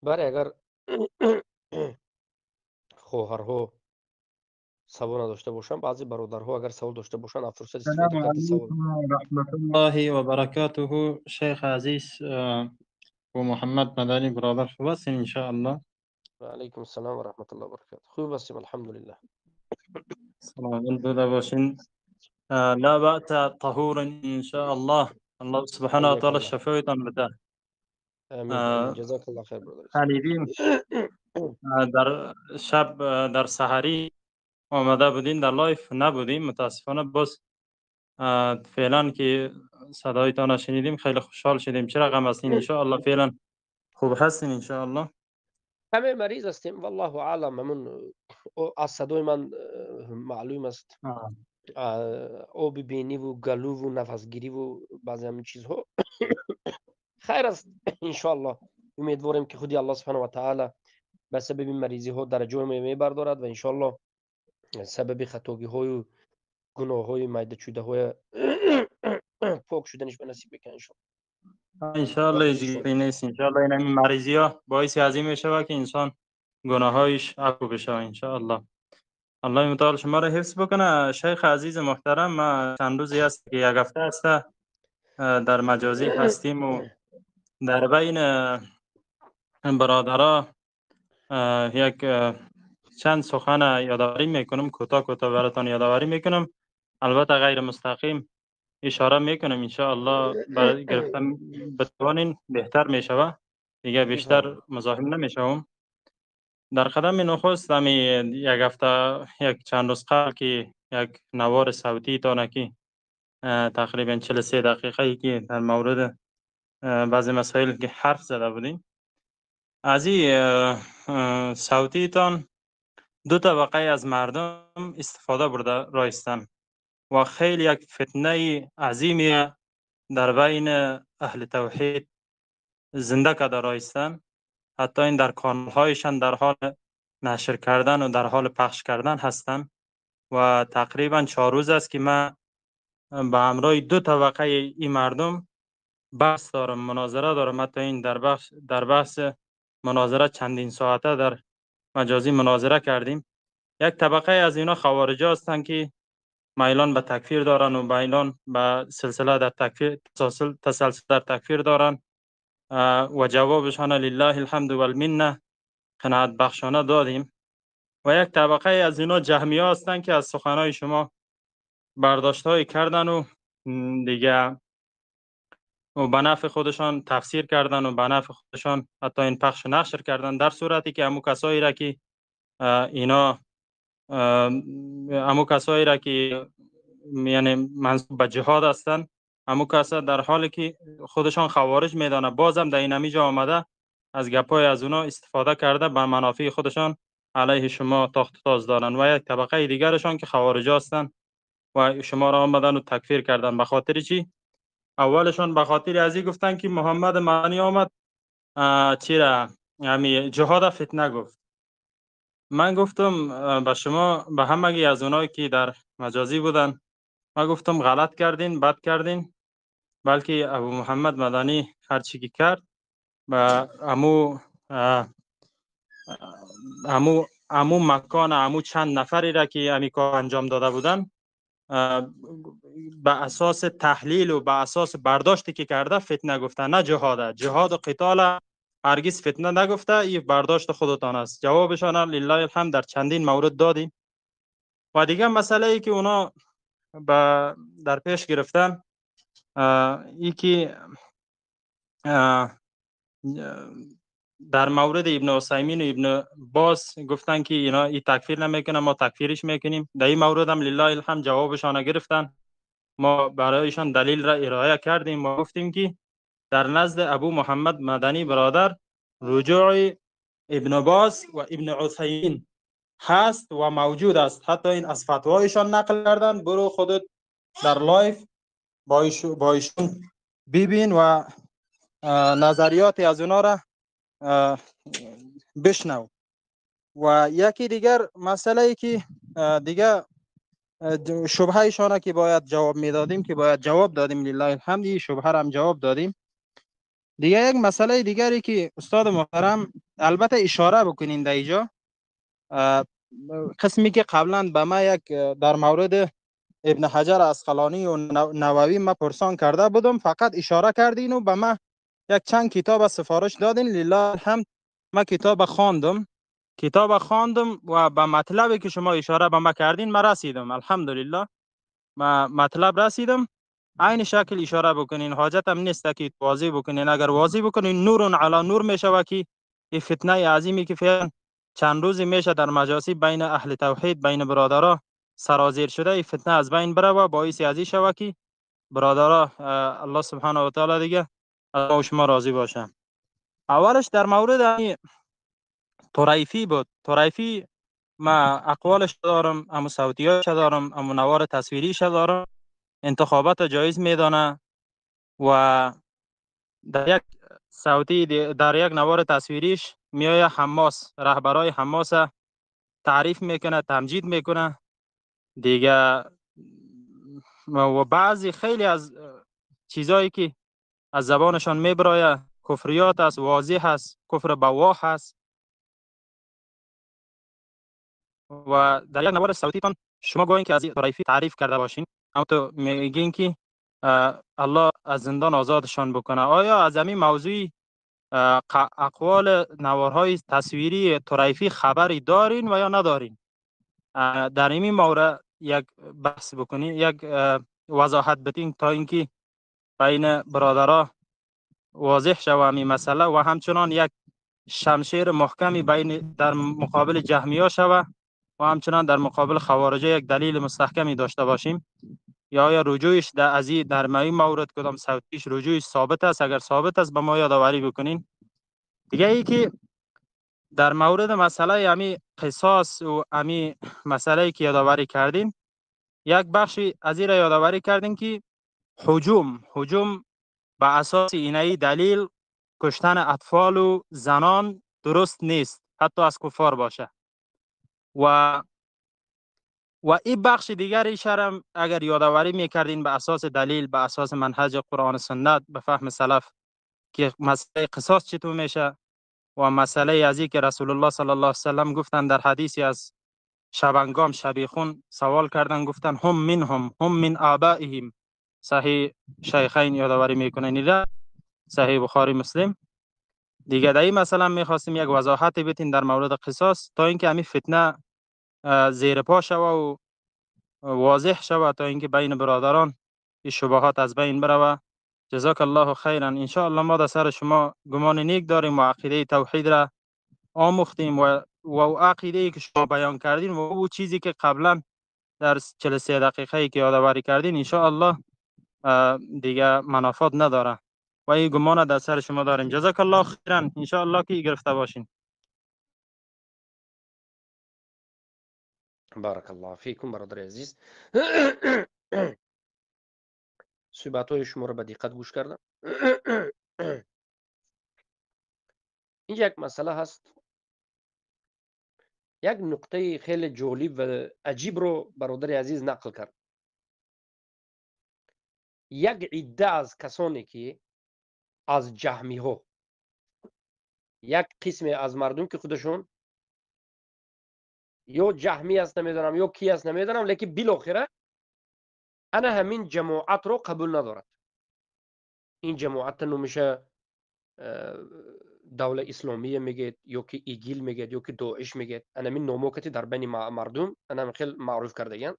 Бале, агар хоҳарҳо савол надошта бошанд, баъзе бародарҳо агар савол дошта бошанд, аз фурсат истифода السلام карда савол. علیکم و رحمت الله و برکاته. شیخ عزیز و محمد مدنی برادر، خوب هستین ان شاء الله؟ و علیکم السلام و رحمت الله و برکاته. خوب هستیم، الحمدلله. سلامت بوده باشین. لا بأس، طهور ان شاء الله. الله سبحانه و حیاک تعالی الله. شفایتان بده. آمین آمین، جزاک الله خیر برادر. شنیدیم در شب در سحری آمده بودین، در live نبودیم متاسفانه. باز فعلا که صدایتان شنیدیم خیلی خوشحال شدیم. چرا غم هستین؟ ان شاء الله فعلا خوب هستین ان شاء الله؟ همه مریض هستیم، والله اعلم. همون از صدای من معلوم است. آب بینی و گلو و نفسگیری و بعضی همین چیزها. خیر است انشاءالله. امیدواریم که خودی الله سبحانه و تعالی به سبب مریضی ها درجه میبردارد و انشاءالله سبب خطاگی های و گناه های میده چوده های پاک شدنش به نصیب بکنه انشاءالله. انشاءالله هیچ نیست انشاءالله. این همین مریضی ها باعث عظیم میشه که انسان گناهایش عفو بشه انشاءالله. الله متعال شما را حفظ بکنه. شیخ عزیز محترم، ما چند روزی است که یک هفته است در مجازی هستیم و در بین برادرها یک چند سخن یادآوری میکنم، کوتاه کوتاه براتان یادآوری میکنم، البته غیر مستقیم اشاره میکنم. انشاءالله برای گرفتن بتوانین بهتر میشوه، دیگه بیشتر مزاحم نمیشوم. در قدم نخست، همی یک هفته، یک چند روز قبل که یک نوار صوتی تانه که تقریبا 43 دقیقه ای که در مورد بعضی مسائل که حرف زده بودیم، از این صوتی تان دو طبقه از مردم استفاده برده رایستن و خیلی یک فتنه عظیمی در بین اهل توحید زنده کرده رایستن. حتی این در کانال هایشان در حال نشر کردن و در حال پخش کردن هستن و تقریبا 4 روز است که من به همراه دو طبقه این مردم بحث دارم، مناظره دارم. حتی این در بحث مناظره چندین ساعته در مجازی مناظره کردیم. یک طبقه از اینا خوارج هستند که میلان به تکفیر دارن و میلان به سلسله در تکفیر، تسلسل در تکفیر دارن و جوابشان لله الحمد والمنه قناعت بخشانه دادیم. و یک طبقه از اینا جهمی ها هستند که از سخنهای شما برداشت های کردن و دیگه و به نفع خودشان تفسیر کردن و به نفع خودشان حتی این پخش نشر کردن، در صورتی که امو کسایی را که اینا امو کسایی را که یعنی منسوب به جهاد هستند، امو کسا در حالی که خودشان خوارج میدانه، بازم در این جا آمده از گپای از اونا استفاده کرده، به منافع خودشان علیه شما تاخت تاز دارن. و یک طبقه دیگرشان که خوارج هستند و شما را آمدن و تکفیر کردن. به خاطر چی؟ اولشان به خاطر ازی گفتن که محمد مدنی آمد چرا یعنی جهاد فتنه گفت. من گفتم به شما، به همگی از اونایی که در مجازی بودن، من گفتم غلط کردین، بد کردین، بلکه ابو محمد مدنی هر چی که کرد به امو مکان، امو چند نفری را که امی کار انجام داده بودن، به اساس تحلیل و به اساس برداشتی که کرده فتنه گفته، نه جهاده. جهاد و قتال هرگز فتنه نگفته، این برداشت خودتان است. جوابشان لله الحمد در چندین مورد دادیم. و دیگه مسئله ای که اونا به در پیش گرفتن ای که در مورد ابن عثیمین و ابن باز گفتن که اینا ای تکفیر نمیکنه، ما تکفیرش میکنیم. در این مورد هم لله الحمد جوابشان گرفتن. ما برایشان دلیل را ارائه کردیم و گفتیم که در نزد ابو محمد مدنی برادر رجوع ابن باز و ابن عثیمین هست و موجود است. حتی این از فتوایشان نقل کردن. برو خودت در live با ایشون ببین و نظریات از اونا را بشنو. و یکی دیگر مسئله ای که دیگه شبهه که باید جواب میدادیم، که باید جواب دادیم، لله الحمد شبهه را هم جواب دادیم. دیگه یک مسئله دیگری که استاد محترم البته اشاره بکنین در اینجا، قسمی که قبلا به ما یک در مورد ابن حجر عسقلانی و نووی ما پرسان کرده بودم، فقط اشاره کردین و به ما یک چند کتاب سفارش دادین. لله الحمد ما کتاب خواندم، و به مطلبی که شما اشاره به ما کردین ما رسیدم، الحمدلله ما مطلب رسیدم. عین شکل اشاره بکنین، حاجتم نیست که واضح بکنین. اگر واضح بکنین نور علی نور میشه که این فتنه عظیمی که فعلا چند روزی میشه در مجاسی بین اهل توحید بین برادرها سرازیر شده، این فتنه از بین بره و باعث ازی شوه که برادرها الله سبحانه و تعالی دیگه از ما و شما راضی باشه. اولش در مورد طریفی بود. طریفی ما اقوالش دارم، امو صوتیاش دارم، امو نوار تصویریش دارم. انتخابات جایز میدانه و در یک صوتی در یک نوار تصویریش میایه حماس، رهبرای حماس تعریف میکنه، تمجید میکنه دیگه. و بعضی خیلی از چیزایی که از زبانشان میبرایه کفریات است، واضح است، کفر بواح است. و در یک نوار صوتیتان شما گویین که از طریفی تعریف کرده باشین، اما تو میگین که الله از زندان آزادشان بکنه. آیا از همین موضوعی اقوال نوارهای تصویری طریفی خبری دارین و یا ندارین؟ در این مورد یک بحث بکنین، یک وضاحت بدین تا اینکه بین برادرها واضح شوه همین مسئله و همچنان یک شمشیر محکمی بین در مقابل جهمی‌ها شوه و همچنان در مقابل خوارجه یک دلیل مستحکمی داشته باشیم. یا آیا رجوعش در از در این مورد کدام صوتیش رجوعش ثابت است؟ اگر ثابت است به ما یادآوری بکنین. دیگه ای که در مورد مسئله امی قصاص و امی مسئله که یادآوری کردین، یک بخشی از این را یادآوری کردین که هجوم به اساس اینایی دلیل کشتن اطفال و زنان درست نیست، حتی از کفار باشه. و این بخش دیگر شرم اگر یادآوری میکردین به اساس دلیل، به اساس منهج قرآن و سنت، به فهم سلف که مسئله قصاص چطور میشه و مسئله از که رسول الله صلی الله علیه وسلم گفتن در حدیثی از شبنگام شبیخون سوال کردن، گفتن هم منهم هم من آبائهم. صحیح شیخین یادآوری میکنن، صحیح بخاری مسلم. دیگه در این مثلا میخواستیم یک وضاحت بتین در مورد قصاص تا اینکه همین فتنه زیر پا شوه و واضح شوه، تا اینکه بین برادران این شبهات از بین بروه. جزاک الله خیرا. ان شاء الله ما در سر شما گمان نیک داریم و عقیده توحید را آموختیم و عقیده ای که شما بیان کردین و او چیزی که قبلا در 43 دقیقه ای که یادآوری کردین ان شاء الله دیگه منافات نداره و این گمان در سر شما داریم. جزاک الله خیرا. ان شاء الله که گرفته باشین. بارک الله فیکم برادر عزیز. صحبت‌های شما رو به دقت گوش کردم. اینجا یک مسئله هست، یک نقطه خیلی جالب و عجیب رو برادر عزیز نقل کرد. یک عده از کسانی که از جهمی ها، یک قسم از مردم که خودشون یا جهمی است نمیدونم یا کی است نمیدونم، لیکن بالاخره انا همین جماعت رو قبول ندارد. این جماعت نمیشه دولت اسلامیه میگه یا که ایگیل میگه یا که داعش میگه، انا همین نامو کتی در بین مردم انا خیلی معروف کرده.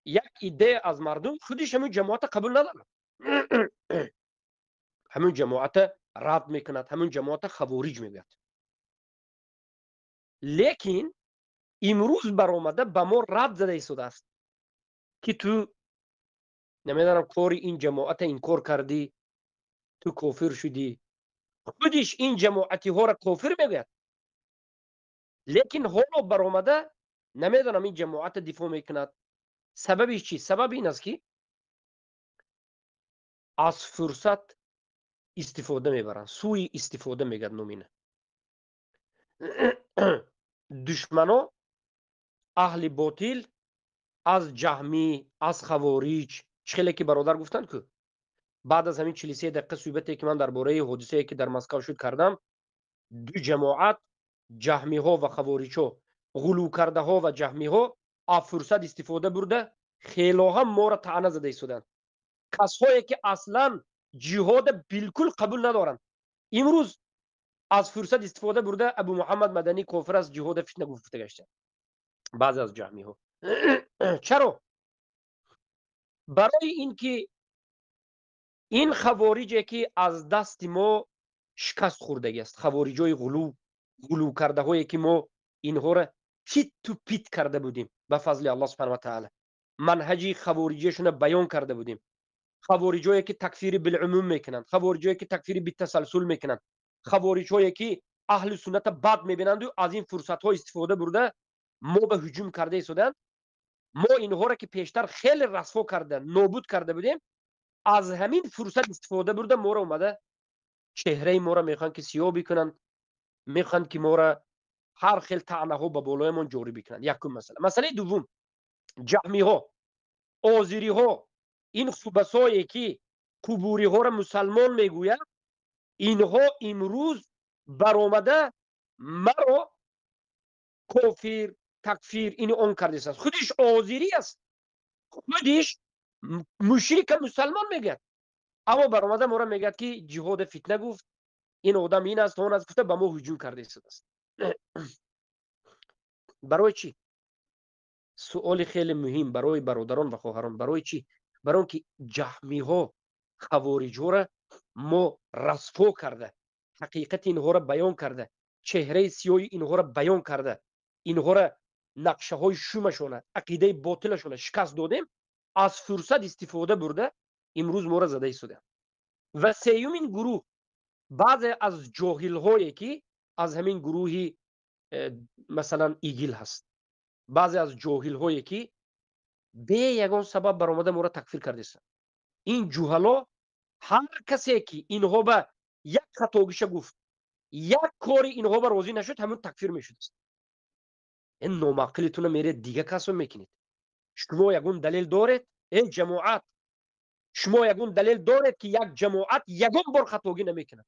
یک ایده از مردم خودش همین جماعت قبول ندارد، همین جماعت رد میکند، همین جماعت خوارج میگه. لیکن امروز برآمده به ما رد زده ایستاده است که تو نمیدونم کاری این جماعت این کار کردی، تو کافر شدی. خودش این جماعتی ها را کافر میگوید، لیکن حالا برآمده نمیدونم این جماعت دفاع میکند. سببش چی؟ سبب این است که از فرصت استفاده میبرند، سوی استفاده میگرد نومینه. دشمنا اهل باطل از جهمی، از خوارج، چخیلی که برادر گفتند که Баъд аз ҳамин 43 дақиқа суҳбате ки ман дар бораи ҳодисае ки дар Москва шуд кардам, ду ҷамоат, ҷаҳмиҳо ва хавориҷҳо, ғулӯкардаҳо ва ҷаҳмиҳо аз фурсат истифода бурда хело ҳам моро таъна зада истоданд. Касҳое ки аслан ҷиҳода билкул қабул надоранд, имрӯз аз фурсат истифода бурда Абу Муҳаммад Маданӣ кофир аст, ҷиҳода фитна гуфта гаштанд баъзе аз ҷаҳмиҳо. Чаро? Барои ин ки ин хавориҷе ки аз дасти мо шикаст хӯрдагӣ аст, хавориҷои ғулӯ, ғулӯкардаҳое ки мо инҳоро титту пит карда будем ба фазли Аллоҳ субҳанаҳу ва таъала, манҳаҷи хавориҷиашонро баён карда будем, хавориҷое ки такфири билумум мекунанд, хавориҷое ки такфири битасалсул мекунанд, хавориҷҳое ки аҳли сунната бад мебинанду аз ин фурсатҳо истифода бурда мо ба ҳуҷум карда истоданд. Мо инҳоро ки пештар хеле расво карда нобуд карда будем, аз ҳамин фурсат истифода бурда моро омада чеҳраи моро мехоҳанд ки сиёҳ бикунанд, мехоҳанд ки моро ҳар хел таънаҳо ба болоямон ҷорӣ бикунанд. Якум масъала. Масъалаи дуввум, ҷаҳмиҳо, озириҳо, ин хубасое ки қубуриҳоро мусалмон мегӯянд, инҳо имрӯз баромада маро кофир, такфир, ини он кардааст. Худиш озирӣ аст, худиш мушрика мусалмон мегӯяд, аммо баромада моро мегӯяд ки ҷиҳода фитна гуфт, ин одам ин аст, он аст гуфта ба мо ҳуҷум карда истодааст. Барои чӣ? Суоли хеле муҳим барои бародарон ва хоҳарон. Барои чӣ? Барои он ки ҷаҳмиҳо, хавориҷҳоро мо расво карда, ҳақиқати инҳоро баён карда, чеҳраи сиёҳи инҳоро баён карда, инҳоро нақшаҳои шумашона, ақидаи ботилашона шикаст додем, аз фурсат истифода бурда имрӯз моро зада истодаанд. Ва сеюмин гурӯҳ, баъзе аз ҷоҳилҳое ки аз ҳамин гурӯҳи масалан ИГИЛ ҳаст, баъзе аз ҷоҳилҳое ки бе ягон сабаб баромада моро такфир кардастанд. Ин ҷуҳало ҳар касе ки инҳо ба як хатогиша гуфт, як кори инҳо ба розӣ нашуд, ҳамон такфир мешудааст. Ин номаъқилитона меред дига касо мекунед. Шумо ягон далел доред? Эй ҷамоат, шумо ягон далел доред ки як ҷамоат ягон бор хатогӣ намекунад?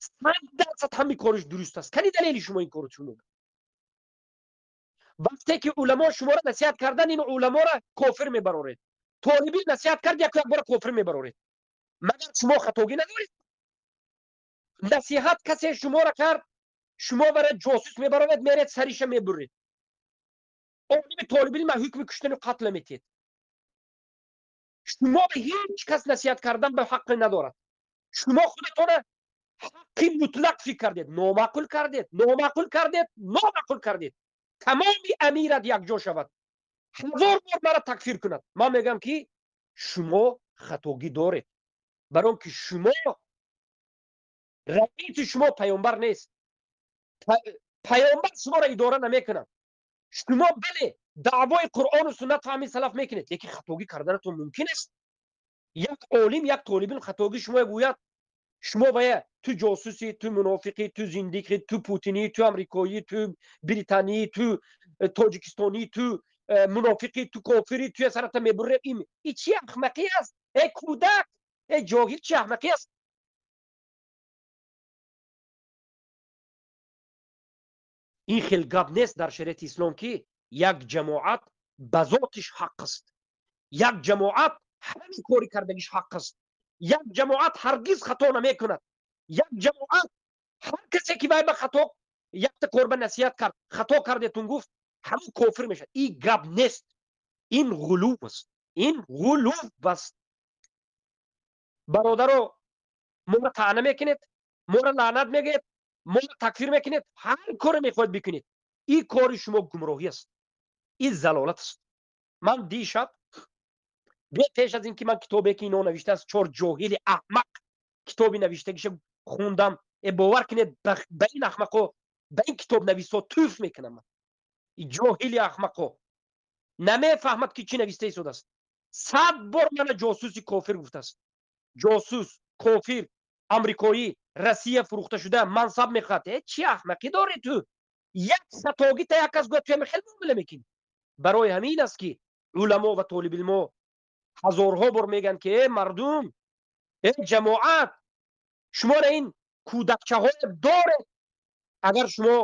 100% ҳамин кориш дуруст аст. Кани далели шумо ин корро чун? Вақте ки уламо шуморо насиҳат кардан, ин уламоро кофир мебароред. Толибин насиҳат кард, яку як бора кофир мебароред. Магар шумо хатогӣ надоред? Насиҳат касе шуморо кард, шумо бара ҷосус мебароред, меред сариша мебуред. Олими толибилм ҳукми куштану қатл метиҳед. Шумо ба ҳеҷ кас насиҳат кардан ба ҳаққе надорад. Шумо худатона ҳаққи мутлақ фикр кардед, номаъқул кардед, номаъқул кардед, номаъқул кардед. Тамоми амират якҷо шавад, ҳазор бор маро такфир кунад. Ман мегӯям ки шумо хатогӣ доред, барои он ки шумо раиси шумо паёмбар нест. Паёмбар шуморо идора намекунад. Шумо бале даъвои Қуръону суннат фаҳми салаф мекунед, лекин хатогӣ карданатон мумкин аст. Як олим, як толибилм хатогӣ шумо гӯяд, шумо бая ту ҷосусӣ, ту мунофиқӣ, ту зиндиқӣ, ту путинӣ, ту амрикоӣ, ту британӣ, ту тоҷикистонӣ, ту мунофиқӣ, ту кофирӣ, ту сарата мебурре. Ин чӣ аҳмақӣ аст? Э кӯдак, э ҷоҳил, чӣ аҳмақӣ аст? Ин хел гап нест дар шариати ислом ки як ҷамоат ба зотиш ҳақ аст, як ҷамоат ҳамин кори кардагиш ҳақ аст, як ҷамоат ҳаргиз хато намекунад, як ҷамоат ҳар касе ки вай ба хато якта кор ба насиҳат кард, хато кардетун гуфт, ҳамон кофир мешавад. Ин гап нест, ин ғулув аст, ин ғулув аст. Бародаро, моро таъна мекунед, моро лаънат мегӯед, моро такфир мекунед, ҳар коре мехоҳед бикунед. Ин кори шумо гумроҳӣ аст, ин залолат аст. Ман дишаб пеш аз ин ки ман китобе ки ино навиштааст, чор ҷоҳили аҳмақ китоби навиштагиша хундам, бовар кунед ба ин аҳмақо, ба ин китобнависо туф мекунам. Ман ҷоҳили аҳмақо намефаҳмад ки чӣ нависта истодааст. 100 бор мана ҷосуси кофир гуфтааст. Ҷосус, кофир, амрикоӣ, Россия фурӯхта шуда, мансаб мехоҳад. Чӣ аҳмақӣ дорӣ ту? Як хатогӣ та як кас гӯяд, ту ҳами хел муомила мекунӣ. Барои ҳамин аст ки уламо ва толибилмо Ҳазорҳо бор мегӯянд, ки э мардум, э ҷамоат, шуморо ин кӯдакчаҳое доред. Агар шумо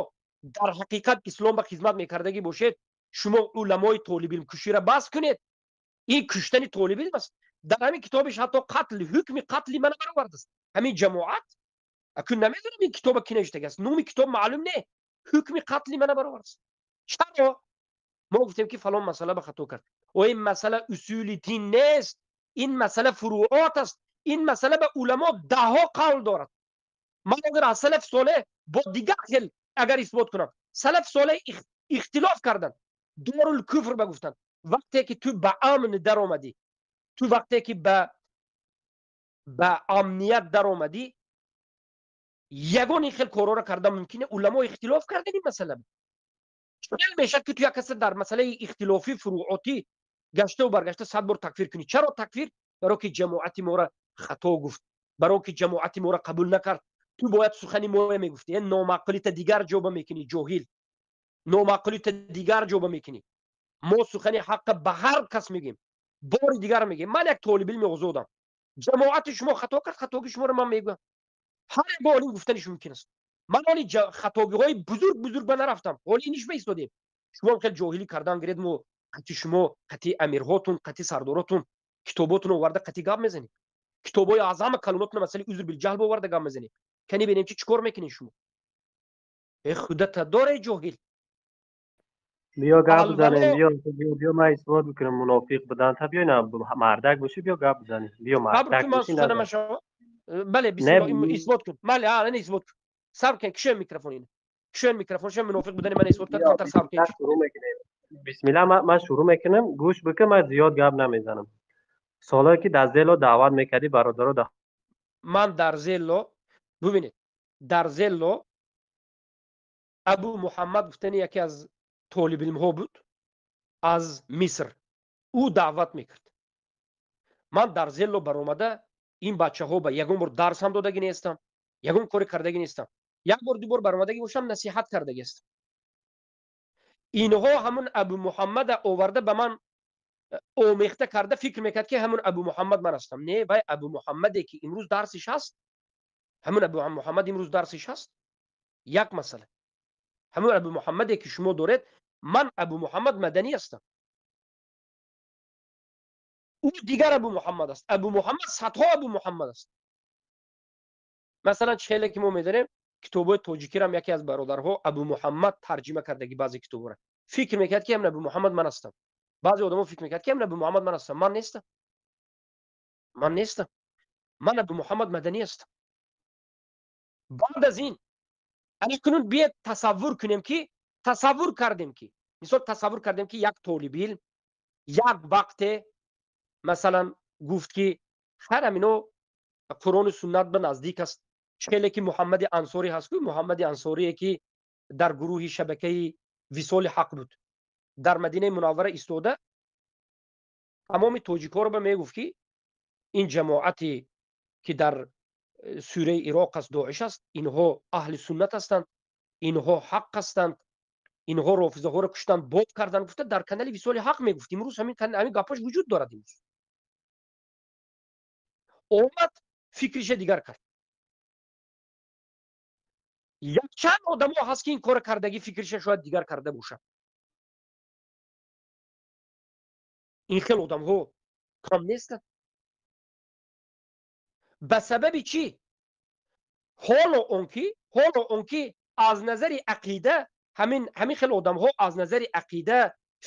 дар ҳақиқат ислом ба хизмат мекардагӣ бошед, шумо уламои толибилмкуширо бас кунед. Ин куштани толибилм аст. Дар ҳамин китобиш ҳатто қатл, ҳукми қатли мана баровардааст. Ҳамин ҷамоат, акун намедонам ин китоба ки навиштагааст, номи китоб маълум не, ҳукми қатли мана баровардааст. Чаро? Мо гуфтем, ки фалон масъала ба хато кард. О, ин масъала усули дин нест, ин масъала фуруот аст, ин масъала ба уламо даҳҳо қавл дорад. Ман агар аз салаф солеҳ бо дигар хел агар исбот кунам, салаф солеҳ ихтилоф карданд, дорул куфр ба гуфтанд. Вақте ки ту ба амн даромадӣ, ту вақте ки ба амният даромадӣ, ягон ин хел корҳоро кардан мумкин. Уламо ихтилоф кардан ин масъала. Чунел мешавад, ки ту як каса дар масъалаи ихтилофӣ фуруотӣ гаштаву баргашта 100 бор такфир кунӣ? Чаро такфир? Баро ки ҷамоати моро хато гуфт, баро ки ҷамоати моро қабул накард. Ту бояд сухани моя мегуфтӣ. Е номаъқулита дигар ҷоба мекунӣ, ҷоҳил, номаъқулита дигар ҷоба мекунӣ. Мо сухани ҳаққа ба ҳар кас мегӯем, бори дигар мегӯем. Ман як толибилми озодам. Ҷамоати шумо хато кард, хатогии шуморо ман мегӯям. Ҳар як олим гуфтаниш мумкин аст. Ман ҳоли хатогиҳои бузург бузург ба нарафтам, ҳоли иниш баистодем. Шумо хеле ҷоҳилӣ кардан гиред, мо қати шумо, қати амирҳотун, қати сардоротун китоботун оварда қати гап мезанем. Китобҳои аз ҳама калонотуна масъалаи узр билҷаҳл оварда гап мезанем. Кани бинем, чи чикор мекунед шумо. Э, худата доре, ҷоҳил. Биё, гап бизанем, биё, биё, биё, ман исбот мекунам мунофиқ будан та. Биё, на мардак бошӣ, биё, гап бизанем, биё, мардак бошӣ. Бале, бисмиллоҳ, исбот кун. Бале, а не, исбот кун. Сабр кун, кишои микрофон ина. Кишои микрофон, шои мунофиқ будани ман исбот кард, камтар сабр кун. Шурӯъ мекунем. Бисмилла, ман шурӯъ мекунам, гӯш бикун, ман зиёд гап намезанам. Солое ки дар Зело даъват мекардӣ бародаро. Ман дар Зело, бубинед, дар Зело Абу Муҳаммад гуфтани яке аз толибилмҳо буд аз Миср, ӯ даъват мекард. Ман дар Зелло баромада ин бачаҳо ба ягон бор дарс ҳам додагӣ нестам, ягон коре кардагӣ нестам. Як бор, ду бор баромадагӣ бошам, насиҳат кардагӣ ҳастам. Инҳо ҳамун Абу Муҳаммада оварда ба ман омехта карда, фикр мекард, ки ҳамун Абу Муҳаммад ман ҳастам. Не, вай Абу Муҳаммаде, ки имрӯз дарсиш ҳаст, ҳамун Абу Муҳаммад имрӯз дарсиш ҳаст, як масъала. Ҳамун Абу Муҳаммаде, ки шумо доред, ман Абу Муҳаммад Маданӣ ҳастам, ӯ дигар Абу Муҳаммад аст. Абу Муҳаммад, садҳо Абу Муҳаммад аст. Масалан, чӣ хеле ки мо медонем, китобҳои тоҷикиам яке аз бародарҳо Абу Муҳаммад тарҷима кардаги баъзе китобҳоро, фикр мекард, ки ҳамин Абу Муҳаммад ман ҳастам. Баъзе одамо фикр мекард, ки ҳамин Абу Муҳаммад ман ҳастам. Ман нестам, ман нестам, ман Абу Муҳаммад Маданӣ ҳастам. Баъд аз ин акнун биед тасаввур кунем, ки тасаввур кардем, ки мисол тасаввур кардем, ки як толибилм як вақте масалан гуфт, ки хайр, ҳамино Қуръону суннат ба наздик аст. Хеле ки Муҳаммади Ансорӣ ҳаст ку, Муҳаммади Ансорие, ки дар гурӯҳи шабакаи Висоли ҳақ буд, дар Мадинаи Мунаввара истода тамоми тоҷикҳоро ба мегуфт, ки ин ҷамоате, ки дар Сураи Ироқ аст, Доиш аст, инҳо аҳли суннат ҳастанд, инҳо ҳақ ҳастанд, инҳо рофизаҳоро куштанд, боб карданд, гуфта дар канали Висоли ҳақ мегуфт. Имрӯз ҳамин гапҳош вуҷуд дорад. Имрӯз омад, фикриша дигар кард. Якчанд одамо ҳаст, ки ин кора кардагӣ, фикриша шояд дигар карда бошад. Ин хел одамҳо кам нестанд. Ба сабаби чӣ? Ҳоло он ки аз назари ақида ҳамин хел одамҳо аз назари ақида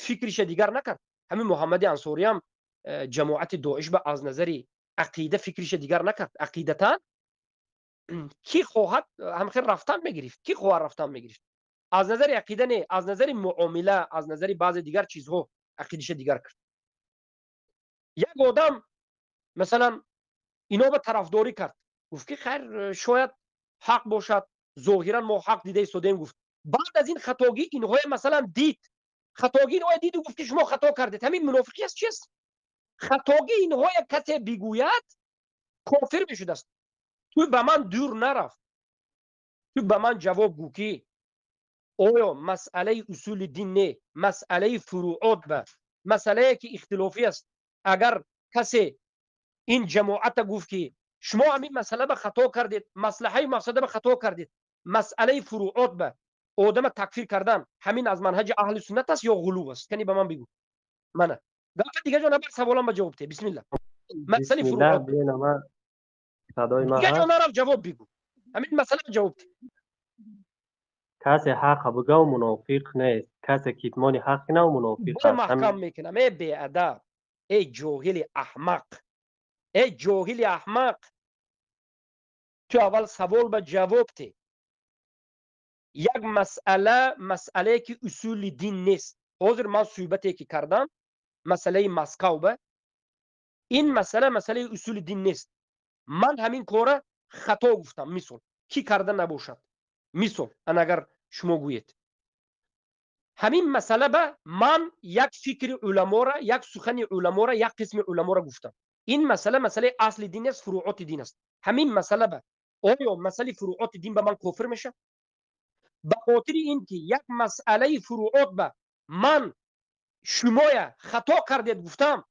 фикриша дигар накард. Ҳамин Муҳаммади Ансориам ҷамоати Доиш ба аз назари ақида фикриша дигар накард. Ақидатан ки хоҳад, ҳамхел рафтан мегирифт, ки хоҳад, рафтан мегирифт. Аз назари ақида не, аз назари муомила, аз назари баъзе дигар чизҳо ақидаша дигар кард. Як одам масалан ино ба тарафдорӣ кард, гуфт, ки хайр, шояд ҳақ бошад, зоҳиран мо ҳақ дида истодем, гуфт. Баъд аз ин хатогӣ инҳое масалан дид, хатогӣ инҳое диду гуфт, ки шумо хато кардед. Ҳамин мунофиқӣ аст, чист? Хатогӣ инҳое касе бигӯяд, кофир мешудааст. Ту ба ман дур нарафт, ту ба ман ҷавоб гӯ, ки оё масъалаи усули дин не, масъалаи фуруот ба масъалае, ки ихтилофӣ аст, агар касе ин ҷамоата гуфт ки шумо ҳамин масъала ба хато кардед, маслиҳаи мафсада ба хато кардед, масъалаи фуруот ба одама такфир кардан ҳамин аз манҳаҷи аҳли суннат аст ё ғулув аст? Кани ба ман бигӯ. Мана гапа дига ҷо набар, саволам ба ҷавоб те. Бисмилла. Масъалаи фуруот дига ҷо нараф, ҷавоб бигӯ. Ҳамин масъала ба ҷавоб те. Касе ҳақ бигӯ мунофиқ нест, касе китмони ҳақ кунад мунофиқ аст. Маҳкам мекунам. Эй беадаб, эй ҷоҳили аҳмақ, эй ҷоҳили аҳмақ, ту аввал савол ба ҷавоб те. Як масъала, масъалае ки усули дин нест. Ҳозир ман суҳбате ки кардам масъалаи Москав ба, ин масъала масъалаи усули дин нест. Ман ҳамин кора хато гуфтам, мисол ки карда набошад, мисол ан агар шумо гӯед ҳамин масъала ба ман як фикри уламора, як сухани уламора, як қисми уламора гуфтам. Ин масъала масъалаи асли дин нест, фуруоти дин аст. Ҳамин масъала ба оё масъалаи фуруоти дин ба ман кофир мешавад? Ба хотири ин ки як масъалаи фуруот ба ман шумоя хато кардед гуфтам,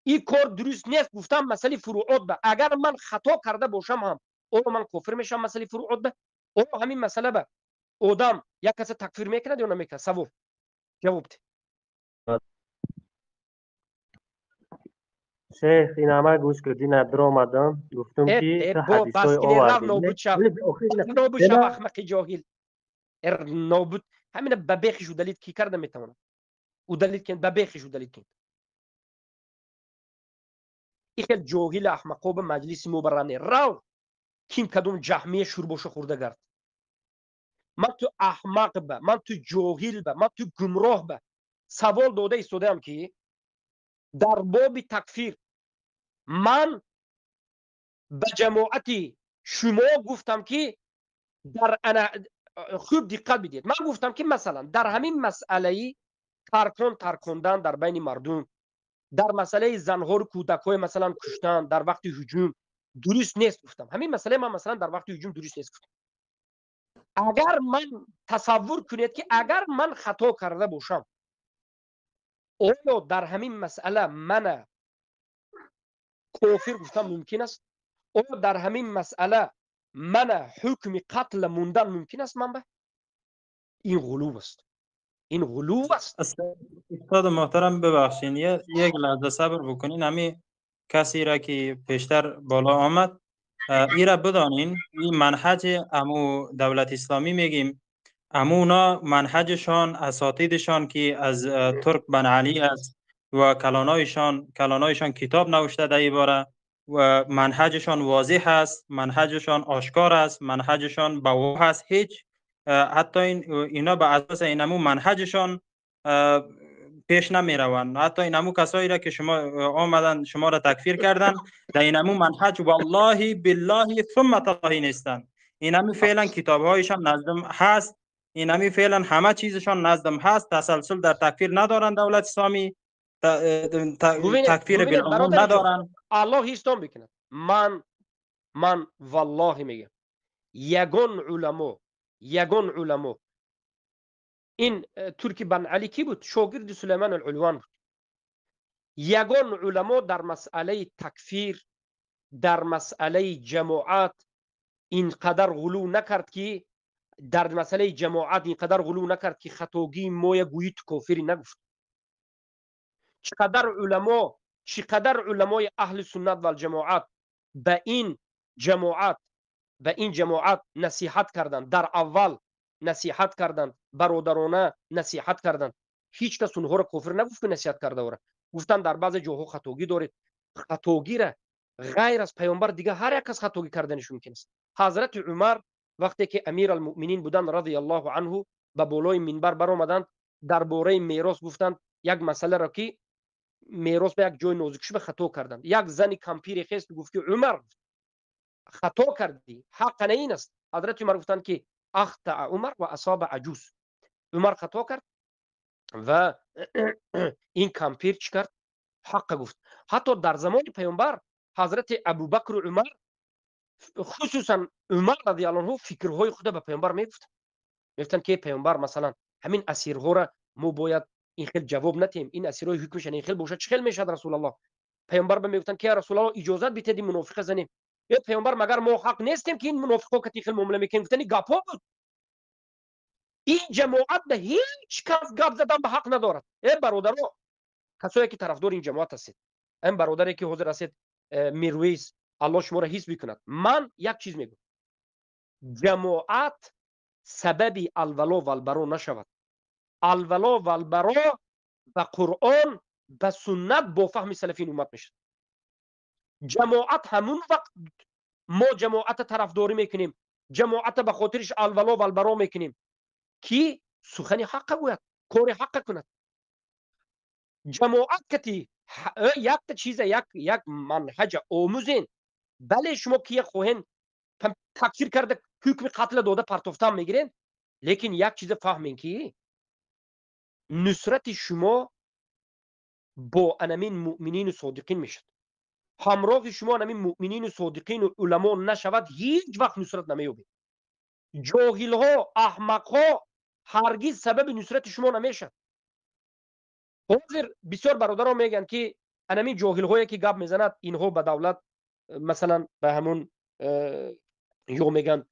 ин кор дуруст нест гуфтам, масъалаи фуруот ба агар ман хато карда бошам ҳам оё ман кофир мешавам масъалаи фуруот ба? Оё ҳамин масъала ба одам як каса такфир мекунад ё намекунад? Савол ҷавоб де. Шейх, ин ҳама гӯш кардӣ, надромадам, гуфтам ки ту ҳадисҳои овардӣ. Нобуд шав, нобуд шав, аҳмақи ҷоҳил, нобуд. Ҳамина ба бехиш удалить ки карда метавонад? Удалить кен, ба бехиш удалить кен. И хел ҷоҳил аҳмақо ба маҷлиси мо баране рав, ким кадом ҷаҳмия шурбоша хӯрда гард. Ман ту аҳмақ ба, ман ту ҷоҳил ба, ман ту гумроҳ ба савол дода истодаам ки дар боби такфир ман ба ҷамоати шумо гуфтам ки дар ана хуб диққат бидиҳед. Ман гуфтам ки масалан дар ҳамин масъалаи таркон таркондан дар байни мардум, дар масъалаи занҳору кӯдакҳои масалан куштан дар вақти ҳуҷум дуруст нест гуфтам. Ҳамин масъалаи ман масалан дар вақти ҳуҷум дуруст нест гуфтам. Агар ман тасаввур кунед ки агар ман хато карда бошам, оё дар ҳамин масъала мана кофир гуфтан мумкин аст? Оё дар ҳамин масъала мана ҳукми қатл мондан мумкин аст? Ман ба ин ғулув аст, ин ғулув аст. Устод муҳтарам, бибахшин, як лаҳза сабр бикунин. Ҳамин касеро ки пештар боло омад, ایرا بدانین این منهج امو دولت اسلامی میگیم، امونا منهجشان اساتیدشان که از ترک بن علی است و کلانایشان کتاب نوشته در این باره و منهجشان واضح است، منهجشان آشکار است، منهجشان بواح است. هیچ حتی اینا به اساس اینمو منهجشان پیش نمی روند. حتی اینمو کسایی را که شما آمدن شما را تکفیر کردن در اینمو منهج والله بالله ثم تالله نیستند. اینمی فعلا کتابهایشان نزدم هست، اینمی فعلا همه چیزشان نزدم هست. تسلسل در تکفیر ندارند، دولت اسلامی تکفیر بالعموم ندارند. الله هیستان بکنه. من والله میگم یگان علما، یگان علما این ترکی بن علی کی بود؟ شاگرد سلیمان العلوان بود. یگان علما در مسئله تکفیر، در مسئله جماعت اینقدر غلو نکرد که در مسئله جماعت اینقدر غلو نکرد که خطاگی ما گویی تو کافری نگفت. چقدر علما، چقدر علمای اهل سنت و الجماعت به این جماعت، به این جماعت نصیحت کردند، در اول نصیحت کردند، برادرانه نصیحت کردند. هیچ کس اونها را کافر نگفت که نصیحت کرده ورا. گفتن در بعض جاها خطاگی دارید. خطاگی را غیر از پیامبر دیگه هر یک از خطاگی کردنش ممکن است. حضرت عمر وقتی که امیرالمؤمنین بودند رضی الله عنه به بالای منبر برآمدند، درباره میراث گفتند یک مسئله را که میراث به یک جای نازک شده خطا کردند. یک زن کمپیر خیست گفت که عمر خطا کردی، حق نه این است. حضرت عمر گفتند که اخطا عمر و اصاب عجوز. عمر خطا کرد و این کمپیر چی کرد؟ حق گفت. حتی در زمان پیامبر حضرت ابوبکر و عمر، خصوصا عمر رضی الله عنه، فکرهای خود به پیامبر میگفت. میگفتند که پیامبر مثلا همین اسیرها را ما باید این خیل جواب ندیم، این اسیرهای حکمشان این خیل باشه چه خیل میشد رسول الله؟ Паёмбар ба мегуфтанд ки я Расулаллоҳ, иҷозат бидиҳед ин мунофиқа занем. Э паёмбар, магар мо ҳақ нестем ки ин мунофиқо кати хел муомила мекунем? Гуфтани гапҳо буд. Ин ҷамоат ба ҳеҷ кас гап задан ба ҳақ надорад. Э бародаро, касое ки тарафдори ин ҷамоат ҳастед, ин бародаре ки ҳозир ҳастед, Мирвейс, Аллоҳ шуморо ҳис бикунад. Ман як чиз мегӯям: ҷамоат сабаби алвало валбаро нашавад. Алвало валбаро ба Қуръон, ба суннат, бо фаҳми салафин уммат мешавад. Ҷамоат ҳамун вақт мо ҷамоата тарафдорӣ мекунем, ҷамоата ба хотириш алвало валбаро мекунем, ки сухани ҳаққа гӯяд, кори ҳаққа кунад. Ҷамоат кати якта чиза, як манҳаҷа омӯзен. Бале, шумо кия хоҳен такфир карда, ҳукми қатла дода, партофтан мегирен, лекин як чиза фаҳмен, ки нусрати шумо бо анамин муъминину содиқин мешавад. Ҳамроҳи шумо анамин муъминину содиқину уламо нашавад, ҳеҷ вақт нусрат намеёбед. Ҷоҳилҳо, аҳмақҳо ҳаргиз сабаби нусрати шумо намешавад. Ҳозир бисёр бародарон мегӯянд, ки анамин ҷоҳилҳое ки гап мезанад, инҳо ба давлат, масалан, ба ҳамун ё мегӯянд,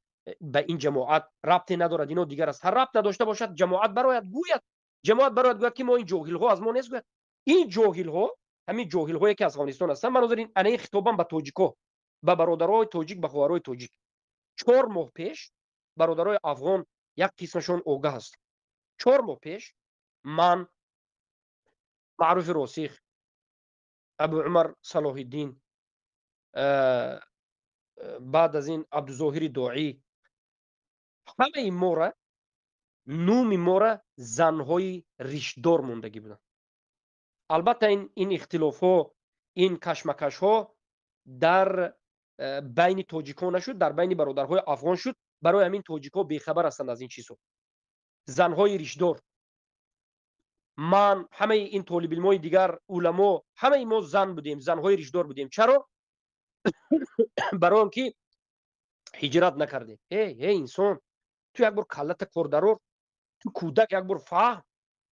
ба ин ҷамоат рабте надорад, ино дигар аст. Ҳар рабт надошта бошад, ҷамоат барояд гӯяд, ҷамоат барояд гӯяд, ки мо ин ҷоҳилҳо аз мо нест, гӯяд. Ин ҷоҳилҳо, ҳамин ҷоҳилҳое ки аз Афғонистон ҳастанд, ман ҳозир ана ин хитобам ба тоҷико, ба бародарои тоҷик, ба хоҳарои тоҷик. 4 моҳ пеш, бародарои афғон як қисмашон огаҳ аст, 4 моҳ пеш ман, Маъруфи Росих, Абу Умар Салоҳиддин, баъд аз ин Абдузоҳири Доӣ, ҳамаи мора нуми мора занҳои ришдор мондагӣ буданд. Албатта, ин ихтилофҳо, ин кашмакашҳо дар байни тоҷикон нашуд, дар байни бародарҳои афғон шуд. Барои ҳамин тоҷикҳо бехабар ҳастанд аз ин чизҳо. Занҳои ришдор, ман, ҳамаи ин толибилмои дигар, уламо, ҳамаи мо зан будем, занҳои ришдор будем. Чаро? Барои он ки ҳиҷрат накардем. Э инсон, ту як бор каллата кор дарор, ту кӯдак, як бор фаҳм,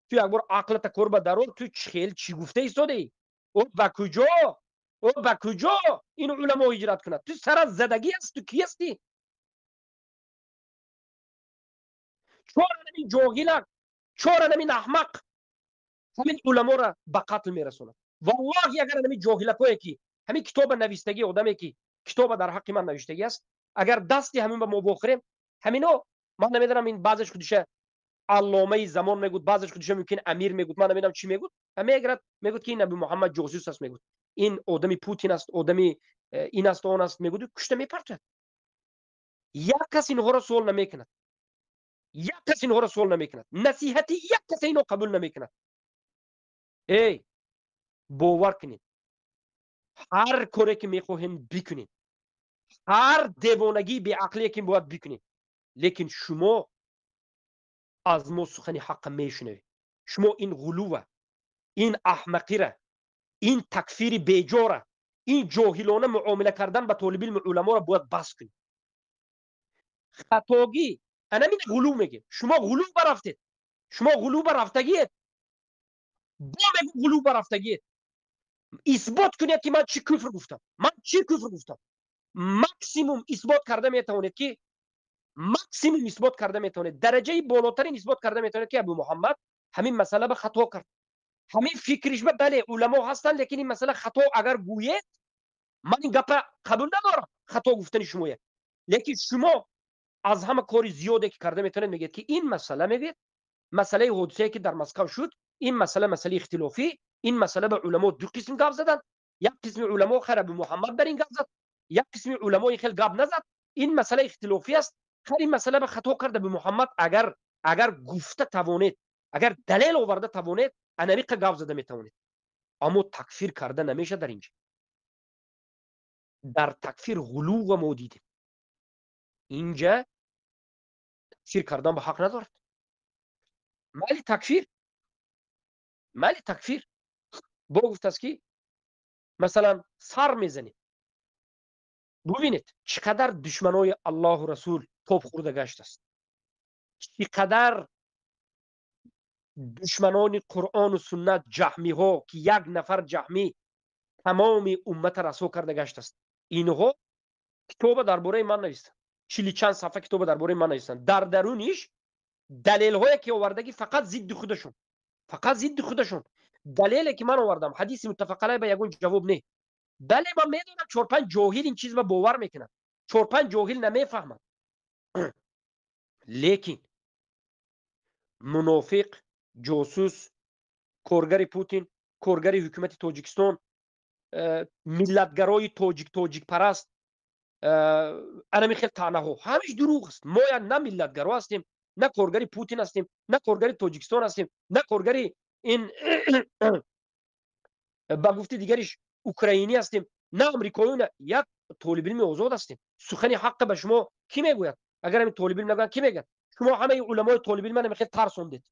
ту як бор ақлата кор ба дарор. Ту хел чӣ гуфта истодаӣ? О ба куҷо, о ба куҷо ин уламо ҳиҷрат кунад? Ту сарат задагӣ аст? Ту кӣ ҳастӣ? Чора ҳамин ҷоҳилак, чора ҳамин аҳмақ ҳамин уламоро ба қатл мерасонад? Валлоҳи, агар ҳамин ҷоҳилакое ки ҳамин китоба навиштагӣ, одаме ки китоба дар ҳаққи ман навиштагӣ аст, агар дасти ҳамин ба мо бохӯрем, ҳамино, ман намедонам, ин баъзеш худиша алломаи замон мегӯд, баъзеш худиша мумкин амир мегӯд, ман намедонам чӣ мегӯд. Мегирад, мегӯд, ки ин Абу Муҳаммад ҷосус аст, мегӯд, ин одами Путин аст, одами ин аст, он аст, мегӯд, кушта мепартояд. Як кас инҳоро суол намекунад, як кас инҳоро суол намекунад, насиҳати як каса ино қабул намекунад. Эй, бовар кунед, ҳар коре ки мехоҳем бикунем, ҳар девонагии беақлие ки бояд бикунем, лекин шумо аз мо сухани ҳаққа мешунавед. Шумо ин ғулува, ин аҳмақира, ин такфири беҷора, ин ҷоҳилона муомила кардан ба толибилми уламоро бояд бас кунед. Хатогӣ анамин ғулув мегем. Шумо ғулув барафтед, шумо ғулув барафтагиед. Бо мегӯ, ғулув барафтагиед. Исбот кунед, ки ман чӣ куфр гуфтам, ман чӣ куфр гуфтам. Максимум исбот карда метавонед, ки максимум исбот карда метавонед, дараҷаи болотарин исбот карда метавонед, ки Абу Муҳаммад ҳамин масъала ба хато кард, ҳамин фикриш ба. Бале, уламо ҳастанд, лекин ин масъала хато агар гӯед, ман ин гапа қабул надорам, хато гуфтани шумоя. Лекин шумо аз ҳама кори зиёде ки карда метавонед, мегӯед, ки ин масъала, мегӯед, масъалаи ҳодисае ки дар Москав шуд, ин масъала масъалаи ихтилофӣ, ин масъала ба уламо ду қисм гап заданд. Як қисми уламо, хайр, Абу Муҳаммад бар ин гап зад, як қисми уламо ин хел гап назад. Ин масъала ихтилофӣ аст, хайр, ин масъала ба хато карда Абу Муҳаммад. Агар гуфта тавонед, агар далел оварда тавонед, анамиқа гап зада метавонед. Аммо такфир карда намешад дар инҷа. Дар такфир ғулува мо дидем. Инҷа такфир кардан ба ҳақ надорад. Майли такфир, майли такфир. Бо гуфтааст, ки масалан сар мезанем. Бубинед, чӣ қадар душманои Аллоҳу Расул тоб хӯрда гаштааст, чӣ қадар душманони Қуръону суннат, ҷаҳмиҳо, ки як нафар ҷаҳмӣ Тамоми уммата расво карда гаштааст. Инҳо китоба дар бораи ман навистанд, чили чанд сафҳа китоба дар бораи ман навистанд. Дар даруниш далелҳое ки овардагӣ, фақат зидди худашон, фақат зидди худашон. Далеле ки ман овардам, ҳадиси муттафақ алайҳ, ба ягон ҷавоб не. Бале, ман медонам, чор-панҷ ҷоҳил ин чиз ба бовар мекунад, чор-панҷ ҷоҳил намефаҳмад, лекин мунофиқ, ҷосус, коргари Путин, коргари ҳукумати Тоҷикистон, миллатгарои тоҷик, тоҷикпараст, анами хел таънаҳо ҳамиш дурӯғ аст. Мо я на миллатгаро ҳастем, на коргари Путин ҳастем, на коргари Тоҷикистон ҳастем, на коргари ин, ба гуфти дигариш, украинӣ ҳастем, на амрикоӣ, на як толибилми озод ҳастем. Сухани ҳаққа ба шумо кӣ мегӯяд? Агар ҳамин толибилм нагӯянд, кӣ мегӯяд? Шумо ҳамаи уламои толибилма намехел тарсондед.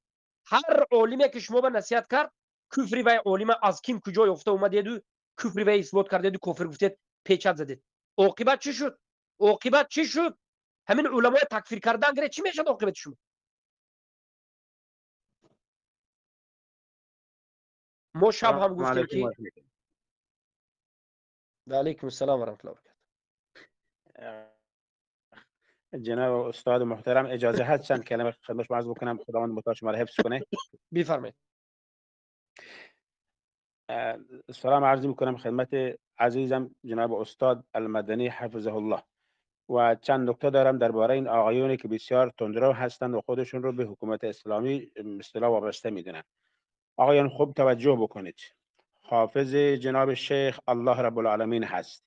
Ҳар олиме ки шумо ба насиҳат кард, куфри вай олима аз ким куҷо ёфта омадеду, куфри вай исбот кардеду, кофир гуфтед, печать задед. Оқибат чӣ шуд? Оқибат чӣ шуд? Ҳамин уламои такфир кардан гире, чӣ мешавад оқибати шумо? Мо шаб ҳам гуфтем ки ва алайкум ассалом ва раҳматуллоҳи ва баракатуҳ. جناب استاد محترم، اجازه هست چند کلمه خدمت شما عرض بکنم؟ خداوند متعال شما را حفظ کنه. بفرمایید. سلام عرض میکنم خدمت عزیزم جناب استاد المدنی حفظه الله و چند نکته دارم درباره این آقایونی که بسیار تندرو هستند و خودشون رو به حکومت اسلامی اصطلاح وابسته میدونن. آقایان، خوب توجه بکنید. حافظ جناب شیخ الله رب العالمین هست.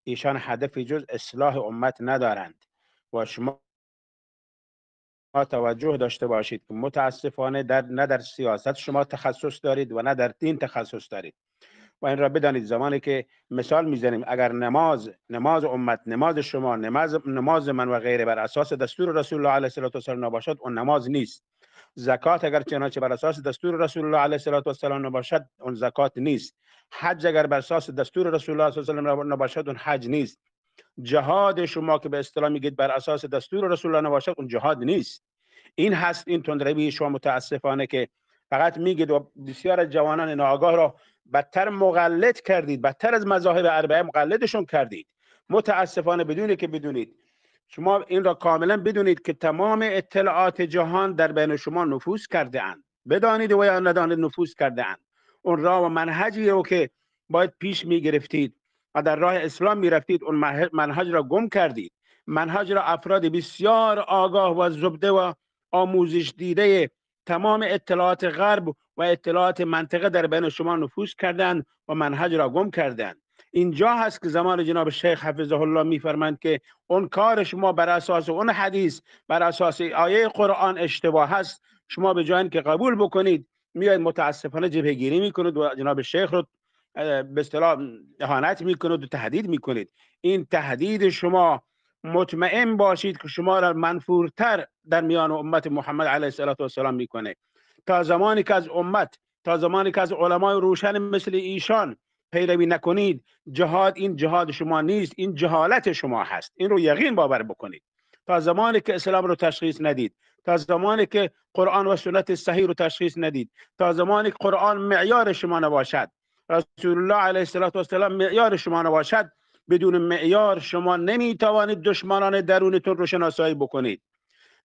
ایشان هدفی جز اصلاح امت ندارند و شما توجه داشته باشید که متاسفانه نه در سیاست شما تخصص دارید و نه در دین تخصص دارید و این را بدانید، زمانی که مثال میزنیم، اگر نماز امت، نماز شما، نماز من و غیره بر اساس دستور رسول الله علیه الصلاة والسلام نباشد، اون نماز نیست. زکات اگر چنانچه بر اساس دستور رسول الله علیه الصلاة والسلام نباشد، اون زکات نیست. حج اگر بر اساس دستور رسول الله صلی الله علیه و سلم نباشد، اون حج نیست. جهاد شما که به اصطلاح میگید بر اساس دستور رسول الله نباشد، اون جهاد نیست. این هست این تندروی شما متاسفانه که فقط میگید و بسیار از جوانان ناآگاه را بدتر مقلد کردید، بدتر از مذاهب اربعه مقلدشون کردید. متاسفانه بدون که بدونید، شما این را کاملا بدونید که تمام اطلاعات جهان در بین شما نفوذ کرده اند. بدانید و یا ندانید، نفوذ کرده اند. اون راه و منهجی رو که باید پیش میگرفتید و در راه اسلام میرفتید، اون منهج را گم کردید. منهج را افراد بسیار آگاه و زبده و آموزش دیده تمام اطلاعات غرب و اطلاعات منطقه در بین شما نفوذ کردند و منهج را گم کردند. اینجا هست که زمان جناب شیخ حفظه الله میفرمایند که اون کار شما بر اساس اون حدیث، بر اساس آیه قرآن اشتباه هست. شما به جای اینکه قبول بکنید، میاید متاسفانه جبهه گیری میکنید و جناب شیخ رو به اصطلاح اهانت میکنید و تهدید میکنید. این تهدید شما، مطمئن باشید که شما را منفورتر در میان امت محمد علیه الصلاة والسلام میکنه. تا زمانی که از امت، تا زمانی که از علمای روشن مثل ایشان پیروی نکنید، جهاد این جهاد شما نیست، این جهالت شما هست. این رو یقین باور بکنید. تا زمانی که اسلام رو تشخیص ندید، تا زمانی که قرآن و سنت صحیح رو تشخیص ندید، تا زمانی که قرآن معیار شما نباشد، رسول الله علیه الصلاة والسلام معیار شما نباشد، بدون معیار شما نمیتوانید دشمنان درونتون رو شناسایی بکنید.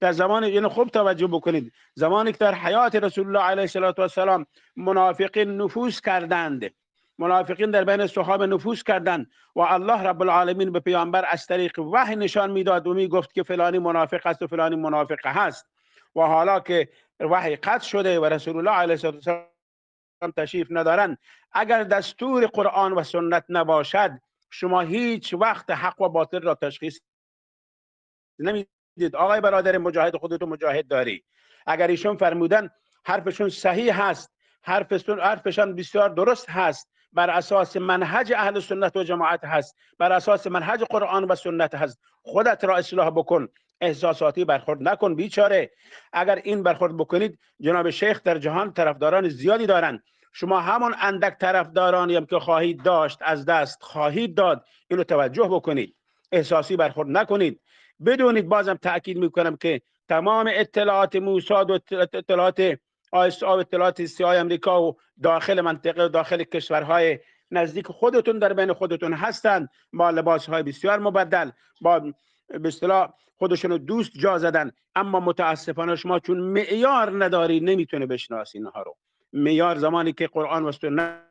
در زمان، یعنی خوب توجه بکنید، زمانی که در حیات رسول الله علیه الصلاة والسلام منافقین نفوذ کردند، منافقین در بین صحابه نفوذ کردند و الله رب العالمین به پیامبر از طریق وحی نشان میداد و میگفت که فلانی منافق است و فلانی منافق هست و حالا که وحی قطع شده و رسول الله علیه الصلاة والسلام تشریف ندارند، اگر دستور قرآن و سنت نباشد، شما هیچ وقت حق و باطل را تشخیص نمیدید. آقای برادر مجاهد، خودتو مجاهد داری، اگر ایشون فرمودن، حرفشون صحیح هست، حرفشان بسیار درست هست، بر اساس منهج اهل سنت و جماعت هست، بر اساس منهج قرآن و سنت هست، خودت را اصلاح بکن، احساساتی برخورد نکن بیچاره. اگر این برخورد بکنید، جناب شیخ در جهان طرفداران زیادی دارند. شما همون اندک طرفدارانی هم که خواهید داشت از دست خواهید داد. اینو توجه بکنید، احساسی برخورد نکنید. بدونید، بازم تاکید میکنم که تمام اطلاعات موساد و اطلاعات آی اس آی و اطلاعات سی‌آی امریکا و داخل منطقه و داخل کشورهای نزدیک خودتون در بین خودتون هستند، با لباسهای بسیار مبدل، با به اصطلاح خودشون رو دوست جا زدن، اما متاسفانه شما چون معیار نداری نمیتونه بشناسی اینها رو. معیار زمانی که قرآن و سنت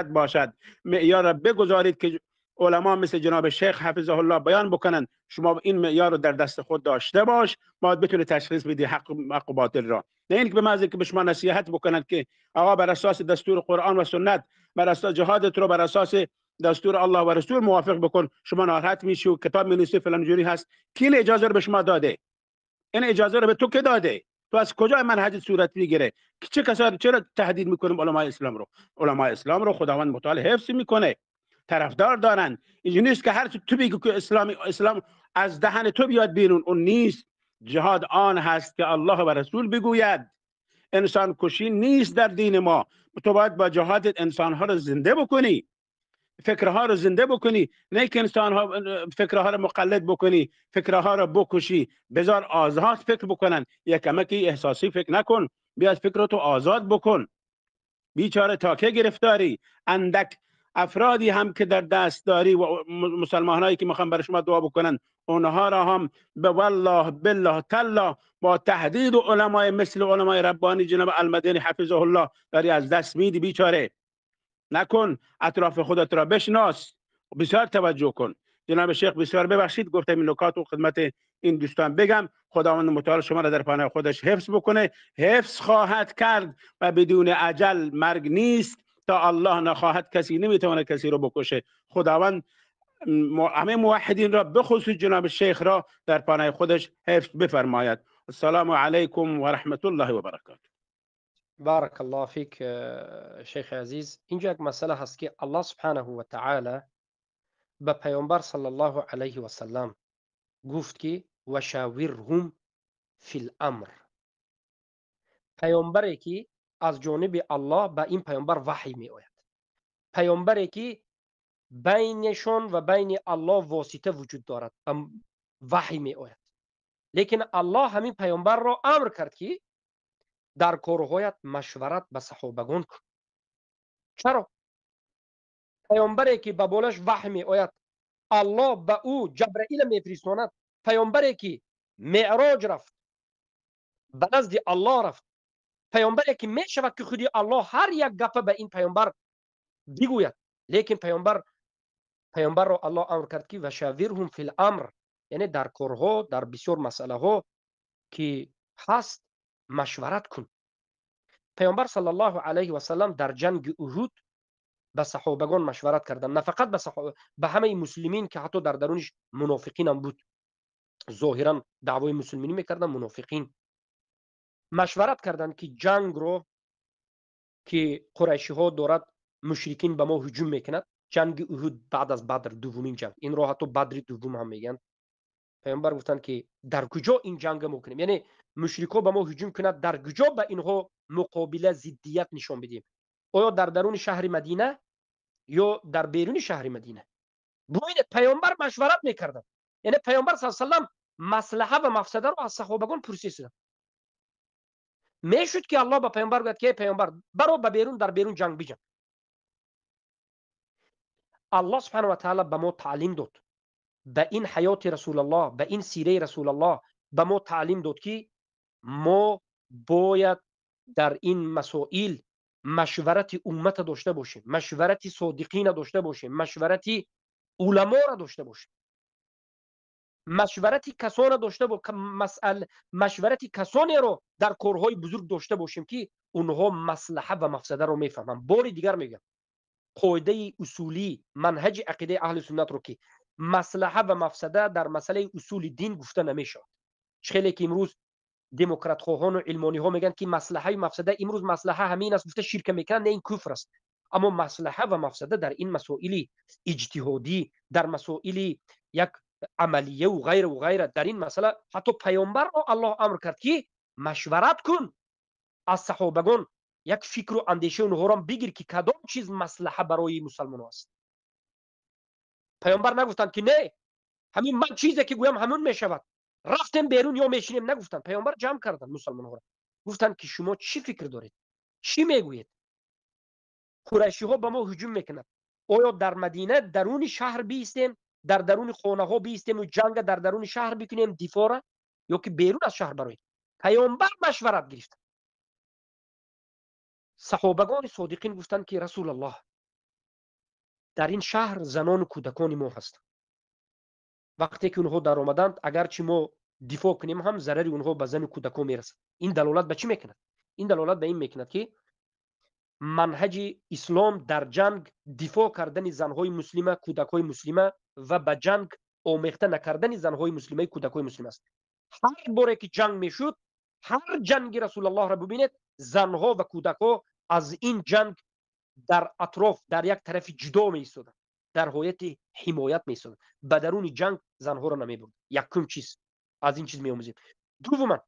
باشد، معیار را بگذارید که علما مثل جناب شیخ حفظه الله بیان بکنن، شما این معیار رو در دست خود داشته باش، باید بتونه تشخیص بدی حق و باطل را. نه اینکه به محض که به شما نصیحت بکنند که آقا بر اساس دستور قرآن و سنت، بر اساس جهادت رو بر اساس دستور الله و رسول موافق بکن، شما ناراحت میشی و کتاب می‌نویسی فلان جوری هست. کی این اجازه رو به شما داده؟ این اجازه رو به تو که داده؟ تو از کجا منهج صورت میگیره؟ چه کسایی چرا تهدید میکنیم علمای اسلام رو؟ علمای اسلام رو خداوند متعال حفظ میکنه، طرفدار دارن. اینجوری نیست که هر چی تو بگی که اسلام از دهن تو بیاد بیرون، اون نیست. جهاد آن هست که الله و رسول بگوید. انسان کشی نیست در دین ما. تو باید با جهادت انسانها رو زنده بکنی، فکرها رو زنده بکنی، نه که انسانها فکرها رو مقلد بکنی، فکرها رو بکشی. بذار آزاد فکر بکنن، یک کمکی احساسی فکر نکن، بیاد فکر تو آزاد بکن. بیچاره تاکه گرفتاری، اندک افرادی هم که در دست داری و مسلمانایی که میخوان برای شما دعا بکنن، اونها را هم به والله بالله تالله با تهدید و علمای مثل علمای ربانی جناب المدنی حفظه الله داری از دست میدی. بیچاره نکن، اطراف خودت را بشناس، بسیار توجه کن. جناب شیخ بسیار ببخشید گفتم این نکات و خدمت این دوستان بگم. خداوند متعال شما را در پناه خودش حفظ بکنه، حفظ خواهد کرد و بدون اجل مرگ نیست. تا الله نخواهد کسی نمیتونه کسی رو بکشه. خداوند همه موحدین را بخصوص جناب شیخ را در پناه خودش حفظ بفرماید. السلام علیکم و رحمت الله و برکاته. بارک الله فیک شیخ عزیز. اینجا یک مسئله هست که الله سبحانه و تعالی به پیامبر صلی الله علیه و سلم گفت که وشاورهم فی الامر. پیامبری که از جانب الله به این پیامبر وحی می آید، پیامبری که بینشون و بین الله واسطه وجود دارد وحی می آید، لیکن الله همین پیامبر را امر کرد که در کارهایت مشورت به صحابگان کن. چرا؟ پیامبری که به بالش وحی می آید، الله به او جبرئیل میفرستاند، پیامبری که معراج رفت به نزد الله رفت، پیامبری که می شود که خودی الله هر یک گپ به این پیامبر بگوید، لیکن پیامبر را الله امر کرد که وشاورهم فی الامر، یعنی در کارها، در بسیار مسئله ها که هست مشورت کن. پیامبر صلی الله علیه و سلم در جنگ احد به صحابگان مشورت کردند، نه فقط به همه مسلمین که حتی در درونش منافقین هم بود، ظاهرا دعوای مسلمینی میکردن، منافقین مشورت کردند که جنگ رو که قریشی ها دارد مشرکین به ما هجوم میکند، جنگ احد بعد از بدر دومین جنگ، این رو حتی بدر دوم هم میگن. پیامبر گفتند که در کجا این جنگ میکنیم، یعنی مشرکا به ما هجوم کند، در کجا به اینها مقابله ضدیت نشان بدیم، آیا در درون شهر مدینه یا در بیرون شهر مدینه؟ ببینید پیامبر مشورت میکردند، یعنی پیامبر صلی الله علیه و سلم مصلحه و مفسده رو از صحابگان پرسیدند. میشد که الله به پیامبر گفت که پیامبر برو به بیرون، در بیرون جنگ بجنگ. الله سبحانه و تعالی به ما تعلیم داد، به این حیات رسول الله، به این سیره رسول الله به ما تعلیم داد که ما باید در این مسائل مشورت امت داشته باشیم، مشورت صادقین داشته باشیم، مشورت علما را داشته باشیم، مشورت کسان داشته باشیم، مشورت کسانی را در کارهای بزرگ داشته باشیم که اونها مصلحه و مفسده رو میفهمن. بار دیگر میگم قاعده اصولی منهج عقیده اهل سنت رو که مصلحه و مفسده در مسئله اصول دین گفته نمیشود. خیلی که امروز دموکرات خواهان و علمانی ها میگن که مصلحه و مفسده، امروز مصلحه همین است گفته شرک میکنن، نه این کفر است. اما مصلحه و مفسده در این مسائل اجتهادی، در مسائل یک عملیه و غیره و غیره، در این مسئله حتی پیامبر را الله امر کرد که مشورت کن از صحابگان، یک فکر و اندیشه اونها را بگیر که کدام چیز مصلحه برای مسلمان است. پیامبر نگفتند که نه همین من چیزی که گویم همون میشود، رفتیم بیرون یا میشینیم، نگفتند. پیامبر جمع کردند مسلمان ها را، گفتند که شما چی فکر دارید، چی میگویید؟ Қурайшиҳо ба мо ҳуҷум мекунанд. Оё дар Мадина даруни шаҳр биистем, дар даруни хонаҳо биистем ва ҷанга дар даруни шаҳр бикунем дифоъра, ё ки берун аз шаҳр бароем? Паёмбар машварат гирифт. Саҳобагони содиқин гуфтанд ки Расулаллоҳ, дар ин шаҳр занону кӯдакони мо ҳастанд. Вақте ки онҳо даромаданд, агарчи мо дифоъ кунем ҳам, зарари онҳо ба зану кӯдакон мерасад. Ин далолат ба чӣ мекунад? Ин далолат ба ин мекунад ки манҳаҷи ислом дар ҷанг дифоъ кардани занҳои муслима, кӯдакҳои муслима ва ба ҷанг омехта накардани занҳои муслимаи кӯдакҳои муслима аст. Ҳар боре ки ҷанг мешуд, ҳар ҷанги Расулаллоҳро бубинед, занҳо ва кӯдакҳо аз ин ҷанг дар атроф, дар як тарафи ҷудо меистоданд, дар ҳояти ҳимоят меистоданд. Ба даруни ҷанг занҳоро намебурд. Якум чиз аз ин чиз меомӯзем. Дуввуман,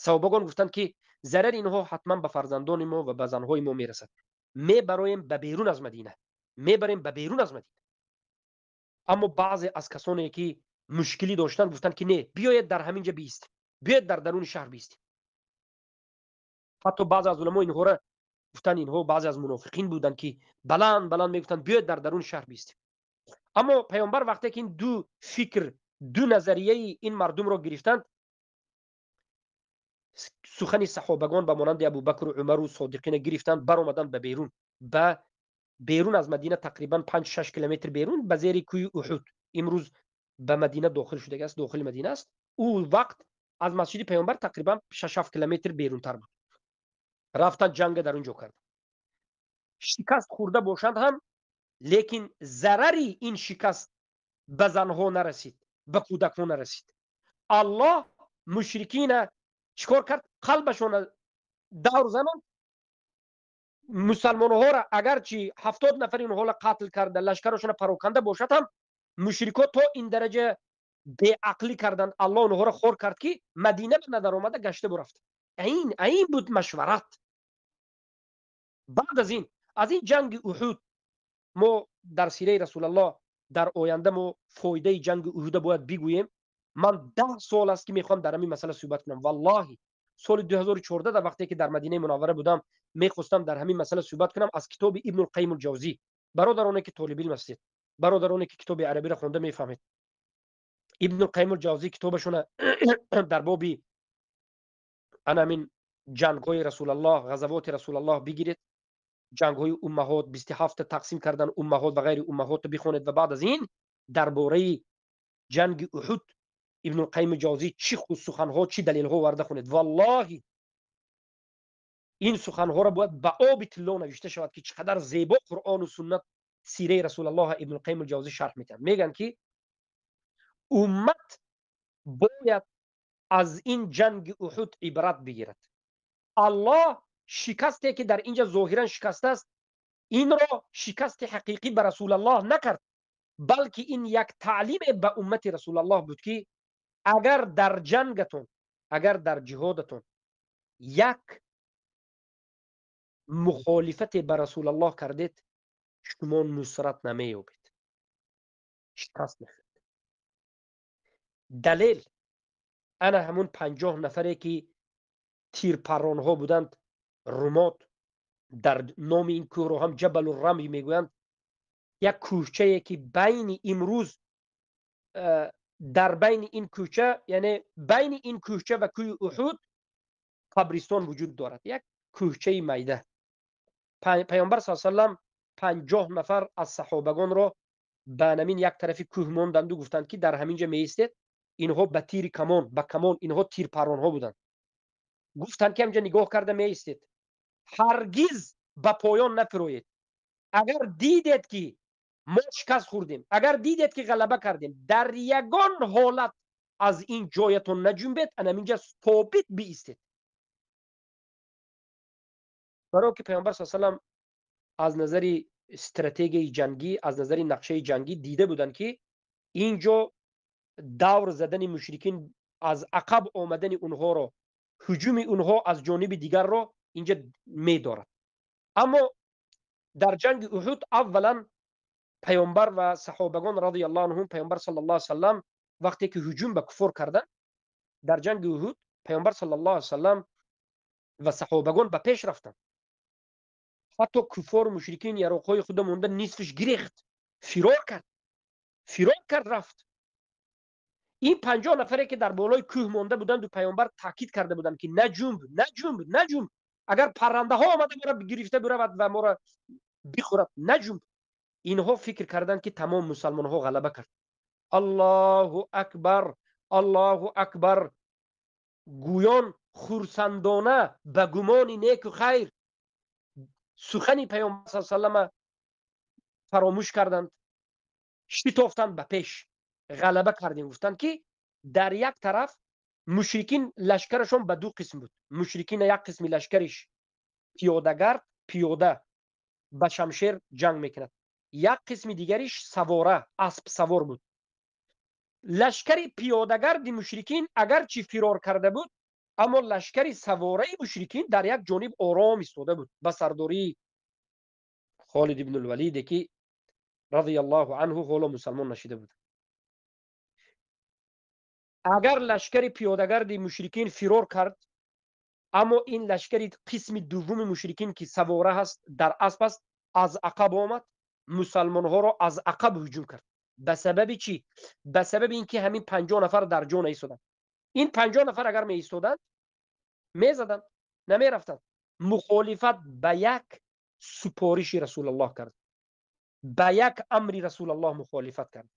саҳобагон гуфтанд ки зарари инҳо ҳатман ба фарзандони мо ва ба занҳои мо мерасад. Мебароем ба берун аз Мадина, мебарем ба берун аз Мадина. Аммо баъзе аз касоне ки мушкилӣ доштанд гуфтанд ки не, биёед дар ҳамин ҷа биистем, биёед дар даруни шаҳр биистем. Ҳатто баъзе аз уламо инҳоро гуфтанд, инҳо баъзе аз мунофиқин буданд ки баланд баланд мегуфтанд биёед дар даруни шаҳр биистем. Аммо паёмбар вақте ки ин ду фикр, ду назарияи ин мардумро гирифтанд, сухани саҳобагон ба монанди Абубакру Умару содиқина гирифтанд, баромаданд ба берун, ба берун аз Мадина тақрибан 5-6 километр берун, ба зери кӯҳи Уҳуд. Имрӯз ба Мадина дохил шудагааст, дохили Мадина аст. Ӯ вақт аз масҷиди паёмбар тақрибан 6-7 километр берунтар буд. Рафтанд, ҷанга дар он ҷо карданд. Шикаст хӯрда бошанд ҳам, лекин зарари ин шикаст ба занҳо нарасид, ба кӯдакҳо нарасид. Аллоҳ мушрикина чикор кард? Қалбашона давр зананд. Мусалмонҳоро агарчи 70 нафари онҳоро қатл карда, лашкарашона пароканда бошад ҳам, мушрикҳо то ин дараҷа беақлӣ карданд, Аллоҳ онҳоро хор кард ки Мадина ба надаромада гашта бурафт. Айн буд машварат. Баъд аз ин, аз ин ҷанги Уҳуд мо дар сираи Расулаллоҳ дар оянда мо фоидаи ҷанги Уҳуда бояд бигӯем. Ман 10 сол аст ки мехоҳам дар ҳамин масъала суҳбат кунам. Валлоҳи соли 2014 дар вақте ки дар Мадинаи Мунаввара будам, мехостам дар ҳамин масъала суҳбат кунам аз китоби Ибнулқайим Ҷавзӣ. Бародароне ки толибилм ҳастед, бародароне ки китоби арабиро хонда мефаҳмед, Ибнулқайим Ҷавзӣ китобашона дар боби ана ҳамин ҷангҳои Расулаллоҳ, ғазавоти Расулаллоҳ бигиред, ҷангҳои уммаҳот 27 тақсим кардан уммаҳот ва ғайри уммаҳотро бихонед ва баъд аз ин дар бораи ҷанги Уҳуд Ибнулқайим Ҷавзӣ чӣ суханҳо, чӣ далелҳо оварда хонед. Валлоҳи ин суханҳоро бояд ба оби тилло навишта шавад ки чӣ қадар зебо Қуръону суннат сираи Расулаллоҳ Ибнулқайим Ҷавзӣ шарҳ метиҳад. Мегӯянд ки уммат бояд аз ин ҷанги Уҳуд ибрат бигирад. Аллоҳ шикасте ки дар инҷа зоҳиран шикастааст, инро шикасти ҳақиқӣ ба Расулаллоҳ накард, балки ин як таълиме ба уммати Расулаллоҳ буд ки агар дар ҷангатон, агар дар ҷиҳодатон як мухолифате ба Расулаллоҳ кардед, шумо нусрат намеёбед, шикаст мехӯред. Далел ана ҳамун 50 нафаре ки тирпарронҳо буданд, румот, дар номи ин кӯҳро ҳам Ҷабалу Рамй мегӯянд, як кӯҳчае ки байни имрӯз дар байни ин кӯча, яъне байни ин кӯҳча ва кӯҳи Уҳуд қабристон вуҷуд дорад, як кӯҳчаи майда. Паёмбар саллаллоҳу алайҳи васаллам 50 нафар аз саҳобагонро ба намин як тарафи кӯҳ монданду гуфтанд ки дар ҳамин ҷа меистед. Инҳо ба тири камон, ба камон, инҳо тирпарронҳо буданд. Гуфтанд ки ҳамҷа нигоҳ карда меистед, ҳаргиз ба поён нафироед. Агар дидед ки мо шикаст хӯрдем, агар дидед ки ғалаба кардем, дар ягон ҳолат аз ин ҷоятон наҷунбед, анаминҷа собит биистед. Барои ки паёмбар саллаллоҳу алайҳи васаллам аз назари стратегияи ҷангӣ, аз назари нақшаи ҷангӣ дида буданд ки ин ҷо давр задани мушрикин, аз ақаб омадани онҳоро, ҳуҷуми онҳо аз ҷониби дигарро инҷа медорад. Аммо дар ҷанги Уҳуд аввалан паёмбар ва саҳобагон радиаллоҳу анҳум, паёмбар саллаллоҳу алайҳи васаллам вақте ки ҳуҷум ба куфор карданд, дар ҷанги Уҳуд паёмбар саллаллоҳу алайҳи васаллам ва саҳобагон ба пеш рафтанд. Ҳатто куффору мушрикин яроқҳои худа монда, нисфиш гирехт, фирор кард, фирор кард, рафт. Ин 50 нафаре ки дар болои кӯҳ монда буданду, паёмбар таъкид карда буданд, ки наҷумб, наҷумб, наҷумб, агар паррандаҳо омада моро гирифта биравад ва моро бихӯрад, наҷумб. Инҳо фикр карданд, ки тамом, мусалмонҳо ғалаба кард. Аллоҳу акбар, Аллоҳу акбар гӯён, хурсандона, ба гумони неку хайр сухани паёмбар са саллама фаромӯш карданд, шитофтанд ба пеш. Ғалаба кардем, гуфтанд, ки дар як тараф мушрикин лашкарашон ба ду қисм буд. Мушрикина як қисми лашкариш пиёдагард, пиёда ба шамшер ҷанг мекунад, як қисми дигариш савора, аспсавор буд. Лашкари пиёдагарди мушрикин агарчи фирор карда буд, аммо лашкари савораи мушрикин дар як ҷониб ором истода буд ба сардории Холид ибнулвалиде, ки радиаллоҳу анҳу ҳоло мусалмон нашида буд. Агар лашкари пиёдагарди мушрикин фирор кард, аммо ин лашкари қисми дуввуми мушрикин, ки савора ҳаст, дар асп аст, аз ақаб омад, мусалмонҳоро аз ақаб ҳуҷум кард. Ба сабаби чӣ? Ба сабаби ин ки ҳамин 50 нафар дар ҷо наистоданд. Ин 50 нафар агар меистоданд, мезаданд, намерафтанд. Мухолифат ба як супориши Расулаллоҳ кард, ба як амри Расулаллоҳ мухолифат кард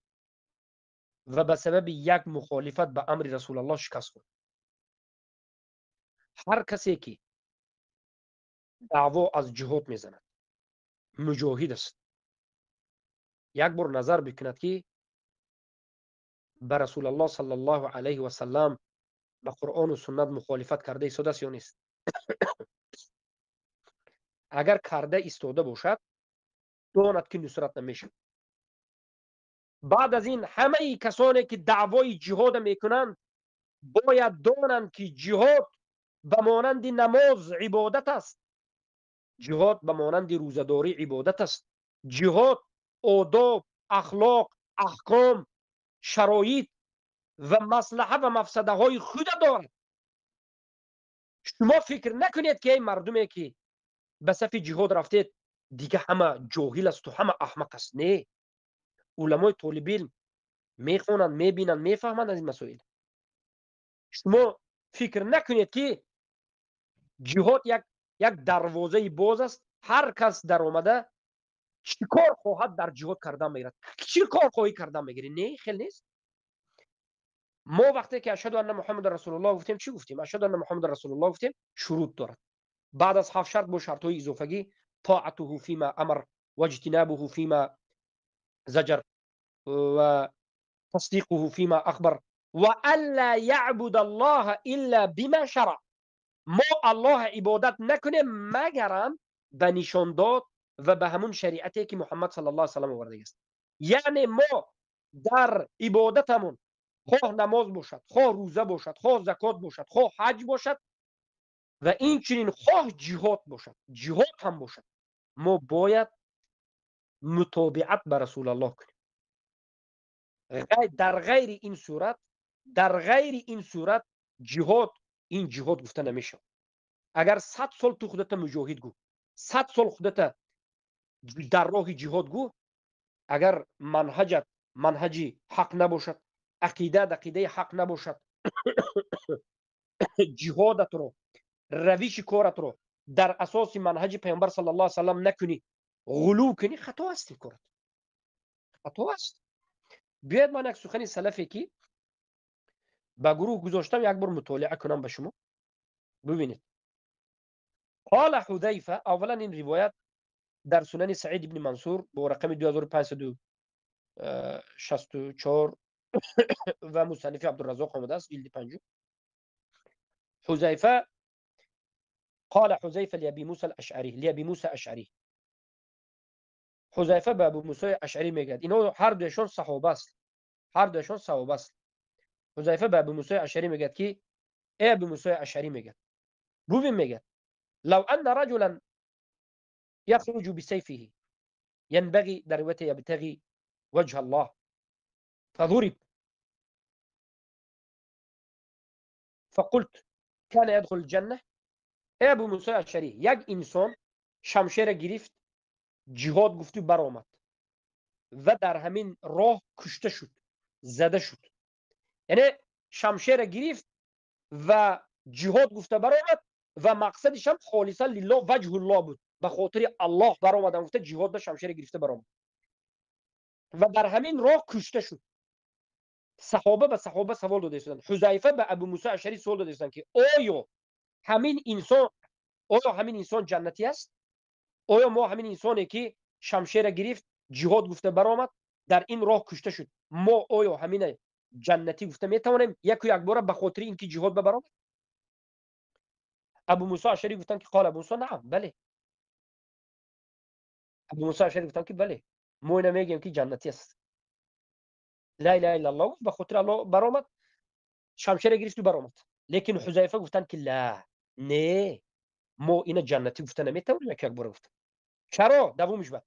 ва ба сабаби як мухолифат ба амри Расулаллоҳ шикаст хӯрд. Ҳар касе ки даъво аз ҷиҳод мезанад, муҷоҳид аст, як бор назар бикунад, ки ба Расулаллоҳ саллаллоҳу алайҳи васаллам, ба Қуръону суннат мухолифат карда истодааст ё нест. Агар карда истода бошад, донад, ки нусрат намешавад. Баъд аз ин ҳамаи касоне ки даъвои ҷиҳода мекунанд, бояд донанд, ки ҷиҳод ба монанди намоз ибодат аст, ҷиҳод ба монанди рӯзадорӣ ибодат аст. Ҷиҳод одоб, ахлоқ, аҳком, шароит ва маслаҳа ва мафсадаҳои худа дорад. Шумо фикр накунед, ки эй мардуме ки ба сафи ҷиҳод рафтед, дига ҳама ҷоҳил асту ҳама аҳмақ аст. Не, уламои толибилм мехонанд, мебинанд, мефаҳманд аз ин масоил. Шумо фикр накунед, ки ҷиҳод як дарвозаи боз аст, ҳар кас даромада чӣ кор хоҳад дар ҷиҳод кардан мегирад, чӣ кор хоҳӣ кардан мегирӣ. Не, хел нест. Мо вақте ки ашҳаду анна Муҳаммадан расулуллоҳ гуфтем, чӣ гуфтем? Ашҳаду анна Муҳаммадан расулуллоҳ гуфтем, шурут дорад. Баъд аз ҳафт шарт бо шартҳои изофагӣ: тоатуҳу фима амар, ваҷтинабуҳу фима заҷар, ва тасдиқуҳу фима ахбар, ва алла яъбуд аллоҳа илла бима шара. Мо Аллоҳа ибодат накунем, магарам ба нишондод ва ба ҳамун шариате, ки Муҳаммад саллаллоҳу алайҳи васаллам овардагиаст. Яъне мо дар ибодатамон, хоҳ намоз бошад, хоҳ рӯза бошад, хоҳ закот бошад, хоҳ ҳаҷ бошад ва инчунин хоҳ ҷиҳод бошад, ҷиҳод ҳам бошад, мо бояд мутобиат ба Расулаллоҳ кунем. Дар ғайри ин сурат, дар ғайри ин сурат ҷиҳод ин ҷиҳод гуфта намешавад. Агар 100 сол ту худата муҷоҳид гӯ, 100 сол худата дар роҳи ҷиҳод гӯ, агар манҳаҷат манҳаҷи ҳақ набошад, ақидаат ақидаи ҳақ набошад, ҷиҳодатро, равиши коратро дар асоси манҳаҷи паёмбар саллаллоҳу алайҳи васаллам накунӣ, ғулув кунӣ, хато аст ин корат, хато аст. Биёед, ман як сухани салафе, ки ба гурӯҳ гузоштам, як бор мутолиа кунам ба шумо, бубинед. Қола Ҳудайфа. Аввалан, ин ривоят дар Сунани Саид ибни Мансур бо рақами 2564 ва мусаннифи Абдураззоқ омадааст, ҷилди панҷум. Ҳузайфа, قال حذيفة لأبي موسى الأشعري، لأبي موسى الأشعري. ҳузайфа ба Абу Мусои Ашъарӣ мегӯяд, инҳо ҳар дуяшон саҳоба аст, ҳар дуяшон саҳоба аст. Ҳузайфа ба Абу Мусои Ашъарӣ мегӯяд, ки эй Абу Мусои Ашъарӣ, мегӯяд, бубин, мегӯяд, لو أن رجلا يخرج بسيفه ينبغي در رواية يبتغي وجه الله فضرب فقلت كان يدخل الجنة. эй Абу Мусои Ашъарӣ, як инсон Шамшера гирифт, ҷиҳод гуфту баромад ва дар ҳамин роҳ кушта шуд, зада шуд. Яъне шамшера гирифт ва ҷиҳод гуфта баромад ва мақсадишам холиса лиллоҳ ваҷҳуллоҳ буд, ба хотири Аллоҳ баромадам гуфта ҷиҳод ба шамшера гирифта баромад ва дар ҳамин роҳ кушта шуд. Саҳоба ба саҳоба савол дода истоданд. Ҳузайфа ба Абу Мусо Ашъарӣ суол дода истоданд, ки оё ҳамин инсон ҷаннатӣ аст? Оё мо ҳамин инсоне, ки шамшера гирифт, ҷиҳод гуфта баромад, дар ин роҳ кушта шуд, мо оё ҳамина ҷаннатӣ гуфта метавонем яку якбора ба хотири ин ки ҷиҳод ба баромад? Абу Мусо Ашъарӣ гуфтанд, ки قال Абу Мусо: نعم, бале. Абу Мусо Ашъарӣ гуфтанд, ки бале, мо ина мегӯем, ки ҷаннатӣ аст. Ла илаҳа иллаллоҳ гуфт, ба хотири Аллоҳ баромад, шамшера гирифту баромад. Лекин Ҳузайфа гуфтанд, ки ла, не, мо ина ҷаннатӣ гуфта наметавонем яку якбора гуфта. Чаро? Давомиш ба: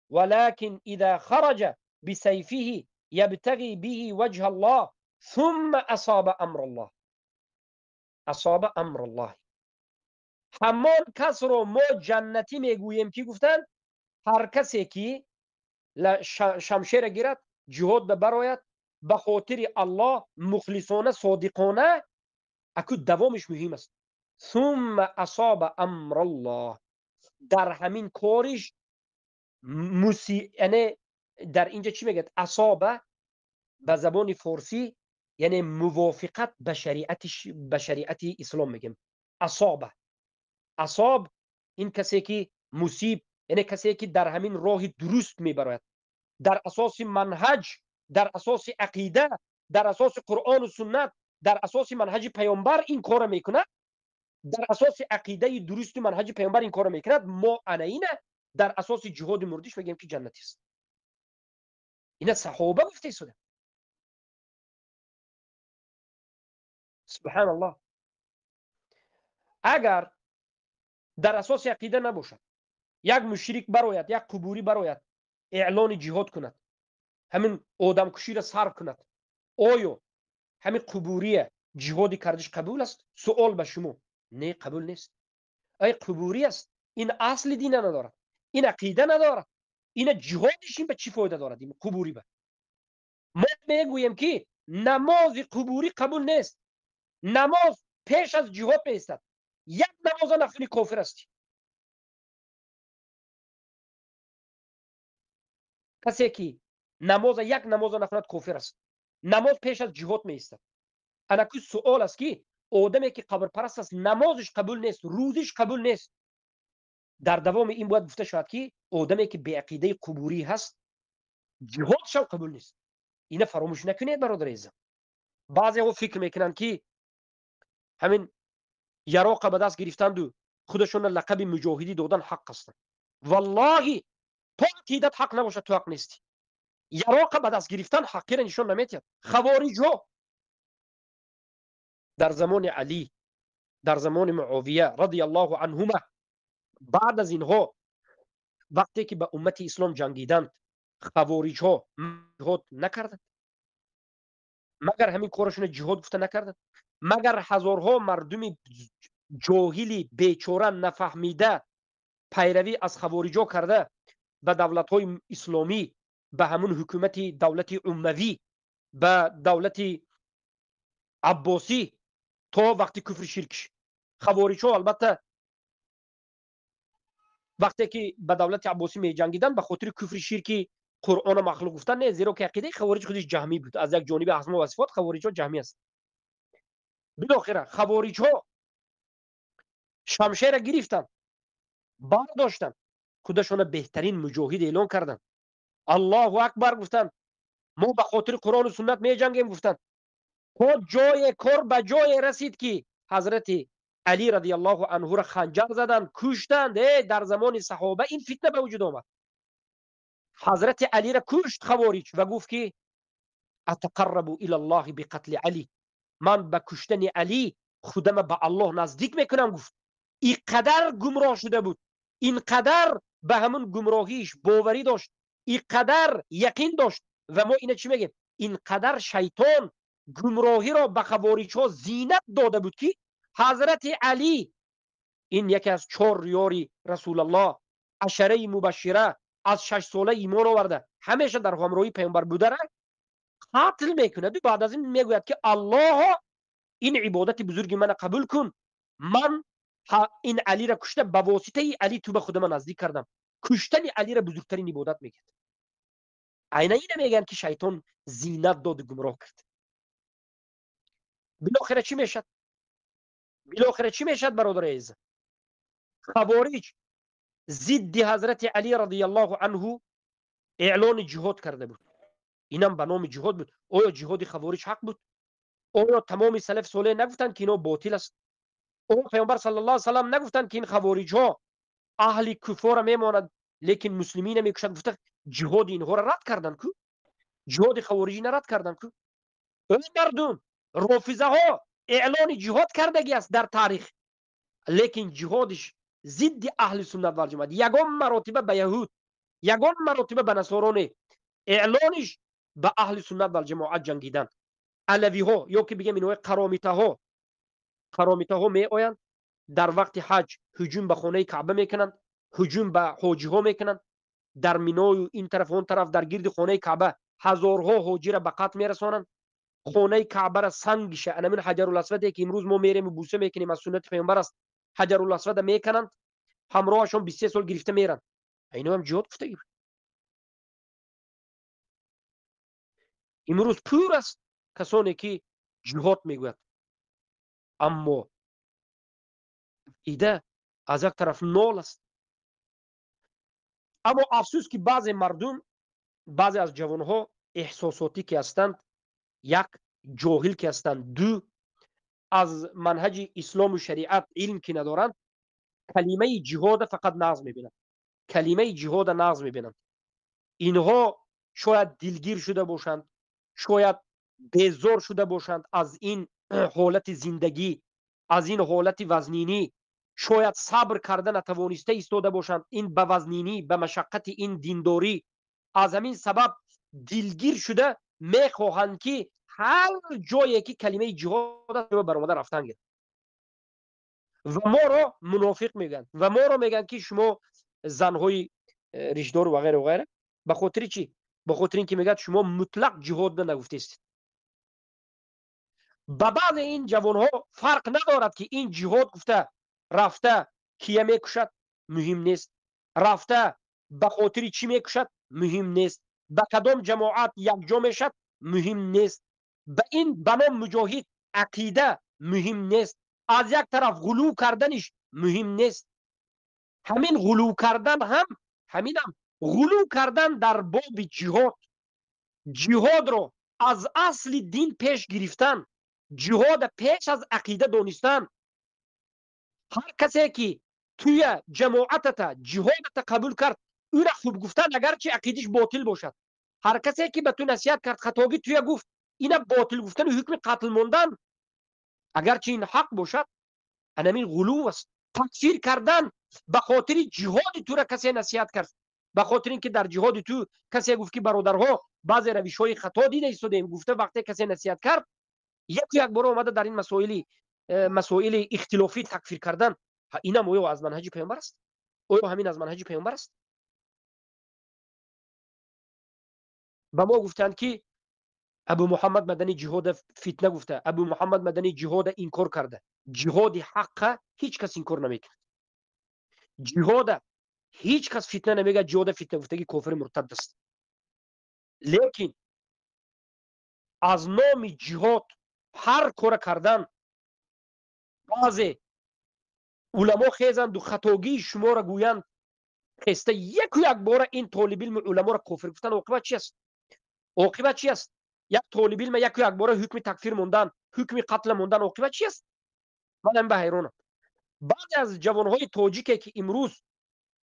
ولكن إذا خرج بسيفه يبتغي به وجه الله ثم أصاب أمر الله، أصاب أمر الله. ҳамон касро мо ҷаннатӣ мегӯем, ки гуфтанд, ҳар касе ки шамшера гирад, ҷиҳод ба барояд, ба хотири Аллоҳ, мухлисона, содиқона. Аку давомиш муҳим аст: ثم أصاب أمر الله. Дар ҳамин кориш муси, яъне дар инҷа чӣ мегӯяд? أصاب ба забони форсӣ яъне мувофиқат ба шариати ислом мегӯем. أصاب, أصاب ин касе ки мусиб, яъне касе ки дар ҳамин роҳи дуруст мебарояд, дар асоси манҳаҷ, дар асоси ақида, дар асоси Қуръону суннат, дар асоси манҳаҷи паёмбар ин корро мекунад, дар асоси ақидаи дурусти манҳаҷи паёмбар ин корро мекунад, мо ана ина дар асоси ҷиҳоди мурдиш мегӯем, ки ҷаннатист. Ина саҳоба гуфта истода. Субҳаналлоҳ. Агар дар асоси ақида набошад, як мушрик барояд, як қубурӣ барояд, эълони ҷиҳод кунад, ҳамин одамкуширо сар кунад, оё ҳамин қубурия ҷиҳоди кардиш қабул аст? Суол ба шумо. Не, қабул нест. Ай қубурӣ аст, ин асли дина надорад, ин ақида надорад, ина ҷиҳодиш ин ба чӣ фоида дорад? Ин қубурӣ ба мо мегӯем, ки намози қубурӣ қабул нест. Намоз пеш аз ҷиҳод меистад. Як намоза нахунӣ, кофир ҳастӣ. Касе ки намоза, як намоза нахунад, кофир аст. Намоз пеш аз ҷиҳод меистад. Анаку суол аст, ки одаме ки қабрпараст аст, намозиш қабул нест, рӯзиш қабул нест. Дар давоми ин бояд гуфта шавад, ки одаме ки беақидаи қубурӣ ҳаст, ҷиҳодшам қабул нест. Ина фаромӯш накунед, бародари азизам. Баъзеҳо фикр мекунанд, ки ҳамин яроқа ба даст гирифтанду худашонро лақаби муҷоҳидӣ додан ҳақ ҳастанд. Валлоҳи, то ақидат ҳақ набошад, ту ҳақ нестӣ. Яроқа ба даст гирифтан ҳаққиро нишон наметиҳад. Хавориҷҳо дар замони Алӣ, дар замони Муовия رضي الله عنهما, баъд аз инҳо, вақте ки ба уммати ислом ҷангиданд, хавориҷҳо ҷиҳод накарданд? Магар ҳамин корашонро ҷиҳод гуфта накарданд? Магар ҳазорҳо мардуми ҷоҳили бечора, нафаҳмида, пайравӣ аз хавориҷо карда, ба давлатҳои исломӣ, ба ҳамун ҳукумати давлати умавӣ, ба давлати аббосӣ, то вақти куфри ширкш хавориҷҳо, албатта, вақте ки ба давлати аббосӣ меҷангиданд, ба хотири куфри ширки Қуръона махлуқ гуфтан не, зеро ки ақидаи хавориҷ худиш ҷаҳмӣ буд. Аз як ҷониби асмо ва сифот хавориҷҳо ҷаҳмӣ аст. Билохира хавориҷҳо шамшера гирифтанд, бардоштанд, худашона беҳтарин муҷоҳид эълон карданд. الله أكبر гуфтанд, мо ба хотири Қуръону суннат меҷангем гуфтанд. То ҷое кор ба ҷое расид, ки ҳазрати Алӣ رضي الله عنه ра ханҷар заданд, куштанд. Дар замони саҳоба ин фитна ба вуҷуд омад. Ҳазрати Алира кушт хавориҷ ва гуфт, ки أتقرب إلى الله بقتل علي, ман ба куштани Алӣ худама ба Аллоҳ наздик мекунам, гуфт. Ин қадар гумроҳ шуда буд, ин қадар ба ҳамун гумроҳиш боварӣ дошт, ин қадар яқин дошт. Ва мо ина чӣ мегем? Ин қадар шайтон гумроҳиро ба хавориҷҳо зинат дода буд, ки ҳазрати Алӣ, ин яке аз чор ёри Расулаллоҳ. عشره مبشره از 6 ساله ایمان آورده، همیشه در همراهی پیامبر بوده را قتل میکند. بعد از این میگوید که الله این عبادت بزرگ من قبول کن، من این علی را کشته، به واسطه علی تو به خود من نزدیک کردم. کشتن علی را بزرگترین عبادت میگه. عینه اینه میگن که شیطان زینت داد و گمراه کرد. بالاخره چی میشد؟ بالاخره چی میشد برادر عزیز؟ خوارج ضد حضرت علی رضی الله عنه اعلان جهاد کرده بود. اینم به نام جهاد بود. آیا جهاد خوارج حق بود؟ آیا تمام سلف صالح نگفتند که اینا باطل است؟ آیا پیامبر صلی الله علیه و سلم نگفتند که این خوارج ها اهل کفار میمانند لیکن مسلمین میکشند؟ گفته جهاد اینها را رد کردن کو؟ جهاد خوارجی را رد کردن کو؟ ای مردم، رافضه ها اعلان جهاد کردگی است در تاریخ، لیکن جهادش ضد اهل سنت و جماعت. یگان مراتبه به یهود، یگان مراتبه به نصارانه، اعلانش به اهل سنت و جماعت جنگیدن. علوی ها یا که بگیم اینها قرامیته ها، قرامیته ها می آیند در وقت حج هجوم به خانه کعبه میکنند، هجوم به حاجی ها میکنند، در مینای و این طرف و اون طرف در گرد خانه کعبه هزارها حاجی را به قتل میرسانند. خانه کعبه را سنگشه، انمین حجر الاسود که امروز ما میریم و بوسه میکنیم از سنت پیامبر است، حجر الاسود میکنند، همراهشون 23 سال گرفته میرن. اینو هم جهاد گفته. امروز پور است کسانی که جهاد میگوید، اما ایده از یک طرف نال است. اما افسوس که بعضی مردم، بعضی از جوانها احساساتی که هستند، یک جاهل که هستند، دو از منهج اسلام و شریعت علم که ندارند، کلمه جهاد فقط نقض میبینند، کلمه جهاد نقض میبینند. اینها شاید دلگیر شده باشند، شاید بیزار شده باشند از این حالت زندگی، از این حالت وزنینی، شاید صبر کرده نتوانسته ایستاده باشند، این به وزنینی، به مشقت این دینداری، از همین سبب دلگیر شده میخواهند که هر جایی که کلمه جهاد برآمده رفتن گیرند و ما را منافق میگن و ما را میگن که شما زنهای ریشدار و غیره و غیره. به خاطر چی؟ به خاطر اینکه میگه شما مطلق جهاد نگفتید. به بعض این جوانها فرق ندارد که این جهاد گفته رفته کیه میکشد مهم نیست، رفته به خاطر چی میکشد مهم نیست، به کدام جماعت یکجا میشد مهم نیست، به این به نام مجاهد عقیده مهم نیست، از یک طرف غلو کردنش مهم نیست. همین غلو کردن هم، همین هم غلو کردن در باب جهاد، جهاد رو از اصل دین پیش گرفتن، جهاد پیش از عقیده دانستن. هر کسی که توی جماعتت جهادت قبول کرد او را خوب گفتن اگرچه عقیدش باطل باشد، هر کسی که به تو نصیحت کرد خطاگی توی گفت اینا باطل گفتن و حکم قتل موندن اگرچه این حق باشد، همین غلو است. تکفیر کردن به خاطر جهاد تو را کسی نصیحت کرد، به خاطر اینکه در جهاد تو کسی گفت که برادرها بعضی روش‌های خطا دیده ایستادیم، گفته وقتی کسی نصیحت کرد یک یک بار اومده در این مسائل اختلافی تکفیر کردن، اینم او از منهج پیامبر است؟ او همین از منهج پیامبر است؟ به ما گفتند که ابو محمد مدنی جهاد فتنه گفته، ابو محمد مدنی جهاد انکار کرده. جهاد حق هیچ کس انکار نمیکند، جهاد هیچ کس فتنه نمیگه، جهاد فتنه گفتگی کافر مرتد است. لیکن از نام جهاد هر کار کردن بعضی علما خیزند و خطاگی شما را گویند، خسته یک یک بار این طالب علم علما را کافر گفتن، عاقبت چی است؟ عاقبت چی است؟ یک طالب علم یک یک بار حکم تکفیر موندن، حکم قتل موندن، عاقبت چی است؟ من هم به حیرانم. بعضی از جوانهای تاجیک که امروز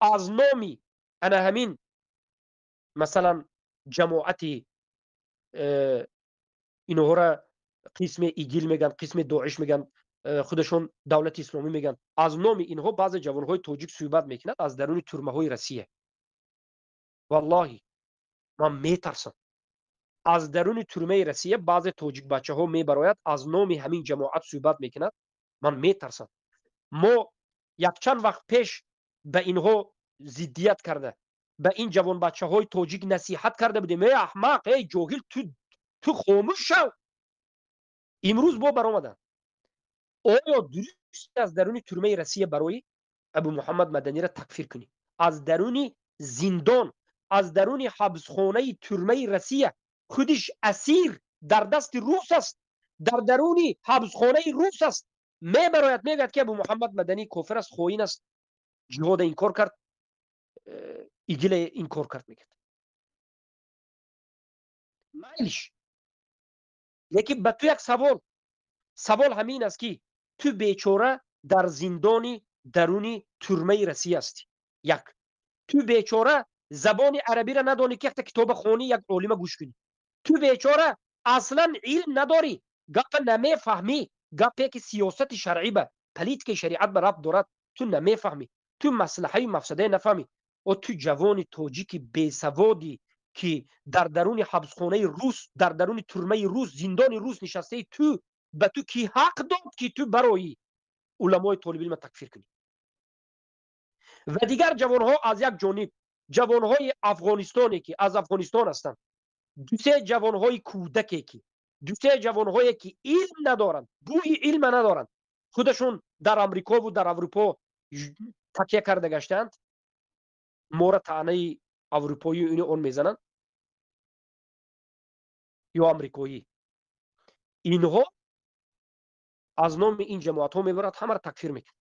از نامی انا همین مثلا جماعتی اینها را قسم ایگیل میگن، قسم داعش میگن، خودشون دولت اسلامی میگن، از نام اینها بعض جوانهای تاجیک صحبت میکنند از درون ترمه های روسیه. والله من میترسم از درون ترمه روسیه بعض تاجیک بچه ها میبراید از نام همین جماعت صحبت میکند، من میترسم. ما یک چند وقت پیش به اینها Зиддият карда, ба ин ҷавонбачаҳои тоҷик насиҳат карда будем: эй аҳмақ, эй ҷоҳил, ту хомӯш шав. Имрӯз бо баромаданд. Оё дуруст аз даруни турмаи Россия барои Абу Муҳаммад Маданиро такфир кунӣ? Аз даруни зиндон, аз даруни ҳабсхонаи турмаи Россия, худиш асир дар дасти рус аст, дар даруни ҳабсхонаи рус аст, мебарояд, мегӯяд, ки Абу Муҳаммад Маданӣ кофир аст, хоин аст, ҷиҳода инкор кард, ИГИЛа инкор кард, мегӯяд. Майлиш, лекин ба ту як савол. Савол ҳамин аст, ки ту бечора дар зиндони даруни турмаи Россия ҳастӣ. Як, ту бечора забони арабиро надонӣ, ки якта китоба хонӣ, як олима гӯш кунӣ. Ту бечора аслан илм надорӣ, гапа намефаҳмӣ. Гапе ки сиёсати шаръӣ ба политикаи шариат ба рабт дорад, ту намефаҳмӣ. Ту маслаҳаи мафсадае нафаҳмӣ. О, ту ҷавони тоҷики бесаводӣ, ки дар даруни ҳабсхонаи рус, дар даруни турмаи рус, зиндони рус нишастаи, ту ба ту кӣ ҳақ дод, ки ту барои уламои толибилма такфир кунӣ? Ва дигар ҷавонҳо, аз як ҷониб ҷавонҳои афғонистоне, ки аз Афғонистон ҳастанд, дусе ҷавонҳои кӯдаке, ки дусе ҷавонҳое, ки илм надоранд, бӯи илма надоранд, худашон дар Амрикову дар Аврупо такя карда гаштаанд, мора таънаи аврупоию ини он мезананд ё амрикоӣ. Инҳо аз номи ин ҷамоатҳо мебарад, ҳамаро такфир мекунад.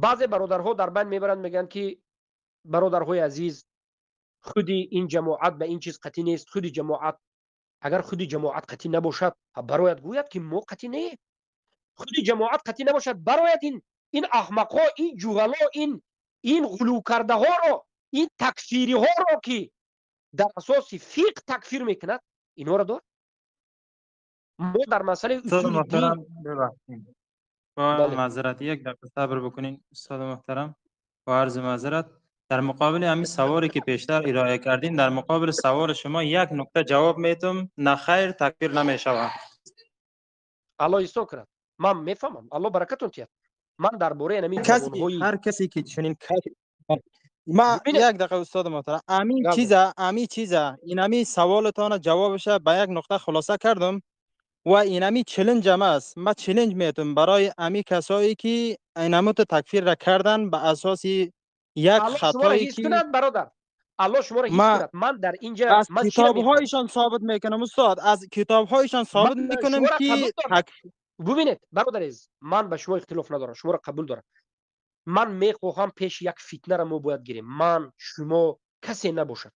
Баъзе бародарҳо дар байн мебаранд, мегӯянд, ки бародарҳои азиз, худи ин ҷамоат ба ин чиз қатъӣ нест. Худи ҷамоат, агар худи ҷамоат қатъӣ набошад, барояд гӯяд, ки мо қатъӣ не. Худи ҷамоат қатъӣ набошад, барояд ин аҳмақҳо, ин ҷуғало, ин ғулӯкардаҳоро, ин такфириҳоро, ки дар асоси фиқҳ такфир мекунад, инҳоро дор. Мо дар масъалаи усули дин با معذرت، یک دقیقه صبر بکنین استاد محترم. با عرض معذرت، در مقابل همین سوالی که پیشتر ارائه کردین، در مقابل سوال شما یک نکته جواب میتم: نه خیر، تکفیر نمیشود. الله ایستون کند. من میفهمم، الله برکتون تید. من درباره همین هر کسی که چنین ما، یک دقیقه استاد محترم، امین چیزه، امی چیزه، این امی سوالتان جوابش به یک نقطه خلاصه کردم و اینمی challenge هم است. ما challenge میتم برای امی کسایی که اینمو تکفیر را کردن به اساس یک خطایی که کند. برادر، الله شما را حفظ کند. من در اینجا از کتابهایشان ثابت میکنم استاد، از کتابهایشان ثابت میکنم که ببینید برادر عزیز، من به شما اختلاف ندارم، شما را قبول دارم. من میخواهم پیش یک فتنه را ما باید گیریم. من، شما، کسی نباشد،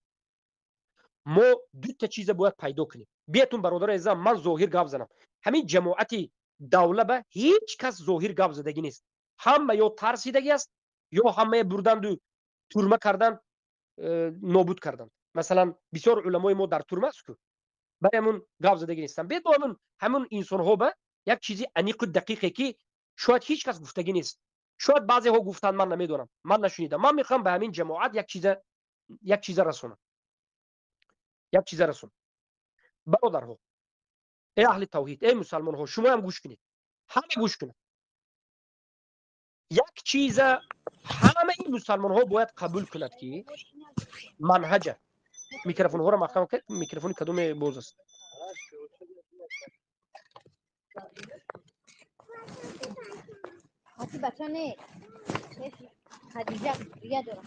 ما دو تا چیز باید پیدا کنیم. بیاتون برادر عزیزم، من ظاهر گپ زنم. همین جماعتی دوله به هیچ کس ظاهر گپ زدگی نیست. همه یا ترسیدگی است یا همه بردند و ترمه کردن، نابود کردند. مثلا بسیار علمای ما در ترمه است که برای همون گپ زدگی نیستن. بیاد با همون انسان ها به یک چیزی انیق و دقیقی که شاید هیچ کس گفتگی نیست، شاید بعضی ها گفتن، من نمیدونم، من نشنیدم. من میخوام به همین جماعت یک چیز رسونم، یک چیز رسونم. برادرها، ای اهل توحید، ای مسلمان ها، شما هم گوش کنید، همه گوش کنید. یک چیز همه این مسلمان ها باید قبول کند که منهج، میکروفون ها را محکم کرد. میکروفون کدوم باز است؟ حتی بچه نه خدیجه دیگه داره.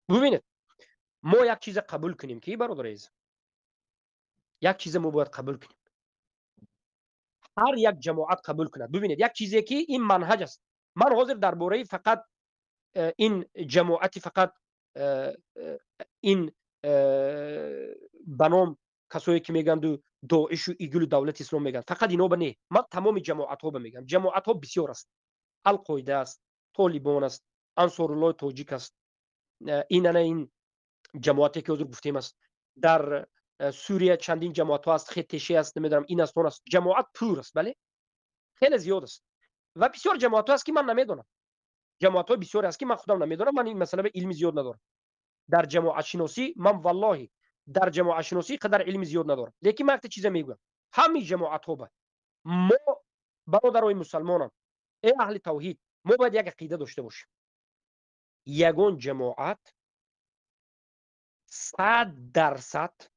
ببینید، ما یک چیز قبول کنیم که برادر عزیز، یک چیز ما باید قبول کنیم، هر یک جماعت قبول کند. ببینید، یک چیزی که این منهج است. من حاضر درباره فقط این جماعتی، فقط این بنام کسایی که میگن دو داعش و ایگل و دولت اسلام میگن، فقط اینا به نه، من تمام جماعت ها به میگم. جماعت ها بسیار است، القاعده است، طالبان است، انصارالله تاجیک است، این نه، این جماعتی که حضور گفتیم است. در سوریه چندین جماعت ها است، خطشه است، نمیدونم این است، اون است. جماعت پر است، بله، خیلی زیاد است و بسیار جماعت ها است که من نمیدونم. جماعت ها بسیار است که من خودم نمیدونم. من این مسئله به علم زیاد ندارم در جماعت شناسی. من والله در جماعت شناسی قدر علم زیاد ندارم، لیکن من یک چیز میگم. همین جماعت ها ما Бародарои мусалмонам, эй аҳли тавҳид, мо бояд як ақида дошта бошем. Ягон ҷамоат 100%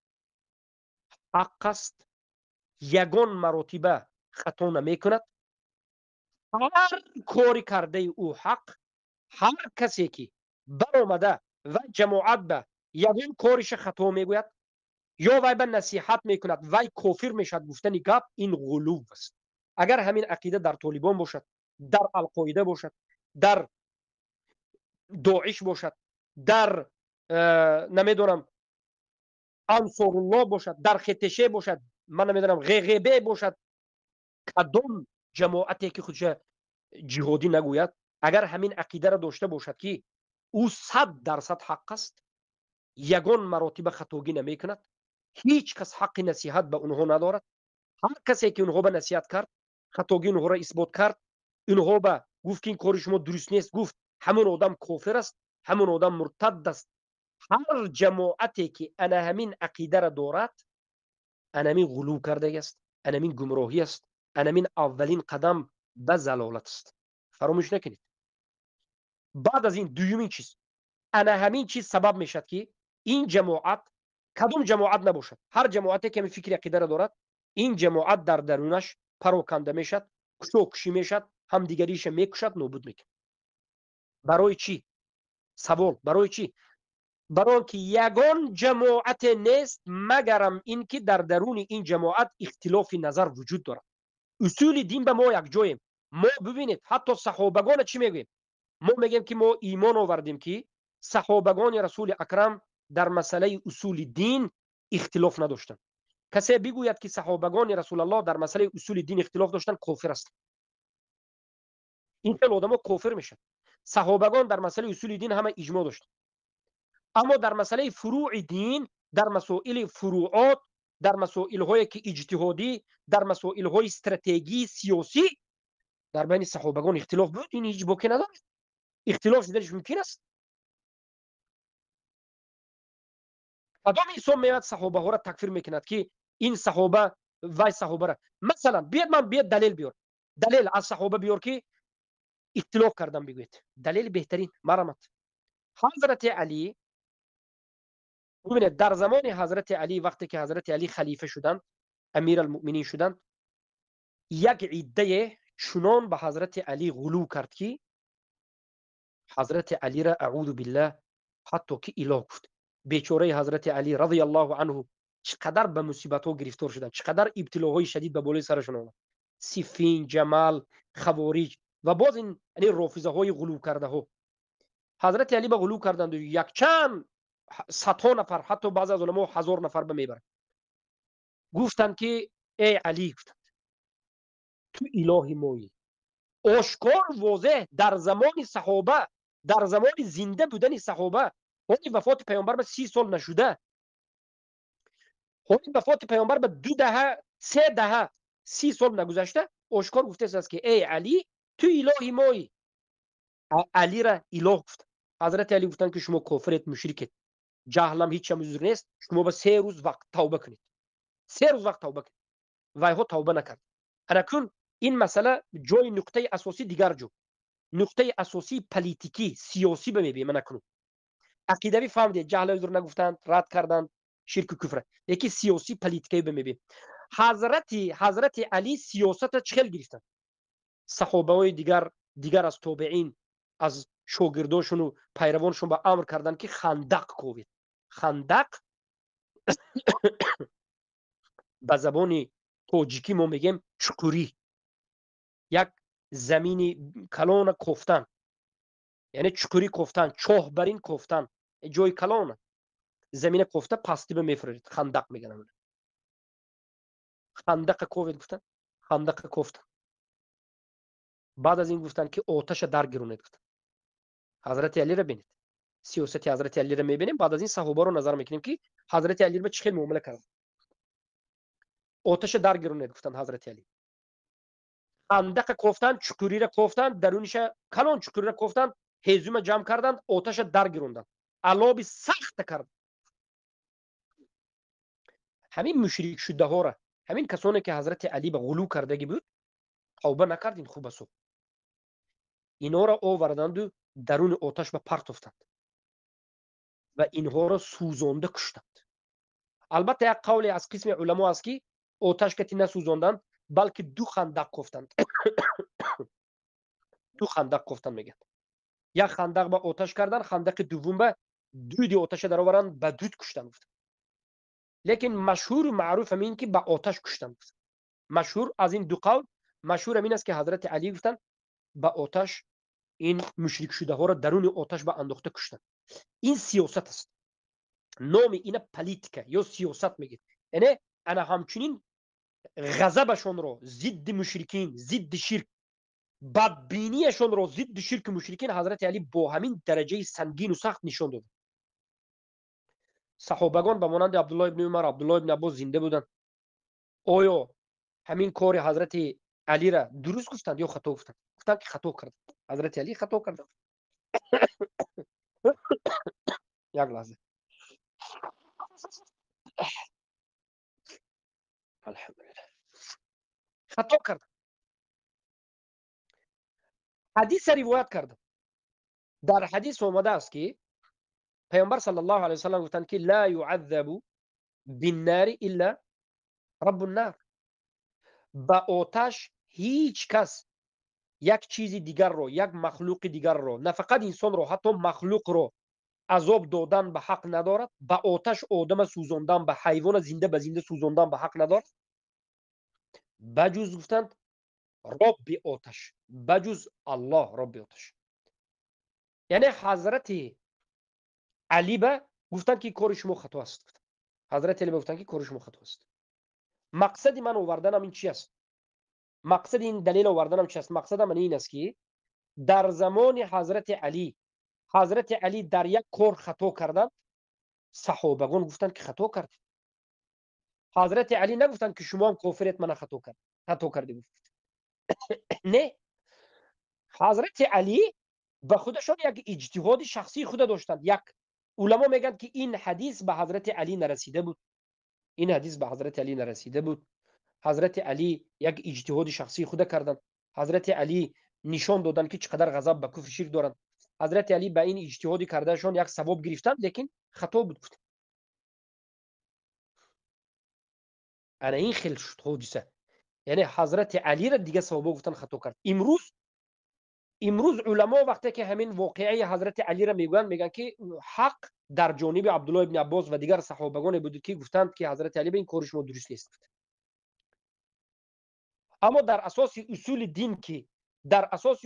ҳақ аст, ягон маротиба хато намекунад, ҳар кори кардаи ӯ ҳақ. Ҳар касе ки баромада ва ҷамоат ба ягон кориша хато мегӯяд ё вай ба насиҳат мекунад, вай кофир мешавад, гуфтани гап ин ғулув аст. Агар ҳамин ақида дар Толибон бошад, дар Алқоида бошад, дар Доиш бошад, дар намедонам Ансорулло бошад, дар Хетеше бошад, ман намедонам ҒҒБ бошад, кадом ҷамоате ки худша ҷиҳодӣ нагӯяд, агар ҳамин ақидаро дошта бошад ки ӯ 100% ҳақ аст, ягон маротиба хатогӣ намекунад, ҳеҷ кас ҳаққи насиҳат ба онҳо надорад. Ҳар касе ки онҳо ба насиҳат кард, хатогии онҳоро исбот кард, онҳо ба гуфт ки ин кори шумо дуруст нест, гуфт, ҳамон одам кофир аст, ҳамон одам муртад аст. Ҳар ҷамоате ки ана ҳамин ақидаро дорад, ана ҳамин ғулув кардагӣ аст, ана ҳамин гумроҳӣ аст, ана ҳамин аввалин қадам ба залолат аст. Фаромӯш накунед. Баъд аз ин дуюмин чиз, ана ҳамин чиз сабаб мешавад ки ин ҷамоат кадом ҷамоат набошад, ҳар ҷамоате ки ҳамин фикри ақидаро дорад, ин ҷамоат дар дарунаш пароканда мешавад, кушокушӣ мешавад, ҳамдигариша мекушад, нобуд мекунад. Барои чӣ? Савол, барои чӣ? Барои он ки ягон ҷамоате нест, магарам ин ки дар даруни ин ҷамоат ихтилофи назар вуҷуд дорад. Усули дин ба мо якҷоем. Мо бибинед, ҳатто саҳобагона чӣ мегӯем? Мо мегӯем ки мо имон овардем ки саҳобагони Расули Акрам дар масъалаи усули дин ихтилоф надоштанд. Касе бигӯяд ки саҳобагони Расулаллоҳ дар масъалаи усули дин ихтилоф доштанд, кофир аст. Ин хел одамо кофир мешаванд. Саҳобагон дар масъалаи усули дин ҳама иҷмо доштанд, аммо дар масъалаи фурӯи дин, дар масоили фурӯот, дар масоилҳое ки иҷтиҳодӣ, дар масоилҳои стратегии сиёсӣ дар байни саҳобагон ихтилоф буд. Ин ҳеҷ боке надорад. Ихтилоф шуданаш мумкин аст. Кадом инсон меояд саҳобаҳоро такфир мекунад ки ин саҳоба вай саҳобара, масалан, биёд, ман биёд далел биёр, далел аз саҳоба биёр ки ихтилоф кардам, бигӯед. Далели беҳтарин марамат Ҳазрати Алӣ. Бубинед, дар замони Ҳазрати Алӣ, вақте ки Ҳазрати Алӣ халифа шуданд, Амиралмуъминин шуданд, як иддае чунон ба Ҳазрати Алӣ ғулув кард ки Ҳазрати Алиро, аъузу биллаҳ, ҳатто ки илоҳ гуфт. Бечораи Ҳазрати Алӣ разияллоҳу анҳу чӣ қадар ба мусибатҳо гирифтор шуданд, чӣ қадар ибтилоҳои шадид ба болои сарашон омад. Сиффин, Ҷамал, хавориҷ ва боз ин яъне рофизаҳои ғулув кардаҳо Ҳазрати Алӣ ба ғулув карданду якчанд садҳо нафар, ҳатто баъзе аз уламо 1000 нафар ба мебаранд. Гуфтанд ки эй Алӣ, гуфтанд, ту илоҳи моӣ. Ошкор, возеҳ, дар замони саҳоба, дар замони зинда будани саҳоба, ҳоли вафоти паёмбар ба 30 сол нашуда, ҳоли вафоти паёмбар ба 2 даҳа, 3 даҳа, 30 сол нагузашта, ошкор гуфтааст ки эй Алӣ, ту илоҳи моӣ. Алира илоҳ гуфт. Ҳазрати Алӣ гуфтанд ки шумо кофиред, мушрикед, ҷаҳлам ҳеҷ ҳам узр нест, шумо ба 3 рӯз вақт тавба кунед, 3 рӯз вақт тавба кунед. Вайҳо тавба накард. Анакун ин масъала ҷои нуқтаи асосӣ дигар ҷо, нуқтаи асосии политикӣ сиёсӣ ба мебинем. Анакун ақидавӣ фаҳмидед, ҷаҳла узр нагуфтанд, рад карданд ширку куфра, лекин сиёсӣ политикавӣ ба мебинем. Ҳазрати Алӣ сиёсата чӣ хел гирифтанд? Саҳобаҳои дигар аз тобеин, аз шогирдошону пайравоншон ба амр карданд ки хандақ ковед. Хандақ ба забони тоҷикӣ мо мегӯем чуқурӣ, як замини калона кофтан, яъне чуқурӣ кофтан, чоҳ бар ин кофтан, ҷои калона замина кофта пастиба мефуред, хандақ мегӯянд. Хандақа ковед гуфтан, хандақа кофтан. Баъд аз ин гуфтанд ки оташа даргиронед, гуфтанд. Ҳазрати Алиро бинед, сиёсати Ҳазрати Алиро мебинем. Баъд аз ин саҳобаро назар мекунем ки Ҳазрати Алиро ба чӣ хел муомила карданд. Оташа даргиронед, гуфтанд Ҳазрати Али. Хандақа кофтанд, чуқуриро кофтанд, даруниша калон чуқуриро кофтанд, ҳезума ҷамъ карданд, оташа даргиронданд, алоби сахта карданд. Ҳамин мушрик шудаҳоро, ҳамин касоне ки Ҳазрати Алӣ ба ғулув кардагӣ буд, Тавба накард ин хубасо. Инҳоро оварданду даруни оташ ба партофтанд ва инҳоро сӯзонда куштанд. Албатта, як қавле аз қисми уламо аст, ки оташ кати насӯзонданд, балки ду хандақ кофтанд, ду хандақ кофтанд мегӯянд. Як хандақ ба оташ кардан, хандақи дуввум ба дуди оташа дароваранд, ба дуд куштанд гуфтанд. Лекин машҳуру маъруф ҳамин ки ба оташ куштанд гуфтанд. Машҳур аз ин ду қавл машҳур ҳамин аст, ки ҳазрати Алӣ гуфтанд, ба оташ ин мушрикшудаҳоро даруни оташ ба андохта куштанд. Ин сиёсат аст, номи ина политика ё сиёсат мегӯяд. Яъне ана ҳамчунин ғазабашонро зидди мушрикин, зидди ширк, бадбинияшонро зидди ширку мушрикин ҳазрати Алӣ бо ҳамин дараҷаи сангину сахт нишон дод. Саҳобагон ба монанди Абдулло ибни Умар, Абдулло ибни Аббос зинда буданд. Оё ҳамин кори ҳазрати Алира дуруст гуфтанд ё хато гуфтанд? Гуфтанд, ки хато кард ҳазрати Али, хато карданд. Як лаҳза, алҳамдулилла, хато кардам. Ҳадиса ривоят кардам. Дар ҳадис омада аст, ки паёмбар саллаллоҳу алайҳи васаллам гуфтанд, ки ла юаззабу биннари илла раббу ннар. Ба оташ ҳеҷ кас як чизи дигарро, як махлуқи дигарро, на фақат инсонро, ҳатто махлуқро азоб додан ба ҳақ надорад. Ба оташ одама сӯзондан, ба ҳайвона зинда ба зинда сӯзондан ба ҳақ надорад, ба ҷуз, гуфтанд, робби оташ, ба ҷуз Аллоҳ, робби оташ. Яъне ҳазрати Али ба гуфтанд, ки кори шумо хато аст. Ҳазрати Али ба гуфтанд, ки кори шумо хато аст. Мақсади ман оварданам ин чи аст? Мақсади ин далел оварданам чи аст? Мақсадам ин аст, ки дар замони ҳазрати Алӣ, ҳазрати Алӣ дар як кор хато карданд, саҳобагон гуфтанд, ки хато кард. Ҳазрати Алӣ нагуфтанд, ки шумоам кофирет, мана хато кард, хато кардӣ гуфт. Не, ҳазрати Алӣ ба худашон як иҷтиҳоди шахсии худа доштанд. Як уламо мегӯянд, ки ин ҳадис ба ҳазрати Алӣ нарасида буд, ин ҳадис ба ҳазрати Алӣ нарасида буд. Ҳазрати Алӣ як иҷтиҳоди шахсии худа карданд. Ҳазрати Алӣ нишон доданд, ки чӣ қадар ғазаб ба куфри ширк доранд. Ҳазрати Алӣ ба ин иҷтиҳоди кардаашон як савоб гирифтанд, лекин хато буд, гуфт. Ана ин хел шуд ҳодиса. Яъне ҳазрати Алира дига саҳоба гуфтанд, хато кард. Имрӯз уламо вақте ки ҳамин воқеаи ҳазрати Алира мегӯянд, мегӯянд, ки ҳақ дар ҷониби Абдулло ибни Аббос ва дигар саҳобагоне буд, ки гуфтанд, ки ҳазрати Али, ба ин кори шумо дуруст нест. Аммо дар асоси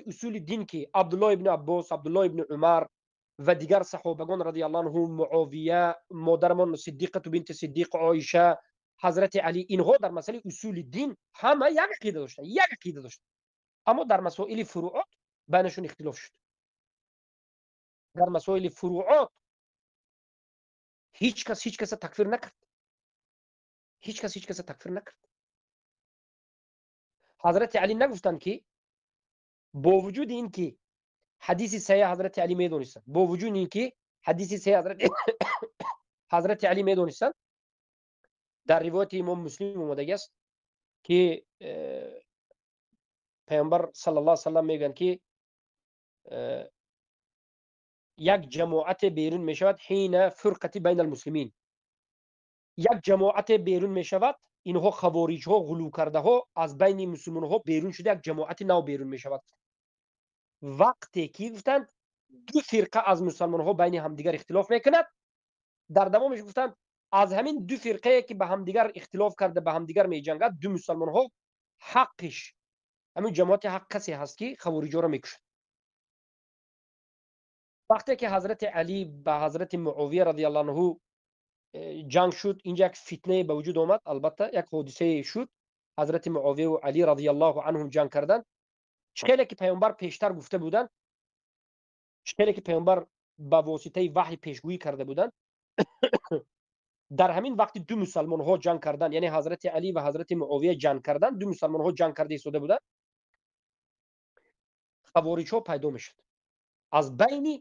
усули дин ки Абдулло ибни Аббос, Абдулло ибни Умар ва дигар саҳобагон радиаллоҳу анҳум, Муовия, модарамон Сиддиқату бинти Сиддиқ Оиша, ҳазрати Али, инҳо дар масъалаи усули дин ҳама як ақида доштанд, як ақида доштанд. Аммо дар масоили фуруот байнашон ихтилоф шуд. Дар масоили фуруот ҳеҷ кас ҳеҷ каса такфир накард, ҳеҷ кас ҳеҷ каса такфир накард. Ҳазрати Али нагуфтанд, ки бо вуҷуди ин ки ҳадиси саҳеҳ ҳазрати Али медонистанд, бо вуҷуди ин ки ҳадиси саҳеҳ ҳазрати Али медонистанд. Дар ривояти имом Муслим омадагӣ аст, ки паёмбар саллаллоҳу алайҳи васаллам мегӯянд, ки як ҷамоате берун мешавад, ҳина фурқати байна алмуслимин, як ҷамоате берун мешавад. Инҳо хавориҷҳо, ғулӯ кардаҳо аз байни мусулмонҳо берун шуда, як ҷамоати нав берун мешавад. Вақте ки, гуфтанд, ду фирқа аз мусалмонҳо байни ҳамдигар ихтилоф мекунад, дар давомаш гуфтанд, аз ҳамин ду фирқае ки ба ҳамдигар ихтилоф карда, ба ҳамдигар меҷангад, ду мусалмонҳо, ҳаққиш ҳамин ҷамоати ҳақ касе ҳаст, ки хавориҷоро мекушад. Вақте ки ҳазрати Алӣ ба ҳазрати Муовия радиаллоҳу анҳу ҷанг шуд, инҷа як фитнае ба вуҷуд омад, албатта, як ҳодисае шуд. Ҳазрати Муовияву Алӣ радиаллоҳу анҳум ҷанг карданд. Чӣ хеле ки паёмбар пештар гуфта буданд, чӣ хеле ки паёмбар ба воситаи ваҳй пешгӯӣ карда буданд, дар ҳамин вақти ду мусалмонҳо ҷанг кардан, яъне ҳазрати Алӣ ва ҳазрати Муовия ҷанг кардан, ду мусалмонҳо ҷанг карда истода буданд, хавориҷҳо пайдо мешуд аз байни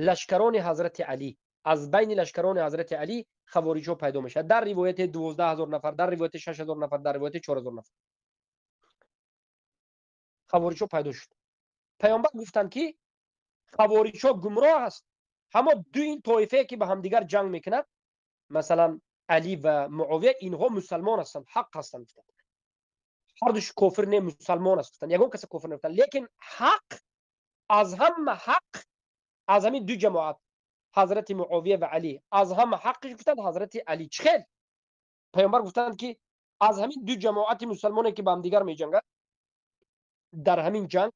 лашкарони ҳазрати Алӣ. Аз байни лашкарони ҳазрати Алӣ хавориҷҳо пайдо мешавад. Дар ривояте 12 000 нафар, дар ривояте 6000 нафар, дар ривояте 4000 нафар. Хавориҷҳо пайдо шуд. Паёмбар гуфтанд, ки хавориҷҳо гумроҳ аст. Ҳамо ду ин тоифае ки ба ҳамдигар ҷанг мекунад, масалан Али ва Муовия, инҳо мусалмон ҳастанд, ҳақ ҳастанд, гуфтанд. Ҳардуш кофир не, мусалмон аст, гуфтанд. Ягон каса кофир нагуфтанд, лекин ҳақ аз ҳама, ҳақ аз ҳамин ду ҷамоат, ҳазрати Муовия ва Али, аз ҳама ҳаққиш, гуфтанд, ҳазрати Али. Чӣ хел? Паёмбар гуфтанд, ки аз ҳамин ду ҷамоати мусалмоне ки ба ҳамдигар меҷангад, дар ҳамин ҷанг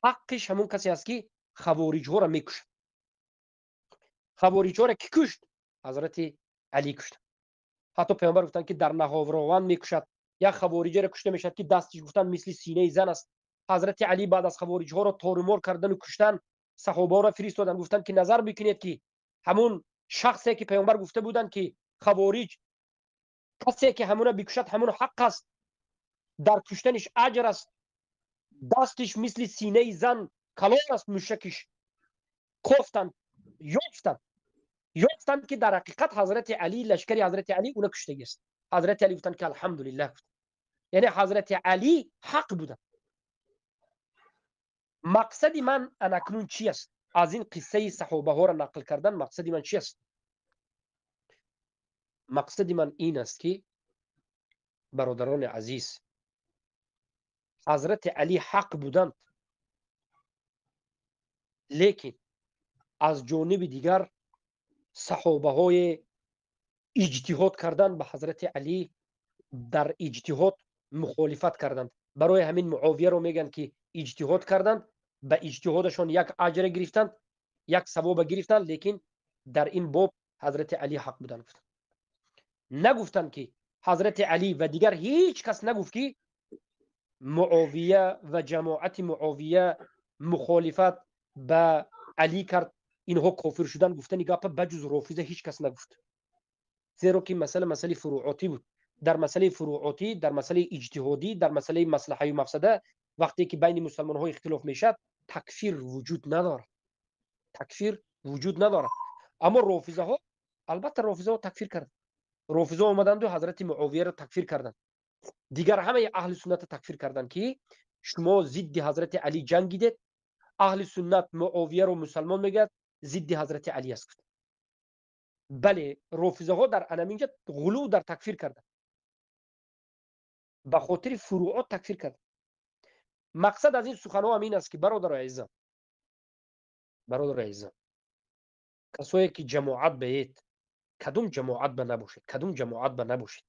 ҳаққиш ҳамон касе аст, ки хавориҷҳоро мекушад. Хавориҷҳоро кӣ кушт? Ҳазрати Али кушт. Ҳатто паёмбар гуфтанд, ки дар Наҳоврованд мекушад. Як хавориҷаро кушта мешавад, ки дастиш, гуфтанд, мисли синаи зан аст. Ҳазрати Али баъд аз хавориҷҳоро торумор кардану куштан, саҳобаҳоро фиристоданд, гуфтанд, ки назар бикунед, ки ҳамун шахсе ки паёмбар гуфта буданд, ки хавориҷ касе ки ҳамуна бикушад, ҳамун ҳақ аст, дар куштаниш аҷр аст, дастиш мисли синаи зан калон аст, мушакиш. Кофтанд, ёфтанд, ёфтанд, ки дар ҳақиқат ҳазрати Али, лашкари ҳазрати Али уна куштагист. Ҳазрати Али гуфтанд, ки алҳамдулиллаҳ, гуфтанд. Яъне ҳазрати Али ҳақ буданд. Мақсади ман анакнун чи аст? Аз ин қиссаи саҳобаҳоро нақл кардан мақсади ман чи аст? Мақсади ман ин аст, ки бародарони азиз, ҳазрати Али ҳақ буданд, лекин аз ҷониби дигар саҳобаҳое иҷтиҳод кардан, ба ҳазрати Али дар иҷтиҳод мухолифат карданд. Барои ҳамин Муовияро мегӯянд, ки иҷтиҳод карданд, ба иҷтиҳодашон як аҷра гирифтанд, як савоба гирифтанд, лекин дар ин боб ҳазрати Али ҳақ буданд, гуфтанд. Нагуфтанд, ки ҳазрати Али ва дигар ҳеҷ кас нагуфт, ки Муовия ва ҷамоати Муовия мухолифат ба Али кард, инҳо кофир шудан. Гуфтани гапа ба ҷуз рофиза ҳеҷ кас нагуфт, зеро ки масъала масъалаи фуруъотӣ буд. Дар масъалаи фуруъотӣ, дар масъалаи иҷтиҳодӣ, дар масъалаи маслаҳаю мафсада, вақте ки байни мусалмонҳо ихтилоф мешавад, такфир вуҷуд надорад, такфир вуҷуд надорад. Аммо рофизаҳо, албатта, рофизаҳо такфир карданд. Рофизаҳо омаданду ҳазрати Муовияро такфир карданд, дигар ҳамаи аҳли суннатро такфир карданд, ки шумо зидди ҳазрати Али ҷангидед, аҳли суннат Муовияро мусалмон мегӯяд, зидди ҳазрати Али аст, гуфт. Бале, рофизаҳо дар анаминҷа ғулув дар такфир карданд, ба хотири фуруъот такфир карданд. Мақсад аз ин суханҳо ҳам ин аст, ки бародарои азизам, бародарои азизам, касое ки ҷамоат баед, кадом ҷамоат ба набошед, кадом ҷамоат ба набошед,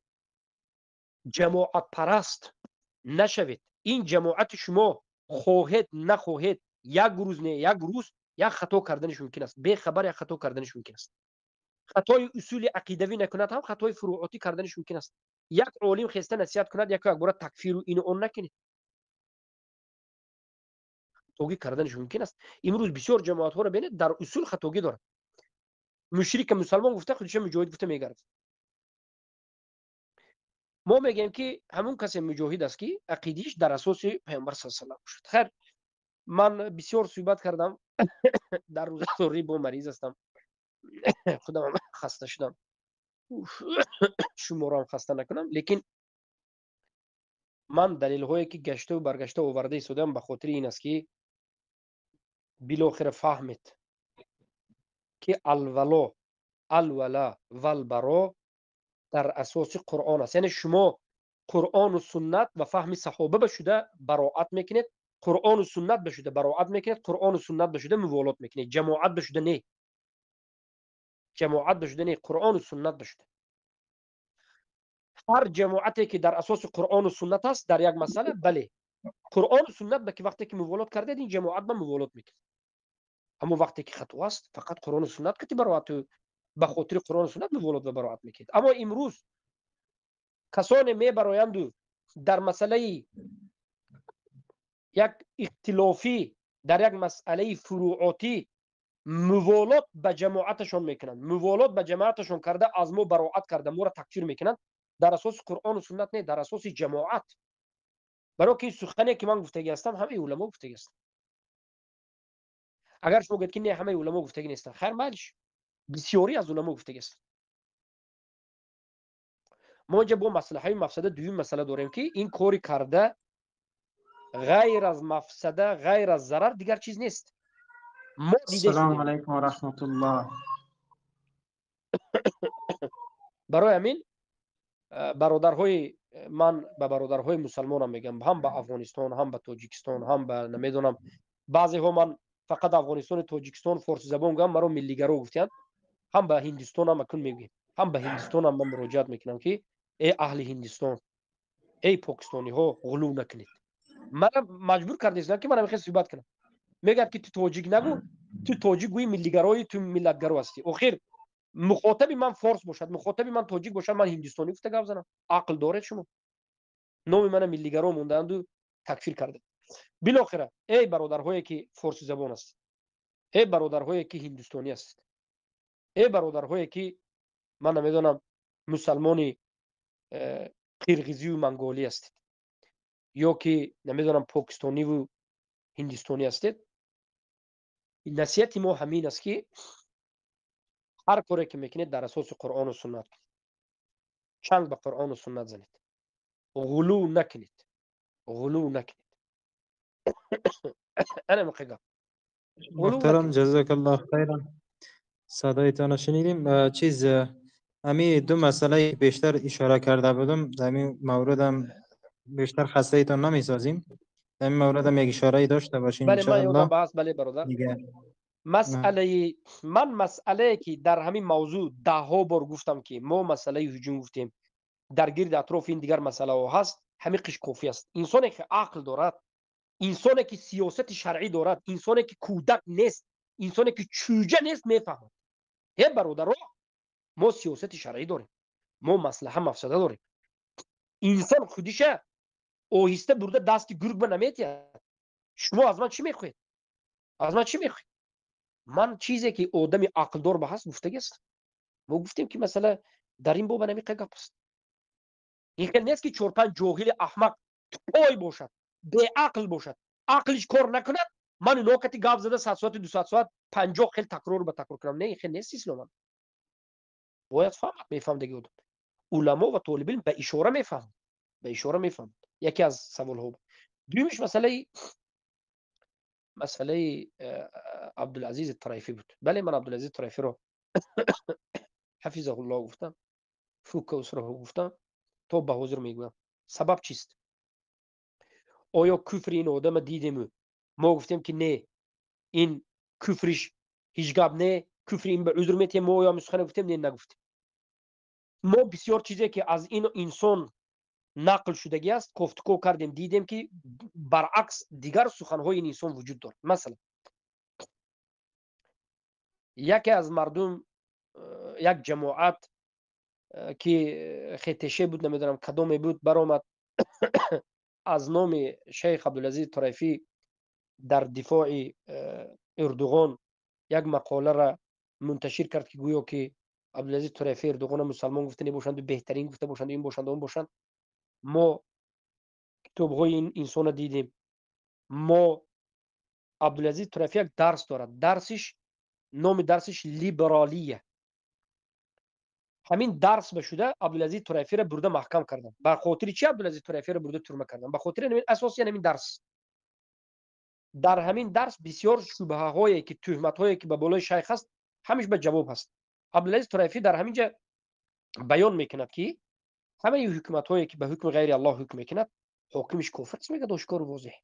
ҷамоатпараст нашавед. Ин ҷамоати шумо, хоҳед нахоҳед, як рӯз не, як рӯз як хато карданиш мумкин аст, бехабар як хато карданиш мумкин аст. Хатои усули ақидавӣ накунад ҳам, хатои фуруъотӣ карданиш мумкин аст. Як олим хеста насиҳат кунад, яку якбора такфиру ину он накунед, хатогӣ карданиш мумкин аст. Имрӯз бисёр ҷамоатҳоро бинед, дар усул хатогӣ дорад. Мушрика мусалмон гуфта, худиша муҷоҳид гуфта мегардад. Мо мегӯем, ки ҳамун касе муҷоҳид аст, ки ақидиш дар асоси Паёмбар са салам бошад. Хайр, ман бисёр суҳбат кардам. Дар рӯзадорӣ бо мариз ҳастам, худам хаста шудам, шуморо хаста накунам, лекин ман далелҳое ки гаштаву баргашта оварда истодаам, ба хотири ин аст, ки билохира фаҳмед, ки алвало, алвала валбаро дар асоси Қуръон аст. Яъне шумо Қуръону суннат ва фаҳми саҳоба ба шуда бароат мекунед, Қуръону суннат ба шуда бароат мекунед, Қуръону суннат ба шуда муволот мекунед, ҷамоат ба шуда не, ҷамоат ба шуда не, Қуръону суннат ба шуда. Ҳар ҷамоате ки дар асоси Қуръону суннат аст дар як масъала, бале, Қуръону суннат ба ки вақте ки муволот кардед, ин ҷамоат ба муволот мекунад. Аммо вақте ки хато аст, фақат Қуръону суннат кати бароату ба хотири Қуръону суннат муволот ва бароат мекунед. Аммо имрӯз касоне мебароянду дар масъалаи як ихтилофӣ, дар як масъалаи фуруъотӣ муволот ба ҷамоаташон мекунанд, муволот ба ҷамоаташон карда, аз мо бароат карда, моро такфир мекунанд дар асоси Қуръону суннат не, дар асоси ҷамоат. Барои ки сухане ки ман гуфтагӣ ҳастам, ҳамаи уламо гуфтагӣ ҳастам. Агар шумо гӯед, ки не, ҳамаи уламо гуфтагӣ нестанд, хайр, майлиш, бисёрӣ аз уламо гуфтагӣ ҳастанд. Мо инҷа бо маслаҳаи мафсада дуюм масъала дорем, ки ин кори карда Ғайр аз мафсада, ғайр аз зарар дигар чиз нест. Мо дида Салом шудем. Алайкум ва раҳматуллоҳ. Барои ҳамин бародарҳои ман, ба бародарҳои мусалмонам мегӯям, ҳам ба Афғонистон, ҳам ба Тоҷикистон, ҳам ба намедонам, баъзеҳо ман фақат Афғонистону Тоҷикистон форсизабон гӯям, маро миллигаро гуфтиянд. Ҳам ба Ҳиндистон ҳам акун мегӯем, ҳам ба Ҳиндистон ҳам ман муроҷиат мекунам, ки эй аҳли Ҳиндистон, эй покистониҳо, ғулув накунед. Мана маҷбур кардестанд, ки ман ҳамин хел суҳбат кунам. Мегӯяд, ки ту тоҷик нагӯ, ту тоҷик гӯӣ, миллигарои, ту миллатгаро ҳастӣ. Охир мухотаби ман форс бошад, мухотаби ман тоҷик бошад, ман ҳиндустонӣ гуфта гап занам? Ақл доред шумо? Номи мана миллигаро мондаанду такфир карданд. Билохира, эй бародарҳое, ки форсизабон ҳастед, эй бародарҳое, ки ҳиндустонӣ ҳастед, эй бародарҳое, ки ман намедонам, мусалмони қирғизию манголӣ ҳастед ё ки намедонам, покистониву ҳиндустонӣ ҳастед, насиҳати мо ҳамин аст, ки ҳар коре ки мекунед, дар асоси Қуръону суннат кунед, чанг ба Қуръону суннат занед, ғулув накунед, ғулув накунед. Ана миқи гап, ғулув Муҳтарам, накунед. Ҷазакаллоҳ хайран. Садоятонро шунидем. Чиз, ҳамин ду масъалае бештар ишора карда будам, дар ҳамин мавридам бештар хастаитон намесозем. Дар ин мавридам як ишорае дошта бошем, Бале, ман ёдам иншоаллоҳ. ба ҳаст. Бале, бародар. Дигар Масъалаи ман, масъалае ки дар ҳамин мавзӯъ даҳҳо бор гуфтам, ки мо масъалаи ҳуҷум гуфтем, дар гирди атрофи ин дигар масъалаҳо ҳаст, ҳамин қиш кофӣ аст. Инсоне ки ақл дорад, инсоне ки сиёсати шаръӣ дорад, инсоне ки кӯдак нест, инсоне ки чӯҷа нест, мефаҳмад. Е бародаро, мо сиёсати шаръӣ дорем, мо маслаҳа мафсада дорем. Инсон худиша оҳиста бурда дасти гург ба наметиҳад. Шумо аз ман чӣ мехоҳед? Аз ман чӣ мехоҳед? Ман чизе ки одами ақлдор ба ҳаст, гуфтагӣ аст. Мо гуфтем, ки масъала дар ин боба намиқа гап аст. Ин хел нест, ки чор-панҷ ҷоҳили аҳмақ тупой бошад, беақл бошад, ақлиш кор накунад, ман ино кати гап зада 100 соату 200 соат 50 хел такрор ба такрор кунам. Не, ин хел нест. Исломан бояд фаҳмад, мефаҳмдаги одам, уламо ва толибилм ба ишора мефаҳмад, ба ишора мефаҳмад. Яке аз саволҳо. Дуюмиш масъалаи Абдулазиз Тарайфӣ буд. Бале, ман Абдулазиз Тарайфиро ҳафизаҳуллоҳ гуфтам, фука усраҳу гуфтам, то ба ҳозир мегӯям. Сабаб чист? Оё куфри ин одама дидему мо гуфтем, ки не, ин куфриш ҳеҷ гап не, куфри ин ба узр метиҳем? Мо оё ҳамин сухана гуфтем? Не, нагуфтем. Мо бисёр чизе ки аз ин инсон нақл шудагӣ аст, кофтуков кардем, дидем, ки баръакс дигар суханҳои ин инсон вуҷуд дорад. Масалан, яке аз мардум, як ҷамоат, ки хетеше буд, намедонам кадоме буд, баромад, аз номи шайх Абдулазиз Тарайфӣ дар дифои Эрдуғон як мақолара мунташир кард, ки гӯё ки Абдулазиз Тарайфӣ Эрдуғона мусалмон гуфта небошанду, беҳтарин гуфта бошанду, ин бошанду, он бошанд. Мо китобҳои ин инсона дидем. Мо Абдулазиз Турафӣ як дарс дорад, дарсиш, номи дарсиш «Либералия». Ҳамин дарс ба шуда Абдулазиз Турафиро бурда маҳкам карданд. Ба хотири чи Абдулазиз Турафиро бурда турма карданд? Ба хотири асоси ҳамин дарс. Дар ҳамин дарс бисёр шубҳаҳое ки, тӯҳматҳое ки ба болои шайх аст, ҳамиш ба ҷавоб ҳаст. Абдулазиз Турафӣ дар ҳамин ҷа баён мекунад, ки ҳамаи ҳукуматҳое ки ба ҳукми ғайри Аллоҳ ҳукм мекунад, ҳокимиш кофир аст, мегӯяд ошкору возеҳ.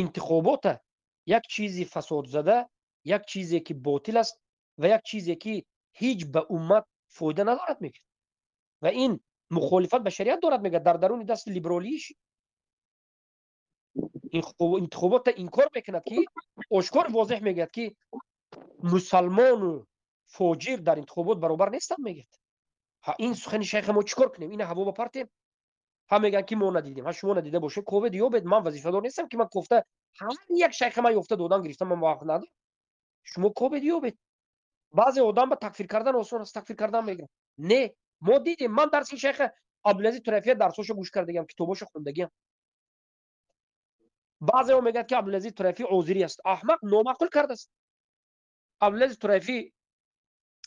Интихобота як чизи фасодзада, як чизе ки ботил аст ва як чизе ки ҳеҷ ба уммат фоида надорад, мегӯяд, ва ин мухолифат ба шариат дорад, мегӯяд. Дар даруни дасти либеролииш интихобота инкор мекунад, ки ошкор возеҳ мегӯяд, ки мусалмону фоҷир дар интихобот баробар нестанд, мегӯяд. Ҳа, ин сухани шайха мо чӣ кор кунем? Ина ҳаво ба партем? Ҳа, мегӯянд, ки мо надидем. Ҳа, шумо надида бошед, ковед, ёбед. Ман вазифадор нестам, ки ман кофта ҳар як шайха ман ёфта додам, гирифтам. Ман вақт надорам. Шумо ковед, ёбед. Баъзе одам ба такфир кардан осон аст, такфир кардан мегирад. Не, мо дидем. Ман дарси шайха Абдулазиз Турафия дарсошо гӯш кардагиам, китобошо хондагиам. Баъзеҳо мегӯяд, ки Абдулазиз Турафӣ озирӣ аст. Аҳмақ номаъқул кардааст. Абдулазиз Турафӣ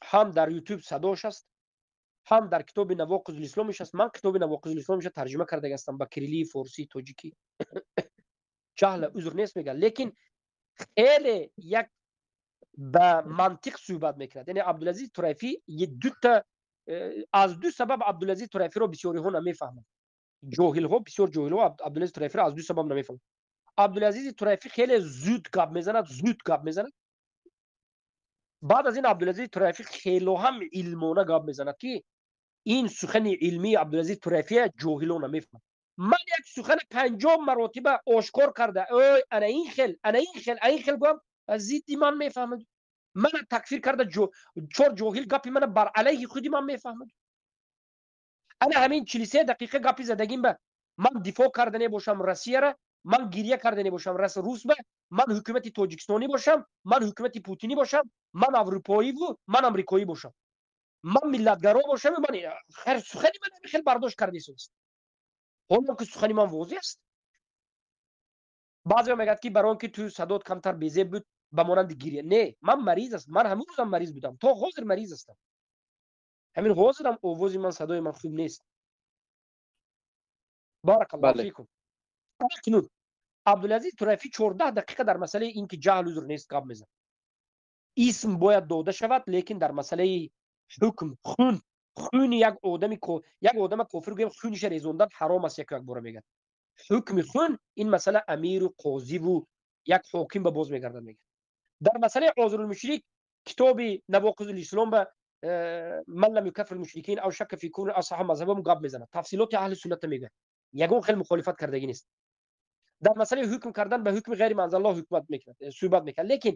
ҳам дар Ютуб садош аст. Ҳам дар китоби Навоқизул-исломиш аст. Ман китоби Навоқизул-исломиша тарҷима карда ҳастам ба кириллии, форсӣ, тоҷикӣ. Ҷаҳл узр нест мегӯяд, лекин хеле як ба мантиқ суҳбат мекунад. Яъне Абдулазиз Турайфӣ дута аз ду сабаб Абдулазиз Турайфиро бисёриҳо намефаҳманд. Ҷоҳилҳо, бисёр ҷоҳилҳо Абдулазиз Турайфиро аз ду сабаб намефаҳманд. Абдулазизи Турайфӣ хеле зуд гап мезанад, зуд гап мезанад. Баъд аз ин Абдулазизи Турайфӣ хело ҳам илмона гап мезанад, ки ин сухани илмии Абдулазиз Турайфия ҷоҳило намефаҳманд. Ман як сухани 50 маротиба ошкор карда, ой, ана ин хел, ана ин хел, ана ин хел гӯям, зидди ман мефаҳмад. Мана такфир карда, чор ҷоҳил гапи мана бар алайҳи худи ман мефаҳмад. Ана ҳамин 43 дақиқа гапи задагим ба ман дифоъ карда небошам Россияра, ман гиря карда небошам рус ба, ман ҳукумати тоҷикистонӣ бошам, ман ҳукумати путинӣ бошам, ман аврупоиву ман амрикоӣ бошам, ман миллатгаро бошам, ман сухани ман ҳамин хел бардошт кардесост. Ҳоло ки сухани ман возеҳ аст. Баъзеҳо мегӯяд, ки барои он ки ту садот камтар безеб буд, ба монанди гиря. Не, ман мариз аст, ман ҳамун рӯзам мариз будам, то ҳозир мариз ҳастам. Ҳамин ҳозирам овози ман, садои ман хуб нест. Баракаллоҳу фикум. Акнун Абдулазиз Турайфӣ 14 дақиқа дар масъалаи ин ки ҷаҳл узр нест гап мезанад. Исм бояд дода шавад, лекин дар масъалаи ҳукм, хун, хуни як одами, як одама кофир гӯям, хуниша резондан ҳаром аст, яку як бора мегӯяд. Ҳукми хун ин масъала амиру қозиву як ҳоким ба боз мегардад, мегӯяд. Дар масъалаи озурулмушрик китоби Навоқизул-ислом ба ман лам юкаффир мушрикин ав шакка фи куфри ав саҳҳа мазҳабам гап мезанад. Тафсилоти аҳли сунната мегӯяд. Ягон хел мухолифат кардагӣ нест. Дар масъалаи ҳукм кардан ба ҳукми ғайри манзаллоҳ ҳукмат мекунад, суҳбат мекунад. Лекин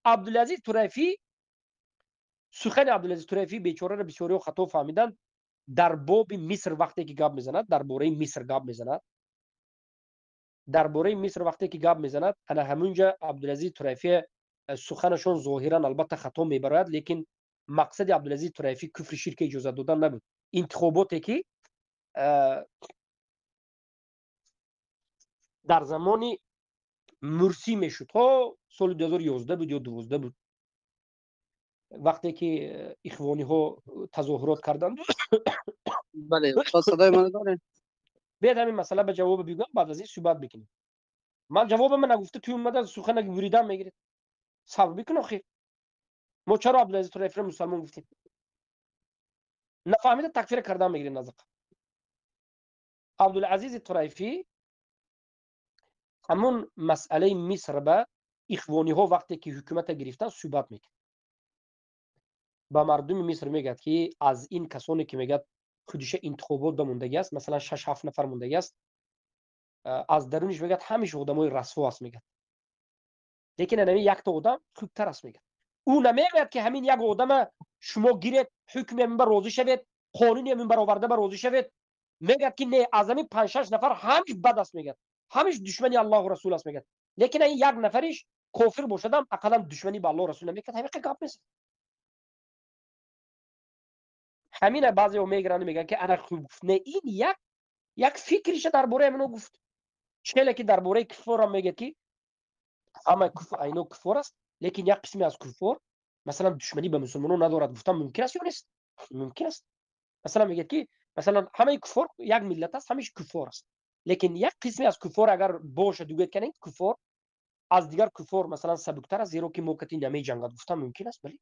Абдулазиз Турайфӣ, сухани Абдулазиз Турайфӣ бечораро бисёриҳо хато фаҳмиданд. Дар боби Миср вақте ки гап мезанад, дар бораи Миср гап мезанад, дар бораи Миср вақте ки гап мезанад, ана ҳамунҷа Абдулазиз Турайфӣ суханашон зоҳиран албатта хато мебарояд, лекин мақсади Абдулазиз Турайфӣ куфри ширка иҷозат додан набуд. Интихоботе ки дар замони Мурсӣ мешуд, то соли 2011 буд ё 12 буд, вақте ки ихвониҳо тазоҳурот карданд. Бале, садои ман доред? Биёед, ҳамин масъала ба ҷавоб бигӯям, баъд аз ин суҳбат бикунем. Ман ҷавобама нагуфта, ту омада сухана буридан мегиред. Сабр бикун охир. Мо чаро Абдулазиз Турайфиро мусалмон гуфтем? Нафаҳмида такфира кардан мегиред назақа. Абдулазизи Турайфӣ ҳамун масъалаи Миср ба ихвониҳо вақте ки ҳукумата гирифтан суҳбат мекунад. Ба мардуми Миср мегӯяд, ки аз ин касоне ки мегӯяд худиша интихобот ба мондагӣ аст, масалан 6-7 нафар мондагӣ аст, аз даруниш мегӯяд ҳамеша одамои расво аст, мегӯяд, лекин анами якта одам хубтар аст, мегӯяд. Ӯ намегӯяд, ки ҳамин як одама шумо гиред, ҳукми ҳамин ба розӣ шавед, қонуни ҳамин бароварда ба розӣ шавед. Мегӯяд, ки не, аз ҳамин 5-6 нафар ҳамиш бад аст, мегӯяд, ҳамиш душмани Аллоҳу расул аст, мегӯяд, лекин ин як нафариш кофир бошадам, ақаллан душманӣ ба Аллоҳу расул намекард. Ҳамин гап мезанад. Ҳамина баъзеҳо мегиранд, мегӯянд, ки ана хуб гуфт. Не, ин як фикриша дар бораи ҳамино гуфт. Челе ки дар бораи куффорам мегӯяд, ки ҳама айно куффор аст, лекин як қисме аз куффор масалан душманӣ ба мусулмонон надорад, гуфтан мумкин аст ё нест? Мумкин аст. Масалан мегӯяд, ки масалан ҳамаи куффор як миллат аст, ҳамааш куффор аст, лекин як қисме аз куффор агар бошад, гӯяд, ки куффор аз дигар куффор масалан сабуктар аст, зеро ки мо кати намеҷангад, гуфтан мумкин аст. Бале,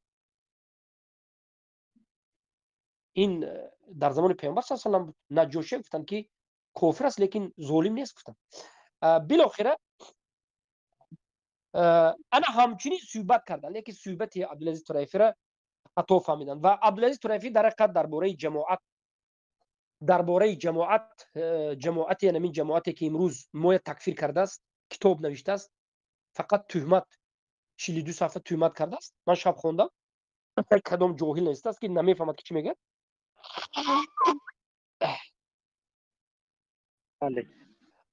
ин дар замони Паёмбар с салам буд. Наҷошия гуфтанд, ки кофир аст, лекин золим нест, гуфтанд. Билохира ана ҳамчунин суҳбат карданд, лекин суҳбати Абдулазиз Турайфиро хато фаҳмиданд. Ва Абдулазиз Турайфӣ дар ҳақиқат дар бораи ҷамоат, ҷамоати, ҳамин ҷамоате ки имрӯз моя такфир кардааст, китоб навиштааст, фақат туҳмат, 42 сафҳа туҳмат кардааст. Ман шаб хондам, кадом ҷоҳил навиштааст, ки намефаҳмад, ки чӣ мегӯяд.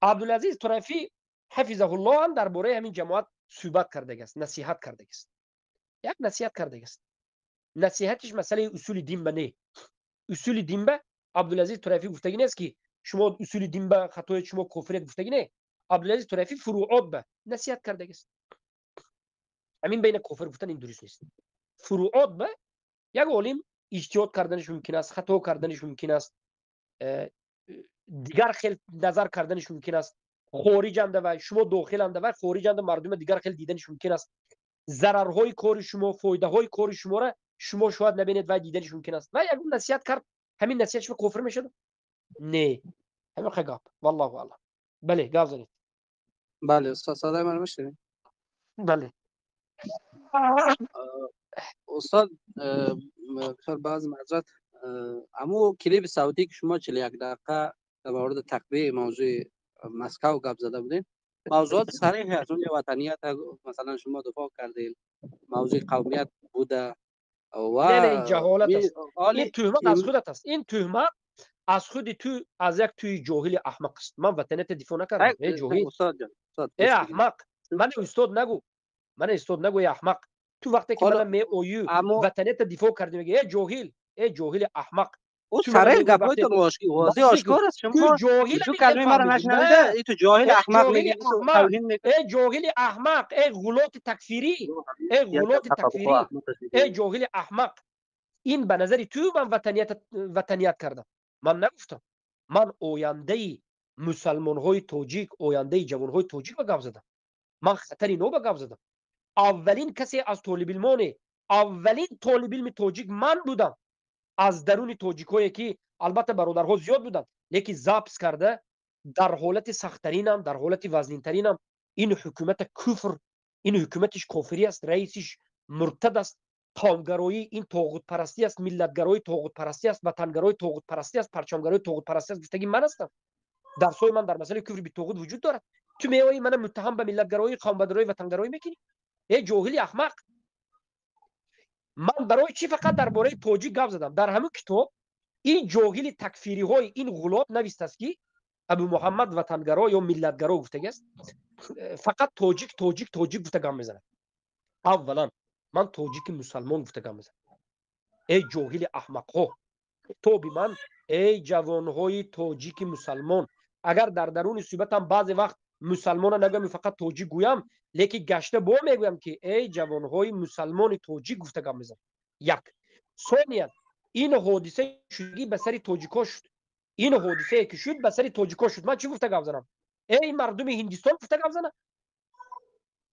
Абдулазиз Турайфӣ ҳафизаҳуллоҳ ҳам дар бораи ҳамин ҷамоат суҳбат кардагиаст, насиҳат кардагиаст, як насиҳат кардагиаст. Насиҳатиш масъалаи усули дин ба не. Усули дин ба Абдулазиз Турайфӣ гуфтагӣ нест, ки шумо усули дин ба хатои шумо кофирет гуфтагӣ не. Абдулазиз Турайфӣ фуруот ба насиҳат кардагиаст. Ҳамин байна кофир гуфтан ин дуруст нест. Фуруот ба як олим Иҷтиҳод карданаш мумкин аст, хато карданаш мумкин аст, дигар хел назар карданаш мумкин аст. Хориҷанда ва шумо дохиланда ва хориҷанда мардума дигар хел диданаш мумкин аст. Зарарҳои кори шумо, фоидаҳои кори шуморо шумо шояд набинед ва диданаш мумкин аст. Ва ягон насиҳат кард, ҳамин насиҳат шумо кофир мешавад? Не, ҳамин гап. Валлоҳу аълам. Бале, гап занед. Бале, устод, садои маро мешунавед? Бале. Устод, бисёр баъзе маъзарат, аммо клипи савтӣ, ки шумо 41 дақиқа дар мавриди тақбиҳи мавзӯи Москав гап зада будем, мавзӯот сариҳ аст. Онҷо ватаният, масалан, шумо дифоъ кардем, мавзӯи қавмият буда ва Не, ин ҷаҳолат аст, ин туҳмат аз худат аст, ин туҳмат аз худи ту, аз як туи ҷоҳили аҳмақ аст. Ман ватанията дифоъ накардам, э ҷоҳил, э аҳмақ. Мане устод нагӯ, мане устод нагӯ, э аҳмақ. Ту вақте ки мана меою, ватанията дифоъ кардӣ, меги: «Э ҷоҳил, э ҷоҳили аҳмақ». Сариҳ гапҳоятон возеҳ ошкор аст. Шумо шу калимаи маро нашнавида, и ту ҷоҳили аҳмақ мегӣ. Э ҷоҳили аҳмақ, э ғулоти такфирӣ, э ғулоти такфирӣ, э ҷоҳили аҳмақ. Ин ба назари ту ман ватаният кардам. Ман нагуфтам. Ман ояндаи мусалмонҳои тоҷик, ояндаи ҷавонҳои тоҷик ба гап задам. Ман хатари но ба гап задам. Аввалин касе аз толибилмоне, аввалин толибилми тоҷик ман будам аз даруни тоҷикҳое, ки албатта бародарҳо зиёд буданд, лекин запись карда, дар ҳолати сахттаринам, дар ҳолати вазнинтаринам, ин ҳукумата куфр, ин ҳукуматиш кофирӣ аст, раисиш муртад аст, қавмгароӣ, ин тоғутпарастӣ аст, миллатгароӣ тоғутпарастӣ аст, ватангароӣ тоғутпарастӣ аст, парчамгароӣ тоғутпарастӣ аст гуфтаги ман ҳастам. Дарсҳои ман дар масъалаи куфри битоғут вуҷуд дорад. Ту меоӣ, мана муттаҳам ба миллатгароӣ, қавмгароӣ, ватангароӣ мекунӣ, э ҷоҳили аҳмақ. Ман барои чӣ фақат дар бораи тоҷик гап задам? Дар ҳамин китоб ин ҷоҳили такфириҳои ин ғулот навистааст, ки Абу Муҳаммад ватангаро ё миллатгаро гуфтагиаст, фақат тоҷик, тоҷик, тоҷик гуфта гап мезанад. Аввалан, ман тоҷики мусалмон гуфта гап мезанам, эй ҷоҳили аҳмақҳо. Китоби ман, эй ҷавонҳои тоҷики мусалмон, агар дар даруни суҳбатам баъзе вақт мусалмона нагӯям, фақат тоҷик гӯям, лекин гашта бо мегӯям, ки эй ҷавонҳои мусалмони тоҷик гуфта гап мезанам. Як сониян, ин ҳодисаи шудагӣ ба сари тоҷикҳо шуд. Ин ҳодисае ки шуд, ба сари тоҷикҳо шуд. Ман чӣ гуфта гап занам? Эй мардуми Ҳиндистон гуфта гап занам?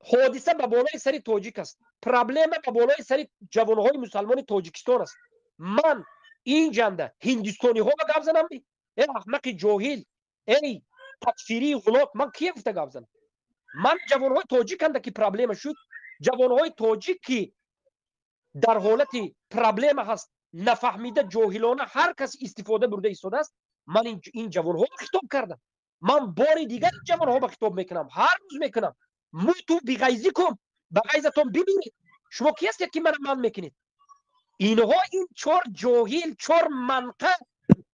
Ҳодиса ба болои сари тоҷик аст, проблема ба болои сари ҷавонҳои мусалмони Тоҷикистон аст. Ман ин ҷанда ҳиндистониҳо ба гап занам? Э аҳмақи ҷоҳил, эй такфирии ғулот, ман кие гуфта гап занам? Ман ҷавонҳои тоҷиканда ки проблема шуд, ҷавонҳои тоҷик ки дар ҳолати проблема ҳаст, нафаҳмида, ҷоҳилона ҳар кас истифода бурда истодааст. Ман ин ҷавонҳо хитоб кардам. Ман бори дигар ин ҷавонҳо ба хитоб мекунам, ҳар рӯз мекунам: муту биғайзикум, ба ғайзатон бимиред. Шумо ки ҳастед, ки мана ман мекунед? Инҳо, ин чор ҷоҳил, чор манқа,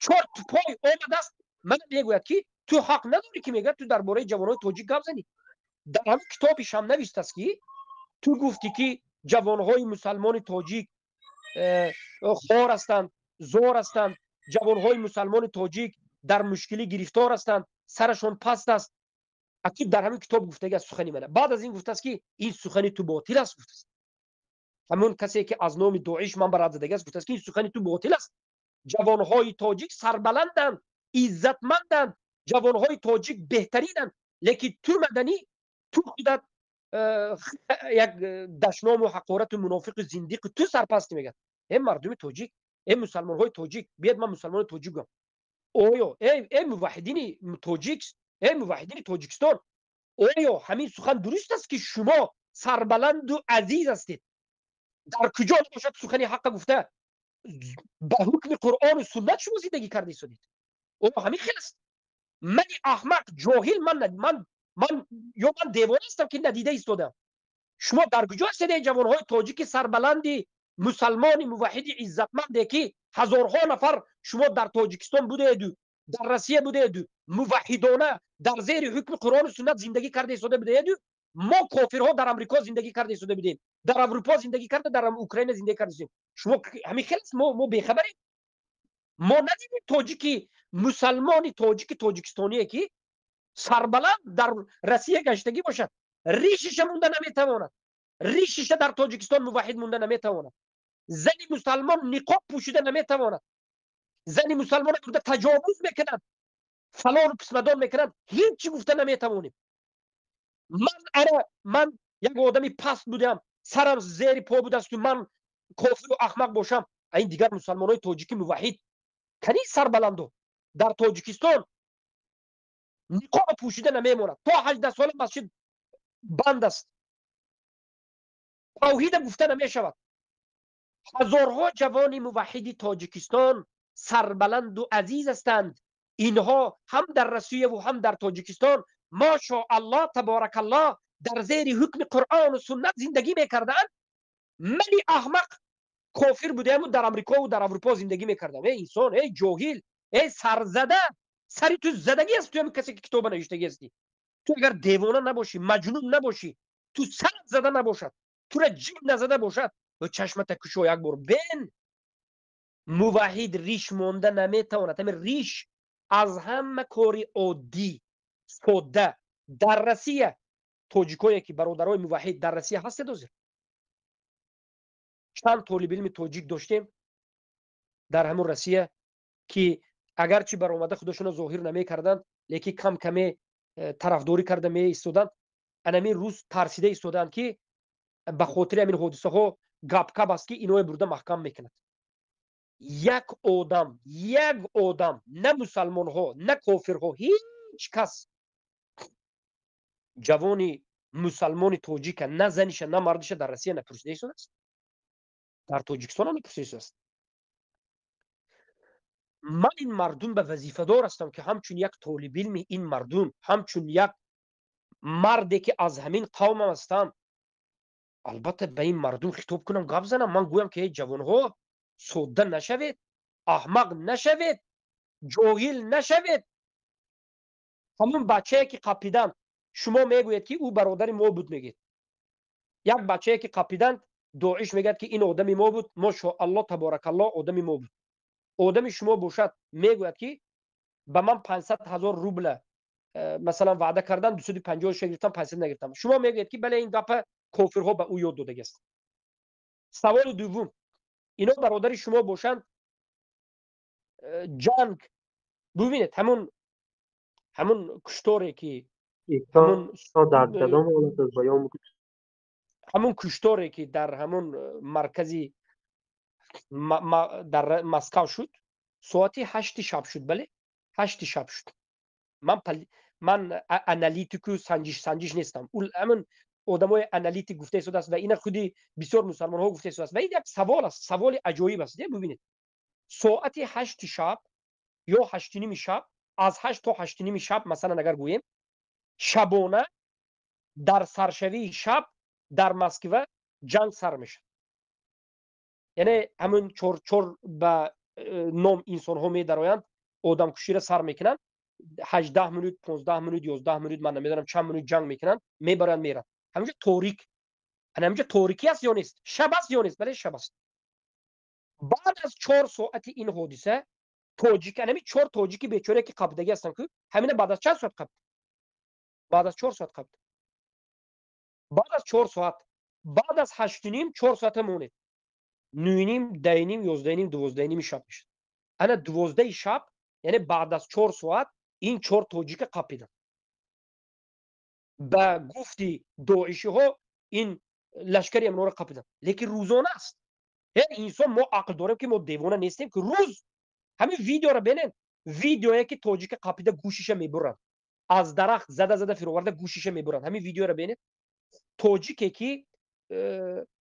чор тупой омадааст, мана мегӯяд, ки ту ҳақ надорӣ, ки мегӯяд, ту дар бораи ҷавонҳои тоҷик гап занӣ. Дар ҳамин китобишам навиштааст, ки ту гуфтӣ, ки ҷавонҳои мусалмони тоҷик хор ҳастанд, зор ҳастанд, ҷавонҳои мусалмони тоҷик дар мушкилӣ гирифтор ҳастанд, сарашон паст аст. Акиб дар ҳамин китоб гуфтаги аз сухани мана. Баъд аз ин гуфтааст, ки ин сухани ту ботил аст. Гуфтааст ҳамон касе, ки аз номи Доиш ман ба рад задаги аст, гуфтааст, ки ин сухани ту ботил аст. Ҷавонҳои тоҷик сарбаланданд, иззатманданд, ҷавонҳои тоҷик беҳтаринанд, лекин ту маданӣ, ту худат як дашному ҳақорату мунофиқу зиндиқу ту сарпасти, мегӯяд. Э мардуми тоҷик, э мусалмонҳои тоҷик, биёд, ман мусалмони тоҷик гӯям. Оё, э муваҳидини тоҷик, э муваҳидини Тоҷикистон, оё ҳамин сухан дуруст аст, ки шумо сарбаланду азиз ҳастед? Дар куҷо бошад, сухани ҳаққа гуфта, ба ҳукми Қуръону суннат шумо зиндагӣ карда истодед? Оё ҳамин хел аст? Мани аҳмақ, ҷоҳил, ман ё ман девона ҳастам, ки надида истодам? Шумо дар куҷо ҳастед, эй ҷавонҳои тоҷики сарбаланди мусалмони муваҳиди иззатманде, ки ҳазорҳо нафар шумо дар Тоҷикистон будаеду, дар Россия будаеду, муваҳидона дар зери ҳукми Қуръону суннат зиндагӣ карда истода будаеду, мо кофирҳо дар Амрико зиндагӣ карда истода будем, дар Аврупо зиндагӣ карда, дар Украина зиндагӣ карда истодем? Шумо ҳамин хел аст? Мо бехабарем? Мо надидем тоҷики мусалмони тоҷики тоҷикистоние, ки сарбаланд дар Россия гаштагӣ бошад, ришиша монда наметавонад, ришиша дар Тоҷикистон муваҳид монда наметавонад. Зани мусалмон ниқоб пӯшида наметавонад. Зани мусалмона бурда таҷовуз мекунанд, фалону писмадон мекунанд, ҳеҷ чӣ гуфта наметавонем. Ман ара, ман як одами паст будам, сарам зери по будасту ман кофиру аҳмақ бошам. Ин дигар мусалмонои тоҷики муваҳид кани сарбаландо дар Тоҷикистон ниқоба пӯшида намемонад, то 18 сола масҷид банд аст, тавҳида гуфта намешавад. Ҳазорҳо ҷавони муваҳиди Тоҷикистон сарбаланду азиз ҳастанд. Инҳо ҳам дар Россияву ҳам дар Тоҷикистон, машоаллоҳ, таборакаллоҳ, дар зери ҳукми Қуръону суннат зиндагӣ мекарданд. Мани аҳмақ кофир будаяму дар Амрикову дар Аврупо зиндагӣ мекардам. Эй инсон, эй ҷоҳил, эй сарзада, сари ту задагӣ аст. Ту касе ки китоба навиштагӣ ҳастӣ, ту агар девона набошӣ, маҷнун набошӣ, ту сарат зада набошад, тура ҷин назада бошад, чашмата кушо, як бор бен. Муваҳид риш монда наметавонад. Ҳамин риш аз ҳама кори оддӣ, содда. Дар Россия тоҷикое ки бародарои муваҳид дар Россия ҳастед, ҳозир чанд толибилми тоҷик доштем дар ҳамун Россия, ки агарчи баромада худошонро зоҳир намекарданд, лекин кам каме тарафдорӣ карда меистоданд. Анамин рӯз тарсида истоданд, ки ба хотири ҳамин ҳодисаҳо гапкап аст, ки иное бурда маҳкам мекунад. Як одам, як одам, на мусалмонҳо, на кофирҳо, ҳеҷ кас ҷавони мусалмони тоҷика, на заниша, на мардиша дар Россия напурсида истодааст, дар Тоҷикистон ҳам напурсида истодааст. Ман ин мардум ба вазифадор ҳастам, ки ҳамчун як толибилми ин мардум, ҳамчун як марде ки аз ҳамин қавмам ҳастам, албатта ба ин мардум хитоб кунам, гап занам. Ман гӯям, ки эй ҷавонҳо, содда нашавед, аҳмақ нашавед, ҷоҳил нашавед. Ҳамун бачае ки қапиданд, шумо мегӯед, ки ӯ бародари мо буд, мегӯед. Як бачае ки қапиданд, Доиш мегӯяд, ки ин одами мо буд, мошоалло, таборакалло, одами мо буд. Одами шумо бошад, мегӯяд, ки ба ман 500 000 рубла масалан ваъда кардан, 250 гирифтам, 500 нагирифтам. Шумо мегӯед, ки бале, ин гапа кофирҳо ба ӯ ёд додагиаст. Саволи дуввум: ино бародари шумо бошанд, ҷанг бубинед, ҳамун кушторе ки Дар кадом ҳолат аст, баён? Ҳамун кушторе ки дар ҳамун маркази дар Москав шуд, соати 8-и шаб шуд. Бале, 8-и шаб шуд. Ман аналитику санҷиш нестам. Ҳамун одамои аналитик гуфта истодааст ва ина худи бисёр мусалмонҳо гуфта истодааст ва ин як савол аст, саволи аҷоиб аст. Бубинед, соати 8-и шаб ё 8:30-и шаб, аз 8 то 8:30-и шаб, масалан, агар гӯем, шабона дар саршавии шаб дар Москва ҷанг сар мешавад. Яъне ҳамун чор ба ном инсонҳо медароянд, одамкуширо сар мекунанд. 18 минут, 15 минут, 11 минут, ман намедонам чанд минут ҷанг мекунанд, мебаранд, меранд. Ҳаминҷо торик, ҳаминҷо торикӣ аст ё нест? Шаб аст ё нест? Бале, шаб аст. Баъд аз 4 соати ин ҳодиса тоҷик, ҳамин чор тоҷики бечора ки қабдагӣ ҳастанд ку, ҳамина баъд аз чанд соат қабд? Баъд аз 4 соат қабд. Баъд аз 4 соат, баъд аз 8:30, 4 соата монед, 9:30, 10:30, 11:30, 12:30 шаб мешад. Ана 12-и шаб, яъне баъд аз 4 соат ин чор тоҷика қапиданд. Ба гуфти доишиҳо, ин лашкари амноро қапиданд, лекин рӯзона аст. Ҳер инсон, мо ақл дорем, ки мо девона нестем, ки рӯз ҳамин видеоро бинед, видеое ки тоҷика қапида гӯшиша мебуранд, аз дарахт зада зада фироварда гӯшиша мебуранд. Ҳамин видеоро бинед. Тоҷике ки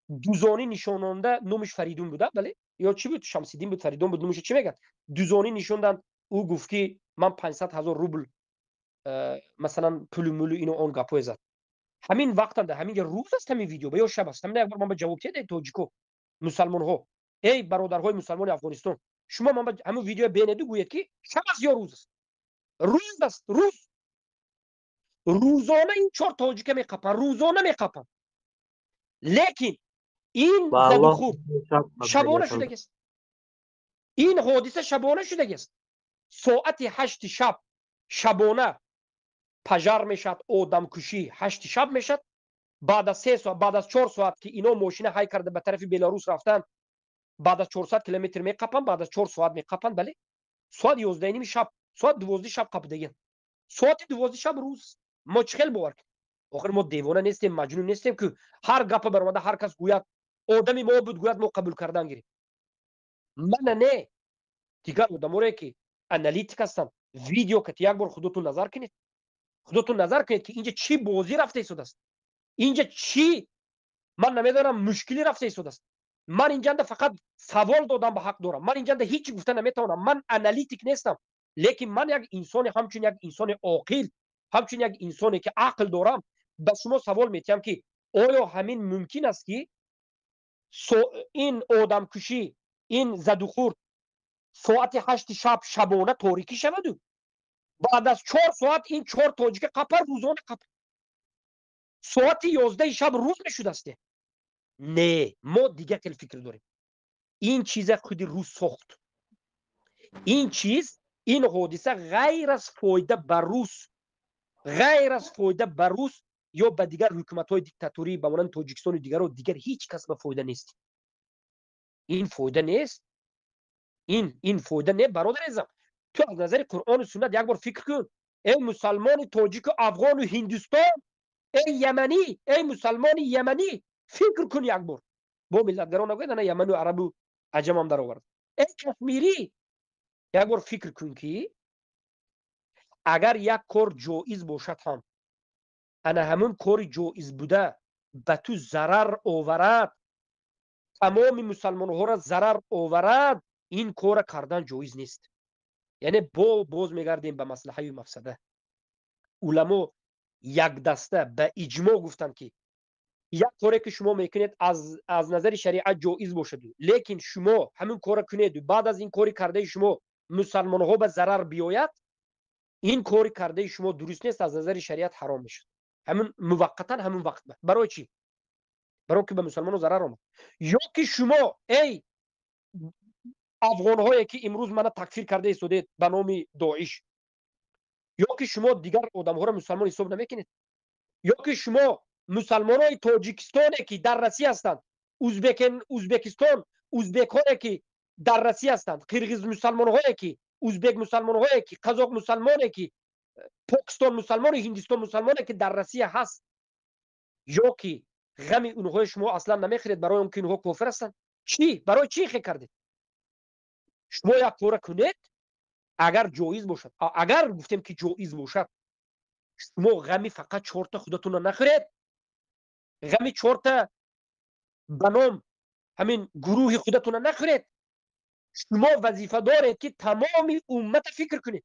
дузонӣ нишононда, номиш Фаридун буда, бале, ё чӣ буд, Шамсиддин буд, Фаридун буд, номиша чӣ мегӯяд, дузонӣ нишонданд. Ӯ гуфт, ки ман 500 000 рубл масалан пулу мулу, ино он гапҳое зад. Ҳамин вақтанда ҳаминҷа рӯз аст ҳамин видео ба ё шаб аст? Ҳамин як бор ман ба ҷавоб диҳед, эй тоҷико, мусалмонҳо, эй бародарҳои мусалмони Афғонистон. Шумо ман ҳамин видео бинеду гӯед, ки шаб аст ё рӯз аст. Рӯз аст, рӯз. Рӯзона ин чор тоҷика меқапанд, рӯзона меқапанд, лекин ин задухӯрд шабона шудагист. Ин ҳодиса шабона шудагист. Соати 8-и шаб шабона пожар мешавад, одамкушӣ 8-и шаб мешавад. Баъд аз 3 соат, баъд аз 4 соат, ки ино мошина ҳай карда ба тарафи Беларус рафтанд. Баъд аз 400 километр меқапанд, баъд аз 4 соат меқапанд. Бале, соат 11:30 шаб, соат 12 шаб қапидагиан. Соати 12 шаб рӯз. Мо чӣ хел бовар кунем? Охир мо девона нестем, маҷнун нестем, ки ҳар гапа баромада, ҳар кас гӯяд, одами мо буд гӯяд, мо қабул кардан гирем. Мана не, дигар одаморе ки аналитик ҳастанд, видео кати як бор худотон назар кунед, худотон назар кунед, ки инҷа чӣ бозӣ рафта истодааст, инҷа чӣ, ман намедонам, мушкилӣ рафта истодааст. Ман инҷанда фақат савол додам ба ҳақ дорам. Ман инҷанда ҳеҷ гуфта наметавонам, ман аналитик нестам, лекин ман як инсоне, ҳамчун як инсони оқил, ҳамчун як инсоне ки ақл дорам, ба шумо савол метиҳам, ки оё ҳамин мумкин аст, ки ин одамкушӣ, ин задухӯрд соати 8 шаб, шабона торикӣ шаваду баъд аз 4 соат ин чор тоҷика қапар, рӯзона қапар, соати 11 шаб рӯз мешудасте? Не, мо дигар хел фикр дорем. Ин чиза худи рӯз сохт. Ин чиз, ин ҳодиса ғайр аз фоида ба рус, ғайр аз фоида ба рус ё ба дигар ҳукуматҳои диктаторӣ ба монанди Тоҷикистону дигаро, дигар ҳеҷ кас ба фоида нест. Ин фоида нест, ин фоида не. Бародар азизам, ту аз назари Қуръону суннат як бор фикр кун. Эй мусалмони тоҷику афғону ҳиндустон, эй яманӣ, эй мусалмони яманӣ, фикр кун як бор. Бо миллатгаро нагӯяд, ана яману арабу аҷамам даровард. Эй кашмирӣ, як бор фикр кун, ки агар як кор ҷоиз бошад ҳам, ана ҳамун кори ҷоиз буда ба ту зарар оварад, тамоми мусалмонҳоро зарар оварад, ин кора кардан ҷоиз нест. Яъне бо боз мегардем ба маслаҳаю мафсада. Уламо якдаста ба иҷмо гуфтанд, ки як коре ки шумо мекунед, аз назари шариат ҷоиз бошаду, лекин шумо ҳамин кора кунеду баъд аз ин кори кардаи шумо мусалмонҳо ба зарар биёяд, ин кори кардаи шумо дуруст нест, аз назари шариат ҳаром мешуд ҳамин муваққатан, ҳамин вақт. Барои чӣ? Барои ки ба мусалмонҳо зарар омад. Ё ки шумо, эй афғонҳое ки имрӯз мана такфир карда истодед ба номи Доиш, ё ки шумо дигар одамҳоро мусалмон ҳисоб намекунед, ё ки шумо мусалмонҳои Тоҷикистоне ки дар Россия ҳастанд, Узбекистон узбекҳое ки дар Россия ҳастанд, қирғиз мусалмонҳое ки, узбек мусалмонҳое ки, қазоқ мусалмоне ки, Покистон мусалмону Ҳиндистон мусалмоне ки дар Россия ҳаст, ё ки ғами онҳои шумо аслан намехӯред, барои он ки онҳо кофир ҳастанд? Чӣ, барои чӣ хе кардед? Шумо як кора кунед, агар ҷоиз бошад, агар гуфтем ки ҷоиз бошад, шумо ғами фақат чорта худатонро нахӯред, ғами чорта ба ном ҳамин гурӯҳи худатонро нахӯред. Шумо вазифа доред, ки тамоми уммата фикр кунед,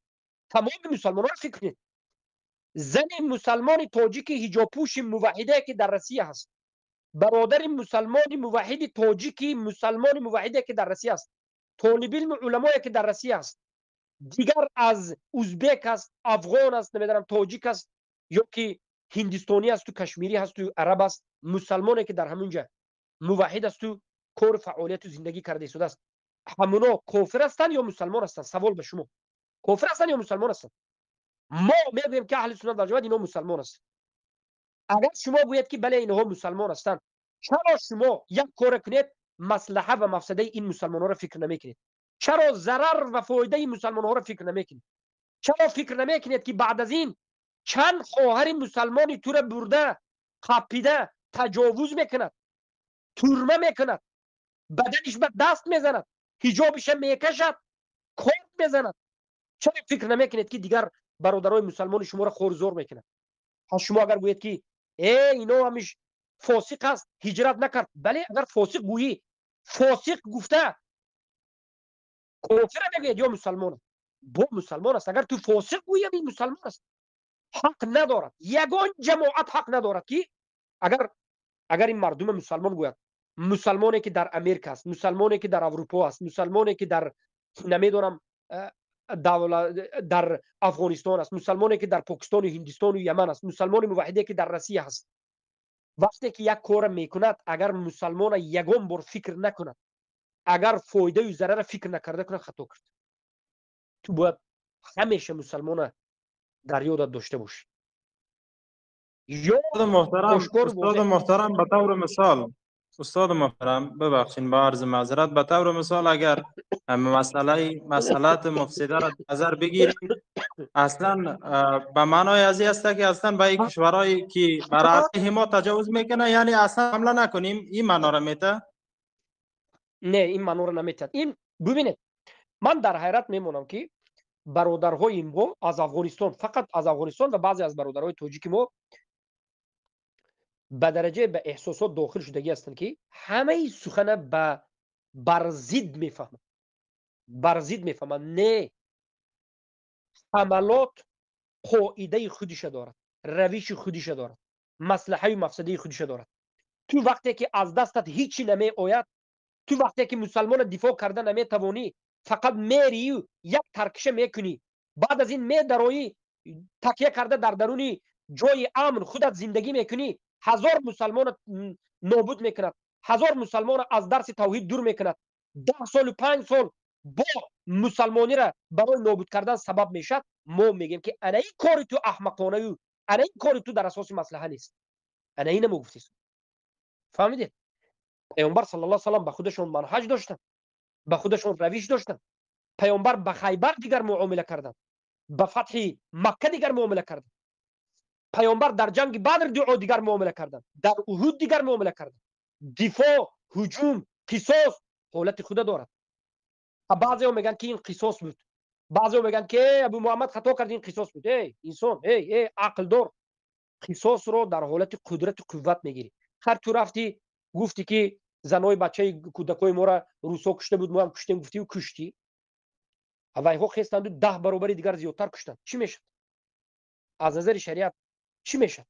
тамоми мусалмононро фикр кунед. Зани мусалмони тоҷики ҳиҷобпӯши муваҳидае ки дар Россия ҳаст, бародари мусалмони муваҳиди тоҷики мусалмони муваҳидае ки дар Россия аст, толибилму уламое ки дар Россия аст, дигар аз узбек аст, афғон аст, намедонам, тоҷик аст ё ки ҳиндистонӣ асту кашмирӣ ҳасту араб аст, мусалмоне ки дар ҳамунҷа муваҳид асту кору фаъолияту зиндагӣ карда истодааст, ҳамуно кофир ҳастанд ё мусалмон ҳастанд? Савол ба шумо: кофир ҳастанд ё мусалмон ҳастанд? Мо мегӯем, ки аҳли суннат валҷамоат ино мусалмон ҳастанд. Агар шумо гӯед, ки бале, инҳо мусалмон ҳастанд, чаро шумо як коре кунед, маслаҳа ва мафсадаи ин мусалмонҳоро фикр намекунед? Чаро зарар ва фоидаи мусалмонҳоро фикр намекунед? Чаро фикр намекунед, ки баъд аз ин чанд хоҳари мусалмони тура бурда, қапида, таҷовуз мекунад, турма мекунад, баданиш ба даст мезанад, ҳиҷобиша мекашад, корд мезанад? Чаро фикр намекунед, ки дигар бародарои мусалмони шуморо хорзор мекунад? Ҳа, шумо агар гӯед, ки э, ино ҳамиш фосиқ аст, ҳиҷрат накард, бале, агар фосиқ гӯӣ, фосиқ гуфта кофира мегӯяд ё мусалмон? Бо мусалмон аст. Агар ту фосиқ гӯӣ, ин мусалмон аст. Ҳақ надорад, ягон ҷамоат ҳақ надорад, ки агар ин мардума мусалмон гӯяд, мусалмоне ки дар Америка аст, мусалмоне ки дар Аврупо аст, мусалмоне ки дар, намедонам, дар Афғонистон аст, мусалмоне ки дар Покистону Ҳиндистону Яман аст, мусалмони муваҳиде ки дар Россия ҳаст, вақте ки як кора мекунад, агар мусалмона ягон бор фикр накунад, агар фоидаю зарара фикр накарда кунад, хато кард. Ту бояд ҳамеша мусалмона дар ёдат дошта бошӣ. Ё муҳтарам, устоди муҳтарам, ба таври мисол استاد محترم، ببخشین، با عرض معذرت، به طور مثال اگر مسئله مفسده را نظر بگیریم، اصلا به معنای از است که اصلا به این کشورهایی که بر علیه ما تجاوز میکنه، یعنی اصلا حمله نکنیم، این معنا را میته؟ نه، این معنا را نمیته. این ببینید، من در حیرت میمونم که برادرهای ما از افغانستان، فقط از افغانستان و بعضی از برادرهای тоҷики мо ба дараҷае ба эҳсосот дохил шудагӣ ҳастанд, ки ҳамаи сухана ба бар зид мефаҳманд, бар зид мефаҳманд. Не, ҳамалот қоидаи худиша дорад, равиши худиша дорад, маслиҳаю мафсадаи худиша дорад. Ту вақте ки аз дастат ҳичи намеояд, ту вақте ки мусалмона дифоъ карда наметавонӣ, фақат мерию як таркиша мекунӣ, баъд аз ин медароӣ, такя карда дар даруни ҷои амн худат зиндагӣ мекунӣ, 1000 мусалмона нобуд мекунад, 1000 мусалмона аз дарси тавҳид дур мекунад, 10 солу 5 сол бо мусалмонира барои нобуд кардан сабаб мешавад. Мо мегӯем, ки ана ин кори ту аҳмақонаю, ана ин кори ту дар асоси маслиҳа нест. Ана ина мо гуфтем, фаҳмидед? Паёмбар саллаллоҳу салам ба худашон манҳаҷ доштанд, ба худашон равиш доштанд. Паёмбар ба Хайбар дигар муомила карданд, ба фатҳи Макка дигар муомила карданд. Паёмбар дар ҷанги Бадр дуо дигар муомила карданд, дар Уҳуд дигар муомила карданд. Дифоъ, ҳуҷум, қисос ҳолати худа дорад. Баъзеҳо мегӯянд, ки ин қисос буд, баъзеҳо мегӯянд, ки Абу Муҳаммад хато кард, ин қисос буд. Эй инсон, эй, эй ақлдор, қисосро дар ҳолати қудрату қувват мегирӣ. Ҳар ту рафтӣ, гуфтӣ, ки занои, бачаи, кӯдакҳои моро русҳо кушта буд, мо ҳам куштем, гуфтию куштӣ. Вайҳо хестанду 10 баробари дигар зиёдтар куштанд. Чӣ мешавад аз назари шариат? Чӣ мешавад?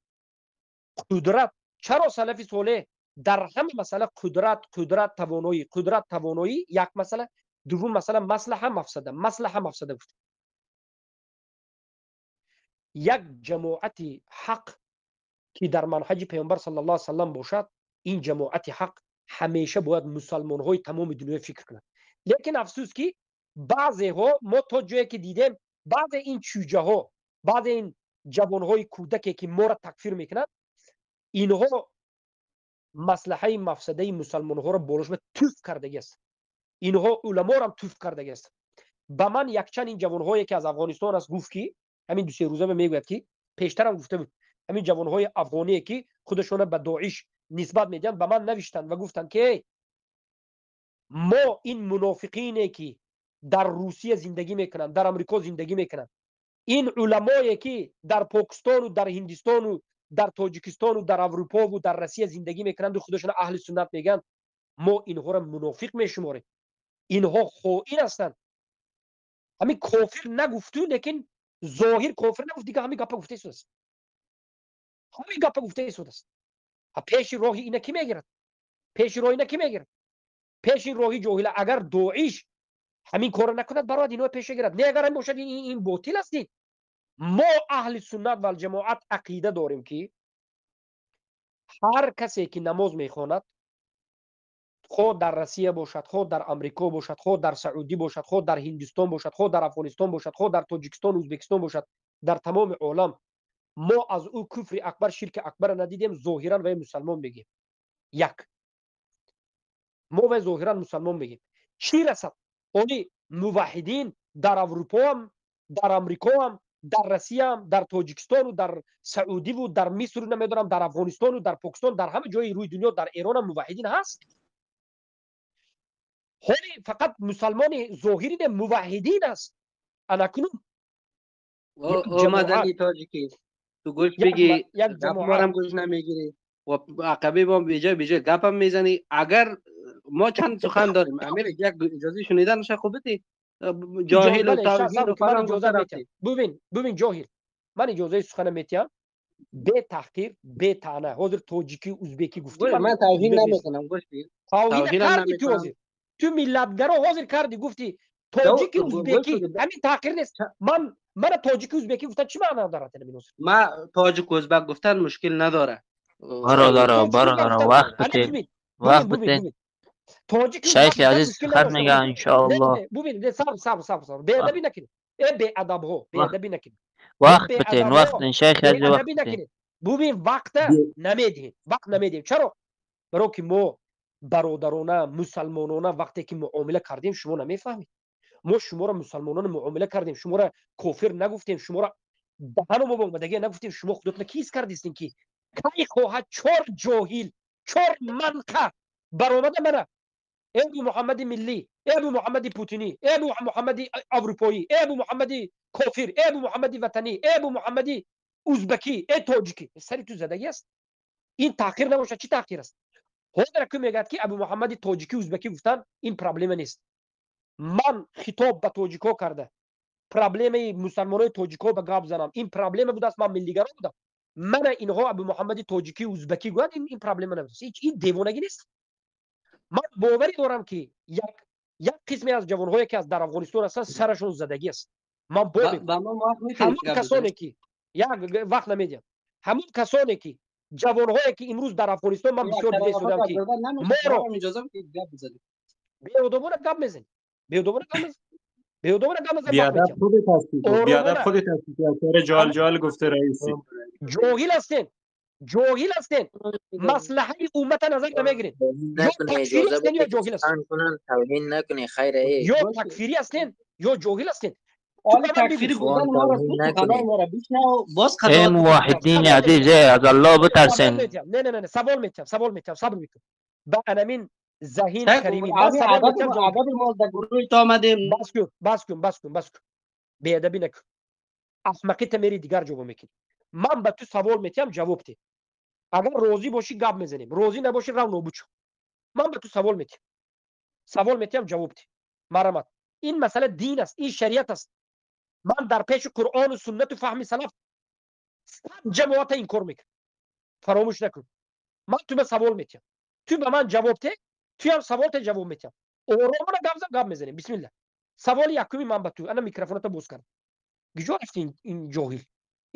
Қудрат. Чаро салафи солеҳ дар ҳама масъала қудрат, қудрат, тавоноӣ, қудрат, тавоноӣ як масъала, дуввум масъала маслаҳа, мафсада, маслаҳа, мафсада гуфт? Як ҷамоати ҳақ, ки дар манҳаҷи Паёмбар саллаллоҳу алайҳи васаллам бошад, ин ҷамоати ҳақ ҳамеша бояд мусалмонҳои тамоми дунё фикр кунад. Лекин афсӯс, ки баъзеҳо, мо то ҷое ки дидем, баъзе ин чӯҷаҳо, баъзе ин ҷавонҳои кӯдаке, ки моро такфир мекунанд, инҳо маслиҳаи мафсадаи мусалмонҳоро болошба туф кардагӣ аст. Инҳо уламорам туф кардагӣ аст. Ба ман якчанд ин ҷавонҳое, ки аз Афғонистон аст, гуфт, ки ҳамин 2-се рӯза мегӯяд, ки пештарам гуфта буд, ҳамин ҷавонҳои афғоние, ки худашона ба Доиш нисбат медиҳанд, ба ман навиштанд ва гуфтанд, ки мо ин мунофиқине, ки дар Русия зиндагӣ мекунанд, дар Амрико зиндагӣ мекунанд, ин уламое, ки дар Покистону дар Ҳиндистону дар Тоҷикистону дар Аврупову дар Россия зиндагӣ мекунанду худашона аҳли суннат мегӯянд, мо инҳоро мунофиқ мешуморем, инҳо хоин ҳастанд. Ҳамин кофир нагуфту, лекин зоҳир кофир нагуфт, дига ҳамин гапа гуфта истодааст, ҳамин гапа гуфта истодааст. Пеши роҳи ина кӣ мегирад? Пеши роҳи ина кӣ мегирад? Пеши роҳи ҷоҳила агар Доиш ҳамин корро накунад, барояд ино пеша гирад. Не, агар ҳамин бошад, ин ботил аст. Ин мо аҳли суннат валҷамоат ақида дорем, ки ҳар касе, ки намоз мехонад, хоҳ дар Россия бошад, хоҳ дар Амрико бошад, хоҳ дар Саудӣ бошад, хоҳ дар Ҳиндустон бошад, хоҳ дар Афғонистон бошад, хоҳ дар Тоҷикистон, Ӯзбекистон бошад, дар тамоми олам, мо аз ӯ куфри акбар, ширки акбарро надидем, зоҳиран вай мусалмон мегӯем. Як мо вай зоҳиран мусалмон мегӯем. Чӣ расад они муваҳидин дар Аврупоам, дар Амрикоам, дар Россияам, дар Тоҷикистону дар Саудиву дар Мисру, намедонам, дар Афғонистону дар Покистон, дар ҳама ҷои рӯи дунё, дар Эронам муваҳидин ҳаст. Ҳоли фақат мусалмони зоҳири не, муваҳидин аст. Анакунун омадани тоҷикӣ ту гӯш бигӣ, гапморам гӯш намегирӣ ва ақаби мо беҷой беҷой гапам мезанӣ. Агар мо чанд сухан дорем, амир, як иҷозаи шуниданаша хуб бидӣ. Ҷоҳилу тавҳиду фалон. Бубин, бубин, ҷоҳил, ман иҷозаи сухана метиҳам бетаҳқир, бетаъна. Ҳозир тоҷикӣ, узбекӣ гуфтӣ. Ман тавҳин намекунам, гӯш бигир. Тавҳин кардӣ ту ҳозир, ту миллатгаро ҳозир кардӣ, гуфтӣ тоҷики, узбекӣ. Ҳамин таҳқир нест? Ман мана тоҷики, узбекӣ гуфтан чӣ маъно дорад? Ма тоҷик, узбек гуфтан мушкил надорад. Бародаро, бародаро, вақт битед, вақт битед. Тоҷик шайхи азиз сухан мегӯяд, иншоаллоҳ. Бубин, сабр, сабр, сабр, сабр, беадабӣ накунед, э беадабҳо, беадабӣ накунед. Вақт битед, вақт, шайхи азиз, вақт битед. Бубин, вақта намедиҳем, вақт намедиҳем. Чаро? Баро ки мо Бародарона, мусалмонона вақте ки муомила кардем, шумо намефаҳмед. Мо шуморо мусалмонона муомила кардем, шуморо кофир нагуфтем, шуморо даҳану мо омадагия нагуфтем. Шумо худотона кис кардистем, ки кай хоҳад чор ҷоҳил, чор манқа баромада мана э Абу Муҳаммади миллӣ, э Абу Муҳаммади путинӣ, э Абу Муҳаммади аврупоӣ, э Абу Муҳаммади кофир, э Абу Муҳаммади ватанӣ, э Абу Муҳаммади узбакӣ, э тоҷикӣ. Сари ту задагӣ аст. Ин таҳқир набошад, чӣ таҳқир аст? Ҳозир ку мегӯяд, ки Абу Муҳаммади тоҷикӣ, узбакӣ гуфтан ин проблема нест. Ман хитоб ба тоҷикҳо карда, проблемаи мусалмонои тоҷикҳо ба гап занам, ин проблема будааст. Ман миллигаро будам. Мана инҳо Абу Муҳаммади тоҷикӣ, узбакӣ гӯянд, ин проблема набудааст. Ин девонагӣ нест. Ман боварӣ дорам, ки як қисме аз ҷавонҳое, ки аз дар Афғонистон ҳастанд, сарашон задагӣ аст. Ман ҳамун касоне ки як вақт намедиҳам, ҳамун касоне ки ҷавонҳое ки имрӯз дар Афғонистон, ман бисёр дида истодам, ки моро беодобона гап мезанӣ, беодобона гап мезанӣ, беодобона гап мезанӣ. Биадаб худет ҳастӣ, биадаб худет ҳастӣ. Ҷоҳил ҷоҳил гуфте раиси. Ҷоҳил ҳастен, ҷоҳил ҳастен, маслаҳаи уммата назар намегиред. Ё такфирӣ ҳастен, ё ҷоҳил ҳастен. Тавҳин накунӣ, хайр. Ё такфирӣ ҳастен, ё ҷоҳил ҳастен. Эй муваҳиддини азиз, аз Аллоҳ битарсен. Не, не, не, савол метиҳам, савол метиҳам, сабр бикун. Ба анамин заҳин каримӣ. Бас кун, бас кун, бас кун, бас кун, беадабӣ накун. Аҳмақита мери дигар ҷо мекунӣ. Ман ба ту савол метиҳам, ҷавоб те. Агар розӣ бошӣ, гап мезанем, розӣ набошӣ, рав нобуд шав. Ман ба ту савол метиҳам, савол метиҳам, ҷавоб те, марҳамат. Ин масъала дин аст, ин шариат аст. Ман дар пеши Қуръону суннату фаҳми салаф 100 ҷамоата инкор мекунам, фаромӯш накун. Ман ту ба савол метиҳам, ту ба ман ҷавоб те. Туям савол те, ҷавоб метиҳам. Оромона гап зан, гап мезанем. Бисмилла. Саволи якуми ман ба ту. Ана микрофоната боз кардам. Гиҷо рафти, ин ҷоҳил,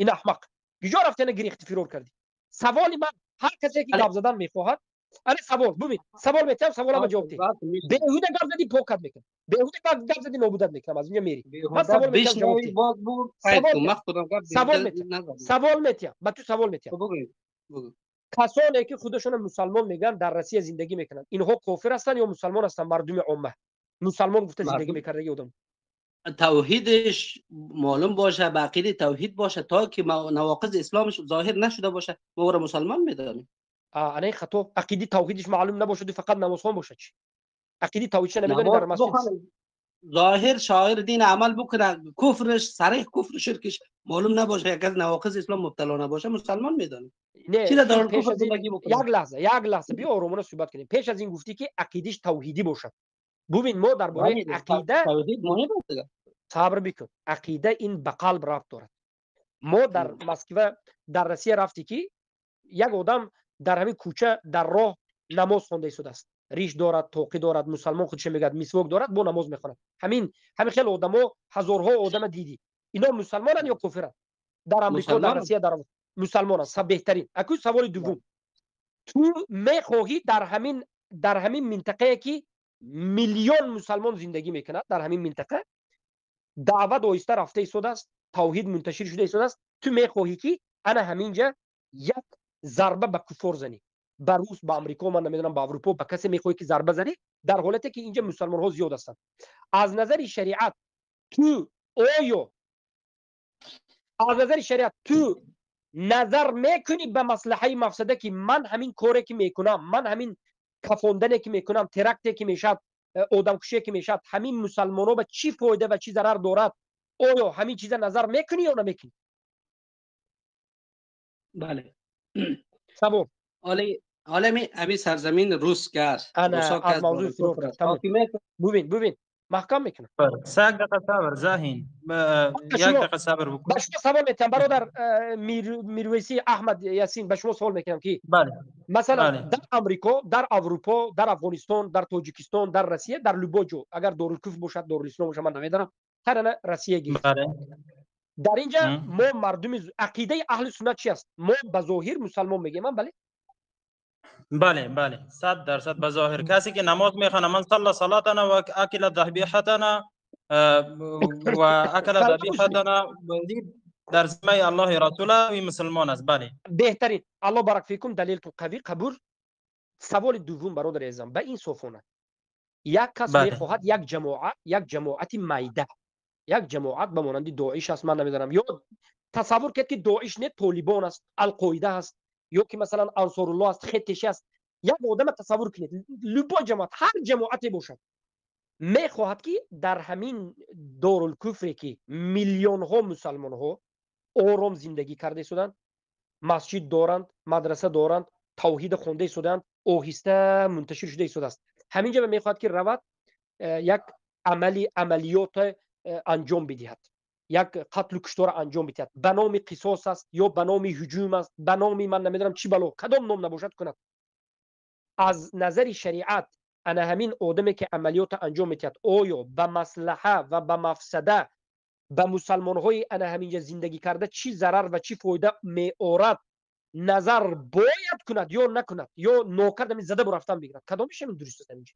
ин аҳмақ, гиҷо рафти? Ана гирехти, фирор кардӣ. Саволи ман, ҳар касе ки гап задан мехоҳад, ана савол бубин, савол метиҳам, саволама ҷавоб те. Беҳуда гап задӣ, покат мекунам, беҳуда гап задӣ, нобудат мекунам, аз инҷа мери. Ман савол метиҳам, ҷавоб те. Савол метиҳам, савол метиҳам ба ту, савол метиҳам. Касоне ки худашонро мусалмон мегӯянд, дар Россия зиндагӣ мекунанд, инҳо кофир ҳастанд ё мусалмон ҳастанд? Мардуми омма, мусалмон гуфта зиндагӣ мекардаги одам. Тавҳидиш маълум боша, ба ақидаи тавҳид боша, то ки навоқизи исломаш зоҳир нашуда боша, мо ӯро мусалмон медонем. Ана ин хато. Ақидаи тавҳидиш маълум набошаду фақат намозхон бошад, чи? Ақидаи тавҳидша намедонӣ, дар масҷид. Зоҳир шоир дин амал бикунад, куфрш сариҳ, куфр ширкиш маълум набоша, як аз навоқизи ислом мубтало набоша, мусалмон медонем. Як лаҳза, як лаҳза, биё оромона суҳбат кунем. Пеш аз ин гуфтӣ, ки ақидиш тавҳидӣ бошад. Бубин, мо дар бораи ақида, сабр бикун, ақида ин ба қалб рабт дорад. Мо дар Москва, дар Россия рафтӣ, ки як одам дар ҳамин кӯча, дар роҳ намоз хонда истодааст, риш дорад, тоқӣ дорад, мусалмон худша мегӯяд, мисвок дорад, бо намоз мехонад. Ҳамин хел одамо, ҳазорҳо одама дидӣ. Ино мусалмонанд ё кофиранд? Дар Амрико, дар Россия, дар мусалмонанд. Беҳтарин. Акӯ саволи дуввум: ту мехоҳӣ дар ҳамин минтақае, ки миллион мусалмон зиндагӣ мекунад, дар ҳамин минтақа даъват оҳиста рафта истодааст, тавҳид мунташир шуда истодааст, ту мехоҳӣ, ки ана ҳаминҷа як зарба ба куффор занӣ, ба рус, ба амрико, ман намедонам, ба аврупо, ба касе мехоҳӣ, ки зарба занӣ, дар ҳолате ки инҷа мусалмонҳо зиёд ҳастанд? Аз назари шариат ту, оё аз назари шариат ту назар мекунӣ ба маслаҳаи мафсада, ки ман ҳамин коре ки мекунам, ман ҳамин кафондане ки мекунам, теракте ки мешавад, одамкушие ки мешавад, ҳамин мусалмонҳо ба чӣ фоида ва чӣ зарар дорад? Оё ҳамин чиза назар мекунӣ ё намекунӣ? Бале. Савол. Ҳоле ҳамин сарзамин рус аст. Ана аз мавзӯи фирор кард. Бубин, бубин, маҳкам мекунам. Як дақиқа сабр, Заҳин, як дақиқа сабр бикун. Ба шумо савол метиҳам, бародар Мирвеси Аҳмад Ясин, ба шумо савол мекунам, ки масалан дар Амрико, дар Аврупо, дар Афғонистон, дар Тоҷикистон, дар Россия, дар любой ҷо, агар дорулкуфр бошад, дорулислом бошад, ман намедонам, ҳар ана Россия гирифт, дар инҷа мо мардуми ақидаи аҳли суннат чи аст? Мо ба зоҳир мусалмон мегӯем, бале? Бале, бале, 100%. Ба зоҳир касе ки намоз мехонад, من صلى صلاتنا وأكل ذبيحتنا وأكل ذبيحتنا در ذمه الله رسوله، مسلمان است، بله. بهترین. الله بارک فیکم. دلیل قوی، قبول. Саволи дуввум, бародари азизам, ба инсофона як кас мехоҳад як ҷамоат, як ҷамоати майда, як ҷамоат ба монанди Доиш аст, ман намедонам, ё тасаввур кунед, ки Доиш не, Толибон аст, Алқоида аст ё ки масалан Ансорулло аст, Хетеши аст. Як одама тасаввур кунед, любой ҷамоат, ҳар ҷамоате бошад, мехоҳад, ки дар ҳамин дорулкуфре, ки миллионҳо мусалмонҳо ором зиндагӣ карда истоданд, масҷид доранд, мадраса доранд, тавҳида хонда истодаанд, оҳиста мунташир шуда истодааст, ҳамин ҷо мехоҳад, ки равад, як амали амалиёте анҷом бидиҳад, як қатлу куштора анҷом бидиҳад, ба номи қисос аст ё ба номи ҳуҷум аст, ба номи ман намедонам чӣ бало, кадом ном набошад, кунад. Аз назари шариат ана ҳамин одаме, ки амалиёта анҷом медиҳад, оё ба маслаҳа ва ба мафсада, ба мусалмонҳои ана ҳаминҷа зиндагӣ карда чӣ зарар ва чӣ фоида меорад, назар бояд кунад ё накунад, ё нокард ҳамин зада бурафтан бигирад? Кадомиш ҳамин дуруст аст ҳаминҷа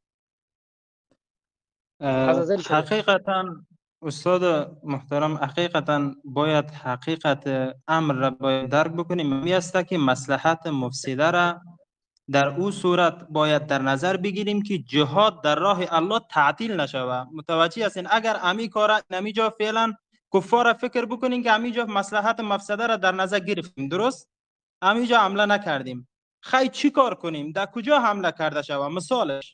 аз назари шариат? Ҳақиқатан, устоди муҳтарам, ҳақиқатан бояд ҳақиқати амр ра бояд дарк бикунем. Ами аст, ки маслаҳати муфсида ра дар ӯ сурат бояд дар назар бигирем, ки ҷиҳод дар роҳи аллоҳ таътил нашава. Мутаваҷҷеҳ ҳастین? Агар ами кора ҳамиҷо феълан куффора фикр бикунем, ки ҳамиҷо маслаҳати мафсада ра дар назар гирифтем, дуруст ҳамиҷо ҳамла накардем, хай чӣ кор кунем? Дар куҷо ҳамла карда шава? Мисолиш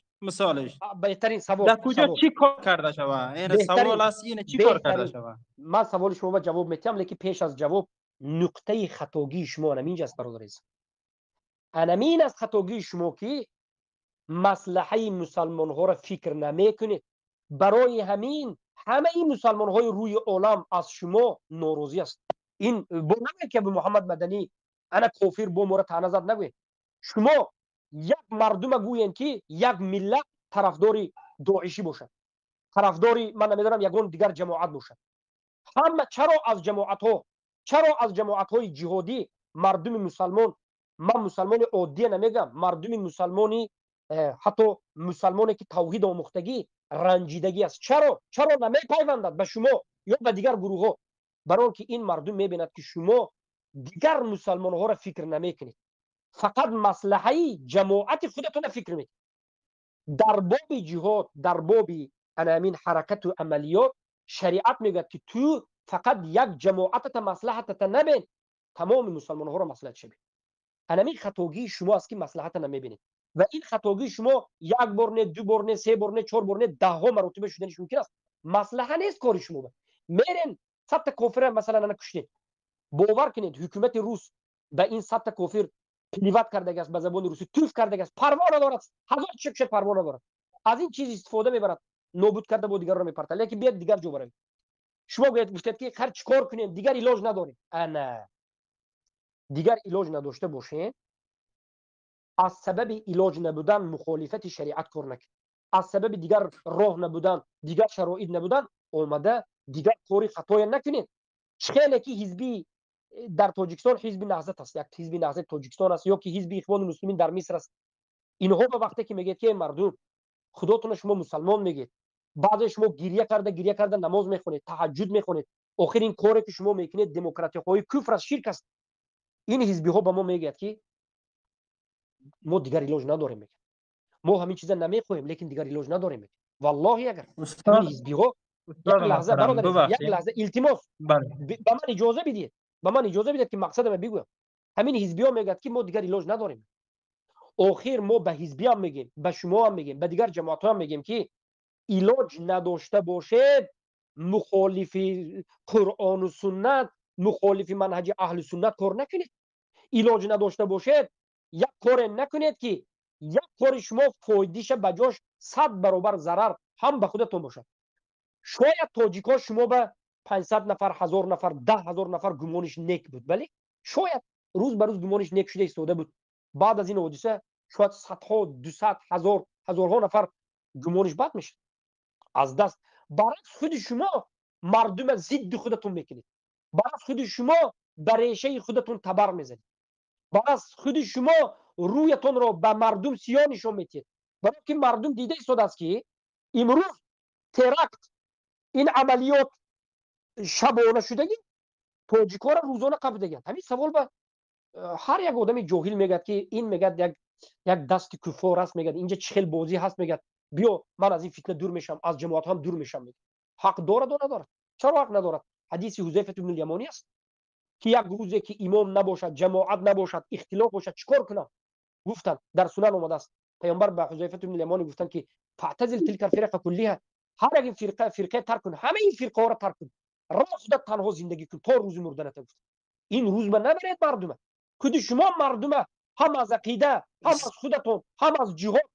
Беҳтарин савол. Дар куҷо чӣ кор карда шава? Ин савол аст, ин чӣ кор карда шава? Ман саволи шумо ба ҷавоб метиҳам, лекин пеш аз ҷавоб нуқтаи хатогии шумо анаминҷа аст, бародари азиз. Анамин аст хатогии шумо, ки маслаҳаи мусалмонҳоро фикр намекунед. Барои ҳамин ҳамаи мусалмонҳои рӯи олам аз шумо норозӣ аст. Ин бо нагӯед, ки Абу Муҳаммад Маданӣ ана кофир, бо мора таъна зад, нагӯед. Шумо як мардума гӯед, ки як миллат тарафдори доишӣ бошад, тарафдори ман намедонам ягон дигар ҷамоат бошад, ҳама чаро аз ҷамоатҳо, чаро аз ҷамоатҳои ҷиҳодӣ мардуми мусалмон, ман мусалмони оддия намегам, мардуми мусалмони, ҳатто мусалмоне, ки тавҳид омӯхтагӣ, ранҷидагӣ аст, чаро намепайвандад ба шумо ё ба дигар гурӯҳҳо? Барои он ки ин мардум мебинад, ки шумо дигар мусалмонҳоро фикр намекунед, фақат маслаҳаи ҷамоати худатонро фикр мекунед. Дар боби ҷиҳод, дар боби анамин ҳаракату амалиёт шариат мегӯяд, ки ту фақат як ҷамоатата маслаҳатата набин, тамоми мусалмонҳоро маслиҳат шавӣ. Анамин хатогии шумо аст, ки маслаҳата намебинед, ва ин хатогии шумо як бор не, ду бор не, се бор не, чор бор не, даҳҳо маротиба шуданиш мумкин аст. Маслаҳа нест кори шумо. Мерен, 100-та кофира масалан ана куштед, бовар кунед, ҳукумати рус ба ин 100-та кофир плевать кардагиаст, ба забони русӣ туф кардагиаст, парво надорад, ҳазор чиша кушад, парво надорад. Аз ин чиз истифода мебарад, нобуд карда бо дигарро мепартад. Лекин биёд, дигар ҷо баравед. Шумо гӯяд, гуфтед, ки ҳар чӣ кор кунем, дигар илоҷ надорем. Ана дигар илоҷ надошта бошем, аз сабаби илоҷ набудан мухолифати шариат кор накунед. Аз сабаби дигар роҳ набудан, дигар шароит набудан омада дигар кори хатоя накунед. Чӣ хеле ки ҳизби дар Тоҷикистон ҳизби Наҳзат аст, як ҳизби Наҳзати Тоҷикистон аст ё ки ҳизби Ихвони Муслимин дар Миср аст, инҳо ба вақте ки мегӯяд, ки мардум, худотона шумо мусалмон мегӯед, баъзе шумо гирья карда, гирья карда намоз мехонед, таҳаҷҷуд мехонед, охир ин коре, ки шумо мекунед, демократияҳои куфр аст, ширк аст. Ин ҳизбиҳо ба мо мегӯяд, ки мо дигар илоҷ надорем, мегӯяд, мо ҳамин чиза намехоҳем, лекин дигар илоҷ надорем, мегӯяд. Валлоҳи, агар ҳамин ҳизбиҳо, як лаҳза, бародар, як лаҳза, илтимос, ба ман иҷоза бидиҳед, ба ман иҷоза бидиҳед, ки мақсадама бигӯям. Ҳамин ҳизбиҳо мегӯяд, ки мо дигар илоҷ надорем. Охир мо ба ҳизбиам мегӯем, ба шумоам мегӯем, ба дигар ҷамоатҳоам мегӯем, ки илоҷ надошта бошед, мухолифи Қуръону суннат, мухолифи манҳаҷи аҳли суннат кор накунед. Илоҷ надошта бошед, як коре накунед, ки як кори шумо фоидиша ба ҷош 100 баробар зарар ҳам ба худатон бошад. Шояд тоҷикҳо шумо ба 500 нафар, 1000 нафар, 10 000 нафар гумониш нек буд, бале, шояд рӯз ба рӯз гумониш нек шуда истода буд. Баъд аз ин ҳодиса шояд садҳо, 200, ҳазор, ҳазорҳо нафар гумониш бад мешуд аз даст. Баръакс, худи шумо мардума зидди худатон мекунед, баръакс, худи шумо ба решаи худатон табар мезанед, баръакс, худи шумо рӯятонро ба мардум сиёҳ нишон метиҳед, барое ки мардум дида истодааст, ки имрӯз теракт, ин амалиёт шабона шудагӣ, тоҷикҳоро рӯзона қабдагианд. Ҳамин савол ба ҳар як одами ҷоҳил мегӯяд, ки ин мегӯяд як Як дасти куффор аст, мегӯяд, инҷа чӣ хел бозӣ ҳаст, мегӯяд, биё, ман аз ин фитна дур мешавам, аз ҷамоат ҳам дур мешавам, мегӯяд. Ҳақ дорад ё надорад? Чаро ҳақ надорад? Ҳадиси Ҳузайфат ибн Ямонӣ аст, ки як рӯзе ки имом набошад, ҷамоат набошад, ихтилоф бошад, чӣ кор кунам? Гуфтанд, дар Сунан омадааст, паёмбар ба Ҳузайфат ибн Ямонӣ гуфтанд, ки فاعتزل تلك الفرق كلها, ҳар як ин фирқа, фирқаи тарк кун, ҳамаи ин фирқаҳоро тарк кун, роҳ худат танҳо зиндагӣ кун то рӯзи мурданата, гуфт. Ин рӯз ба набаред мардума. Худи шумо мардума ҳам аз ақида, ҳам аз худатон, ҳам аз ҷиҳод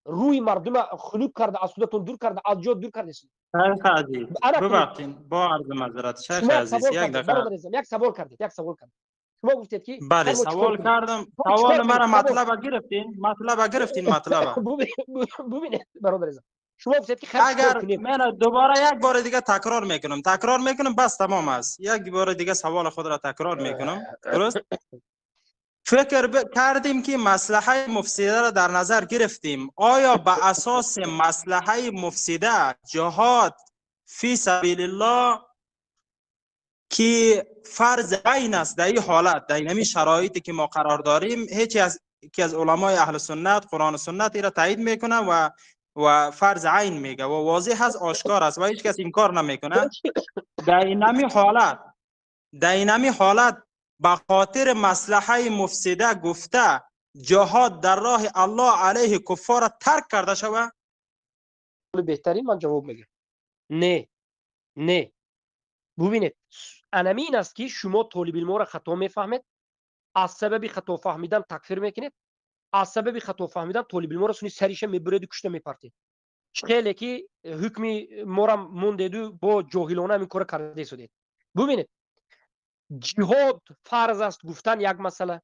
рӯи мардума хунук карда, аз худатон дур карда, аз ҷиҳод дур кардесид. Шайх азиз, бубахшед, бо арзи маъзарат, шайх азиз, як дақиқа. Як савол кардед, як савол кардед. Шумо гуфтед, ки Бале, савол кардам. Саволи мара матлаба гирифтин, матлаба гирифтин, матлаба. Бубинед, бародар азиз, шумо гуфтед, ки агар ман дубора як бори дига такрор мекунам, такрор мекунам, бас, тамом аст. Як бори дига саволи худро такрор мекунам. Дуруст фикр кардем, ки маслаҳаи муфсидаро дар назар гирифтем. Оё ба асоси маслаҳаи муфсида ҷиҳод фи сабилиллоҳ, ки фарз айн аст, дар ин ҳолат, дар инами шароите ки мо қарор дорем, ҳеҷ аз ки аз уламои аҳли суннат, Қуръону суннат иро таъйид мекунад ва фарз айн мега ва возеҳ аст, ошкор аст ва ҳеҷ кас инкор намекунад, дар инами ҳолат ба хотири маслаҳаи муфсида гуфта ҷиҳод дар роҳи Аллоҳ алайҳи куффора тарк карда шава? Беҳтарин, ман ҷавоб мегӯям: не, не. Бубинед, анамин аст, ки шумо толибилморо хато мефаҳмед, аз сабаби хато фаҳмидан такфир мекунед, аз сабаби хато фаҳмидан толибилморо суни сариша мебуреду кушта мепартед. Чӣ хеле ки ҳукми морам мондеду бо ҷоҳилона ҳамин кора карда истодед. Бубинед, ҷиҳод фарз аст гуфтан як масъала,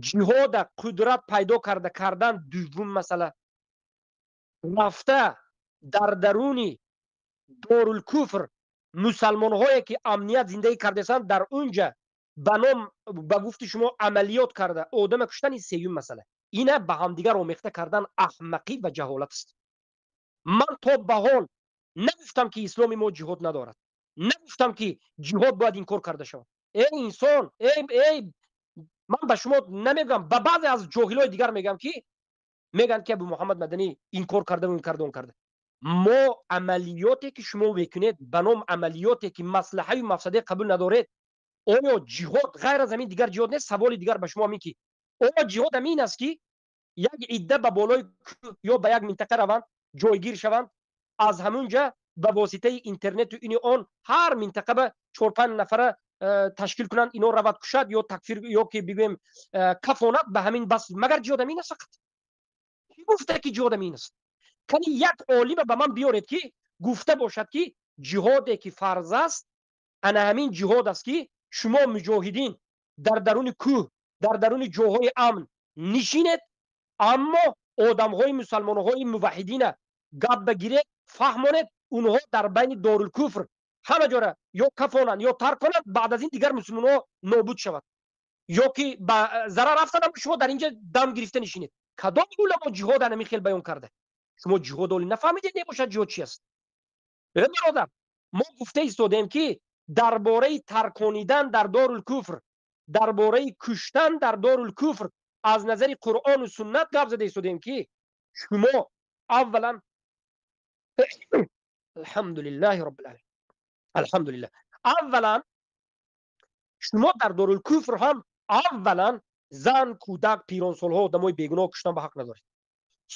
ҷиҳода қудрат пайдо карда кардан дуввум масъала. Рафта дар даруни дорулкуфр мусалмонҳое ки амният зиндагӣ кардасанд, дар унҷа ба ном, ба гуфти шумо, амалиёт карда одама куштани сеюм масъала. Ина ба ҳамдигар омехта кардан аҳмақӣ ва ҷаҳолат аст. Ман то ба ҳол нагуфтам, ки исломи мо ҷиҳод надорад, нагуфтам, ки ҷиҳод бояд инкор карда шавад. Эй инсон, эй, ман ба шумо намегӯям, ба баъзе аз ҷоҳилои дигар мегӯям, ки мегӯянд, ки Абу Муҳаммад Маданӣ инкор карда, ин карда, он карда. Мо амалиёте ки шумо мекунед, ба ном амалиёте ки маслаҳаю мафсадае қабул надоред, оё ҷиҳод ғайр аз ҳамин дигар ҷиҳод нест? Саволи дигар ба шумо ҳамин, ки оё ҷиҳод ҳамин аст, ки як идда ба болои ё ба як минтақа раванд, ҷойгир шаванд, аз ҳамун ҷа ба воситаи интернету ини он ҳар минтақа ба чор-панҷ нафара ташкил кунанд, ино равад кушад ё такфир ё ки бигӯем кафонад, ба ҳамин бас? Магар ҷиҳод ҳамин аст фақат? Кӣ гуфта, ки ҷиҳод ҳамин аст? Кани як олима ба ман биёред, ки гуфта бошад, ки ҷиҳоде ки фарз аст ана ҳамин ҷиҳод аст, ки шумо муҷоҳидин дар даруни кӯҳ, дар даруни ҷоҳои амн нишинед, аммо одамҳои мусалмонҳои муваҳидина гап багиред, фаҳмонед, онҳо дар байни дорулкуфр ҳама ҷора ё кафонанд, ё тарк конанд, баъд аз ин дигар мусулмонҳо нобуд шавад ё ки ба зарар рафтанд, шумо дар инҷа дам гирифта нишинед. Кадом уламо ҷиҳод ҳамин хел баён карда? Шумо ҷиҳод оли нафаҳмидед, небошад, ҷиҳод чи аст? Э бародар, мо гуфта истодем, ки дар бораи тарконидан дар дорулкуфр, дар бораи куштан дар дорулкуфр аз назари Қуръону суннат гап зада истодем, ки шумо аввалан, алҳамдулиллаҳи роббил, алҳамдулиллаҳ, аввалан шумо дар дорулкуфр ҳам аввалан зан, кӯдак, пиронсолҳо, одамои бегуноҳ куштан ба ҳақ надоред.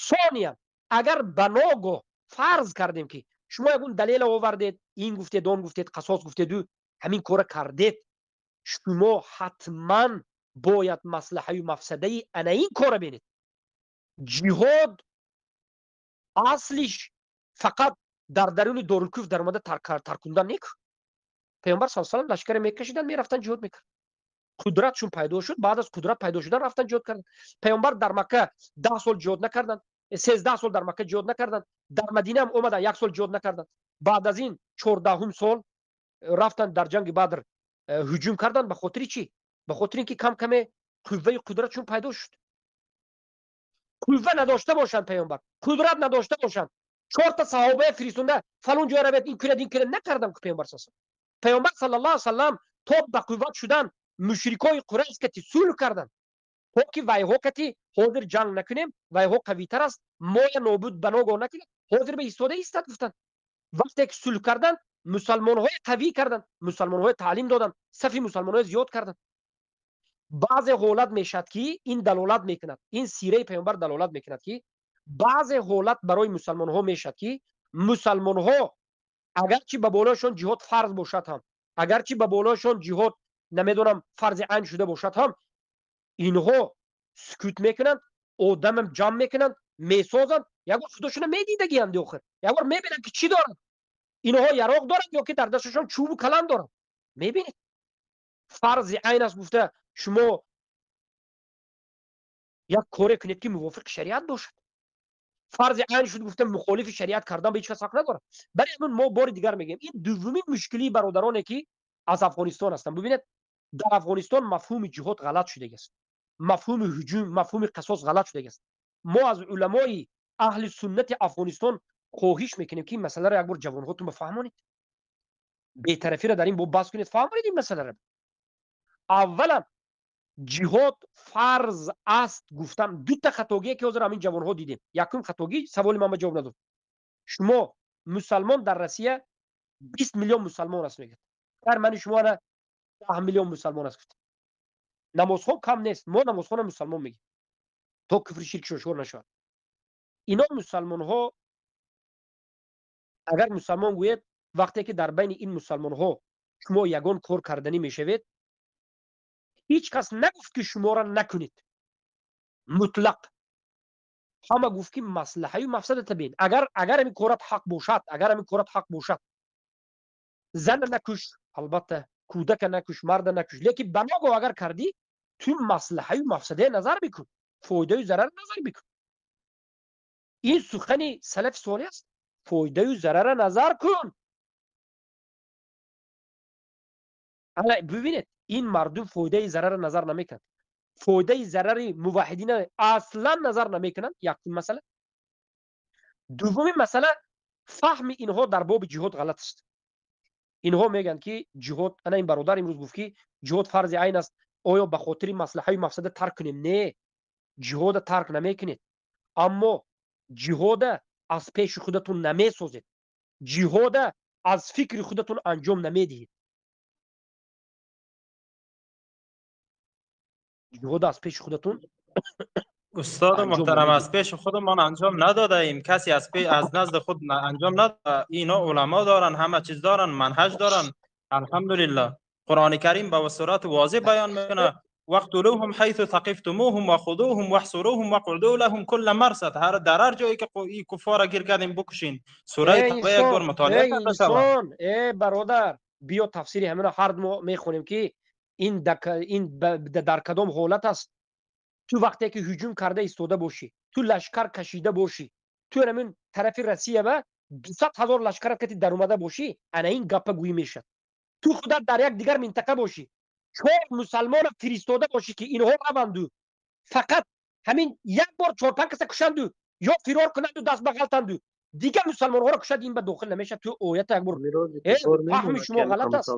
Сониян, агар ба ногоҳ фарз кардем, ки шумо ягон далела овардед, ин гуфтед, он гуфтед, қасос гуфтеду ҳамин кора кардед, шумо ҳатман бояд маслаҳаю мафсадаи ана ин кора бинед. Ҷиҳод аслиш фақат дар даруни дорулкуфр даромада таркундан нек. Паёмбар са салам лашкаре мекашиданд, мерафтанд, ҷиҳод мекард. Қудратшун пайдо шуд, баъд аз қудрат пайдо шудан рафтан ҷиҳод карданд. Паёмбар дар Макка 10 сол ҷиҳод накарданд, 13 сол дар Макка ҷиҳод накарданд, дар Мадинаам омаданд, як сол ҷиҳод накарданд. Баъд аз ин 14-ум сол рафтанд, дар ҷанги Бадр ҳуҷум карданд. Ба хотири чӣ? Ба хотири ин ки кам каме қувваи қудратшун пайдо шуд. Қувва надошта бошанд, паёмбар қудрат надошта бошанд, чорта саҳобая фиристонда, фалон ҷоя равед, ин кунед, ин кунед накардам, ки паёмбар са паёмбар саллаллоҳу алайҳи васаллам то ба қувват шудан мушрикои Қурайш кати сулҳ карданд. То ки вайҳо кати ҳозир ҷанг накунем, вайҳо қавитар аст, моя нобуд ба ногоҳ накунем, ҳозир ба истода истад гуфтанд. Вақте ки сулҳ карданд, мусалмонҳои қавӣ карданд, мусалмонҳои таълим доданд, сафи мусалмонҳои зиёд карданд. Баъзе ҳолат мешавад, ки ин далолат мекунад, ин сираи паёмбар далолат мекунад, ки баъзе ҳолат барои мусалмонҳо мешавад, ки мусалмонҳо агарчи ба болояшон ҷиҳод фарз бошад ҳам, агарчи ба болояшон ҷиҳод намедонам фарзи айн шуда бошад ҳам, инҳо сукут мекунанд, одамам ҷамъ мекунанд, месозанд, ягон худошона медидагианд, охир ягон мебинанд, ки чӣ доранд инҳо, яроқ доранд ё ки дар дасташон чӯбу калам доранд. Мебинед, фарзи айн аст гуфта шумо як коре кунед, ки мувофиқи шариат бошад. Фарзи айн шуд гуфта мухолифи шариат кардан ба ҳеҷ кас ҳақ надорад. Барои ҳамин мо бори дигар мегӯем, ин дуввумин мушкилии бародароне, ки аз Афғонистон ҳастанд. Бибинед, дар Афғонистон мафҳуми ҷиҳод ғалат шудагиаст, мафҳуми ҳуҷум, мафҳуми қисос ғалат шудагиаст. Мо аз уламои аҳли суннати Афғонистон хоҳиш мекунем, ки ин масъаларо як бор ҷавонҳотон бифаҳмонед, бетарафиро дар ин боб бас кунед, фаҳмонед ин масъаларо. Аввалан, ҷиҳод фарз аст гуфтан дута хатогие, ки ҳозир ҳамин ҷавонҳо дидем. Якум хатогӣ, саволи ман ба ҷавоб надод шумо. Мусалмон дар Россия 20 миллион мусалмон аст, мегӯяд. Дар мани шумо ана 10 миллион мусалмон аст гуфт. Намозхон кам нест, мо намозхона мусалмон мегӯем, то куфри ширк ошкор нашавад. Ино мусалмонҳо, агар мусалмон гӯед, вақте ки дар байни ин мусалмонҳо шумо ягон кор карданӣ мешавед, ҳеҷ кас нагуфт, ки шуморо накунед мутлақ. Ҳама гуфт, ки маслиҳаю мафсадата бин. Агар ҳамин корат ҳақ бошад, агар ҳамин корат ҳақ бошад, зана накуш, албатта, кӯдака накуш, марда накуш, лекин ба ногоҳ агар кардӣ, ту маслиҳаю мафсадая назар бикун, фоидаю зарар назар бикун. Ин сухани салафи солеҳ аст: фоидаю зарара назар кун. Бибинед, ин мардум фоидаи зарара назар намекунанд, фоидаи зарари муваҳидина аслан назар намекунанд. Якум масъала. Дуввумин масъала, фаҳми инҳо дар боби ҷиҳод ғалат аст. Инҳо мегӯянд, ки ҷиҳод, ана ин бародар имрӯз гуфт, ки ҷиҳод фарзи айн аст, оё ба хотири маслиҳаю мафсада тарк кунем? Не, ҷиҳода тарк намекунед, аммо ҷиҳода аз пеши худатон намесозед, ҷиҳода аз фикри худатон анҷом намедиҳед, ҷиҳода аз пеши худатон Устод муҳтарам, аз пеши худамон анҷом надодаем. Касе аз назди худ анҷом надода. Ино уламо доранд, ҳама чиз доранд, манҳаҷ доранд, алҳамдулиллаҳ. Қуръони Карим ба сурати возеҳ баён мекунад: واقتلوهم حيث ثقفتموهم وخذوهم واحصروهم واقعدوا لهم كل مرصد. هر در هر جایی که ای کفار گیر کردیم، بکشین. سوره توبه یک بار مطالعه کرده شود. انسان، ای برادر، بیا تفسیری همین هر ما میخونیم که این در کدام حالت است. تو وقتی که هجوم کرده ایستاده باشی، تو لشکر کشیده باشی، تو همین طرف روسیه به 200 هزار لشکرت کتی در اومده باشی، انا این گپ گویی میشد. تو خودت در یک دیگر منطقه باشی، چهار مسلمان فرستاده باشی که اینها روندو فقط همین یک بار چهار پنج کس کشندو یا فرار کنند و دست بغلتندو دیگه مسلمان ها رو کشد، این به داخل نمیشه. تو آیت یک بار فهم شما غلط است،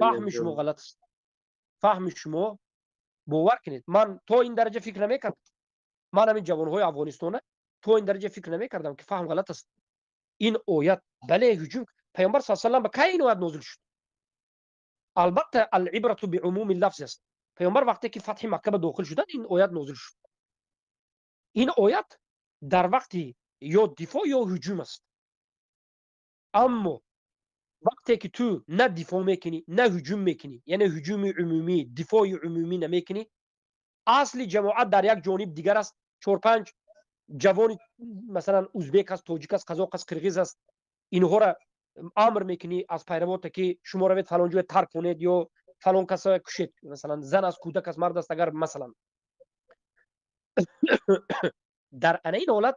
فهم شما غلط است، فهم شما. باور کنید، من تا این درجه فکر نمیکردم. من همین جوانهای افغانستان تا این درجه فکر نمیکردم که فهم غلط است. این آیت، بله، هجوم پیامبر صلی الله علیه و سلم به کی این آیت نازل شد؟ البته العبرة بعموم اللفظ است. پیامبر وقتی که فتح مکه به داخل شدن، این آیت نازل شد. این آیت در وقتی یا دفاع یا هجوم است. اما وقتی که تو نه دفاع میکنی، نه هجوم میکنی، یعنی هجوم عمومی، دفاع عمومی نمیکنی، اصل جماعت در یک جانب دیگر است، چهار پنج جوان، مثلا ازبک است، تاجیک است، قزاق است، قرغیز است، اینها را امر میکنی از پیروات که شما روید فلان جای ترک کنید یا فلان کس کشید، مثلا زن است، کودک است، مرد است، اگر مثلا در این حالت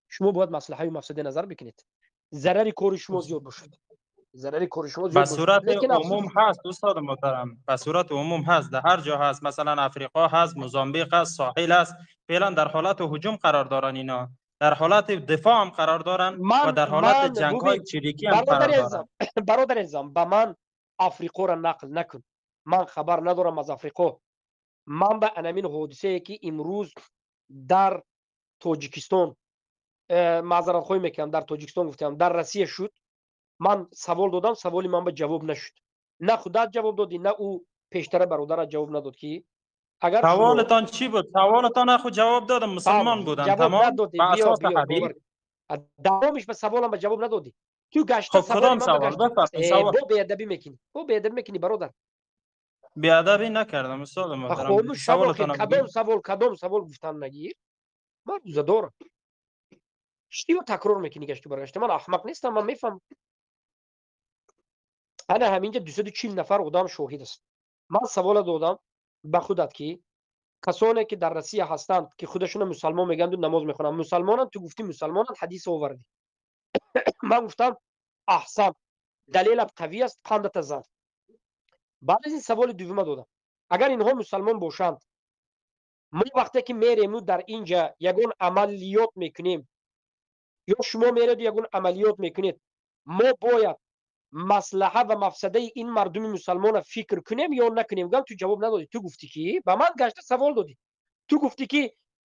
شما باید مصلحه و مفسده نظر بکنید، ضرر کار شما زیاد باشد، ضرر کار شما زیاد. به صورت عموم هست استاد محترم، به صورت عموم هست، در هر جا هست. مثلا افریقا هست، موزامبیق هست، ساحل هست. فعلا در حالت هجوم قرار دارن اینا، در حالت دفاع هم قرار دارن و در حالت جنگ های چریکی هم قرار دارن. برادر عزیزم، به من افریقا را نقل نکن. من خبر ندارم از افریقا. Ман ба анамин ҳодисае ки имрӯз дар Тоҷикистон, маъзаратхоҳӣ мекунам, дар Тоҷикистон гуфтам, дар Россия шуд, ман савол додам, саволи ман ба ҷавоб нашуд. На худат ҷавоб додӣ, на ӯ пештара бародарат ҷавоб надод ки агар саволатон чӣ буд? Саволатон худ ҷавоб додам, мусулмон будан, тамом. Ба асоси ҳадис давомиш ба саволам ба ҷавоб надодӣ. Ту гашта хуб кадом савол? Бо беадабӣ мекунӣ, бо беадабӣ мекунӣ бародар. Беадабӣ накардам устод муҳтарам. Саволатон кадом савол, кадом савол гуфтан нагир. Ман рӯза дорам. Чиро такрор мекунӣ гашту баргашта? Ман аҳмақ нестам, ман мефаҳмам. Ана ҳаминҷа 240 нафар одам шоҳид аст. Ман савола додам ба худат ки касоне ки дар Россия ҳастанд, ки худашонро мусалмон мегӯянд, намоз мехонанд, мусалмонанд, ту гуфтӣ мусалмонанд, ҳадис овардӣ. Ман гуфтам аҳсан, далелат қавӣ аст, қандата зан. Баъд аз ин саволи дуввума додам. Агар инҳо мусалмон бошанд, мо вақте ки мерему дар инҷа ягон амалиёт мекунем, ё шумо мереду ягон амалиёт мекунед, мо бояд маслаҳа ва мафсадаи ин мардуми мусалмона фикр кунем ё накунем? Гам ту ҷавоб надодӣ. Ту гуфтӣ ки ба ман гашта савол додӣ. Ту гуфтӣ ки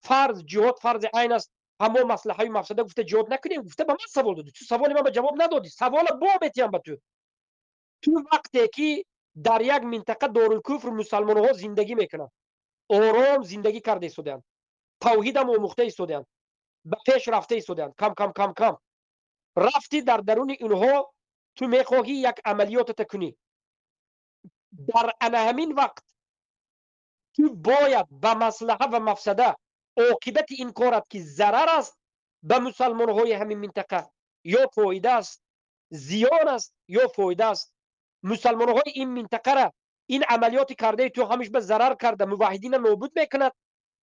фарз ҷиҳод фарзи айн аст, ҳамо маслаҳаи мафсада гуфта ҷиҳод накунем, гуфта ба ман савол додӣ. Ту саволи ман ба ҷавоб надодӣ. Савола бо метиҳам ба ту. Ту вақте ки дар як минтақа дорулкуфр мусалмонҳо зиндагӣ мекунанд, ором зиндагӣ карда истодаанд, тавҳидам омӯхта истодаанд, ба пеш рафта истодаанд, кам кам кам кам рафти дар даруни инҳо ту мехоҳӣ як амалиётата кунӣ. Дар ана ҳамин вақт ту бояд ба маслаҳа ва мафсада, оқибати ин корат ки зарар аст ба мусалмонҳои ҳамин минтақа ё фоида аст, зиён аст ё фоида аст, мусалмонҳои ин минтақара ин амалиёти кардаи ту ҳамиш ба зарар карда муваҳидина нобуд мекунад,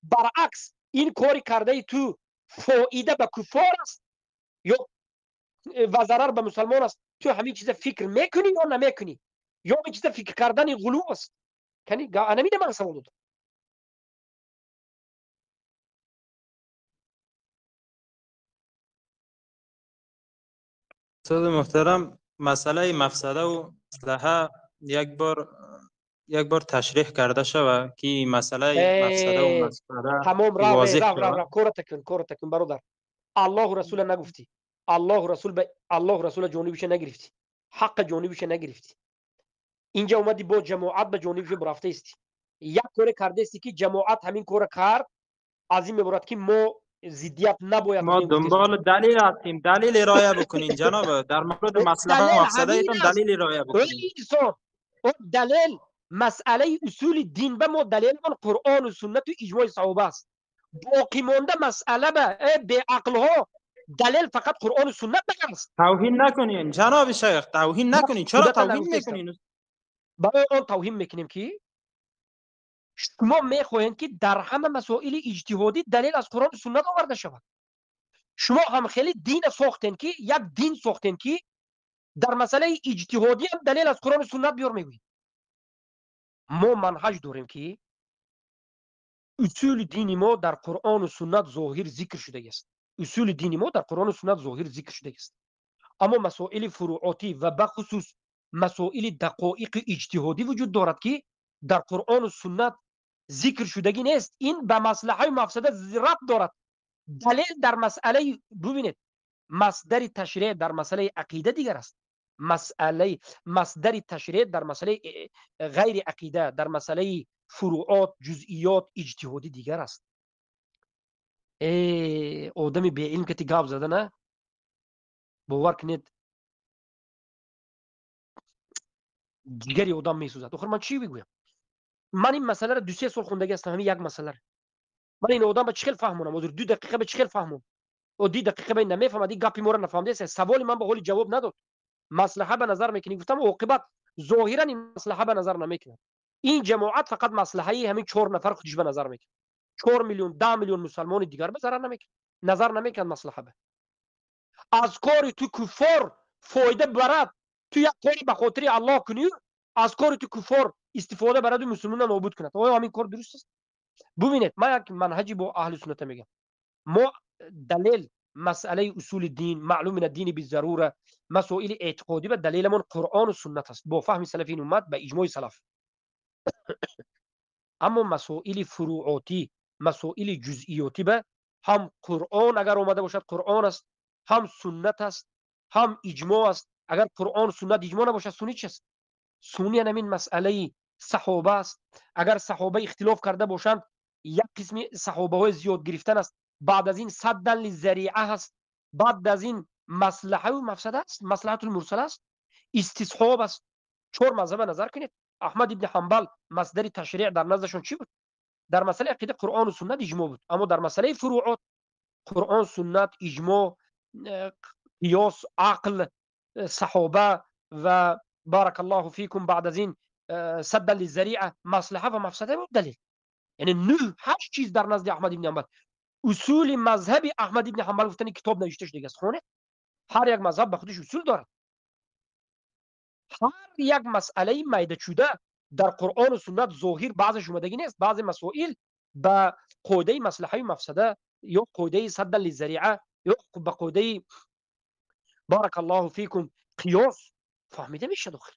баръакс ин кори кардаи ту фоида ба куффор аст ё ва зарар ба мусалмон аст, ту ҳамин чиза фикр мекунӣ ё намекунӣ? Ё ин чиза фикр кардани ғулув аст? Анамида ман савол додам. Устод муҳтарам, масъалаи мафсада ва маслаҳа як бор ташриҳ карда шава ки масъалаи мафсада ва маслаҳа тамом. Рав рав рав рав, кората кун, кората кун бародар. Аллоҳу расула нагуфтӣ, Аллоҳу расул ба Аллоҳу расула ҷонибиша нагирифтӣ, ҳаққа ҷонибиша нагирифтӣ. Инҷа омадӣ бо ҷамоат ба ҷонибиша рафта истӣ. Як коре кардаисти ки ҷамоат ҳамин кора кард, аз ин меборад ки мо зиддият набояд. Мо дунболи далел ҳастем, далел ироя бикунин ҷаноб. Дар мавриди маслаҳа ва мафсадаитон далел ироя бикунин. Инсон, он далел масъалаи усули дин ба мо далелмон Қуръону суннату иҷмои саҳоба аст. Боқӣ монда масъала ба беақлҳо далел фақат Қуръону суннат магар аст. Тавҳин накунин ҷаноби шайх, тавҳин накунин. Чаро тавҳин мекунин? Барои он тавҳин мекунем ки шумо мехоҳед ки дар ҳама масоили иҷтиҳодӣ далел аз Қуръону суннат оварда шавад. Шумо ҳам хеле дина сохтен ки як дин сохтен ки дар масъалаи иҷтиҳодӣ ҳам далел аз Қуръону суннат биёр мегӯед. Мо манҳаҷ дорем ки усули дини мо дар Қуръону суннат зоҳир зикр шудагиаст. Усули дини мо дар Қуръону суннат зоҳир зикр шудагиаст. Аммо масоили фуруотӣ ва бахусус масоили дақоиқи иҷтиҳодӣ вуҷуд дорад ки дар Қуръону суннат зикр шудагӣ нест. Ин ба маслаҳаи мафсада рабт дорад. Далел дар масъалаи, бубинед, масдари ташриъ дар масъалаи ақида дигар аст. Масъалаи масдари ташриъ дар масъалаи ғайри ақида, дар масъалаи фуруот, ҷузъиёт, иҷтиҳодӣ дигар аст. Одами беилм кати гап зада на, бовар кунед, ҷигари одам месӯзад. Охир ман чӣ бигӯям? Ман ин масъаларо 2-3 сол хондагӣ ҳастам, ҳамин як масъаларо. Ман ин одам ба чӣ хел фаҳмонам? Ҳозир 2 дақиқа ба чӣ хел фаҳмон? О 2 дақиқа ба ин намефаҳмад, ин гапи моро нафаҳмидааст. Саволи ман ба ҳоли ҷавоб надод. Маслаҳа ба назар мекунӣ, гуфтам оқибат зоҳиран ин маслаҳа ба назар намекунад. Ин ҷамоат фақат маслаҳаи ҳамин 4 нафар худиш ба назар мекунад. 4 миллион, 10 миллион мусалмони дигар ба зарар намекунад, назар намекунад маслаҳа ба. Аз кори ту куффор фоида барад, ту як кори ба хотири Аллоҳ кунӣ, аз кори ту куффор истифода бараду мусулмонро нобуд кунад. Оё ҳамин кор дуруст аст? Бубинед, ман як манҳаҷи бо аҳли сунната мегӯям. Мо далел масъалаи усули дин, маълум мин аддини бизарура, масоили эътиқодӣ ва далеламон Қуръону суннат аст бо фаҳми салафи ин уммат ба иҷмои салаф. Аммо масоили фурӯотӣ, масоили ҷузъиётӣ ба ҳам Қуръон агар омада бошад, Қуръон аст, ҳам суннат аст, ҳам иҷмоъ аст. Агар Қуръон, суннат, иҷмоъ набошад, сунни чист? Сунни ҳамин масъалаи саҳоба аст. Агар саҳоба ихтилоф карда бошанд, як қисми саҳобаҳои зиёд гирифтан аст. Баъд аз ин саддан лизариа аст. Баъд аз ин маслаҳаву мафсада аст, маслаҳатул мурсала аст, истисҳоб аст. Чор мазҳаба назар кунед. Аҳмад ибни Ҳанбал масдари ташриъ дар наздашон чӣ буд? Дар масъалаи ақида Қуръону суннат, иҷмоъ буд. Аммо дар масъалаи фурӯот Қуръон, суннат, иҷмоъ, қиёс, ақл, саҳоба ва баракаллоҳу фикум, баъд аз ин саддан лизариа, маслаҳа ва мафсада буд далел. Яъне нӯҳ ҳашт чиз дар назди Аҳмад ибни Ҳанбал. Усули мазҳаби Аҳмад ибни Ҳанбал гуфтани китоб навишта шудагиаст. Хонед. Ҳар як мазҳаб ба худиш усул дорад. Ҳар як масъалаи майдачуда дар Қуръону суннат зоҳир баъзеш омадагӣ нест. Баъзе масоил ба қоидаи маслаҳаи мафсада ё қоидаи саддан лизариа ё ба қоидаи баракаллоҳу фикум қиёс фаҳмида мешавад охир.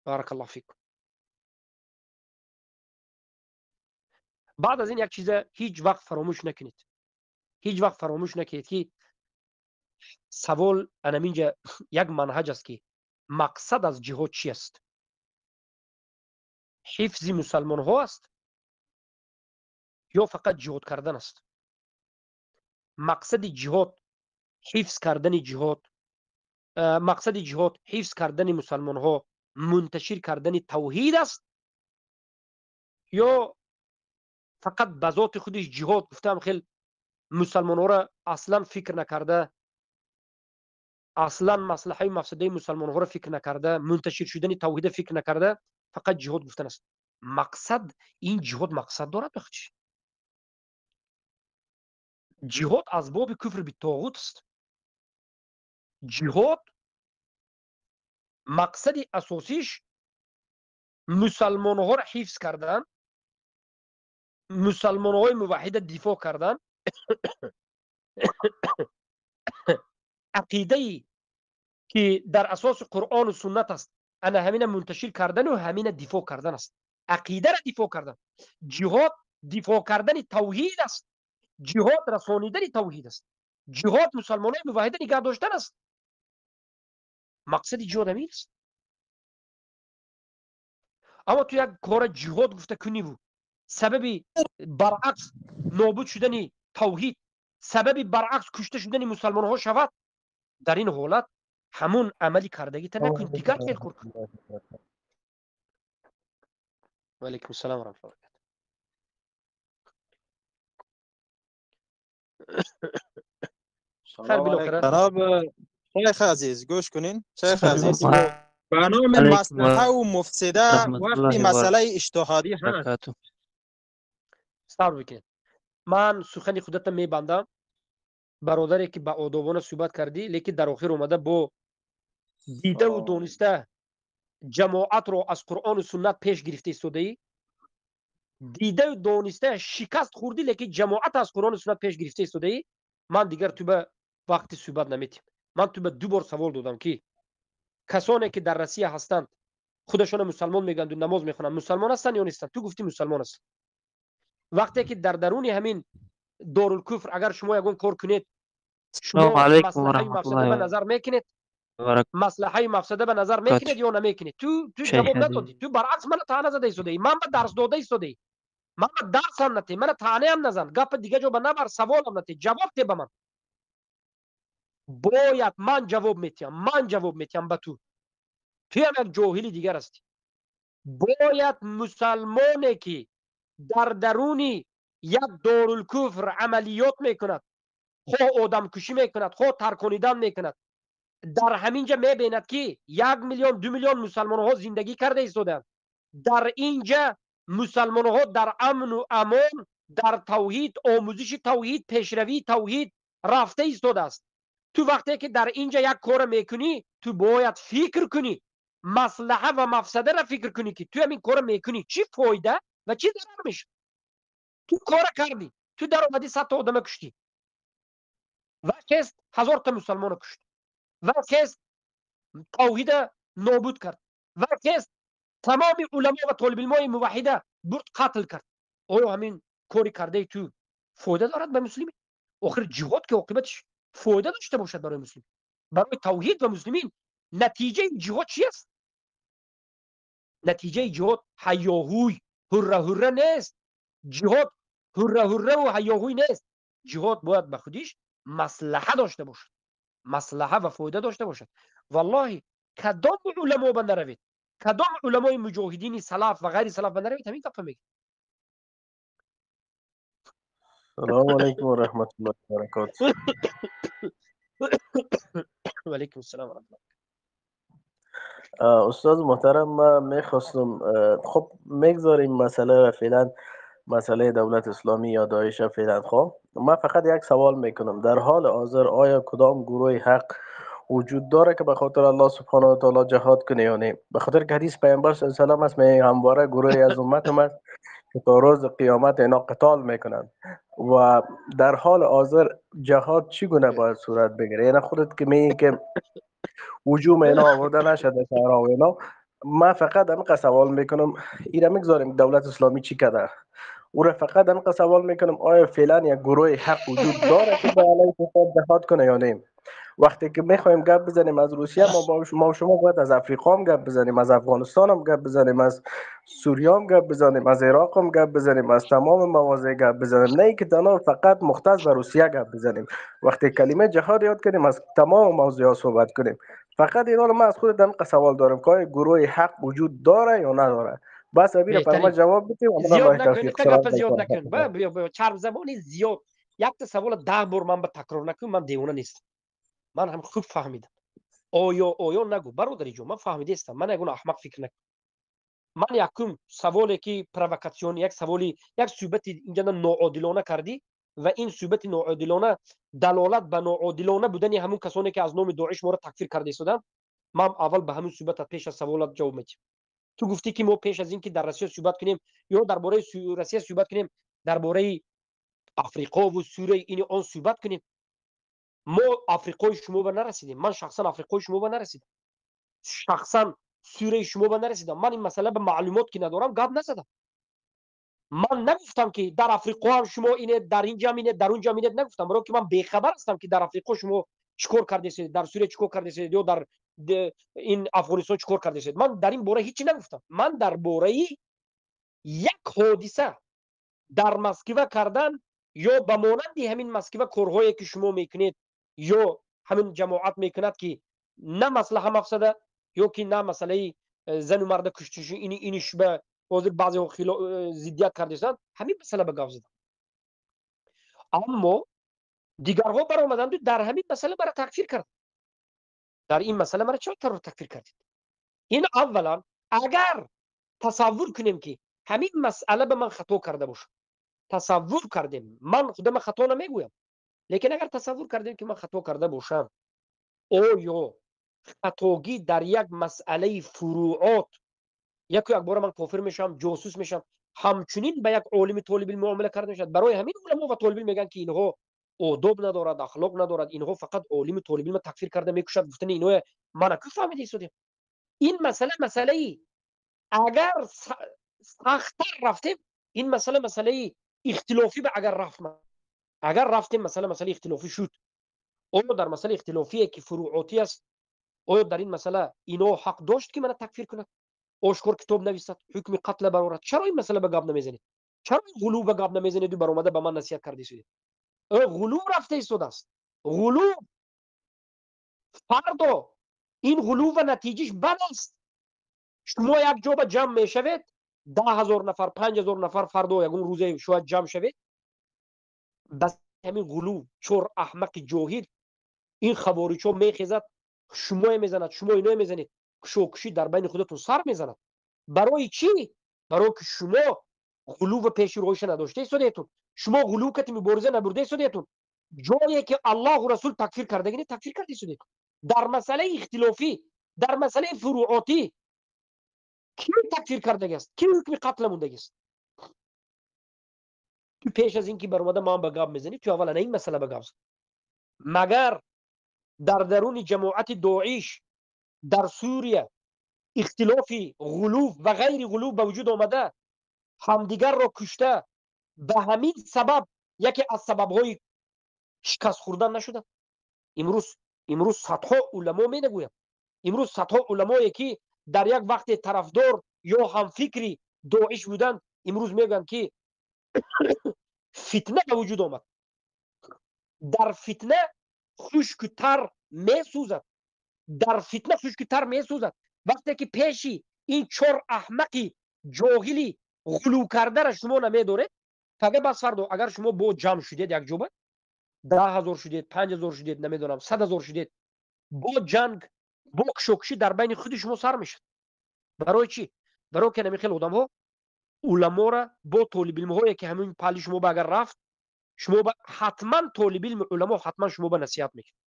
Баракаллоҳу фикум. Баъд аз ин як чиза ҳеҷ вақт фаромӯш накунед. Ҳеҷ вақт фаромӯш накунед, ки савол анаминҷа як манҳаҷ аст, ки мақсад аз ҷиҳод чи аст? Ҳифзи мусалмонҳо аст ё фақат ҷиҳод кардан аст? Мақсади ҷиҳод ҳифз кардани ҷиҳод, мақсади ҷиҳод ҳифз кардани мусалмонҳо, мунташир кардани тавҳид аст ё фақат ба зоти худиш ҷиҳод гуфтаам хел мусалмонҳоро аслан фикр накарда, аслан маслаҳаи мафсадаи мусалмонҳоро фикр накарда, мунташир шудани тавҳида фикр накарда, фақат ҷиҳод гуфтан аст? Мақсад ин ҷиҳод мақсад дорад бахчи? Ҷиҳод аз боби куфр битоғут аст. Ҷиҳод мақсади асосиш мусалмонҳоро ҳифз кардан, мусалмонҳои муваҳида дифоъ кардан, ақидае ки дар асоси Қуръону суннат аст, ана ҳамина мунташир кардану ҳамина дифоъ кардан аст. Ақидаро дифоъ кардан. Ҷиҳод дифоъ кардани тавҳид аст. Ҷиҳод расонидани тавҳид аст. Ҷиҳод мусалмонои муваҳида нигаҳ доштан аст. Мақсади ҷиҳод ҳамин аст. Аммо ту як кора ҷиҳод гуфта куниву сабаби баръакс нобуд шудани тавҳид, сабаби баръакс кушта шудани мусалмонҳо шавад, дар ин ҳолат ҳамун амали кардагита накун, дигар хел кор кун. Ва алайкум ассалом ва раҳматуллоҳи ва баракатуҳ. Хайр, билохира. Ҷаноб шайх азиз, гӯш кунин. Шайх азиз, ба номи маслаҳаву муфсида вақти масъалаи иҷтиҳодӣ ҳаст. Сабр бикунед. Ман сухани худата мебандам. Бародаре ки ба одобона суҳбат кардӣ, лекин дар охир омада бо дидаву дониста ҷамоатро аз Қуръону суннат пеш гирифта истодаӣ, дидаву дониста шикаст хӯрдӣ, лекин ҷамоат аз Қуръону суннат пеш гирифта истодаӣ. Ман дигар ту ба вақти суҳбат наметиҳам. Ман ту ба ду бор савол додам, ки касоне ки дар Россия ҳастанд, худашонро мусалмон мегӯянду намоз мехонанд, мусалмон ҳастанд ё нестанд? Ту гуфтӣ мусалмон ҳастанд. Вақте ки дар даруни ҳамин дорулкуфр агар шумо ягон кор кунед, шумо маслаҳаи мафсада ба назар мекунед? Маслаҳаи мафсада ба назар мекунед ё намекунед? Ту ҷавоб надодӣ. Ту баръакс мана таъна зада истодаӣ, ман ба дарс дода истодаӣ. Ман ба дарсам натеҳ, мана таънаам назан, гапа дига ҷо ба набар, саволам натеҳ, ҷавоб те ба ман. Бояд ман ҷавоб метиҳам, ман ҷавоб метиҳам ба ту. Туям як ҷоҳили дигар ҳастӣ. Бояд мусалмоне ки дар даруни як дорулкуфр амалиёт мекунад, хоҳ одамкушӣ мекунад, хоҳ тарконидан мекунад, дар ҳамин ҷа мебинад, ки 1 миллион, 2 миллион мусалмонҳо зиндагӣ карда истодаанд. Дар ин ҷа мусалмонҳо дар амну амон, дар тавҳид, омӯзиши тавҳид, пешравии тавҳид рафта истодааст. Ту вақте ки дар ин ҷа як кора мекунӣ, ту бояд фикр кунӣ, маслаҳа ва мафсадаро фикр кунӣ, ки ту ҳамин кора мекунӣ, чӣ фоида ва чӣ зарар мешавад. Ту кора кардӣ, ту даромадӣ 100 та одама куштӣ, ва хест 1000 та мусалмонро кушт, ва хест тавҳида нобуд кард, ва хест тамоми уламо ва толибилмои муваҳида бурд қатл кард. Оё ҳамин кори кардаи ту фоида дорад ба муслимин? Охир ҷиҳод ки оқибатиш фоида дошта бошад барои муслим, барои тавҳид ва муслимин. Натиҷаи ҷиҳод чи аст? Натиҷаи ҷиҳод ҳайёҳуй, ҳурра ҳурра нест. Ҷиҳод ҳурра ҳурраву ҳайёҳуй нест. Ҷиҳод бояд ба худиш маслаҳа дошта бошад, маслаҳа ва фоида дошта бошад. Валлоҳи, кадом уламо ба наравед, кадом уламои муҷоҳидини салаф ва ғайри салаф ба наравед, ҳамин гапа мегӯяд. Салому алайкум ва раҳматуллоҳи ва баракотуҳ. Ва алайкум ассалом ва раҳматуллоҳ. Устод муҳтарам, ман мехостам, хуб, мегзорем масъала феълан, масъалаи давлат исломӣ ё доиш феълан. Хуб, ман фақат як савол мекунам: дар ҳоли ҳозир оё кадом гурӯҳи ҳақ вуҷуд дاره ки ба хотири аллоҳ субҳонаҳу ва таъоло ҷиҳод кунه ё не? Ба хотири ки ҳадиси паёмбар саллаллоҳу алайҳи васаллам аст, мегӯяд ҳамвора гурӯҳе аз умматам аст ки то рӯзи қиёмат اینا قتال میکنند و در حال حاضر جهاد چگونه باید صورت بگیره؟ یعنی خودت که میگی که هجوم اینا آورده نشده شهرها و اینا، من فقط همین سوال میکنم، ایره میگذاریم دولت اسلامی چی کرده، او را فقط همین سوال میکنم آیا فعلا یک گروه حق وجود داره که به علیه فساد جهاد کنه یا نه؟ وقتی که میخوایم گپ بزنیم از روسیه، ما شما باید از افریقا هم گپ بزنیم، از افغانستان هم گپ بزنیم، از سوریه هم گپ بزنیم، از عراق هم گپ بزنیم، از تمام مواضع گپ بزنیم، نه اینکه تنها فقط مختص به روسیه گپ بزنیم. وقتی کلمه جهاد یاد کنیم، از تمام موضوعات صحبت کنیم. فقط اینا رو من از خودت هم سوال دارم که آیا گروه حق وجود داره یا نداره؟ بس ابیر پر ما جواب بدیم. زیاد نکن، گپ زیاد نکن، چرب زبانی زیاد. یک تا سوال 10 بار من به تکرار نکن، من دیوانه نیستم. من هم خوب فهمیدم. آیا آیا نگو برادری جون، من فهمیده استم، من یگون احمق فکر نکن. من یکم سوالی که پرووکاسیون، یک سوالی، یک صحبت اینجا ناعادلانه کردی و این صحبت ناعادلانه دلالت به ناعادلانه بودن همون کسانی که از نام داعش ما را تکفیر کرده ایستادن. من اول به همون صحبت پیش از سوالات جواب میدم. تو گفتی که ما پیش از این که در روسیه صحبت کنیم یا درباره روسیه صحبت کنیم، درباره افریقا و سوریه این آن صحبت کنیم. ما افریقای شما به نرسیدیم. من شخصا افریقای شما به نرسیدم، شخصا سوریه شما به نرسیدم. من این مسئله به معلومات که ندارم گپ نزدم. من نگفتم که در افریقا هم شما اینه، در اینجا اینه، در اونجا اینه، نگفتم. برای که من بیخبر هستم که در افریقا شما چیکار کرده، در سوریه چیکار کرده یا در این افغانستان چیکار کرده. من در این باره هیچی نگفتم. من در باره یک حادثه در مسکو کردن یا به مانند همین مسکو کارهایی که شما میکنید یا همین جماعت میکند که نه مصلحه مفسده یا که نه مسئله زن و مرد کشتش اینش به حاضر بعضی ها ضدیت کرده، همین مسئله به گاو زدن. اما دیگرها برآمدند در همین مسئله مرا تکفیر کرد. در این مسئله مرا چرا تکفیر کردید؟ این اولا اگر تصور کنیم که همین مسئله به من خطا کرده باشه، تصور کردیم، من خودم خطا نمیگویم، لیکن اگر تصور کردیم که من خطا کرده باشم، آیا خطاگی در یک مسئله فروعات یک بار من کافر میشم، جاسوس میشم، همچنین به یک عالم طالب علم معامله کرده میشد؟ برای همین علما و طالب علم میگن که اینها آداب ندارد، اخلاق ندارد، اینها فقط عالم طالب علم تکفیر کرده میکشد. گفتن اینها من کو فهمیده ایستادیم. این مسئله مسئله اگر سخت‌تر رفتیم، این مسئله مسئله اختلافی به اگر رفتم، اگر رفتیم مسئله مسئله اختلافی شد، آیا در مسئله اختلافی که فروعاتی است، آیا در این مسئله اینا حق داشت که من تکفیر کند، آشکار کتاب نویسد، حکم قتل برآورد؟ چرا این مسئله به گپ نمیزنید؟ چرا این غلو به گپ نمیزنید و برآمده به من نصیحت کرده ایستادید؟ غلو رفته ایستاده است. غلو فردا این غلو و نتیجهش بد است. شما یک جا به جمع میشوید، 10,000 نفر، 5,000 نفر فردا یگون روزه شاید جمع شوید، بس همین غلو چور احمق جاهل این خوارج‌ها میخیزد، شما میزند، شما اینا میزنید، کشوکشی در بین خودتون سر میزند. برای چی؟ برای که شما غلو و پیش رویش نداشته ایستاده‌تون، شما غلو کتی مبارزه نبرده ایستاده‌تون. جایی که الله و رسول تکفیر کرده تکفیر کرده ایستاده‌تون. در مسئله اختلافی، در مسئله فروعاتی کی تکفیر کرده است؟ کی حکم قتل مونده است؟ تو پیش از اینکه برآمده ما به گپ میزنی، تو اولا این مسئله به گپ زن. مگر در درون جماعت داعش در سوریه اختلافی غلو و غیر غلو به وجود آمده، همدیگر را کشته، Ба ҳамин сабаб яке аз сабабҳои шикаст хӯрдан нашуда. Имрӯз садҳо уламо менагӯянд. Имрӯз садҳо уламое ки дар як вақте тарафдор ё ҳамфикри Доиш буданд, имрӯз мегӯянд ки фитна ба вуҷуд омад. Дар фитна хушку тар месӯзад. Дар фитна хушку тар месӯзад. Вақте ки пеши ин чор аҳмақи ҷоҳили ғулӯ кардара шумо намедоред, фақат бас фардо агар шумо бо ҷамъ шудед як ҷоба, 10,000 шудед, 5,000 шудед, намедонам, 100,000 шудед, бо ҷанг, бо кушокушӣ дар байни худи шумо сар мешавад. Барои чӣ? Барои ки ҳамин хел одамҳо уламора бо толибилмҳое ки ҳамин пали шумо ба агар рафт, шумо ба ҳатман толибилми уламо ҳатман шумо ба насиҳат мекунад.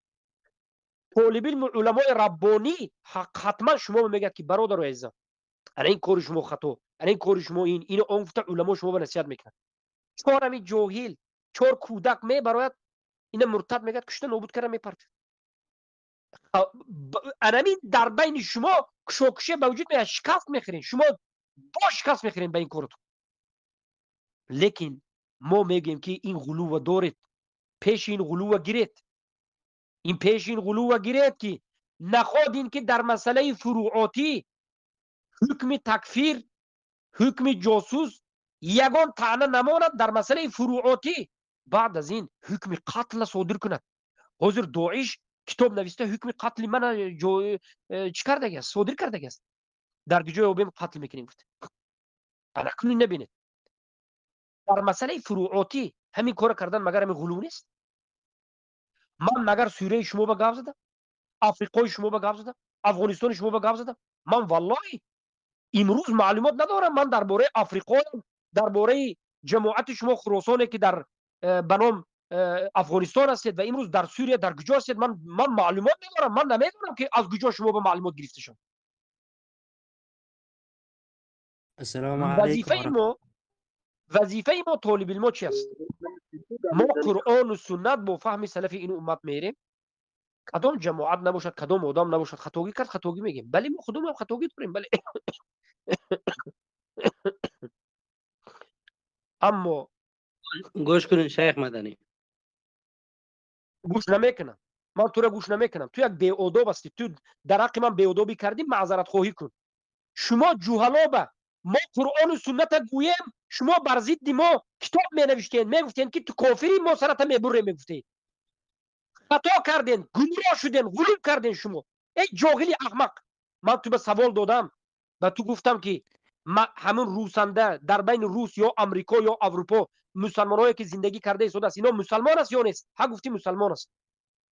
Толибилми уламои раббонӣ ҳатман шумо мегӯяд ки бародару азизам, ана ин кори шумо хато, ана ин кори шумо ин, ино он гуфта уламо шумо ба насиҳат мекунад. Чор ҳамин ҷоҳил, чор кӯдак мебарояд, ина муртад мегӯяд, кушта нобуд карда мепартад. Анамин дар байни шумо кушокуше ба вуҷуд меояд, шикаст мехӯред, шумо бо шикаст мехӯред ба ин коротон. Лекин мо мегӯем ки ин ғулува доред, пеши ин ғулува гиред, ин пеши ин ғулува гиред ки наход ин ки дар масъалаи фурӯотӣ ҳукми такфир, ҳукми ҷосус ягон таъна намонад дар масъалаи фурӯотӣ. Баъд аз ин ҳукми қатла содир кунад. Ҳозир Доиш китоб нависта ҳукми қатли мана чӣ кардагиаст, содир кардагиаст. Дар куҷое обем қатл мекунем гуфт. Ана кунӣ набинед. Дар масъалаи фурӯотӣ ҳамин кора кардан магар ҳамин ғулув нест? Ман магар Сураи шумо ба гап задам? Африқои шумо ба гап задам? Афғонистони шумо ба гап задам? Ман валлоҳи имрӯз маълумот надорам. Ман дар бораи Африқоям, дар бораи ҷамоати шумо Хуросоне ки дар ба ном Афғонистон ҳастед ва имрӯз дар Сурия дар куҷо ҳастед, ман маълумот надорам. Ман намедонам ки аз куҷо шумо ба маълумот гирифта шуд. Ассалому алайкум. Вазифаи мо толибилмо чи аст? Мо Қуръону суннат бо фаҳми салафи ин уммат мерем. Кадом ҷамоат набошад, кадом одам набошад, хатогӣ кард, хатогӣ мегем. Бале, мо худумам хатогӣ дорем, бале. Аммо гӯш кунед шайх Маданӣ. Гӯш намекунам. Ман тура гӯш намекунам. Ту як беодоб ҳастӣ. Ту дар ҳаққи ман беодобӣ кардӣ, маъзаратхоҳӣ кун. Шумо ҷуҳалоба, мо Қуръону сунната гӯем, шумо бар зидди мо китоб менавиштед, мегуфтед ки ту кофирӣ, мо сарата мебурем, мегуфтед. Хато карден, гумроҳ шуден, ғулуб карден шумо. Эй ҷоҳили аҳмақ, ман ту ба савол додам ва ту гуфтам ки ҳамун русанда дар байни рус ё амрико ё аврупо мусалмонҳое ки зиндагӣ карда истодааст, ино мусалмон аст ё нест? Ҳа, гуфтӣ мусалмон аст.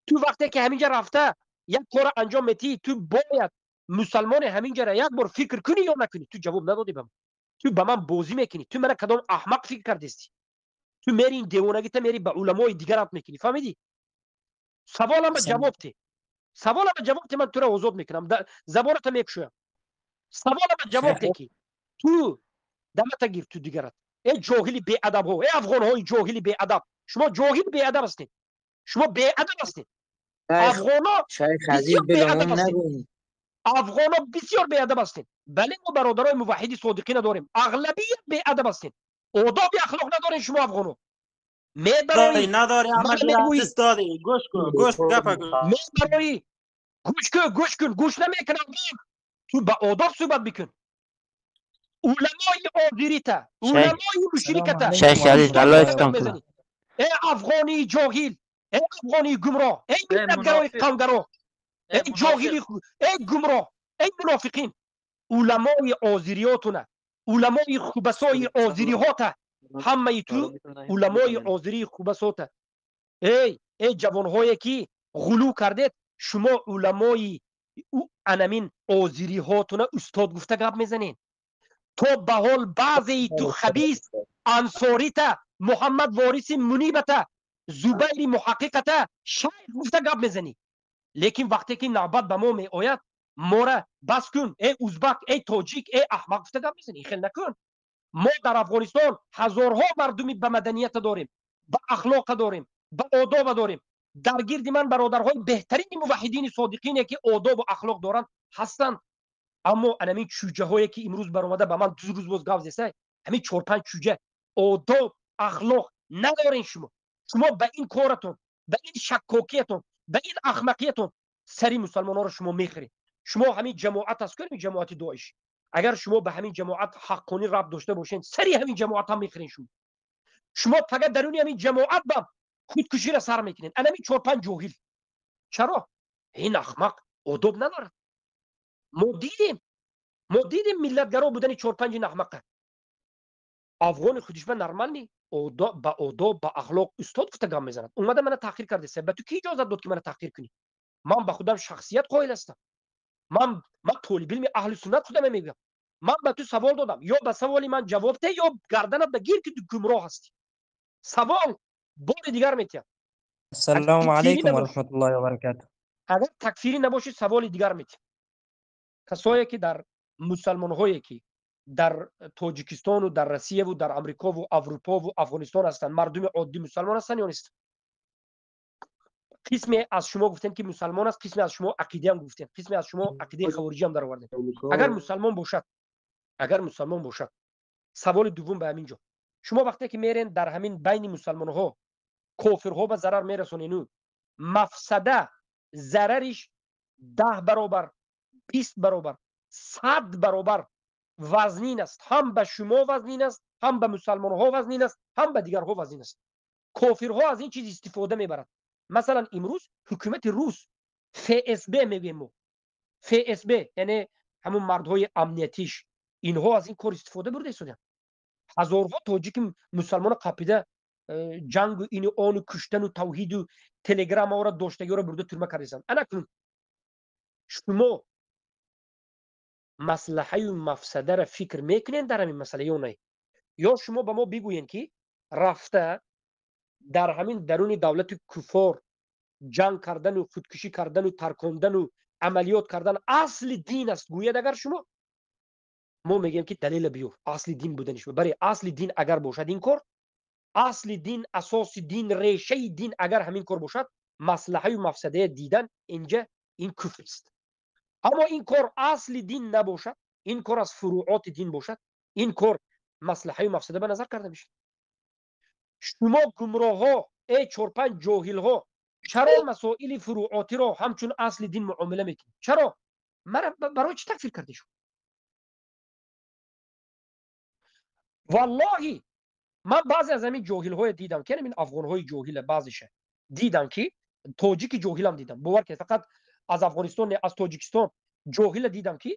Ту вақте ки ҳаминҷа рафта як кора анҷом метиҳӣ, ту бояд мусалмоне ҳаминҷара як бор фикр кунӣ ё накунӣ? Ту ҷавоб надодӣ ба ман. Ту ба ман бозӣ мекунӣ. Ту мана кадом аҳмақ фикр кардистӣ? Ту мери ин девонагита мери ба уламои дигарат мекунӣ, фаҳмидӣ? Саволама ҷавоб те. Саволама ҷавоб те, ман тура озод мекунам, забоната мекушоям. Саволама ҷавоб те ки ту дамата гир, ту дигарат. Эй ҷоҳили беадабҳо, эй афғонҳои ҷоҳили беадаб, шумо ҷоҳили беадаб ҳастед. Шумо беадаб ҳастед. Афғонҳо бисёр беадаб ҳастед. Афғонҳо бисёр беадаб ҳастед. Бале, мо бародарои муваҳҳиди содиқина дорем. Ағлабият беадаб ҳастед. Одоби ахлоқ надорем шумо афғонҳо. Мебарои надори, ҳамаи гӯш кун, гӯш гапа гӯш. Мебарои гӯш кун, гӯш кун, гӯш намекунам. Ту ба одоб суҳбат бикун. Уламои озирита, уламои мушриката. Шайх Азиз, Аллоҳ ҳифзтон кунад. Эй афғонии ҷоҳил, эй афғонии гумроҳ, эй миллатгарои қавмгаро, эй ҷоҳили, эй гумроҳ, эй мунофиқин. Уламои озириётуна, уламои хубасои озириҳота, ҳамаи ту уламои озирии хубасота. Эй ҷавонҳое ки ғулӯ кардед, шумо уламои анамин озириҳотуна устод гуфта гап мезанед. То ба ҳол баъзеи ту хабис ансорита, Муҳаммад вориси мунибата, Зубайри муҳаққиқата шайх гуфта гап мезанӣ. Лекин вақте ки навбат ба мо меояд, мора бас кун, эй узбак, эй тоҷик, эй аҳмақ гуфта гап мезанӣ. Хел накун. Мо дар Афғонистон ҳазорҳо мардуми ба маданията дорем, ба ахлоқа дорем, ба одоба дорем. Дар гирди ман бародарҳои беҳтарини муваҳҳидини содиқине ки одобу ахлоқ доранд ҳастанд. Аммо анамин чӯҷаҳое ки имрӯз баромада ба ман ду рӯз боз гап зеса, ҳамин чор-панҷ чӯҷа одоб ахлоқ надорен. Шумо ба ин коратон, ба ин шаккокиятон, ба ин ахмақиятон сари мусалмонҳоро шумо мехӯред. Шумо ҳамин ҷамоат аст, кунем ҷамоати Доиш. Агар шумо ба ҳамин ҷамоат ҳаққонӣ рабт дошта бошед, сари ҳамин ҷамоат ҳам мехӯред. Шумо фақат даруни ҳамин ҷамоат ба худкуширо сар мекунед. Анами 4-5 ҷоҳил. Чаро? Ин ахмақ одоб надорад. Мо дидем миллатгаро будани 4-5 ин ахмақа. Афғони худиш ба нормальный, ба одоб, ба ахлоқ, устод гуфта гап мезанад. Омада мана таҳқир кардеса. Ба ту ки иҷозат дод, ки мана таҳқир кунӣ? Ман ба худам шахсият қоил ҳастам. Ман толибилми аҳли суннат худам мегӯям. Ман ба ту савол додам, ё ба саволи ман ҷавоб те, ё гарданат ба гир, ки ту гумроҳ ҳастӣ. Савол бори дигар метиҳам. Ассалому алайкум ва раҳматуллоҳи ва баракатуҳ. Агар такфирӣ набошӣ, саволи дигар метиҳам. Касое ки дар мусалмонҳое ки дар Тоҷикистону дар Россияву дар Амрикову Аврупову Афғонистон ҳастанд, мардуми оддӣ мусалмон ҳастанд ё нестанд? Қисме аз шумо гуфтем, ки мусалмон аст, қисме аз шумо ақидаам гуфтем, қисме аз шумо ақидаи хавориҷиам даровардем. Агар мусалмон бошад, саволи дуввум ба ҳамин ҷо: шумо вақте ки мерен дар ҳамин байни мусалмонҳо кофирҳо ба зарар мерасонену, мафсада зарариш 10 баробар, 20 баробар, 100 баробар вазнин аст. Ҳам ба шумо вазнин аст, ҳам ба мусалмонҳо вазнин аст, ҳам ба дигарҳо вазнин аст. Кофирҳо аз ин чиз истифода мебарад. Масалан, имрӯз ҳукумати рус, ФСБ мегӯем мо, ФСБ, яъне ҳамун мардҳои амниятиш, инҳо аз ин кор истифода бурда истодианд. Ҳазорҳо тоҷики мусалмона қапида, ҷангу ину ону куштану тавҳиду телеграмаора доштагиро бурда тюрьма кардастанд. Анакун шумо маслаҳаю мафсадара фикр мекунед дар ҳамин масъала ё не? Ё шумо ба мо бигӯед, ки рафта дар ҳамин даруни давлати куфор ҷанг кардану худкушӣ кардану таркондану амалиёт кардан асли дин аст, гӯяд агар шумо, мо мегӯем, ки далела биёр асли дин будани шумо. Бале, асли дин агар бошад ин кор, асли дин, асоси дин, решаи дин агар ҳамин кор бошад, маслаҳаю мафсадая дидан инҷа ин куфр аст. Аммо ин кор асли дин набошад, ин кор аз фурӯоти дин бошад, ин кор маслаҳаю мафсада ба назар карда мешавад. Шумо гумроҳҳо, э чорпанҷ ҷоҳилҳо, чаро масоили фурӯотиро ҳамчун асли дин муомила мекунед? Чаро мара барои чӣ такфир кардӣ шумо? Валлоҳи, ман баъзе аз ҳамин ҷоҳилҳое дидам, ки ҳамин афғонҳои ҷоҳила баъзеша дидам, ки тоҷики ҷоҳилам дидам. Бовар кунед, фақат аз Афғонистон не, аз Тоҷикистон ҷоҳила дидам, ки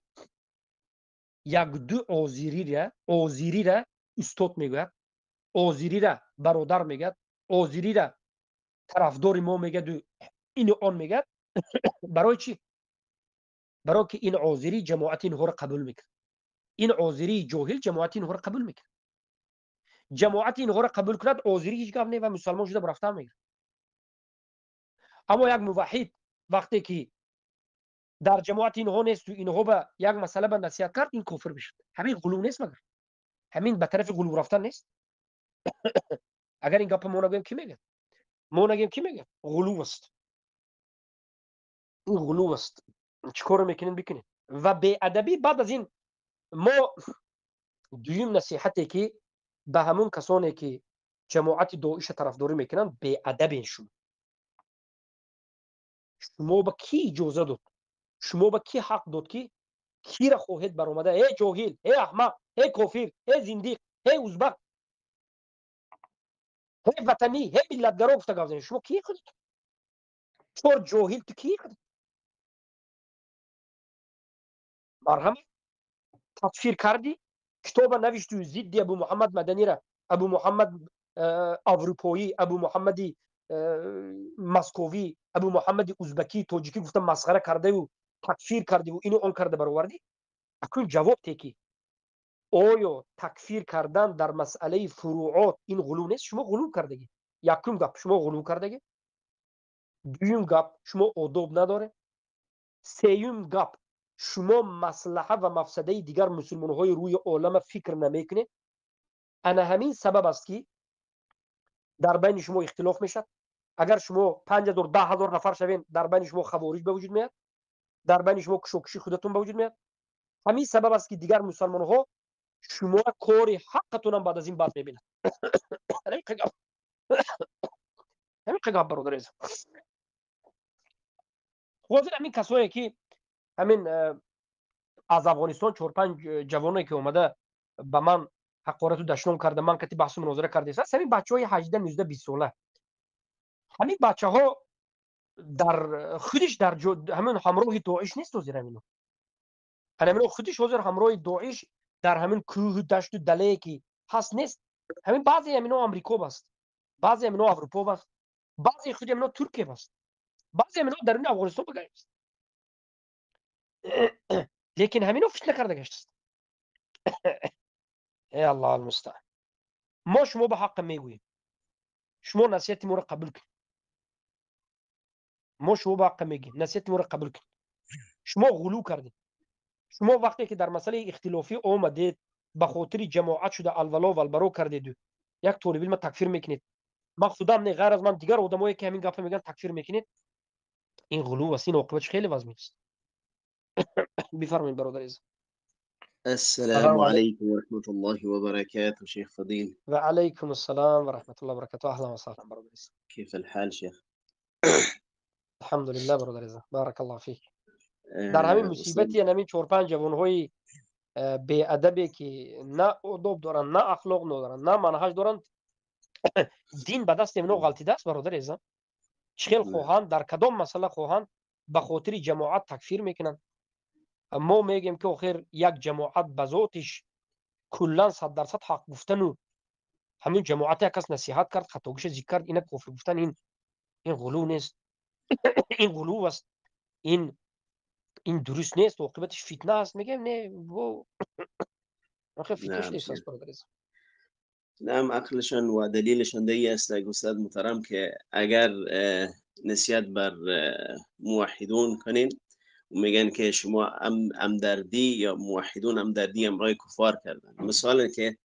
якду озирира устод мегӯяд, озирира бародар мегӯяд, озирира тарафдори мо мегӯяду ину он мегӯяд. Барои чӣ? Барое ки ин озирӣ ҷамоати инҳоро қабул мекунад. Ин озирии ҷоҳил ҷамоати инҳоро қабул мекунад. Ҷамоати инҳоро қабул кунад озирӣ, ҳеҷ гап не ва мусалмон шуда рафтан мегирад. Аммо як муваҳид вақте ки дар ҷамоати инҳо несту инҳо ба як масъала ба насиҳат кард, ин кофир мешуд. Ҳамин ғулув нест магар? Ҳамин ба тарафи ғулув рафтан нест? Агар ин гапа мо нагӯем, кӣ мегӯяд? Мо нагӯем, кӣ мегӯяд? Ғулув аст ин, ғулув аст. Чӣ коро мекунед, бикунед. Ва беадабӣ. Баъд аз ин мо дуюм насиҳате, ки ба ҳамун касоне ки ҷамоати Доиша тарафдорӣ мекунанд: беадабен шумо. Шумо ба кӣ иҷоза дод, шумо ба кӣ ҳақ дод, ки кира хоҳед баромада: «Э ҷоҳил, э аҳмақ, э кофир, э зиндиқ, э узбак, э ватанӣ, э миллатгаро» гуфта гап занед? Шумо кӣ худед? Чор ҷоҳил, ту кӣ худед? Марҳамат, такфир кардӣ, китоба навишту зидди Абу Муҳаммад Маданира, Абу Муҳаммад аврупоӣ, Абу Муҳаммади масковӣ, Абу Муҳаммади узбакӣ, тоҷикӣ гуфта масхара кардаю такфир кардиву ину он карда баровардӣ. Акун ҷавоб те, ки оё такфир кардан дар масъалаи фурӯот ин ғулув нест? Шумо ғулув кардагӣ. Якум гап, шумо ғулув кардагӣ. Дуюм гап, шумо одоб надоред. Сеюм гап, шумо маслаҳа ва мафсадаи дигар мусулмонҳои рӯи олама фикр намекунед. Ана ҳамин сабаб аст, ки дар байни шумо ихтилоф мешавад. Агар шумо 5000, 10 000 нафар шавен, дар байни шумо хавориҷ ба вуҷуд меяд, дар байни шумо кушокуши худатон ба вуҷуд меяд. Ҳамин сабаб аст, ки дигар мусалмонҳо шуморо кори ҳаққатонам баъд аз ин бад мебинад. Ҳамин гап, бародар. Ҳозир ҳамин касое ки ҳамин аз Афғонистон чор панҷ ҷавоне ки омада ба ман ҳақорату дашном карда, ман кати баҳсу мунозира кардааст, ҳамин бачаҳои 18, 19, 20 сола, ҳамин бачаҳо дар худиш дар ҳамин ҳамроҳи Доиш нест. Ҳозир ҳамино, ҳамино худиш ҳозир ҳамроҳи Доиш дар ҳамин кӯҳу дашту далее ки ҳаст нест. Ҳамин баъзе ҳамино Амрико баст, баъзе ҳамино Аврупо баст, баъзе худи ҳамино Туркия баст, баъзе ҳамино даруни Афғонистон багашт, лекин ҳамино фитна карда гаштаст. Э, Аллоҳ алмустаъан. Мо шумо ба ҳаққа мегӯем, шумо насиҳати моро қабул кунед. Мо шумо ба ҳаққа мегӯем, насиҳати моро қабул кунед. Шумо ғулӯ кардед. Шумо вақте ки дар масъалаи ихтилофӣ омадед, ба хотири ҷамоат шуда алвало валбаро кардеду як толибилма такфир мекунед. Ман худам не, ғайр аз ман дигар одамое ки ҳамин гапа мегӯянд, такфир мекунед. Ин ғулув аст, ин оқибатш хеле вазмин аст. Бифармоед, бародар азиз. السلام عليكم ورحمة الله وبركاته شيخ فضيل. وعليكم السلام ورحمة الله وبركاته، أهلا وسهلا برادر عزيز. كيف الحال شيخ؟ الحمد لله برادر عزیز، بارک الله فیک. Дар ҳамин мусибати ҳамин чор панҷ ҷавонҳои беадабе ки на одоб доранд, на ахлоқ доранд, на манҳаҷ доранд, дин ба дасти инҳо ғалтидааст, бародари азизам. Чӣ хел хоҳанд, дар кадом масъала хоҳанд, ба хотири ҷамоат такфир мекунанд. Мо мегӯем ки охир як ҷамоат ба зотиш куллан 100% ҳақ гуфтану ҳамин ҷамоат як кас насиҳат кард, хатогиша зикр кард, ина кофир гуфтан, ин ғулув нест? Ин ғулув аст, ин дуруст нест, оқибатиш фитна аст. Мегӯем не, охир фитнаш нест аст, бародар азиз. نعم، عقلشان و دلیلشان دی است استاد محترم که اگر نصیحت بر موحدون کنین و میگن که شما همدردی یا موحدون همدردی امرای کفار کردن. مثال که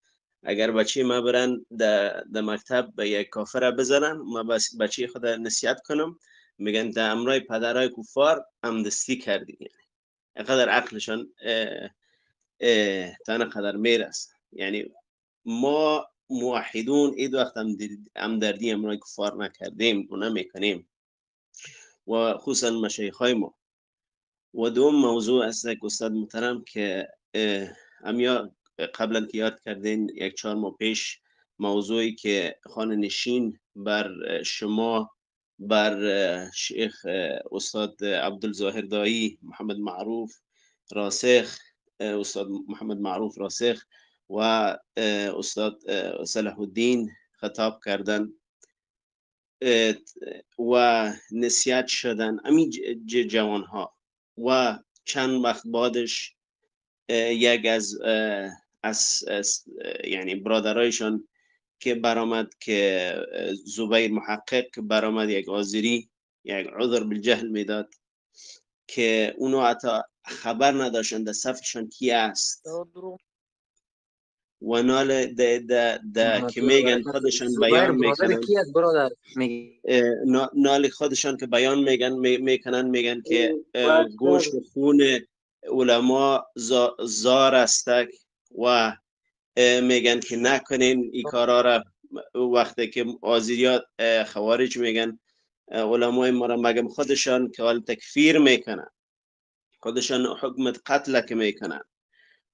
اگر بچه ما برن در مکتب به یک کافر بزنن، ما بس بچه خود نصیحت کنم، میگن در امرای پدرای کفار همدستی کردی. یعنی اینقدر عقلشان تا قدر میرسه. یعنی ما موحدون اید وقت همدردی امرای کفار نکردیم و نمیکنیم و خصوصا مشایخ های ما. و دوم موضوع است استاد محترم که امیا قبلا که یاد کردین، یک 4 ماه پیش موضوعی که خانه نشین بر شما، بر شیخ استاد عبدالظاهر دایی، محمد معروف راسخ، استاد محمد معروف راسخ و استاد صلاح الدین خطاب کردن و نصیحت شدن امی جوان ها و چند وقت بعدش یک از یعنی برادرایشان که برآمد که زبیر محقق برآمد، یک آذری، یک عذر بالجهل میداد که اونو حتی خبر نداشتن در صفشان کی است و نال ده ده ده که میگن خودشان بیان میکنن. کی است برادر؟ نال خودشان که بیان میگن میکنن، میگن که گوشت خون علما زار استک و میگن که نکنین این کارا را. وقتی که آذریات خوارج میگن علمای ما را، مگم خودشان که حال تکفیر میکنن، خودشان حکم قتل که میکنن،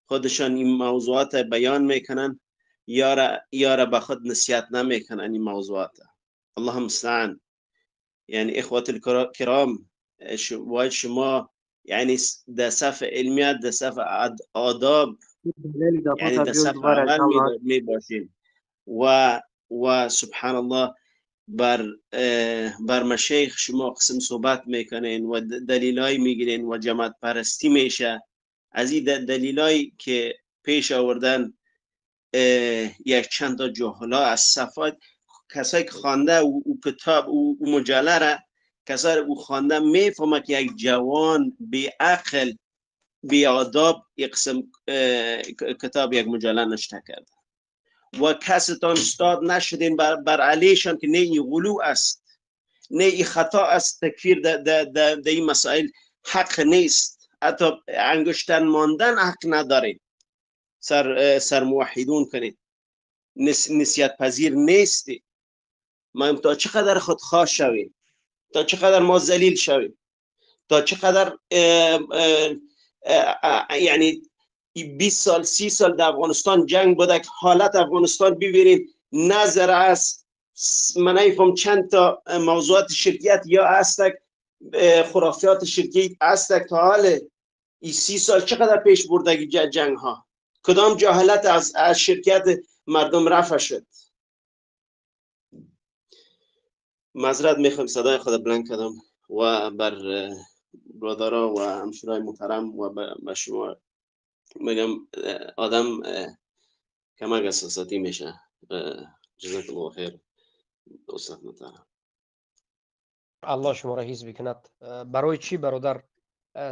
خودشان این موضوعات بیان میکنن، یارا به خود نصیحت نمیکنن این موضوعات. الله مستعان. یعنی اخوة الکرام، باید شما یعنی در صف علمیت، در صف آداب، یعنی در صف اول می باشیم و سبحان الله بر مشایخ شما قسم صحبت میکنین و دلیلای میگیرین و جماعت پرستی میشه. از این دلیلایی که پیش آوردن یک چند تا جهلا از صفات کسایی که خوانده او کتاب او مجله را، کسایی او خوانده میفهمه که یک جوان بی عقل بی آداب یک قسم کتاب، یک مجله نشته کرده و کستان استاد نشدین بر علیشان که نه این غلو است، نه این خطا است. تکفیر در این مسائل حق نیست، حتی انگشتن ماندن حق ندارین سر موحدون کنید. نصیحت پذیر نیستی. ما تا چقدر خودخواه شویم، تا چقدر ما ذلیل شویم، تا چقدر یعنی 20 سال 30 سال در افغانستان جنگ بوده که حالت افغانستان ببینید نظر است. من نمیفهم چند تا موضوعات شرکیت یا است، خرافیات شرکی است تا حال این 30 سال چقدر پیش بردگی جنگ ها، کدام جاهلت از شرکت مردم رفع شد. معذرت میخوام صدای خود بلند کردم و بر برادرها و همشیرای محترم و به شما میگم آدم کمک احساساتی میشه. جزاک الله خیر استاد محترم. الله شما را حفظ بکند. برای چی برادر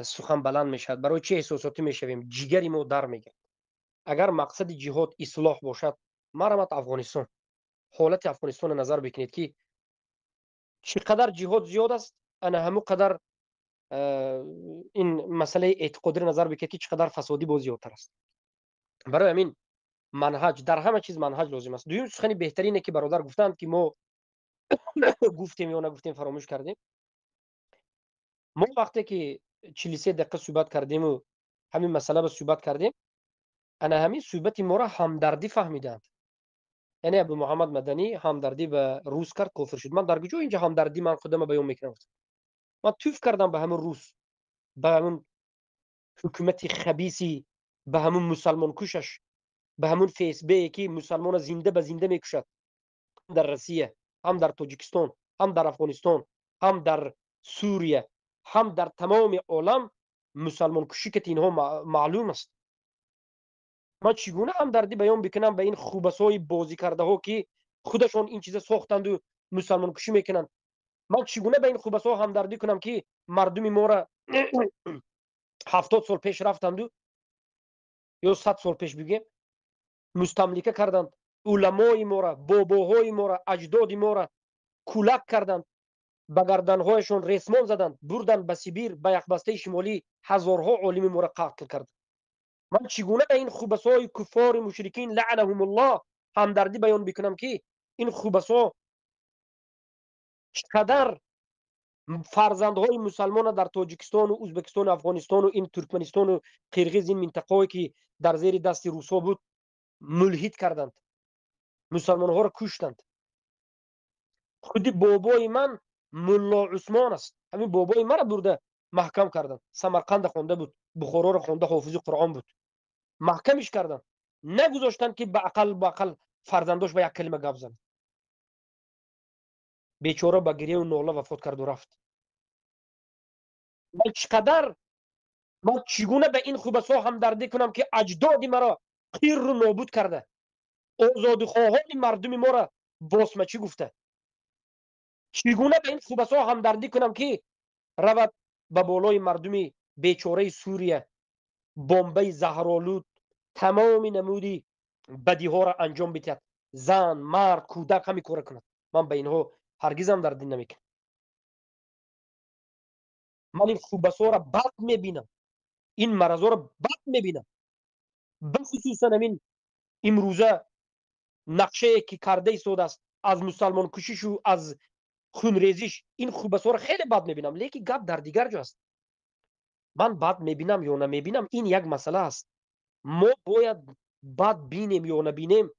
سخن بلند میشد؟ برای چی احساساتی میشویم؟ جیگری ما در میگه. اگر مقصد جهاد اصلاح باشد، مرمت افغانستان، حالت افغانستان نظر بکنید که چقدر جهاد زیاد است، انا همو قدر این مسئله اعتقادی نظر بکنید که چقدر فسادی باز زیادتر است. برای همین منهج در همه چیز منهج لازم است. دویم سخنی بهترینه که برادر گفتند که ما گفتیم یا نگفتیم فراموش کردیم. ما وقتی که 43 دقیقه صحبت کردیم و همین مسئله به صحبت کردیم، انا همین صحبت ما را همدردی فهمیدند. یعنی ابو محمد مدنی همدردی به روس کرد، کافر شد. من در کجا اینجا همدردی من خودم بیان میکنم؟ من توف کردم به همون روس، به همون حکومت خبیثی، به همون مسلمان کشش، به همون فیسبی که مسلمان زنده به زنده میکشد، در روسیه، هم در تاجیکستان، هم در افغانستان، هم در سوریه، هم در تمام عالم مسلمان کشی که اینها معلوم است. من چگونه هم دردی بیان بکنم به این خوبسای بازی کرده ها که خودشان این چیزا ساختند و مسلمان کشی میکنند؟ من چگونه به این خوبسا همدردی کنم که مردم ما را 70 سال پیش رفتند و یا 100 سال پیش بگیم مستملکه کردند، علمای ما را، باباهای ما را، اجداد ما را کولک کردند، به گردنهایشان ریسمان زدند، بردند به سیبیر، به یخبسته شمالی، هزارها عالم ما را قتل کردند. من چگونه به این خوبسای کفار مشرکین لعنهم الله همدردی بیان بکنم که این خوبسا چقدر فرزندهای مسلمان در تاجیکستان و ازبکستان و افغانستان و این ترکمنستان و قرغیز، این منطقه‌ای که در زیر دست روس‌ها بود، ملحد کردند، مسلمان‌ها را کشتند. خود بابای من ملا عثمان است، همین بابای مرا برده محکم کردند. سمرقند خوانده بود، بخارا را خوانده، حافظ قرآن بود، محکمش کردند، نگذاشتند که به اقل فرزنداش به یک کلمه گپ زند. بیچاره با گریه و ناله وفات کرد و رفت. من چقدر، من چگونه به این خوبسا همدردی کنم که اجداد مرا قیر رو نابود کرده، آزادیخواهان مردم ما را باسمچی گفته؟ چگونه به این خوبسا همدردی کنم که رود به بالای مردم بیچاره سوریه بمب زهرآلود تمام نمودی بدیها را انجام بدهد، زن، مرد، کودک همین کار کند؟ من به اینها هرگز هم دردی نمیکنم. من این خوبسا را بد میبینم، این مرضا را بد میبینم، بخصوصا همین امروزه نقشه که کرده ایستاده است از مسلمان کشیش و از خونریزیش، این خوبسا را خیلی بد میبینم. لیکن گپ در دیگر جا است. من بد میبینم یا نمیبینم این یک مسئله است. ما باید بد بینیم یا نبینیم.